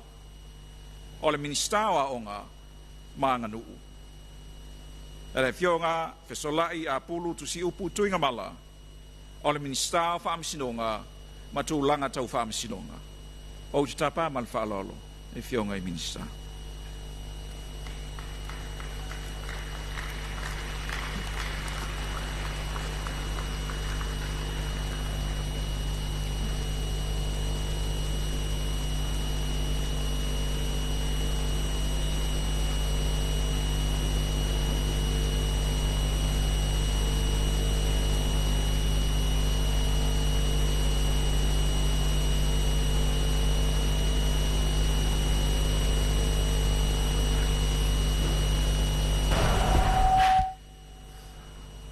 o le Minisita o Aoga ma Aganuu. Le Afioga Fesolai Apulu Tusiupu Tuigamala, o le Minisita o Faamasinoga ma Tulaga Tau Faamasinoga. Ou te tapa ma le faaaloalo i Afioga i Minisita.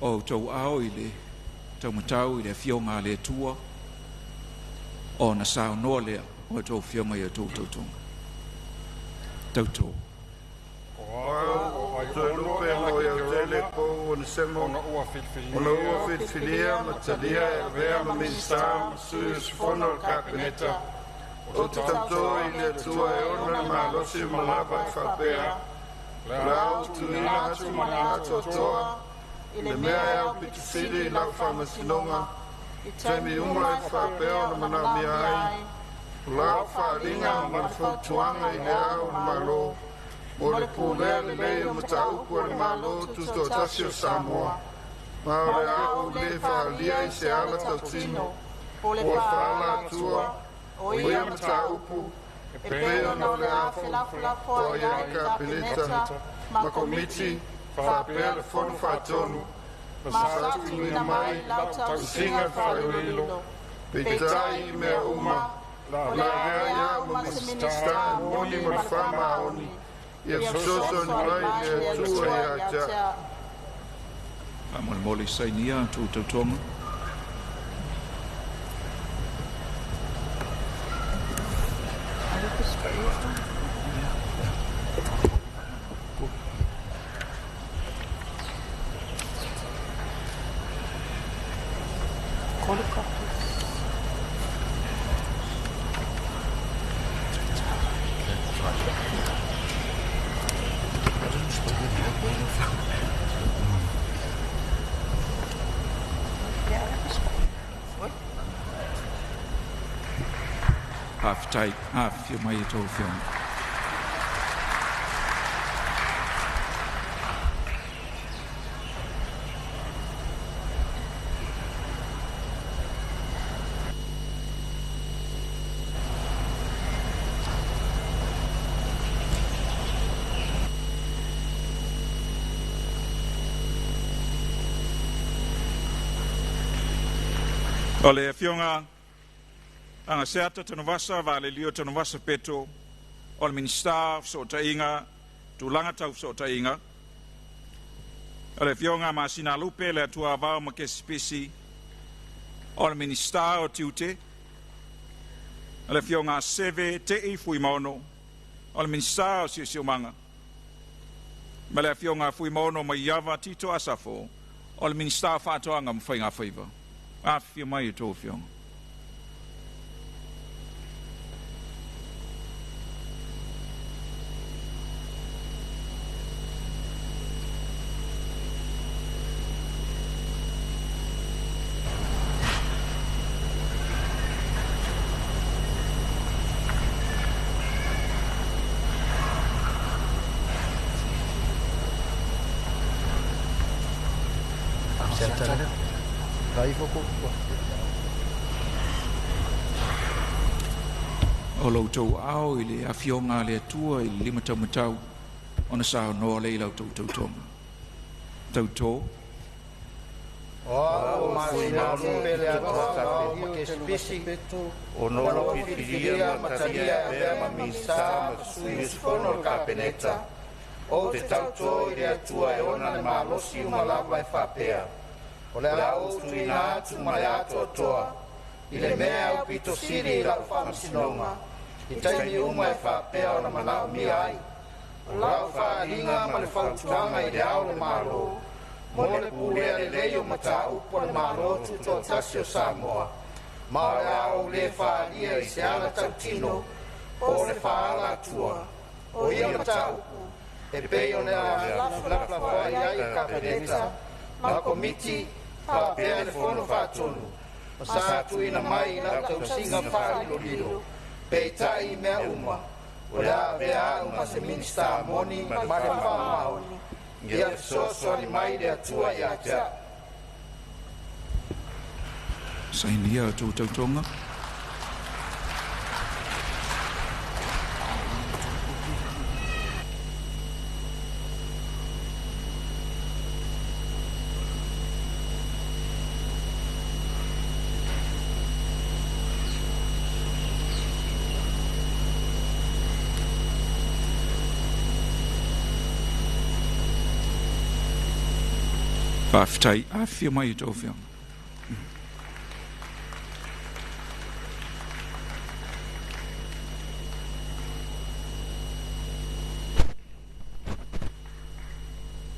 O outou aao i le taumatau i le afioga a le Atua, ona saunoa lea o outou afioga i a outou tautoga. Tautō. O au Toelupe Moeautele Pou Onesemo, ona ua filifilia ma talia e avea ma Minisita ma sui usufono o le Kapeneta, ou te tautō i le Atua e ona le malosi ma lava e faapea, o le a ou tuuina atu ma le atoatoa I le mea e aupito sili i lau faamasinoga i taimi uma e faapea ona manaomia ai, o lau faaaliga ma le fautuaga i Le Ao o le Malo mo le pulea lelei o mataupu a le Malo Tutoatasi o Samoa, ma o le a ou lē faaalia i se ala tautino po o le faaalatua o ia mataupu e pei ona o le a felafolafoai ai le Kapeneta ma Komiti faapea le Fono Faatonu, ma sa tuuina mai lau tausiga faailoilo. Peitai i mea uma, o le a avea ai au ma Minisita e moni ma le faamaoni, ia fesoasoani mai le Atua ia te au. Faamolemole sainia a outou tautoga. Faafetai, afifio mai a outou afioga. O le Afioga Agaseata Tanuvasa Valelio Tanuvasa Peto o le Minisita o Fesootaiga, Tulaga Tau Fesootaiga, o le Afioga Masinalupe Le Atuavao Makesi Pisi o le Minisita o Tiute, o le Afioga Seve Te'i Fuimaono o le Minisita o Siosiomaga, ma le Afioga Fuimaono Maiava Tito Asafo o le Minisita o Faatoaga ma Faigafaiva. Afifio mai a outou afioga. O lo outou aao i le afioga a le Atua i le limataumatau ona saunoa lea i la outou tautoga. Tautō. O au o Masinalupe le Atuavao Makesipisi, ona ua filifilia ma talia e avea ma Minisita ma sui usufono o le Kapeneta, ou te tautō i le Atua e ona le malosi uma lava e faapea, o le a ou tuuina atu ma le atoatoa i le mea e aupito sili i lau faamasinoga i taimi uma e faapea ona manaomia ai, o lau faaaliga ma le fautuaga i Le Ao o le Malo mo le pulea lelei o mataupu a le Malo Tutoatasi o Samoa, ma o le a ou lē faaalia i se ala tautino po o le faaalatua o ia mataupu e pei ona felafolafoai ai le Kapeneta ma Komiti faapea le Fono Faatonu, ma sa tuuina mai i lau tausiga faalilolilo. Peitai i mea uma, o le a avea au ma se Minisita moni ma le faamaoni, ia fesoasoani mai le Atua ia te au. Sainia a outou tautoga. Faafetai, afifio mai a outou afioga.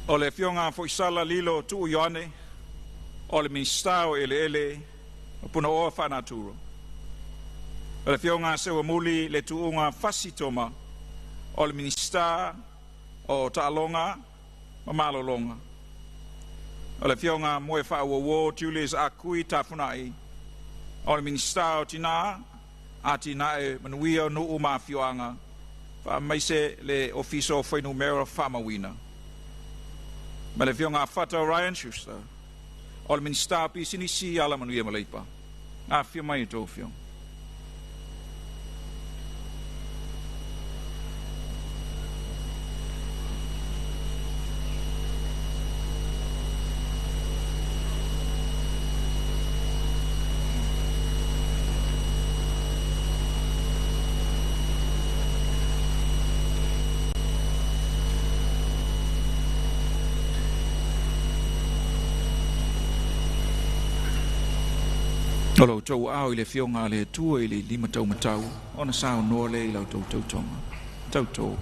O le Afioga Foisala Lilo Tuu Ioane o le Minisita o Eleele ma Punaoa Faanatura. O le Afioga Seuamuli Le Tuuga Fasi Toma o le Minisita o Taaloga ma Malologa. O le Afioga Moefaauouo Julius Ah Kui Tafuna'i, o le Minisita o Tinā, Atinae Manuia o Nuu ma Afioaga, faamaise le Ofisa o Fuainumera Faamauina. Ma le Afioga Fata Ryan Schuster, o le Minisita o Pisinisi, Alamanuia ma Leipa. Afifio mai a outou afioga. O lo outou aao i le Afioga a le Atua i le limataumatau ona saunoa lea i la outou tautoga. Tautō.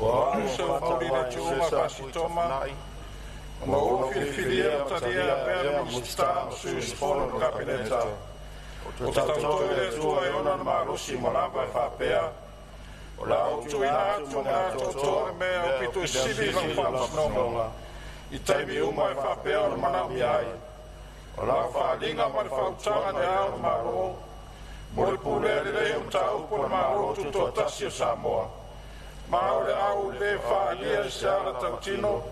O au o Fata Ryan Schuster Ona ua filifilia ma talia e avea ma Minisita ma sui usufono o le Kapeneta, ou te tauto i le Atua e ona le malosi uma lava e faapea, o le a ou tuuina atu ma le atoatoa le mea e aupito sili i lau faamasinoga i taimi uma e faapea ona manaomia ai, o lau faaaliga ma le faautaga i Le Ao o le Malo, mo le pulea lelei o mataupu a le Malo Tutoatasi o Samoa, ma o le a ou le faaalia i se ala tautino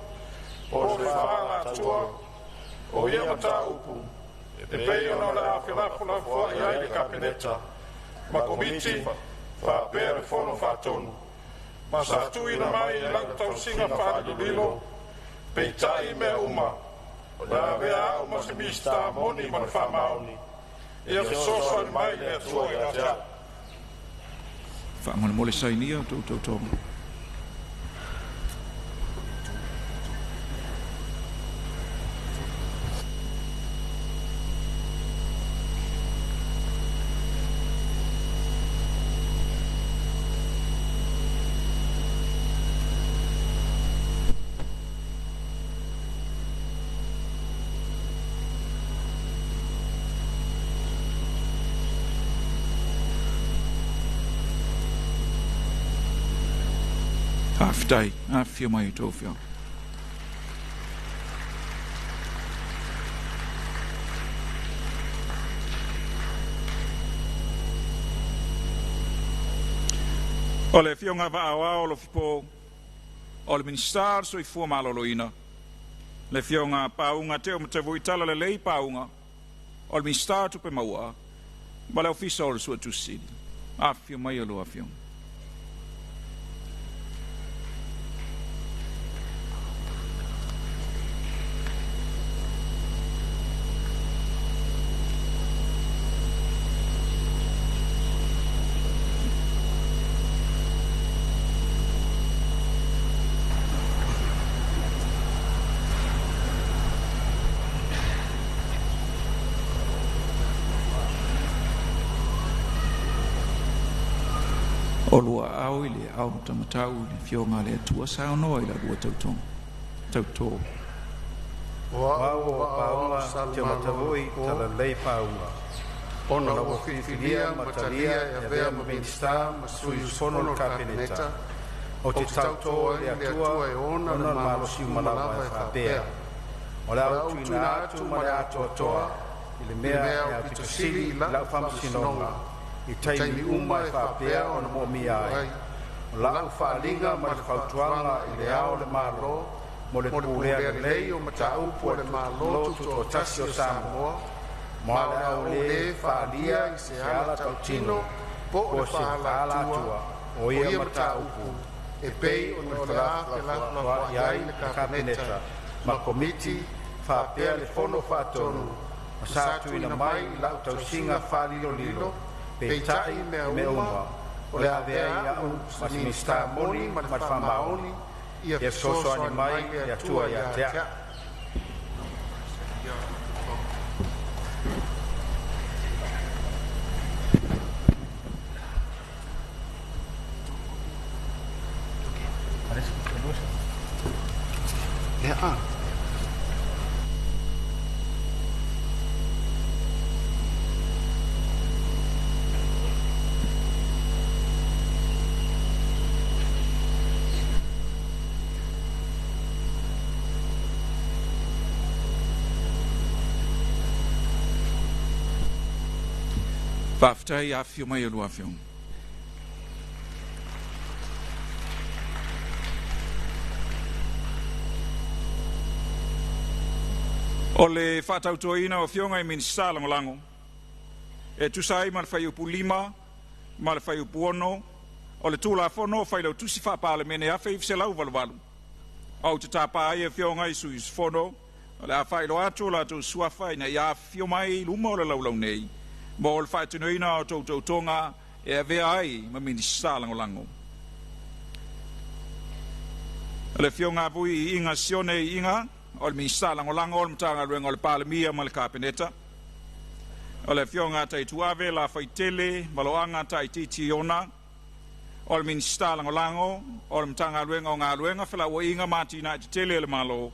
po o se faaalatua o ia mataupu e pei ona o le a felafolafoai ai le Kapeneta ma Komiti faapea le Fono Faatonu, ma sa tuuina mai i lau tausiga faalilolilo. Peitai i mea uma, o le a avea au ma se Minisita moni ma le faamaoni. Ia fesoasoani mai le Atua ia te au. Faamolemole sainia outou tautoga. Faafetai. Afifio mai a outou afioga. O le Afioga Vaaoao Alofipo, o le Minisita o le Soifua Maloloina. Le Afioga Pauga Teomatavuitalalelei Pauga, o le Minisita o Tupe Maua ma le Ofisa o le Suetusi Sili. Afifio mai a oulua afioga. O lua aao i le aao matamatau i le Afioga a le Atua saunoa i la lua tautoga. Tautō. O au o Pauga Teomatavui Talalelei Pauga, ona ua filifilia ma talia e avea ma Minisita ma sui usufono o le Kapeneta, ou te tautō ai i le Atua e ona le malosi uma lava e faapea, o le a ou tuuina atu ma le atoatoa i le mea e aupito sili i lau faamasinoga i taimi uma e faapea ona moomia ai, o lau faaaliga ma le fautuaga i Le Ao o le Malo mo le pulea lelei o mataupu a le Malo Tutoatasi o Samoa, ma o le a ou le faaalia i se ala tautino po o se faaalatua o ia mataupu e pei ona o le a felafolafoai ai le Kapeneta ma Komiti faapea le Fono Faatonu, ma sa tuuina mai i lau tausiga faalilolilo. Peitai i mea uma, o le a avea ai au ma se Minisita moni ma le faamaoni. Ia fesoasoani mai le Atua ia te au. Faafetai afifio mai a lua afioga. O le faatautoina o afioga i Minisita Lagolago e tusa ai ma le Fuaiupu 5 ma le Fuaiupu 6 o le Tulafono o Failautusi Faa-Palemene 1988, ou te tapa ai Afioga i sui usufono o le a faailoa atu o latou suafa ina ia afifio mai i luma o le laulau nei mo le faatinoina o outou tautoga e avea ai ma Minisita Lagolago. O le Afioga a Vui Iiga Sione Iiga, o le Minisita Lagolago o le Matagaluega o le Palemia ma le Kapeneta. O le Afioga a Taituave Lafaitele Maloaga Taititi Ona, o le Minisita Lagolago o le Matagaluega o Galuega, Felauaiga ma Atinae Tetele a le Malo.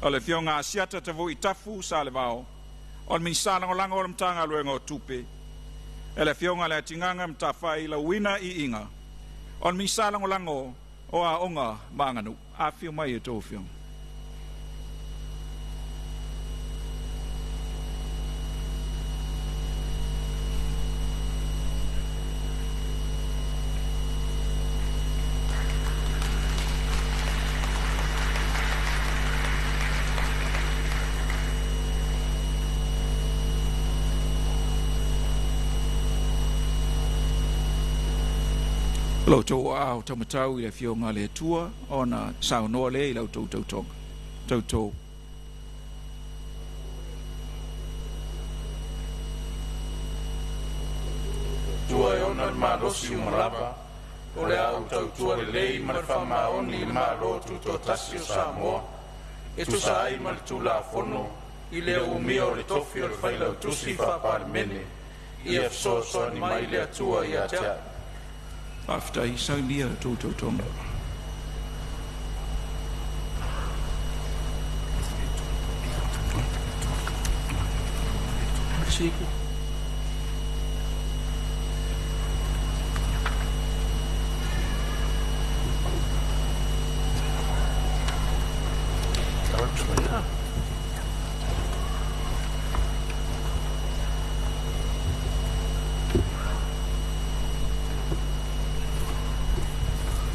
O le Afioga Asiata Tavui Tafu Salevao, o le Minisita Lagolago o le Matagaluega o Tupe. E le Afioga Leatigaga Matafai Lauina Iiga, o le Minisita Lagolago o Aoga ma Aganuu. Afifio mai a outou afioga. O lo outou aao taumatau i le Afioga a le Atua ona saunoa lea i la outou tautoga. Tautō. Atua e ona le malosi uma lava, o le a ou tautua lelei ma le faamaoni i le Malo Tutoatasi o Samoa, e tusa ai ma le Tulafono i le umia o le tofi o le Failautusi Faa-Palemene. Ia fesoasoani mai le Atua ia te a'u. Faafetai, saunia la outou tautoga.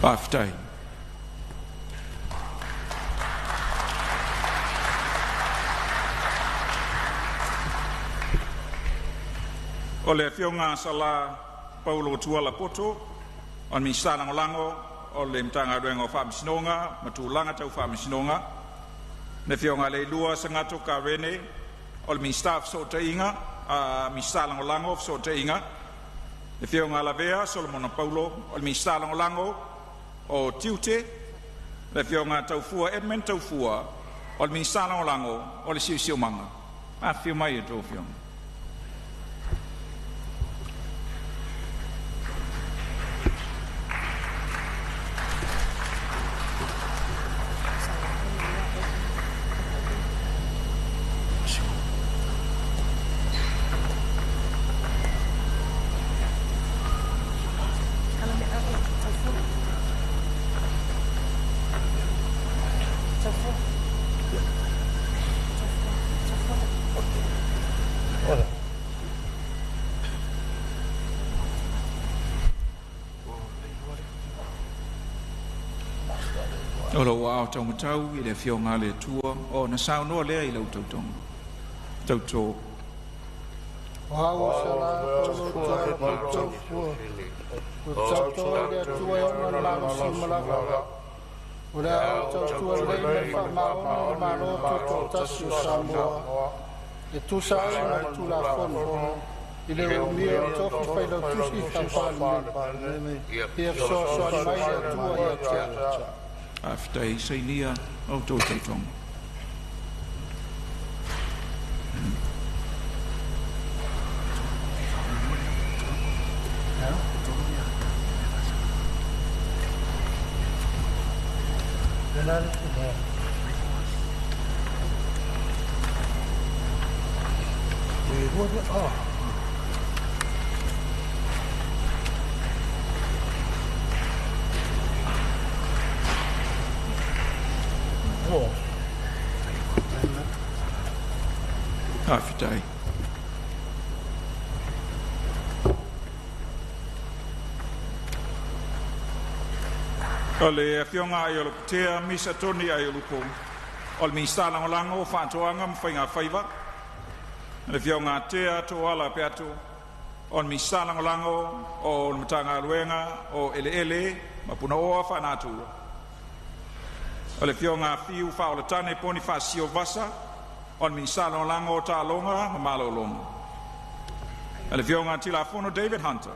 Faafetai. O le Afioga Sala Paulo Tuala Poto, o le Minisita Lagolago o le Matagaluega o Faamasinoga ma Tulaga Tau Faamasinoga. Le Afioga Leilua Sagato Karene, o le Minisita o Fesootaiga, Minisita Lagolago o Fesootaiga. Le Afioga Lavea Solomona Paulo, o le Minisita Lagolago o Tiute. Le Afioga Taufua Edmund Taufua, o le Minisita Lagolago o le Siosiomaga. Afifio mai a outou afioga. O lou aao taumatau i le Afioga a le Atua ona saunoa lea i lau tautoga. Tautō. O au o Sala Paulo Tuala Taufua, o tautoa i le Atua e ona le malosi uma lava, o le a ou tautua lelei ma le faamaoni i le Malo Tutoatasi o Samoa, e tusa ai ma le Tulafono i le umia o le tofi Failautusi Faa-Palemene. Ia fesoasoani mai le Atua ia te a'u. Faafetai, sainia a outou tautoga. Faafetai. O le Afioga Aiolupotea Misa Tony Aiolupo, o le Minisita Lagolago o Faatoaga ma Faiga Faiva. Le Afioga Tea Tooala Peato, o le Minisita Lagolago o le Matagaluega o Eleele ma Punaoa Faalenatura. O le Afioga Fiu Faaoletane Ponifasio Vasa, o le Minisita Lagolago o Taaloga ma Malologa. Le Afioga Tilafono David Hunter,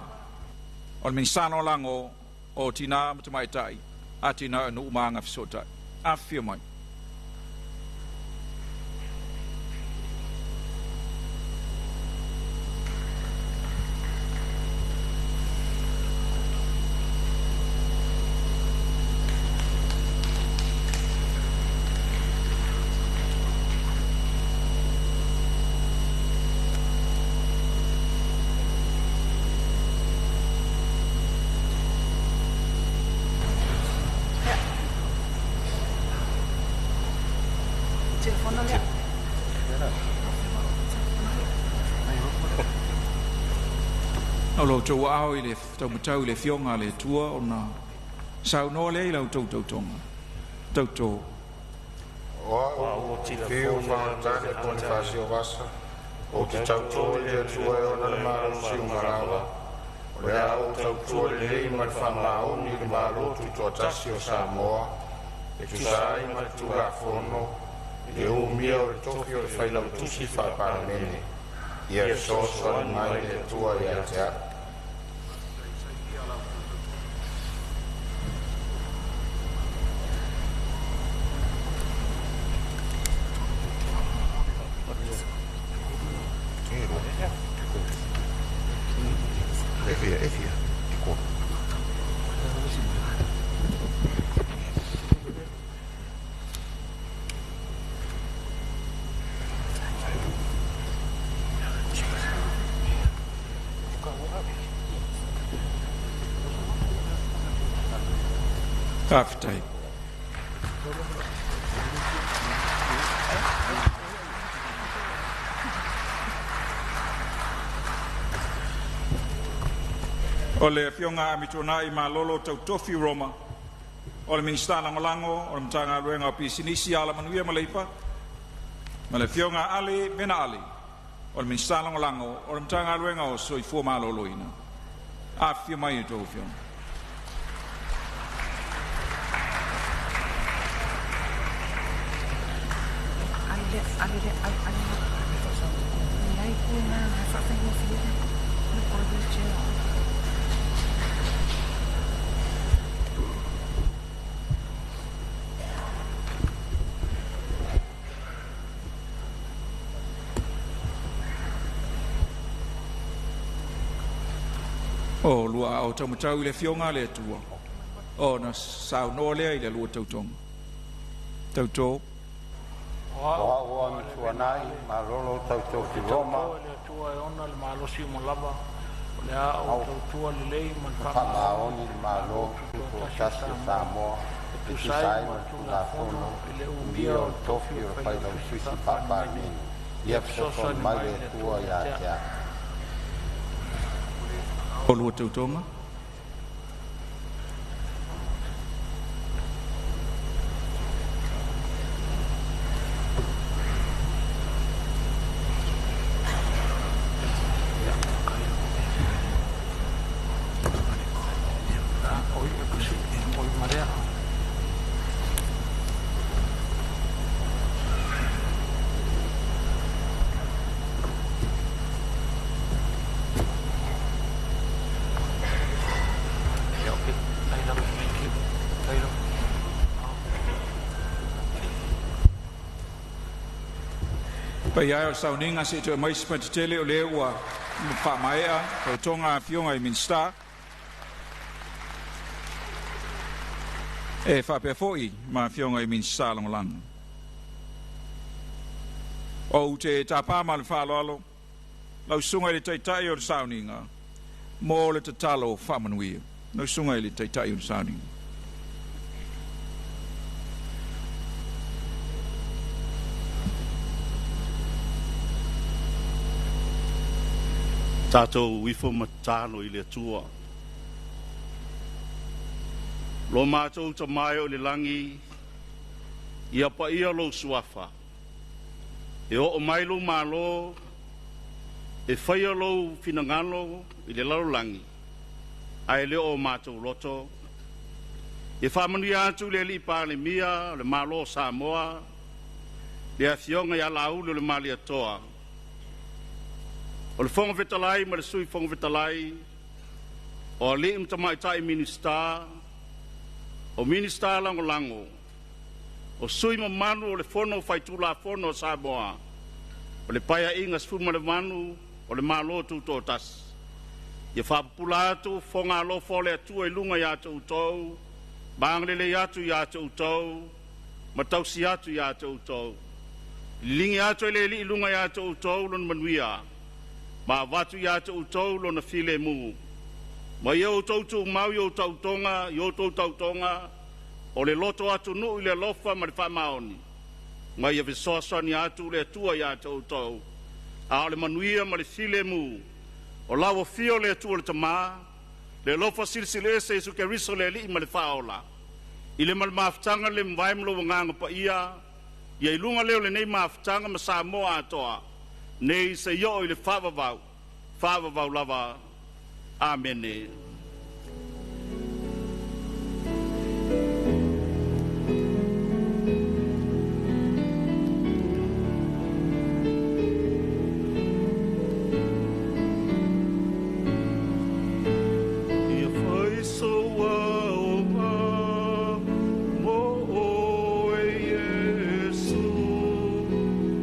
o le Minisita Lagolago o Tinā ma Tamaitai, Atinae o Nuu ma Agafesootai. Afifio mai. O lo outou aao i le taumatau i le Afioga a le Atua ona saunoa lea i la outou tautoga. Tautō. O a'u, Fiu Faaoletane Ponifasio Vasa, ou te tautō i le Atua e ona le malosi uma lava, o le a ou tautua lelei ma le faamaoni i le Malo Tutoatasi o Samoa, e tusa ai ma le Tulafono, i le umia o le tofi o le Failautusi Faa-Palemene. Ia fesoasoani mai le Atua ia te a'u. Faafetai. O le Afioga Amituanai Malolo Tautofi Roma, o le Minisita Lagolago o le Matagaluega o Pisinisi, Alamanuia ma Leipa, ma le Afioga Ale Vena Ale, o le Minisita Lagolago o le Matagaluega o Soifua Maloloina. Afifio mai a outou afioga. O lua aao taumatau i le Afioga a le Atua ona saunoa lea i le lua tautoga. Tautō. O a'u o Amituanai Malolo Tautofi Roma, faamaoni i le Malo Tutoatasi o Samoa, e tusa ai ma le Tulafono, i le umia o le tofi o le Failautusi Faa-Palemene. Ia fesoasoani mai le Atua ia te a'u. O lua tautoga. Paia e o le sauniga se i toe aumai se patetele o lea ua faamaea tautoga a afioga i Minisita e faapea foi ma afioga i Minisita Lagolago. Ou te tapa ma le faaaloalo lau susuga i le Taitai o le sauniga mo le tatalo faamanuia. Lau susuga i le Taitai o le sauniga. Tatou ifo ma tatalo i le Atua. Lo matou Tama e o i le lagi, ia paia lou suafa. E oo mai lou malo, e faia lou finagalo i le lalolagi, ae le o o matou loto. Ia faamanuia atu le Alii Palemia o le Malo o Samoa, le Afioga ia Laauli o le Malietoa, o le Fofoga Fetalai ma le Sui Fofoga Fetalai, o alii ma tamaitai Minisita, o Minisita Lagolago, o sui usufono mamalu o le Fono Faitulafono a Samoa o le Paeaiga 18 o le Malo Tutoatasi. Ia faapupula atu fofoga alofa o le Atua i luga ia te outou ma agalelei atu ia te outou ma tausi atu ia te outou. Liligi atu e le Alii i luga ia te outou lona manuia ma avatu ia te outou lona filemu. Ma ia outou tumau i outou tautoga o le loto atunuu i le alofa ma le faamaoni, ma ia fesoasoani atu le Atua ia te outou, a o le manuia ma le filemu o lau afio le Atua le Tama, le alofa Silisili Ese Iesu Keriso le Alii ma le Faaola, i le ma le mafutaga le mavae ma lou agaga paia, ia i luga lea o lenei mafutaga ma Samoa atoa, nei seia oo i le faavavau, faavavau lava. Amene. Ia fai sou aoga mo oe Iesu,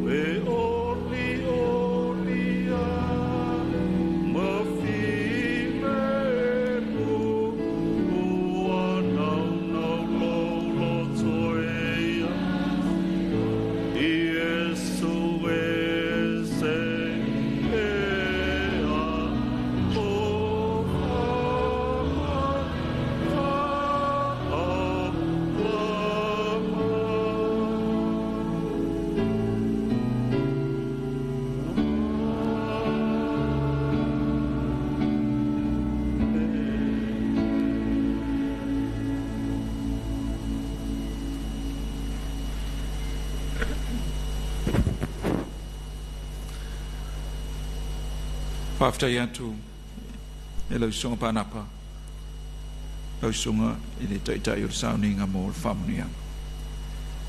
e olioli ma filemu, ua naunau lou loto e ia Iesu e se ea o Faafetai atu e lau Susuga Panapa, lau Susuga i le Taitai o le Sauniga mo le faamanuiaga.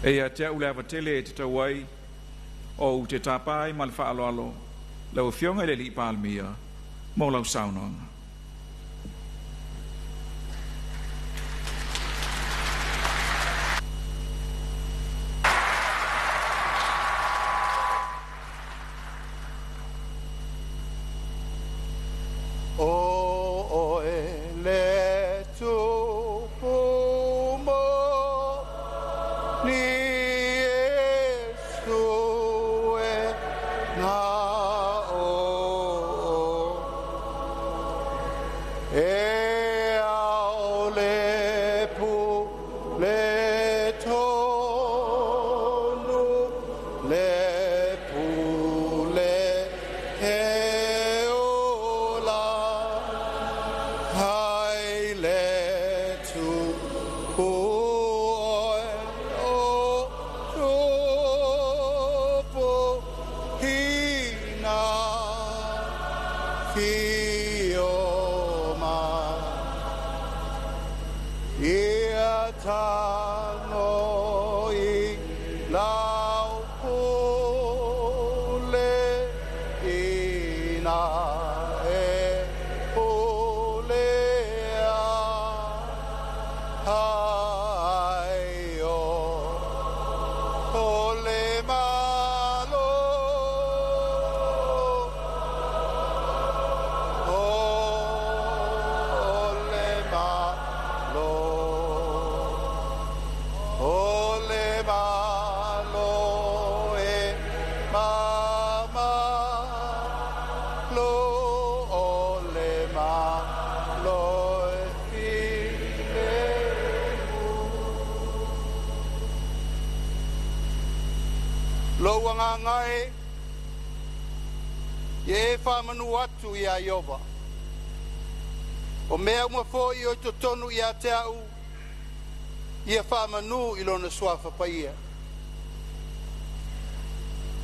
E ia te au le ava tele e tatau ai o ou te tapa ai ma le faaaloalo lau Afioga i le Alii Palemia mo lau saunoaga. O oe le tupu moni Iesu e na o e ao le pu le tonu le pule he ola hai le tupu oe o tupu hina fio mai ia tago i lau pule ina e pulea ai o o le malo o le malo o le malo e mamalo o le malo e filemu. Lou agaga e, ia e faamanu atu iā Ieova, o mea uma foi o i totonu ia te a'u. Ia faamanu i lona suafa paia.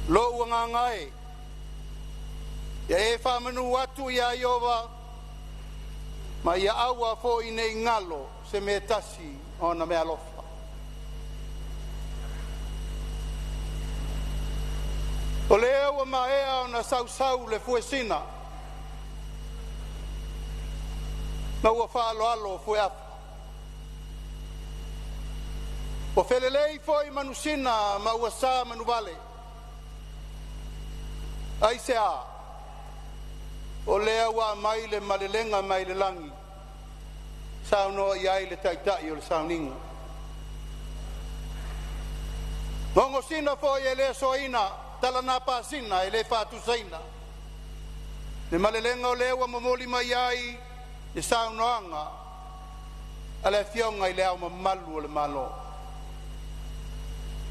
Lou agaga e, ia e faamanu atu ia Ieova, ma ia aua foi nei galo se mea tasi ona meaalofa. O lea ua maea ona sausau le fuesina ma ua faaaloalo fueafu. Ua felelei foi manusina ma ua sa manuvale. Aisea? O lea ua aumai le malelega mai le lagi, saunoa i ai le taitai o le sauniga. Gogosina foi e le soaina, talanapasina e le faatusaina. Le malelega o lea ua momoli mai ai le saunoaga a le Afioga i le Ao Mamalu o le Malo.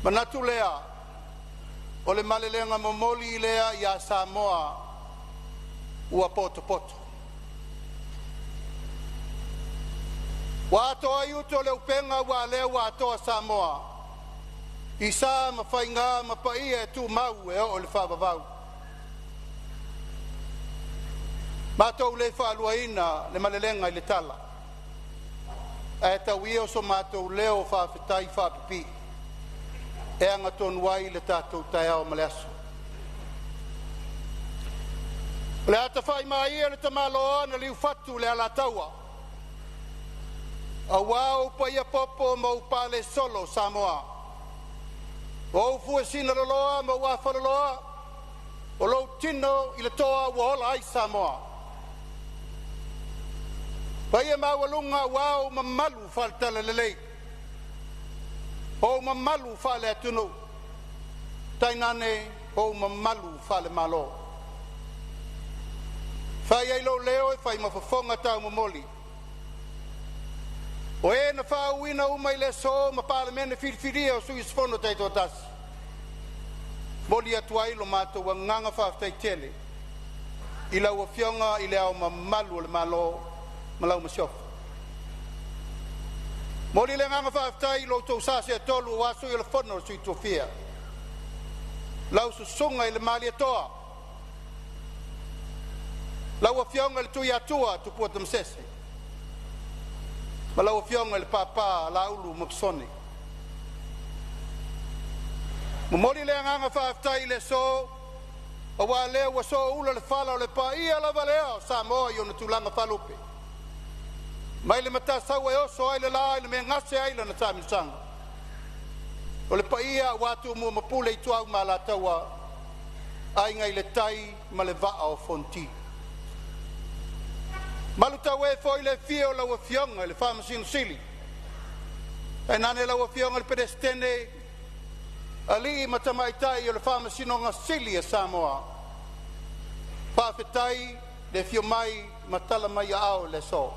Manatu lea, o le malelega momoli lea ia Samoa ua potopoto. Ua atoa ai utu o le upega aua lea ua atoa Samoa i sa ma faiga ma paia e tumau e oo i le faavavau. Matou le faaluaina le malelega i le tala, ae tau ia o so matou leo faafetai faapipii e agatonu ai le tatou taeao ma le aso. O le a tafaimaa ia le tamaloa na liufatu le Alataua, aua ou paia popo ma ou palesolo Samoa, o ou fuesina loloa ma ou afaloloa, o lou tino i le toa ua ola ai Samoa. Paia maualuga aua ou mamalu faale-Talalelei, ou mamalu faale-atunuu, tainane ou mamalu faale-Malo. Fai ai lou leo e fai ma fofoga taumomoli, o e na faauuina uma i le aso ma Palemene filifilia o sui usufono taitoatasi, momoli atu ai lo matou agaga faafetai tele i lau Afioga i le Ao Mamalu o le Malo ma lau Masiofo. Momoli le agaga faafetai i lo outou sa seetolu aua Sui o le Fono a Sui Tofia, lau Susuga i le Malietoa, lau Afioga i le Tuiatua Tupua Tamasese ma lau Afioga i le Papa Laulu ma Masone. Momoli le agaga faafetai i le aso, aua lea ua sooula le fala o le paia lava lea o Samoa i ona tulaga faalupe, mai le Matasaua e oso ai le la i le mea e gase ai lana taamilosaga. O le paia aua Tumua ma Pule, Ituau ma Alataua, Aiga i le Tai ma le Vaa o Fonoti. Malutaue foi le afio o lau Afioga i le Faamasino Sili, tainane lau Afioga i le Peresetene, alii ma tamaitai o le Faamasinoga Sili a Samoa. Faafetai le afio mai ma tala mai aao i le aso.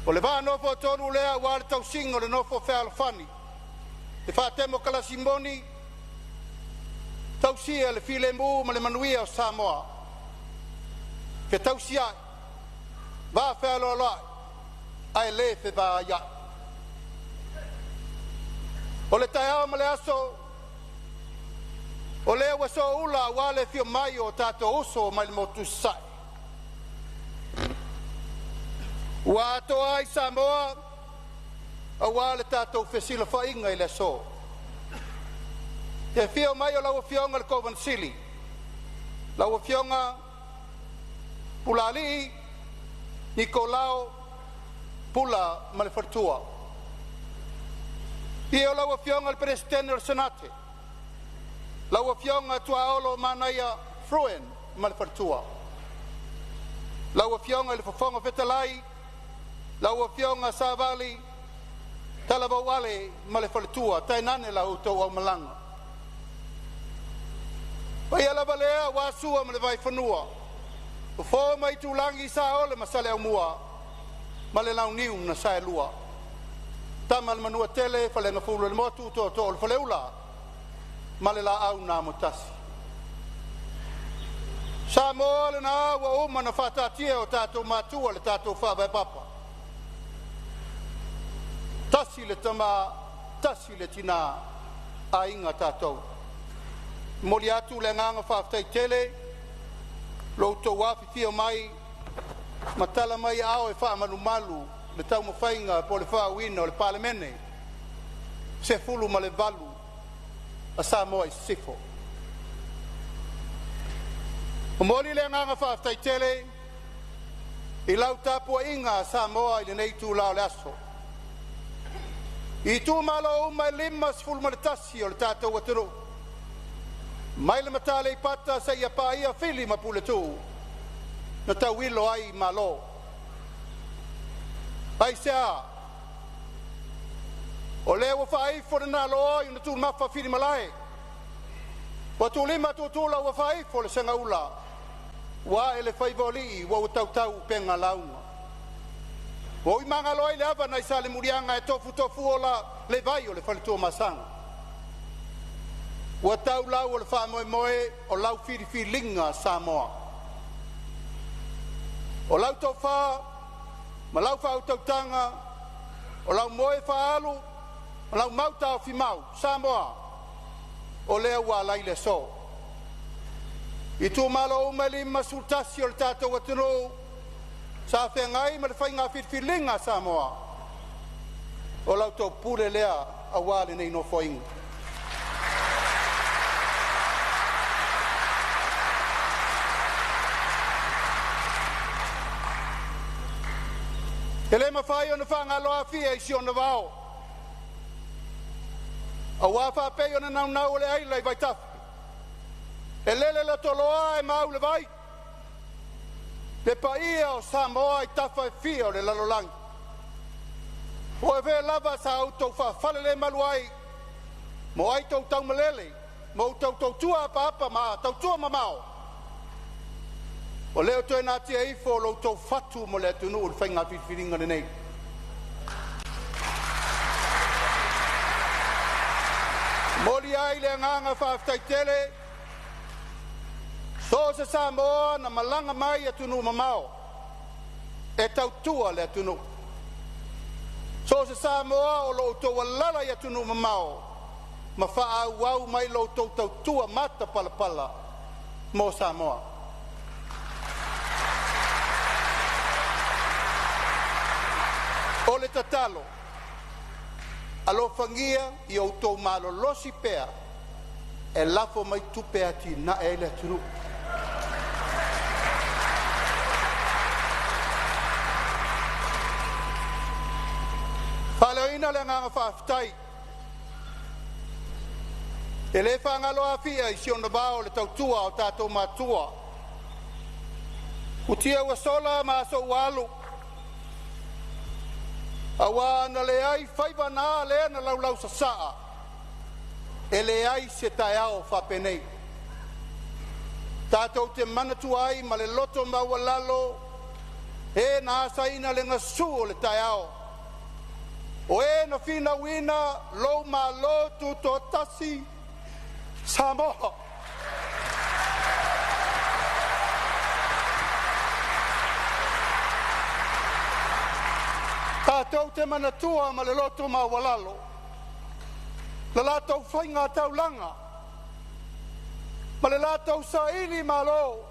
O le va nofo a tolu lea aua le tausiga o le nofo fealofani, le faatemokalasi moni, tausia le filemu ma le manuia o Samoa. Fetausiai, va fealoaloai, ae le fevaaiai. O le taeao ma le aso, o lea ua sooula aua le afio mai o tatou uso mai le motu i Sasae. Ua atoa ai Samoa aua le tatou fesilafaiga i le aso. Te afio mai o lau Afioga i le Kovana Sili, lau Afioga Pulaalii Nikolao Pula ma le faletua. Afio lau Afioga i le Peresetene o le Senate, lau Afioga Tuaolo Manaia Fruen ma le faletua. Lau Afioga i le Fofoga Fetalai, lau Afioga Savali Talavou Ale ma le faletua, tainane la outou aumalaga. Paia lava lea aua Sua ma le Vaifanua, Fofo ma Aitulagi, Saole ma Saleaumua ma le Launiu na Saelua. Tama a le Manuatele, Faleagafulu o le Motu, Tootoo o le Faleula ma le Laau na Amotasi. Samoa lena ua uma na faataatia o tatou matua le tatou faavae papa. Tasi Tasi le tama, tasi le tina, aiga tatou. Momoli atu le agaga faafetai tele lo outou afifio mai ma tala mai aao e faamalumalu le taumafaiga po o le faauuina o le Palemene 18 a Samoa i Sisifo. Momoli le agaga faafetai tele i lau tapuaiga Samoa i lenei itula o le aso. I itumalo uma e 51 o le tatou atunuu, mai le Matã Aleipata seia paia Fili ma Puletuu na tauilo ai Malo. Aisea? O lea ua faaifo le naloa i ona tumafa filimalae, ua tuulima tuutula ua faaifo le segaula, ua ae le faiva o alii ua tautau upega lauga. Ua ui magalo ai le ava nai Salemuliaga e tofutofuola le vai o le faletuamasaga. Ua tau lau o le faamoemoe o lau filifiliga Samoa. O lau tofa ma lau faautautaga, o lau moe faaalu ma lau mau taofimau Samoa, o lea ua alai le aso. Itumalo uma e 51 o le tatou atunuu sa feagai ma le faiga filifiliga a Samoa, o la outou pule lea aua lenei Nofoaiga. E le mafai ona faagalo Afia i si ona vao, aua faapei ona naunau o le aila i vaitafe, e lele le toloa e mau le vai, le paia o Samoa i tafa e fia o le lalolagi. O e lava sa outou faafalelemalu ai, mo ai tou taumalele, ma outou tautua apaapa ma tautua mamao, o lea ua toe natia ifo lo outou fatu mo le atunuu i le faiga filifiliga lenei. Momoli ai le agaga faafetai tele so o se Samoa na malaga mai i atunuu mamao e tautua le atunuu. So o se Samoa o lo o outou alaala i atunuu mamao ma faaauau mai lo outou tautua matapalapala mo Samoa. O le tatalo, alofagia ia outou malolosi pea e lafo mai tupe e atinae ai le atunuu. Faaleoina le agaga faafetai e le faagalo Afia i si ona vao o le tautua a o tatou matua. Futia ua sola ma aso ua alu, aua na leai faiva na lea na laulausasaa, e leai se taeao faapenei. Tatou te manatua ai ma le loto maualalo e na asaina le gasu o le taeao, o e na finauina lou malo tutoatasi Samoa. Tatou te manatua ma le loto maualalo la latou faiga taulaga ma le latou saili malo,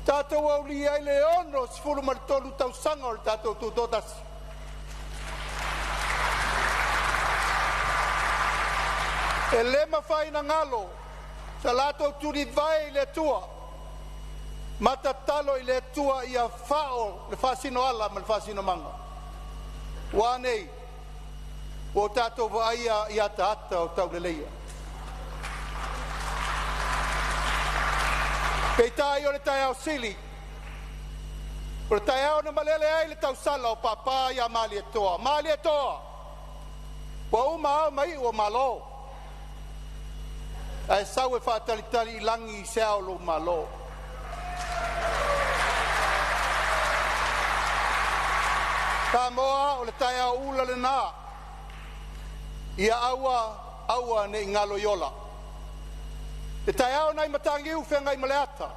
tatou aulia ai le 63 tausaga o le tatou tutoatasi. E le mafai ona galo sa latou tulivae i le Atua ma tatalo i le Atua ia fao le faasinoala ma le faasinomaga. Ua a nei? Ua o tatou vaaia i ataata o tauleleia. Peitai o le taeao sili, o le taeao na malele ai le tausala o Papa ia Malietoa. Malietoa, ua uma ao ma iu o Malo, ae sau e faatalitali i lagi se ao o lou malo. Samoa, o le taeao ula lena, ia aua aua ne i galo i ola. Le taeao nai Matagiu feagai ma le ata,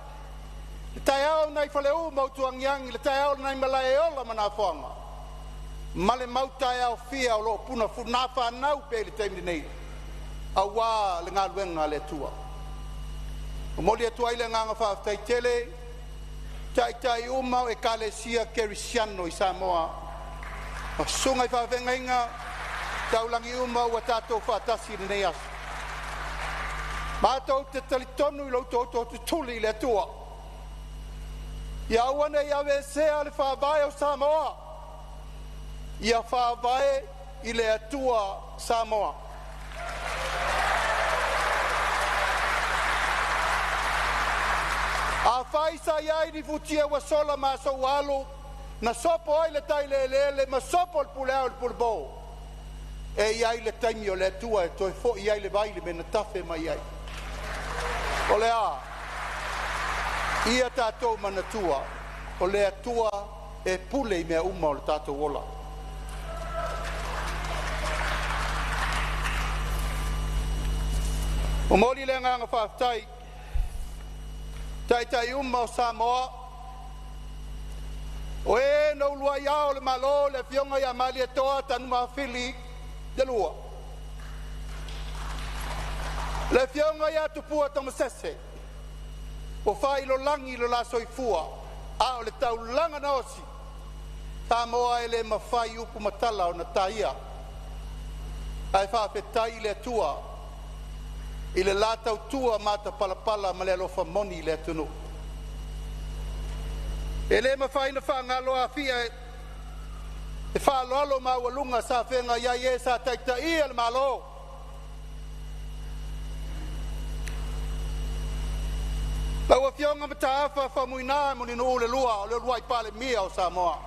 le taeao nai Faleu ma Utuagiagi, le taeao nai Malaeola ma Nafoaga. ma le mau taeao fia o loo puna fanau pea i le taimi nei aua le galuega a le Atua. Momoli atu ai le agaga faafetai tele taitai uma o Ekalesia Kerisiano i Samoa, o susuga i faafeagaiga taulagi uma ua tatou faatasi i lenei aso. Matou te talitonu i lo outou tootutuli i le Atua, ia aua nei aveesea le faavae o Samoa, ia faavae i le Atua Samoa. Afai sa iai ni futia ua sola ma aso ua alu na sopo ai le tai le eleele ma sopo le pule ao i le pulepo, e iai le taimi o le Atua e toe foi ai le vai i le mea na tafe mai ai. O le a? Ia tatou manatua, o le Atua e pule i mea uma o le tatou ola. Momoli le agaga faafetai taitai uma o Samoa o e na uluai Ao o le Malo, le Afioga ia Malietoa Tanumafili II, le Afioga ia Tupua Tamasese ua faailoalagi lo la soifua a o le taulaga na osi, Samoa e le mafai upu ma tala ona taia, ae faafetai i le Atua i le la tautua matapalapala ma le alofa moni i le atunuu. E le mafai ona faagalo Afia e faaaloalo maualuga sa feagai ai e sa taitaia le Malo. Lau Afioga Mataafa Faumuina Mulinuu le Lua o le uluai Palemia o Samoa.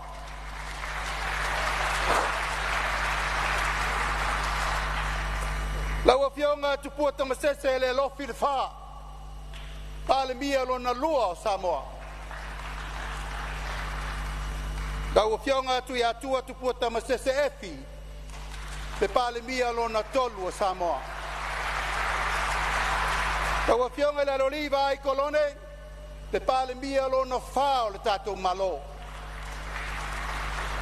Lau Afioga Tupua Tamasese le Alofi le Fa, Palemia lona lua o Samoa. Lau Afioga Tuiatua Tupua Tamasese Efi, le Palemia lona tolu o Samoa. Lau Afioga i le Aloalii Vaai Kolone, le Palemia lona fa o le tatou Malo.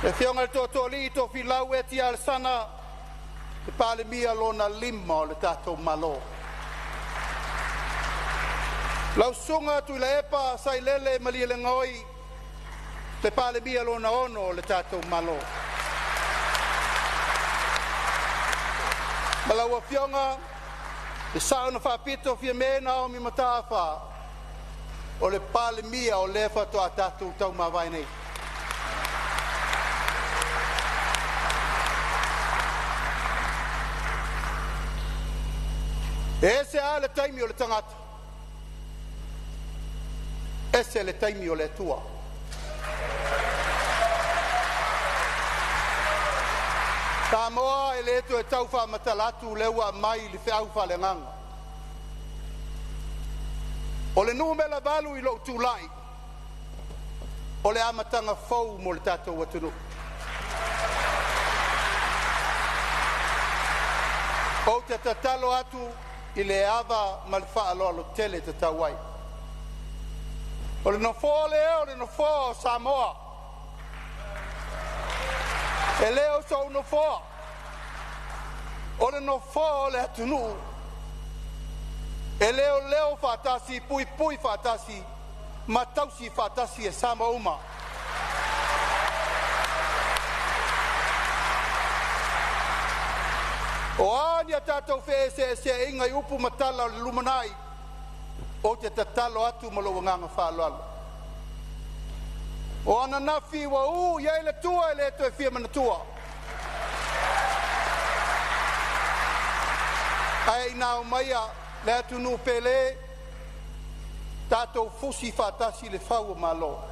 Le Afioga i le Tootooalii Tofilau Eti Alesana, le Palemia lona lima o le tatou Malo. Lau Susuga Tuilaepa Sailele Malielegaoi, le Palemia lona ono o le tatou Malo. Ma lau Afioga le Sao na Faapito Fiame Naomi Mataafa, o le Palemia o lea faatoa tatou taumavae nei. E ese lava le taimi o le tagata, ese le taimi o le Atua. Samoa e le toe tau faamatala atu lea ua aumai le feau faaleagaga. O le numera 8 i lou tulai, o le amataga fou mo le tatou atunuu. Ou te tatalo atu i le ava ma le faaaloalo tele e tatau ai. O le nofoa lea o le nofoa o Samoa. E le o sou nofoa, o le nofoa o le atunuu e leoleo faatasi, puipui faatasi ma tausi faatasi e Samoa uma. O a ni a tatou feeseeseaiga i upu ma tala o le lumanai, ou te tatalo atu ma lou agaga faaaloalo. O ananafi ua u i ai le tua e le toe fia manatua. Ae ina aumaia le atunuu pele, tatou fusi faatasi le fau o Malo,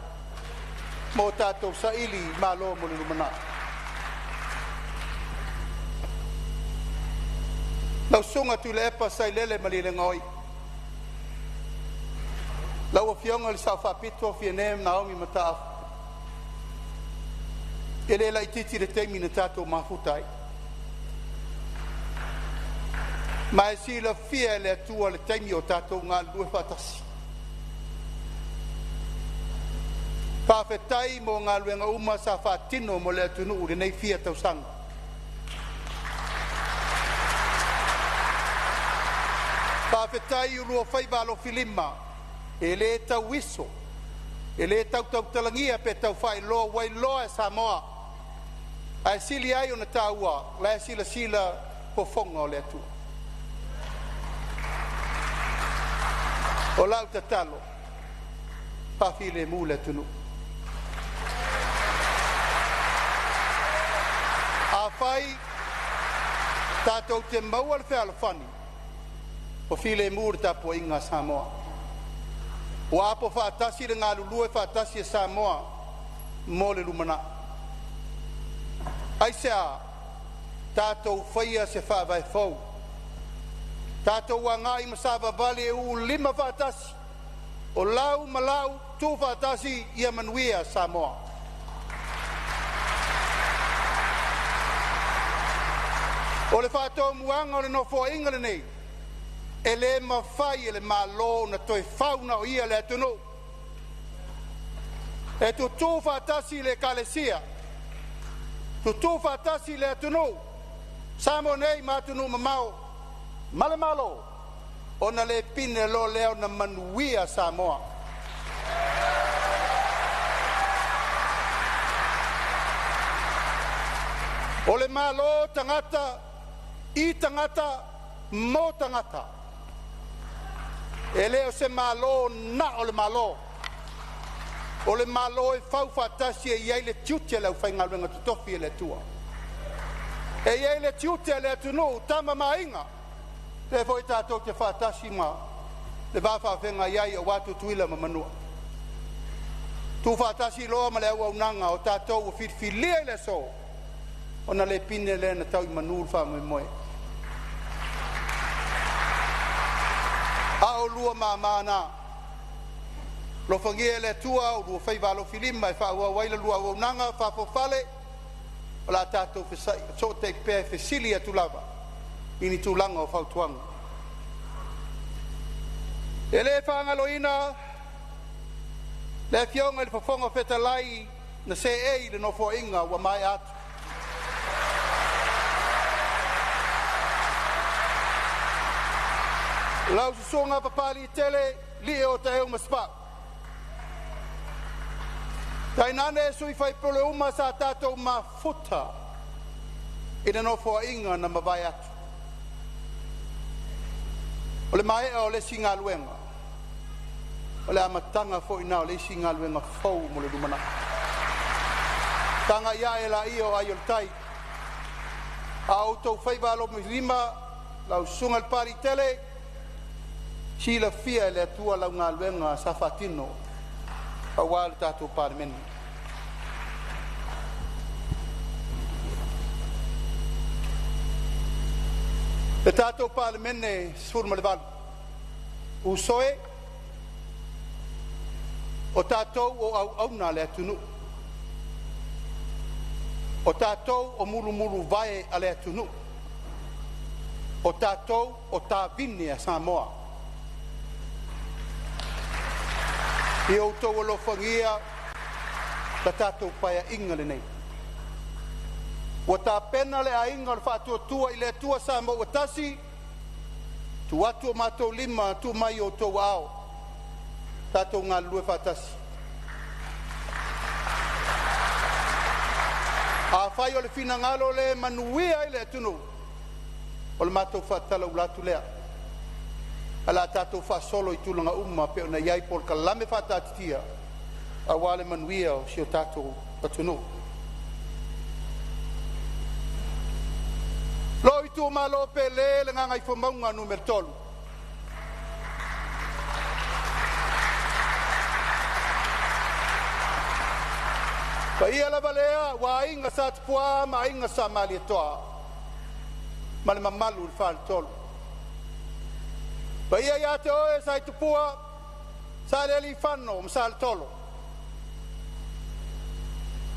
mo tatou saili malo mo le lumanai. Lau Susuga Tuilaepa Sailele Malielegaoi, lau Afioga i le Sao Faapito Fiame Naomi Mataafa, e le laitiiti le taimi na tatou mafuta ai, ma e silafia e le Atua le taimi o tatou galulue faatasi. Faafetai mo galuega uma sa faatino mo le atunuu i lenei fia tausaga. Faafetai i oulua faiva alofilima e le tauiso, e le tau tautalagia pe tau faailoa ua iloa e Samoa, ae sili ai ona taua o la e silasila fofoga o le Atua. O lau tatalo, faafilemu le atunuu. Afai tatou te maua le fealofani, ua filemu le tapuaiga a Samoa. Ua apo faatasi le galulue faatasi a Samoa mo le lumanai. Aisea? Tatou faia se faavae fou, tatou agai ma savavali e uu lima faatasi, o lau ma lau, tu faatasi, ia manuia Samoa. O le faatomuaga o le Nofoaiga lenei, e le mafai e le Malo ona toe fau na o ia le atunuu. E tutu faatasi le Ekalesia, tutu faatasi le atunuu, Samoa nei ma atunuu mamao ma le Malo, ona le pine loa lea ona manuia Samoa. O le Malo tagata i tagata mo tagata. E le o se Malo na o le Malo, o le Malo e fau faatasi e i ai le tiute o le aufaigaluega totofi a le Atua. E i ai le tiute a le atunuu, Tama ma Aiga, lea foi tatou te faatasi ma le va faafeagai ai aua Tutuila ma Manua. Tuufaatasi loa ma le auaunaga o tatou ua filifilia i le aso, ona le pine lea ona tau i manu le faamoemoe. A oulua mama na, alofagia e le Atua o oulua faiva alofilima e faaauau ai la oulua auaunaga faafoafale, o le a tatou fesootai pea e fesili atu lava i ni tulaga o fautuaga. E le faagaloina le Afioga i le Fofoga Fetalai na seei i le Nofoaiga ua maea atu. Lau Susuga Papaliitele Lio Taeuma Sefau. Tainane sui faipule uma sa tatou mafuta i le nofoaiga na mavae atu. O le maea o le isi galuega, o le amataga foi lena o le isi galuega fou mo le lumanai. Tagai ae laia o ai o le tai. A outou faiva alofilima, lau susuga i le Papaliitele, silafia e le Atua lau galuega sa faatino aua le tatou Palemene. Le tatou Palemene 18, uso e, o tatou o auauna a le atunuu, o tatou o mulumuluvae a le atunuu, o tatou o tavine a Samoa. Ia outou alofagia la tatou Paeaiga lenei. Ua tapena le aiga o le Faatuatua i le Atua Samoa ua tasi, tuu atu o matou lima, tuu mai o outou aao, tatou galulue faatasi. Afai o le finagalo lea e manuia ai le atunuu, o le matou faatalaula atu lea, ae o le a tatou faasolo i tulaga uma e pei ona i ai polokalame faataatitia aua le manuia o si o tatou atunuu. Lou itumalo pele, le Gagaifomauga Nu.3, paia lava lea aua Aiga Sa Tupua ma Aiga Sa Malietoa ma le mamalu i le Faletolu. Paia ia te oe Sa Tupua, Salealiifano ma Saletolo,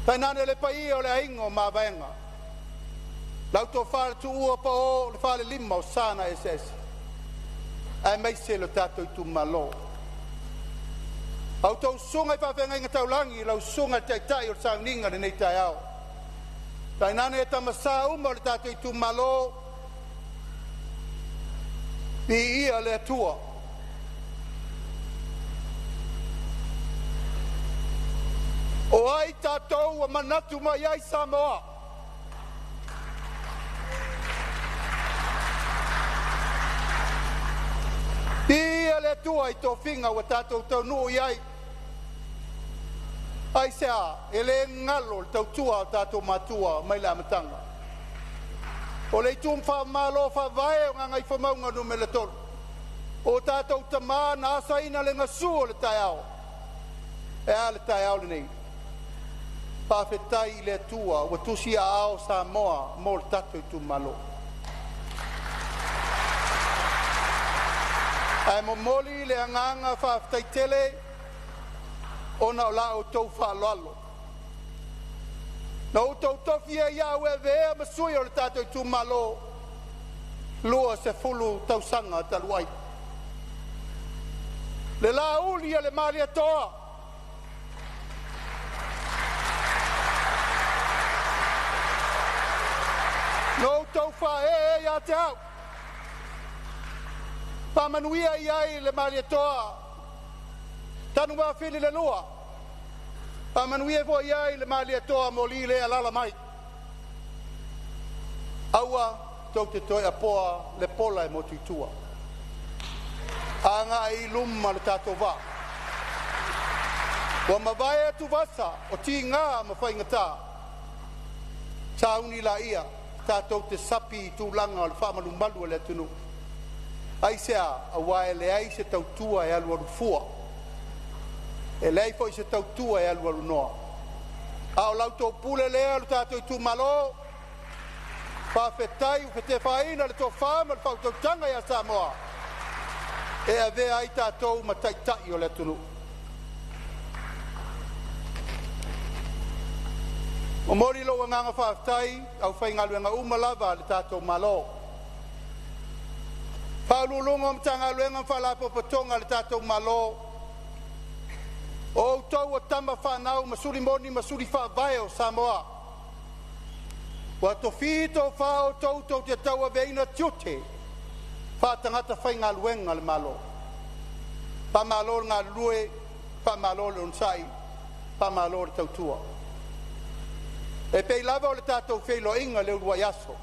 tainane le paia o le aiga o Mavaega, lau tofa le Tuua Pao, le falelima o sa na eseese, aemaise le tatou itumalo. Outou susuga i faafeagaiga taulagi, lau susuga i le taitai o le sauniga i lenei taeao, tainane tama sa uma o le tatou itumalo. Viia le Atua. O ai tatou ua manatu mai ai Samoa? Viia le Atua i tofiga ua tatou taunuu i ai. Aisea? E le galo le tautua a o tatou matua mai le amataga. O le itu faamalo faavae o Gagaifomauga Nu.3, o tatou tama na asaina le gasu o le taeao. E a le taeao lenei? Faafetai i le Atua ua tusi aao Samoa mo le tatou itumalo. Ae momoli le agaga faafetai tele ona o la outou faaaloalo na outou tofia ai au e avea ma sui o le tatou itumalo 20 tausaga talu ai. Le lauli a le Malietoa, na outou faaee ia te au, faamanuia i ai le Malietoa Tanuvafili le lua, faamanuia foi i ai le Malietoa Moli lea e alaala mai. Aua tou te toe apoa le pola e motu i tua, agai i luma le tatou vaa. Ua mavae atuvasa o tiga ma faigata, sauni laia tatou te sapi i tulaga o le faamalumalu a le atunuu. Aisea? Aua e leai se tautua e alualu fua, e leai foi se tautua e alualu noa. A o la outou pule lea lo tatou itumalo, faafetai ua fetefaaina le tofa ma le faautautaga ia Samoa e avea ai tatou ma taitai o le atunuu. Momoli lou agaga faafetai i aufaigaluega uma lava a le tatou Malo, Ofisa Sili o Pulega o Matagaluega ma Faalapotopotoga a le tatou Malo. O outou o tama fanau ma suli moni ma suli faavae o Samoa. Ua tofi tofa outou tou te tauaveina tiute faa-tagata faigaluega a le Malo. Faamalo le galulue, faamalo le onosai, faamalo le tautua. E pei lava o le tatou feiloaiga i le uluai aso,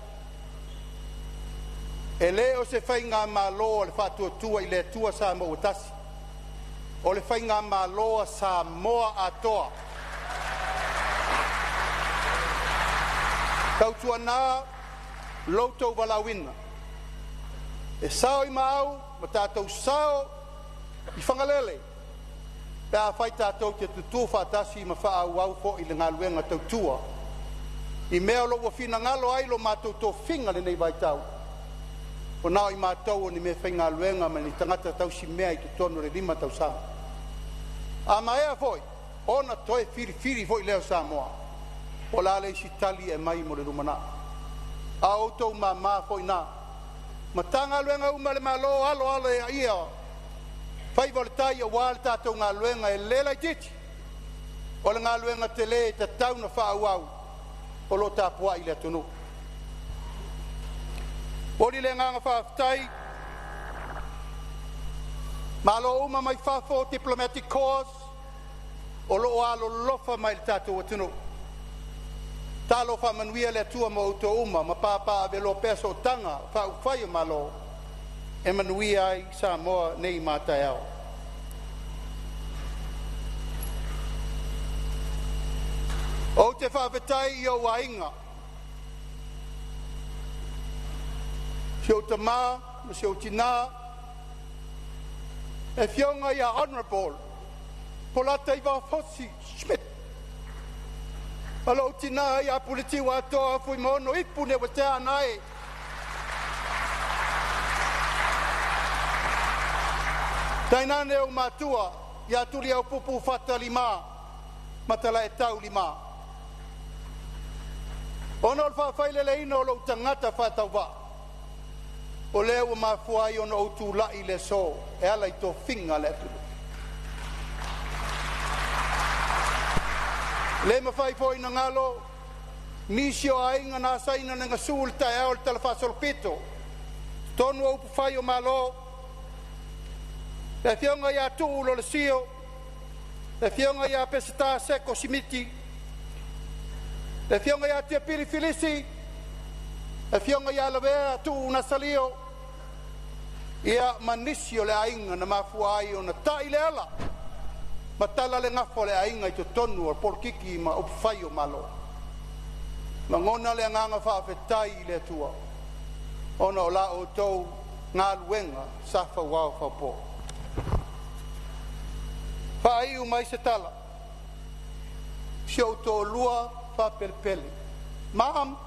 e le o se faigamalo a le Faatuatua i le Atua Samoa ua Tasi, o le faigamalo a Samoa atoa. Tautuana lo outou valaauina, e sao i maau ma tatou sao i Fagalele pe afai tatou te tutu faatasi ma faaauau foi le galuega tautua i mea o lo o ua finagalo ai lo matou tofiga i lenei vaitau. Ua na o i matou o ni meafaigaluega ma ni tagata tausimea i totonu o le 5 tausaga. A maea foi ona toe filifili foi lea o Samoa, po o le a le isi tali e aumai mo le lumanai. A o outou mama foi na. Matagaluega uma a le Malo, alo alo ia faiva o le tai aua le tatou galuega e le laitiiti, o le galuega tele e tatau ona faaauau o lo o tapuai le atunuu. Momoli le agaga faafetai malo uma mai fafo, diplomatic corps o lo o alolofa mai i le tatou atunuu. Talo faamanuia le Atua ma outou uma ma papaaveloa pea sootaga faaupufai o Malo e manuia ai Samoa nei ma a taeao. Ou te faafetai i ou aiga, si ou tama ma si ou tina, le afioga ia Honorable Polataivao Fosi Schmidt ma lou tina ia Puletiuatoa Fuimaono Ipu Leuatea Anae. Tainane ou matua ia Tuliaupupu Fatalima ma Talaetau Lima, ona o le faafaileleina o lou tagata faatauvaa, o lea ua mafua ai ona ou tulai i le aso e ala i tofiga a le atunuu. Le mafai foi ona galo nisi o aiga na asaina le gasu i le taeao o le talafaasolopito i totonu o upufai o Malo, le Afioga ia Tuu Lolesio, le Afioga ia Peseta Seko Simiti, le Afioga ia Tiapili Filisi, le Afioga ia Lavea Tuu Nasalio, ia ma nisi o le aiga na mafua ai ona tai le ala ma tala le gafa o le aiga i totonu o polokiki ma upufai o Malo. Lagona le agaga faafetai i le Atua ona o la outou galuega sa fauao faupo. Faaiu mai se tala, si ou toalua faapelepele, Mom,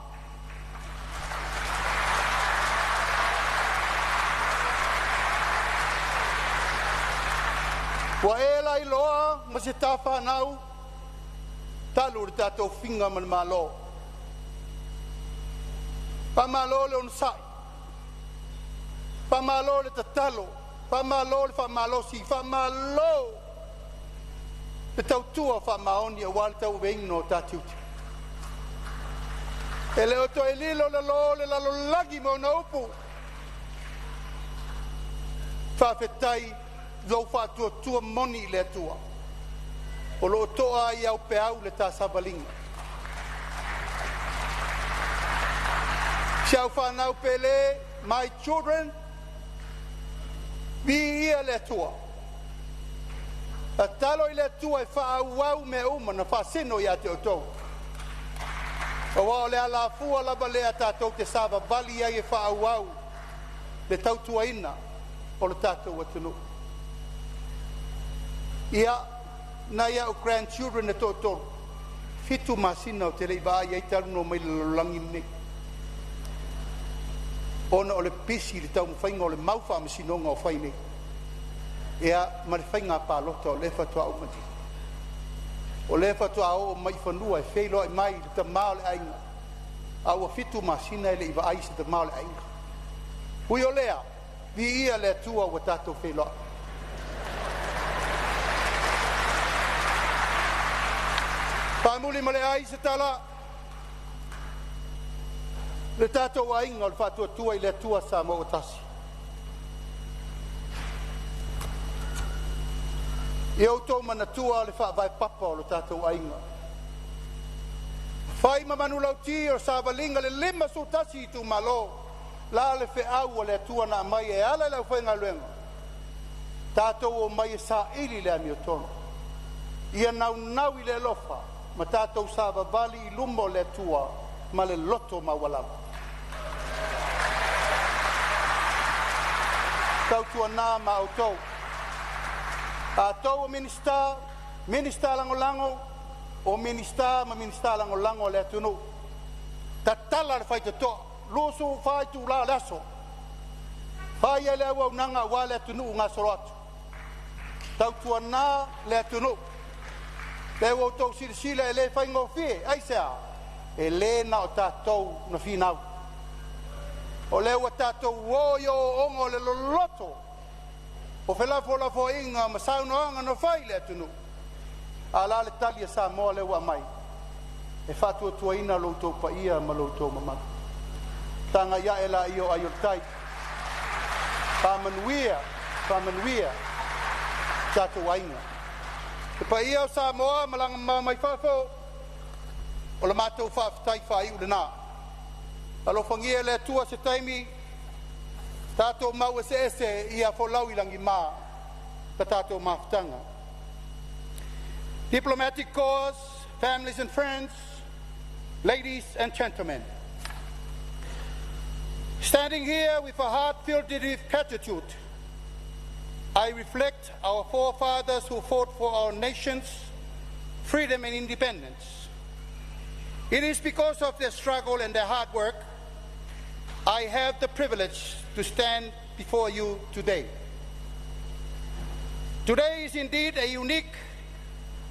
ua e lailoa ma se ta fanau talu le tatou figa ma le Malo. Faamalo le onosai, faamalo le tatalo, faamalo le faamalosi, faamalo le tautua faamaoni aua le tauaveina o ta tiute. E le o toe lilo lalo le lalolagi ma ona upu. Faafetai lou faatuatua moni i le Atua o lo o toa ai au peau le ta savaliga. Si au fanau pele, my children, viia le Atua. Tatalo i le Atua e faaauau mea uma na faasino ia te outou. Aua o le alafua lava lea tatou te savavali ai e faaauau le tautuaina o le tatou atunuu. Ia, nai a'u grandchildren e toatolu, 7 masina ou te le i vaai ai talu ona omai i le lalolagi lenei, ona o le pisi i le taumafaiga o le mau faamasinoga o fai nei, ia ma le faiga palota o lea faatoa uma nei. O lea faatoa oo mai i fanua e feiloai mai le tama o le aiga, a ua 7 masina e le i vaai i se tama o le aiga. Ui o lea, viia le Atua ua tatou feiloai. Faamuli ma le ai se tala, le tatou aiga o le Faatuatua i le Atua Samoa ua Tasi. Ia outou manatua le faavae papa o lo tatou aiga, fai ma manulauti o le savaliga i le 51 itumalo, la le feau a le Atua na aumai e ala i le aufaigaluega, tatou omai e saili le amiotonu. Ia naunau i le alofa ma tatou savavali i luma o le Atua ma le loto maualalo. Tautuana ma outou, atou o Minisita, Minisita Lagolago, o Minisita ma Minisita Lagolago a le atunuu, tatala le faitotoa 24 itula o le aso, fai ai le auaunaga aua le atunuu gasolo atu. Tautuana le atunuu, lea ua outou silasila e le faigofie. Aisea? E le na o tatou na finau, o lea ua tatou o i ooooga o le loloto o felafolafoaiga ma saunoaga na fai i le atunuu. A o le a le tali a Samoa lea ua aumai? E faatuatuaina lo outou paia ma lo outou mamalu. Tagai ae laia o ai o le tai. Faamanuia, faamanuia tatou aiga. Le paia o Samoa malaga mamao mai fafo, o le matou faafetai faaiu lena. Alofagia e le Atua se taimi tatou mau eseese ia folau i lagima ta tatou mafutaga. Diplomatic Corps, families and friends, ladies and gentlemen. Standing here with a heart filled with gratitude, I reflect our forefathers who fought for our nation's freedom and independence. It is because of their struggle and their hard work I have the privilege to stand before you today. Today is indeed a unique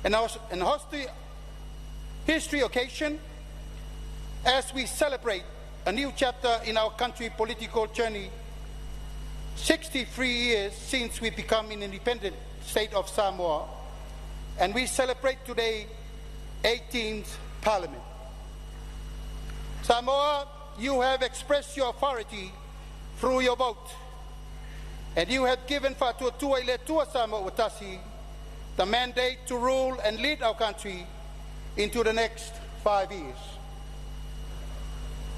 and history occasion as we celebrate a new chapter in our country political journey, 63 years since we become an independent state of Samoa, and we celebrate today 18th Parliament. Samoa, you have expressed your authority through your vote, and you have given Faatuatua i le Atua Samoa Ua Tasi the mandate to rule and lead our country into the next 5 years.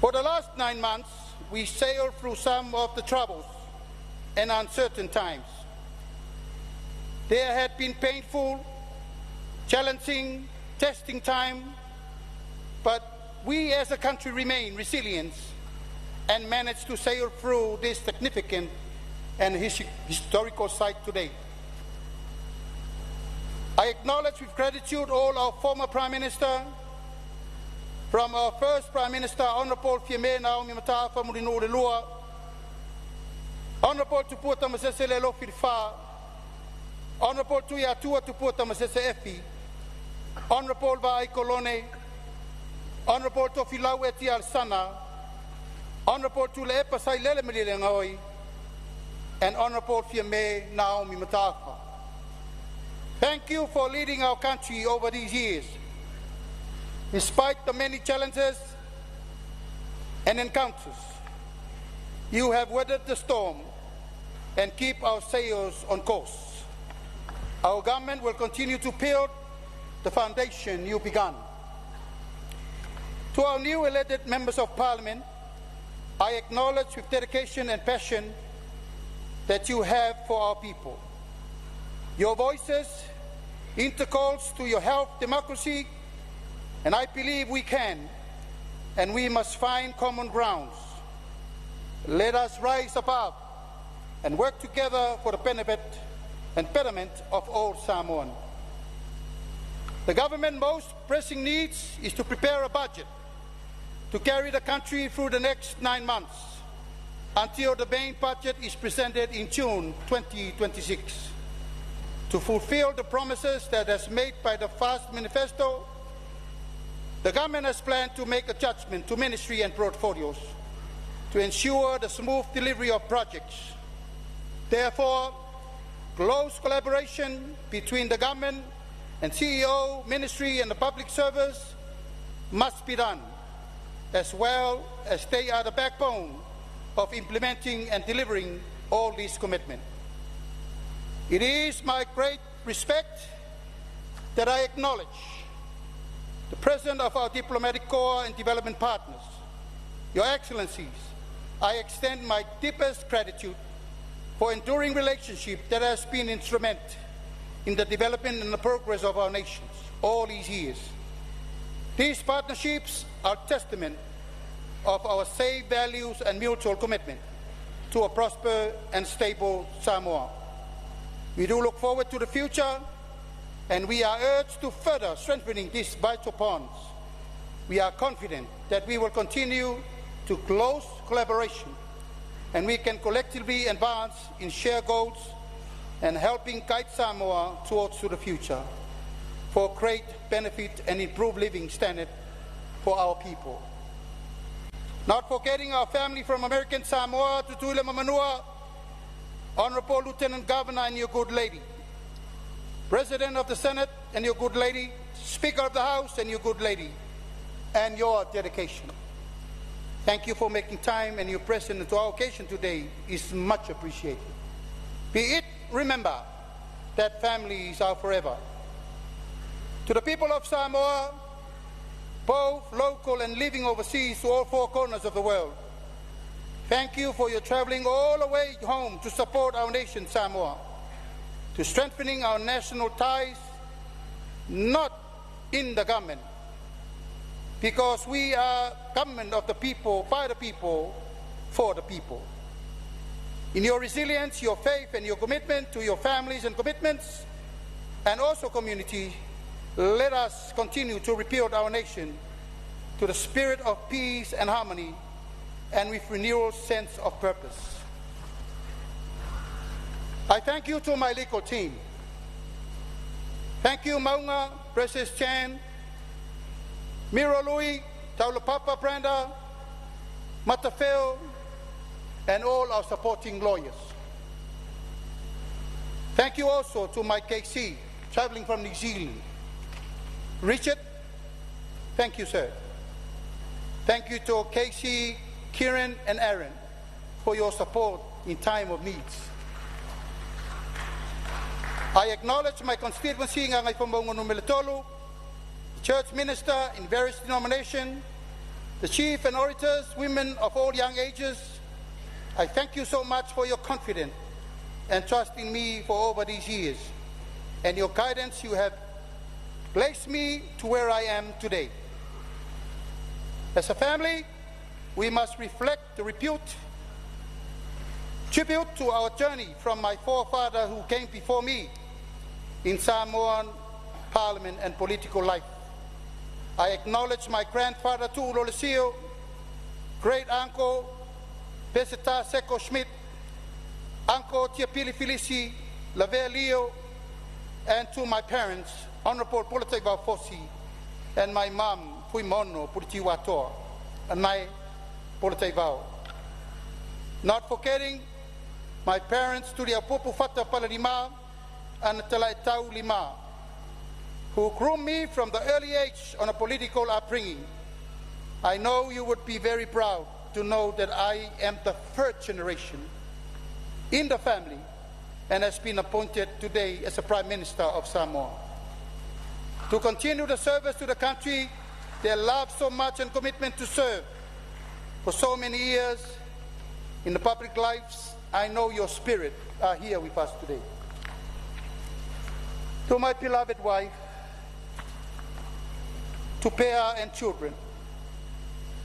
For the last 9 months, we sailed through some of the troubles and uncertain times. There had been painful, challenging, testing time, but we as a country remain resilient and managed to sail through this significant and historical site today. I acknowledge with gratitude all our former Prime Minister, from our first Prime Minister, Honorable Fiame Naomi Mataafa Mulinuu le Lua, Honorable Tupua Tamasese Lealofi le Fa, Honorable Tuiatua Tupua Tamasese Efi, Honorable Vaai Kolone, Honorable Tofilau Eti Alesana, Honorable Tuilaepa Sailele Malielegaoi, and Honorable Fiame Naomi Mataafa. Thank you for leading our country over these years. Despite the many challenges and encounters, you have weathered the storm and keep our sails on course. Our government will continue to build the foundation you began. To our new elected members of parliament, I acknowledge with dedication and passion that you have for our people. Your voices intercalls to your health democracy, and I believe we can and we must find common grounds. Let us rise above and work together for the benefit and betterment of all Samoan. The government's most pressing needs is to prepare a budget to carry the country through the next 9 months until the main budget is presented in June 2026. To fulfill the promises that has made by the FAST Manifesto, the government has planned to make adjustment to ministry and portfolios to ensure the smooth delivery of projects. Therefore, close collaboration between the government and CEO, ministry and the public service must be done, as well as they are the backbone of implementing and delivering all these commitments. It is my great respect that I acknowledge the President of our diplomatic corps and development partners. Your Excellencies, I extend my deepest gratitude for enduring relationship that has been instrumental in the development and the progress of our nations all these years. These partnerships are testament of our same values and mutual commitment to a prosperous and stable Samoa. We do look forward to the future, and we are urged to further strengthening these vital bonds. We are confident that we will continue to close collaboration and we can collectively advance in shared goals and helping guide Samoa towards to the future for great benefit and improved living standard for our people. Not forgetting our family from American Samoa, Tutuila ma Manua, Honorable Lieutenant Governor and your good lady, President of the Senate and your good lady, Speaker of the House and your good lady, and your dedication. Thank you for making time, and your presence to our occasion today is much appreciated. Be it remember that families are forever. To the people of Samoa, both local and living overseas to all four corners of the world, thank you for your traveling all the way home to support our nation, Samoa, to strengthening our national ties, not in the government, because we are government of the people, by the people, for the people. In your resilience, your faith, and your commitment to your families and commitments, and also community, let us continue to rebuild our nation to the spirit of peace and harmony and with renewal sense of purpose. I thank you to my legal team. Thank you, Maunga, Precious Chan, Miro Lui, Taulapapa Brenda, Matafeo, and all our supporting lawyers. Thank you also to my KC, traveling from New Zealand, Richard. Thank you, sir. Thank you to Casey, Kieran, and Aaron for your support in time of needs. I acknowledge my constituency Gagaifomauga Nu.3, the church minister in various denominations, the chief and orators, women of all young ages. I thank you so much for your confidence and trust in me for over these years, and your guidance you have placed me to where I am today. As a family, we must reflect the repute, tribute to our journey from my forefather who came before me in Samoan parliament and political life. I acknowledge my grandfather Tu'u Lolesio, great uncle Peseta Seko Schmidt, Uncle Tiapili Filisi, Lavea Leo, and to my parents, Honorable Polataivao Fosi, and my mom, Fuimaono Puritiuatoa, Anae Polataivao. Not forgetting my parents, Tuliaupupu Fata Palanima and Talaitau Lima, who groomed me from the early age on a political upbringing. I know you would be very proud to know that I am the third generation in the family and has been appointed today as the Prime Minister of Samoa. To continue the service to the country they love so much and commitment to serve for so many years in the public lives, I know your spirit are here with us today. To my beloved wife, to Pea and children,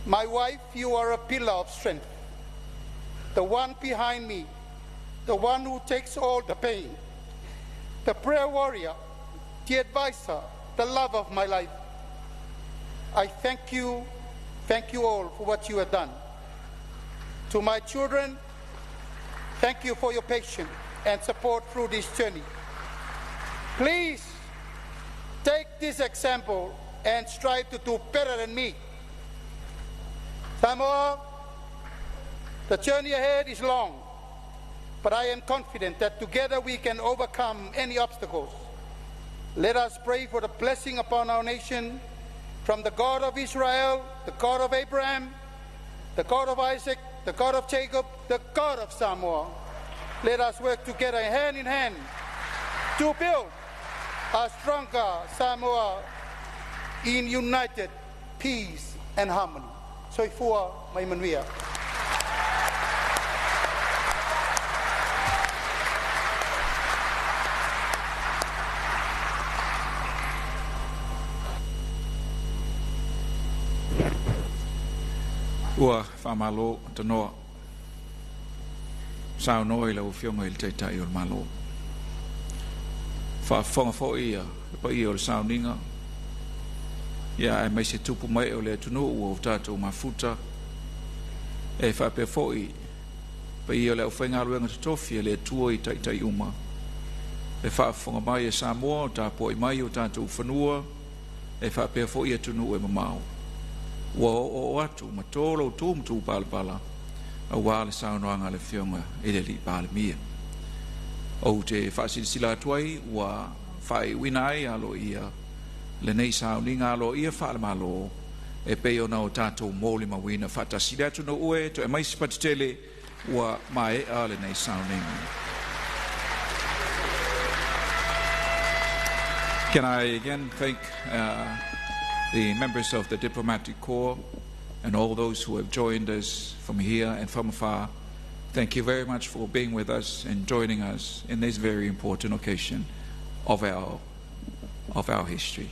my wife, you are a pillar of strength, the one behind me, the one who takes all the pain, the prayer warrior, the advisor, the love of my life. I thank you all for what you have done. To my children, thank you for your patience and support through this journey. Please take this example and strive to do better than me. Samoa, the journey ahead is long, but I am confident that together we can overcome any obstacles. Let us pray for the blessing upon our nation from the God of Israel, the God of Abraham, the God of Isaac, the God of Jacob, the God of Samoa. Let us work together hand in hand to build a stronger Samoa in united peace and harmony. Soifua ma ia manuia. Ua faamalo tanoa saunoa i lau Afioga i le Taitai o le Malo. Faafofoga foi ia le paia o le sauniga, ia aemaise tupu mai o le atunuu ua o tatou mafuta, e faapea foi paia o le aufaigaluega totofi a le Atua i taitai uma. E faafofoga mai e Samoa o tapuai mai o tatou fanua, e faapea foi atunuu e mamao. Ua oo atu ma tolo tu ma tu palapala auā le saunoaga a le Afioga i le Alii Palemia. Ou te faasilasila atu ai ua faaiuina ai aloaia lenei sauniga aloaia faale-Malo e pei ona o tatou molimauina faatasi le atunuu e toe mai se patitele ua maea lenei sauniga. Can I again thank the members of the diplomatic corps and all those who have joined us from here and from afar. Thank you very much for being with us and joining us in this very important occasion of our history.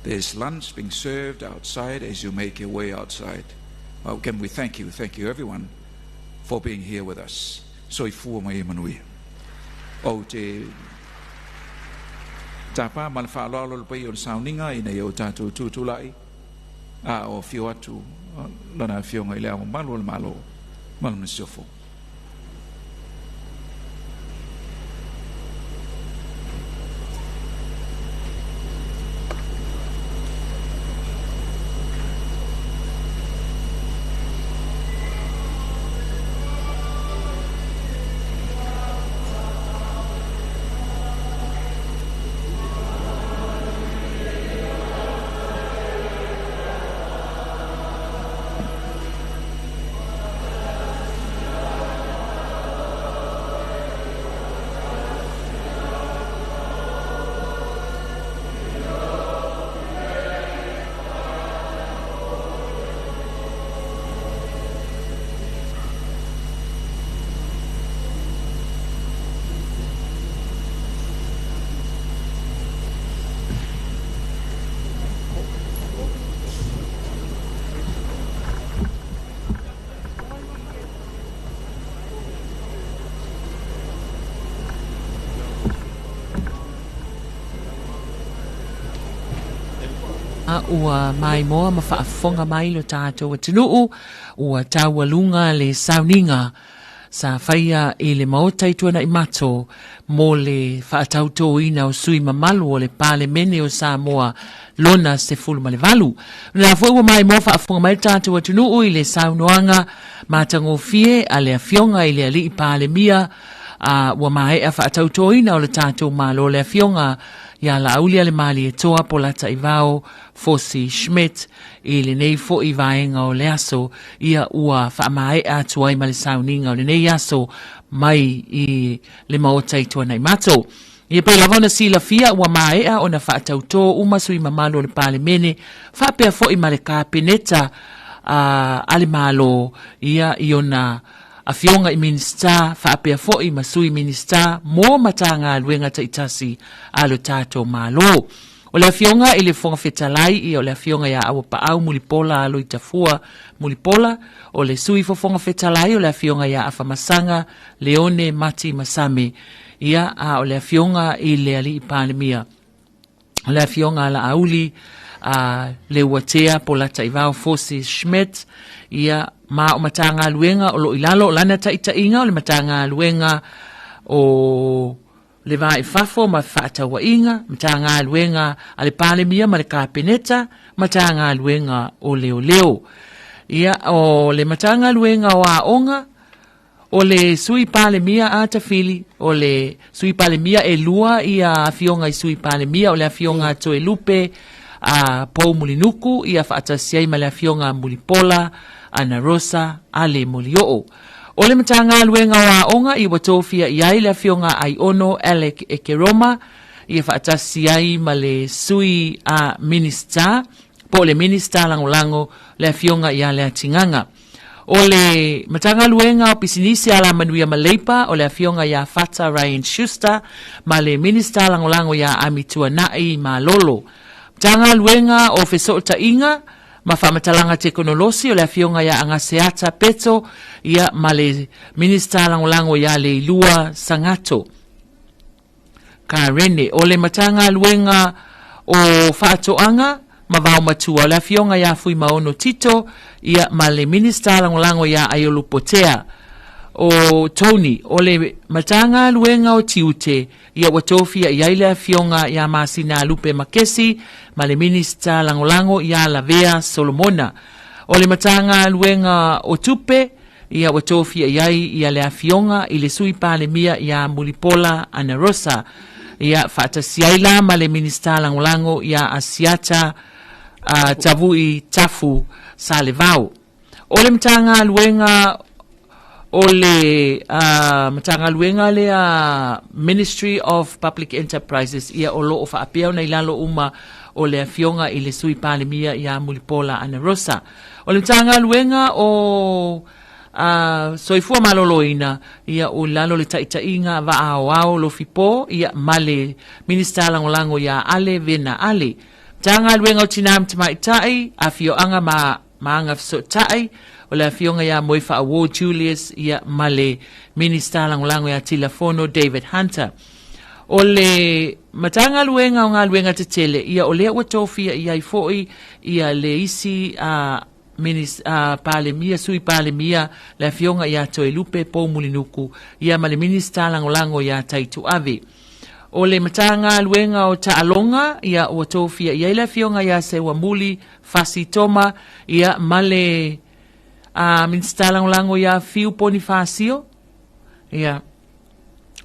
There's lunch being served outside as you make your way outside. Well, again, we thank you. Thank you, everyone, for being here with us. Soifua ma ia manuia. Ou te tapa ma le faaaloalo le paia o le sauniga ina ia o tatou tutulai a o afio atu lana Afioga i le Ao Mamalu o le Malo ma le Masiofo. Ua maimoa ma faafofoga mai lo tatou atunuu, ua taualuga le sauniga sa faia i le Maota i Tuanaimato mo le faatautōina o sui mamalu o le Palemene o Samoa lona 18. O lena foi ua maimoa faafofoga mai le tatou atunuu i le saunoaga matagofie a le Afioga i le Alii Palemia a ua maea faatautōina o le tatou Malo le Afioga ia Laaulialemalietoa Polataivao Fosi Schmidt i lenei foi vaega o le aso, ia ua faamaea atu ai ma le sauniga o lenei aso mai i le Maota i Tuanaimato. Ia pei lava ona silafia ua maea ona faatautō uma sui mamalu o le Palemene faapea foi ma le Kapeneta a le Malo ia i ona Afioga i Minisita faapea foi ma Sui Minisita mo Matagaluega taitasi a lo tatou Malo. O le Afioga i le Fofoga Fetalai, ia o le Afioga ia Auapaau Mulipola Aloitafua Mulipola, o le Sui Fofoga Fetalai o le Afioga ia Afamasaga Leone Mati Masame, ia a o le Afioga i le Alii Palemia, o le Afioga a Laauli a Leuatea Polataivao Fosi Schmidt, ia ma o Matagaluega o lo o i lalo o lana taitaiga o le Matagaluega o le Va i Fafo ma Fefaatauaiga, Matagaluega a le Palemia ma le Kapeneta, Matagaluega o Leoleo. Ia, o le Matagaluega o Aoga, o le Sui Palemia a Tafili, o le Sui Palemia e lua ia afioga i Sui Palemia, o le afioga a Toelupe a Pou Mulinuku, ia faatasi ai ma le afioga a Mulipola Ana Rosa Ale Molioo. O le Matagaluega o Aoga i ua tofia i ai le Afioga Aiono Alec Ekeroma ia faatasi ai ma le Sui a Minisita po o le Minisita Lagolago le Afioga ia Leatigaga. O le Matagaluega o Pisinisi Alamanuia ma Leipa o le Afioga ia Fata Ryan Schuster ma le Minisita Lagolago ia Amituanai Malolo. Matagaluega o Fesootaiga ma Faamatalaga Tekonolosi o le Afioga ia Agaseata Peto ia ma le Minisita Lagolago ia Leilua Sagato Karene. O le Matagaluega o Faatoaga ma Vaomatua o le Afioga ia Fuimaono Tito ia ma le Minisita Lagolago ia Aiolu Potea. O Tony, o le Matagaluega o Tiute Ia ua tofia i ai le Afioga ia Masinalupe Makesi ma le Minisita Lagolago ia Lavea Solomona. O le Matagaluega o Tupe, ia ua tofia i ai ia le Afioga i le Sui Palemia ia Mulipola Anarosa. Ia faatasi ai la ma le Minisita Lagolago ia Asiata Tavui Tafu Salevao. O le Matagaluega o le Matagaluega lea Ministry of Public Enterprises ia o lo o faapea ona i lalo uma o le Afioga i le Sui Palemia ia Mulipola Anarosa. O le Matagaluega o Soifua Maloloina ia o lalo le taitaiga Vaaoao Lofipo ia ma le Minisita Lagolago ia Ale Vena Ale. Matagaluega o Tina ma Tamaitai, Afioaga ma ma Agafesootai, o le Afioga ia Moefaauo Julius ia ma le Minisita Lagolago ia Tilafono David Hunter. O le Matagaluega o Galuega Tetele, ia o lea ua tofia i ai foi ia le isi a Palemia, Sui Palemia, le Afioga ia Toelupe Poumulinuku, ia ma le Minisita Lagolago ia Taituave. O le Matagaluega o Taaloga, ia ua tofia i ai le Afioga ia Seuamuli Fasi Toma, ia ma le Minisita Lagolago ia Fiu Ponifasio, ia.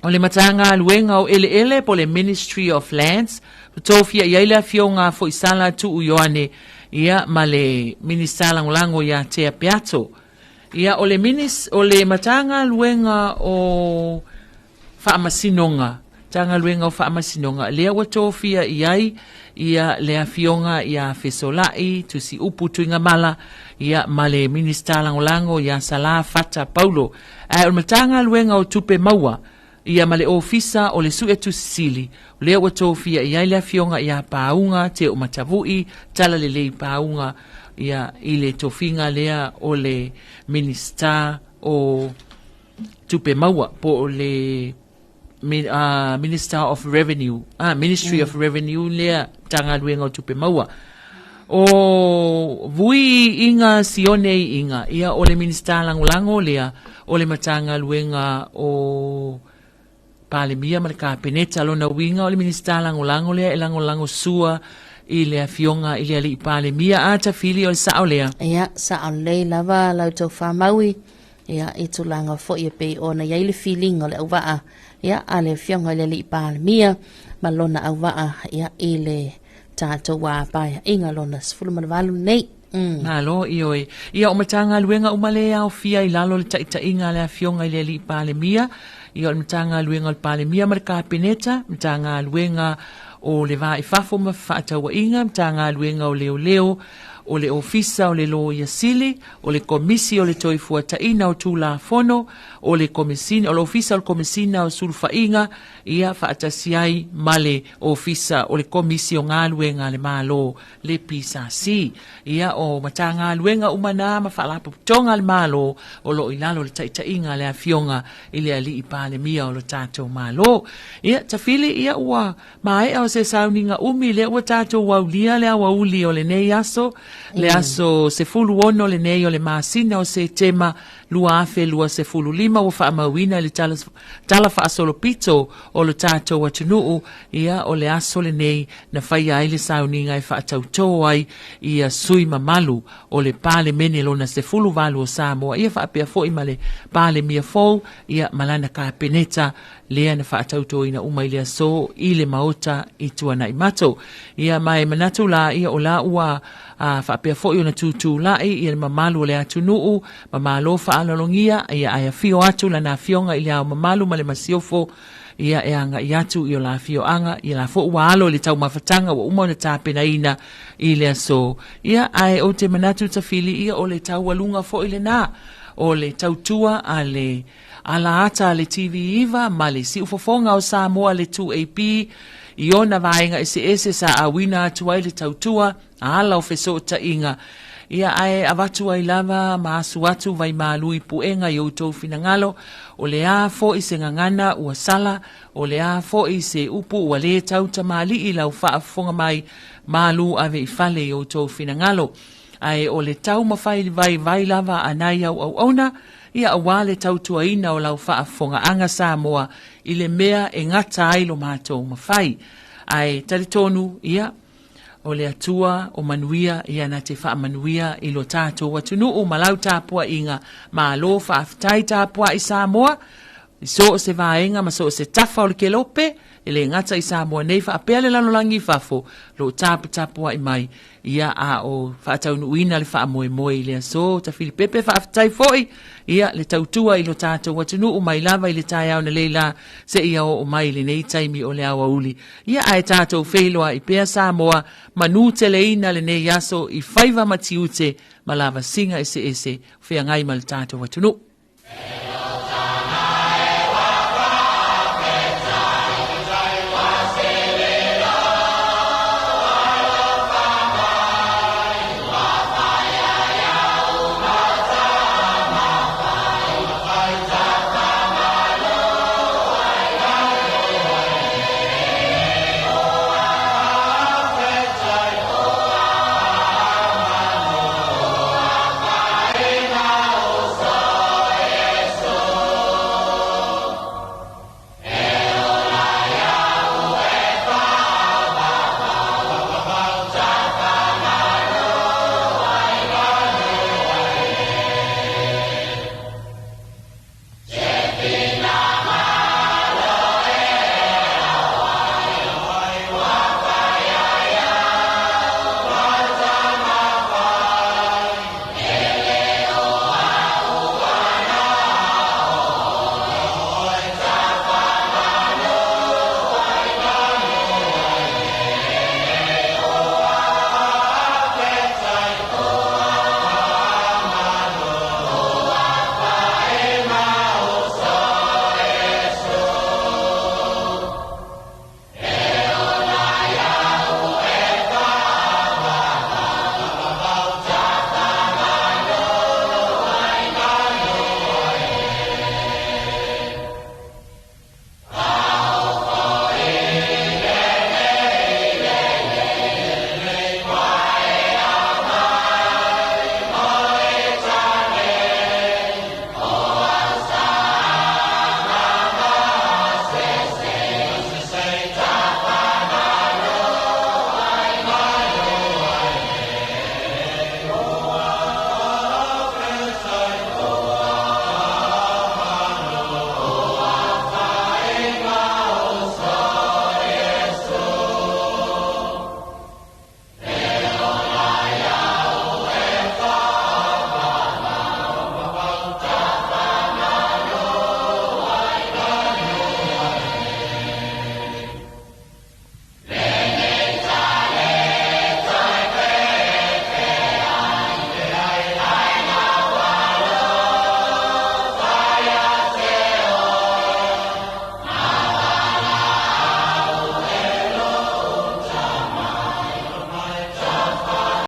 O le Matagaluega o Eleele po o le Ministry of Lands, ua tofia i ai le Afioga Foisala Tuu Ioane, ia ma le Minisita Lagolago ia Tea Peato. Ia, o le, minis, o le Matagaluega o Faamasinoga, Matagaluega o Faamasinoga, lea ua tofia i ai ia le Afioga ia Fesolai Tusiupu Tuigamala, ia ma le Minisita Lagolago ia Salā Fata Paulo. Ae o le Matagaluega o Tupe Maua, ia ma le Ofisa o le Suetusi Sili, lea ua tofia i ai le Afioga ia Pāuga Teomatavui Talalelei Pāuga, ia i le tofiga lea o le Minisita o Tupe Maua po o le Minister of Revenue, Ministry of Revenue lea Matagaluega o Tupe Maua. O Vui Iga Sione Iiga, ia o le Minisita Lagolago lea o le Matagaluega o Palemia ma le Kapeneta. Lona uiga o le Minisita Lagolago lea e lagolago sua i le Afioga i le Alii Palemia. A Tafili o le sao lea? Ia, sao lelei lava la outou faamaui, ia, i tulaga foi e pei ona i ai le filiga o le auvaa, ia, a le Afioga i le Alii Palemia ma lona auvaa, ia, i le tatou Paeaiga lona 18 nei. Malo, ioe. Ia, o Matagaluega uma lea e aofia i lalo o le taitaiga a le Afioga i le Alii Palemia, ia o le Matagaluega o le Palemia ma le Kapeneta, Matagaluega o le Va i Fafo ma Fefaatauaiga, Matagaluega o Leoleo, o le Ofisa o le Loia Sili, o le Komisi o le Toefuataiga o Tulafono, o le Komesina, o le Ofisa o le Komesina o Sulufaiga, ia faatasi ai ma le Ofisa o le Komisi o Galuega a le Malo, le PSC. Ia, o Matagaluega uma na ma Faalapotopotoga a le Malo o lo o i lalo o le taitaiga a le Afioga i le Alii Palemia o lo tatou Malo. Ia, Tafili, ia ua maea o se sauniga umi lea ua tatou aulia le aoauli o lenei aso, le aso 16 lenei o le masina o Setema 2025 ua faamauina i le tala, tala faasolopito o lo tatou atunuu, ia o le aso lenei na faia ai le sauniga e faatautō ai ia sui mamalu o le Palemene lona 18 o Samoa, ia faapea foi ma le Palemia fou, ia ma lana Kapeneta lea na faatautōina uma i le aso i le Maota i Tuanaimato. Ia ma e manatu la, ia o la ua a, faapea foi ona tutulai ia le mamalu o le atunuu ma malo faaaloalogia, ia ae afio atu lana afioga i le Ao Mamalu ma le Masiofo, ia e agai atu i o la afioaga, ia la foi ua alo i le taumafataga ua uma ona tapenaina i le aso. Ia ae ou te manatu Tafili, ia o le taualuga foi lena o le tautua a le alaata a le TV9 ma le siufofoga o Samoa le 2AP i ona vaega eseese sa auina atu ai le tautua a ala o fesootaiga. Ia ae avatu ai lava ma asu atu vaimalu i puega i outou finagalo, o le a foi se gagana ua sala, o le a foi se upu ua lē tau tamalii lau faafofoga mai, malu ave i fale i outou finagalo. Ae o le taumafai vaivai lava a nai au auauna, ia aua le tautuaina o lau faafofogaaga Samoa i le mea e gata ai lo matou mafai. Ae talitonu, ia, o le Atua o manuia, ia na te faamanuia i lo tatou atunuu ma lau tapuaiga. Malo faafetai tapuai Samoa i so o se vaega ma so o se tafa o le kelope, e le gata i Samoa nei faapea le lalolagi i fafo, lo taputapuai mai Ia, a o faataunuuina le faamoemoe i le aso Tafilipepe, faafetai foi, ia, le tautua i lo tatou atunuu mai lava i le taeao na lei la seia oo mai i lenei taimi o le aoauli. Ia, ae tatou feiloai pea Samoa, manuteleina lenei aso i faiva ma tiute ma lavasiga eseese o feagai ma le tatou atunuu.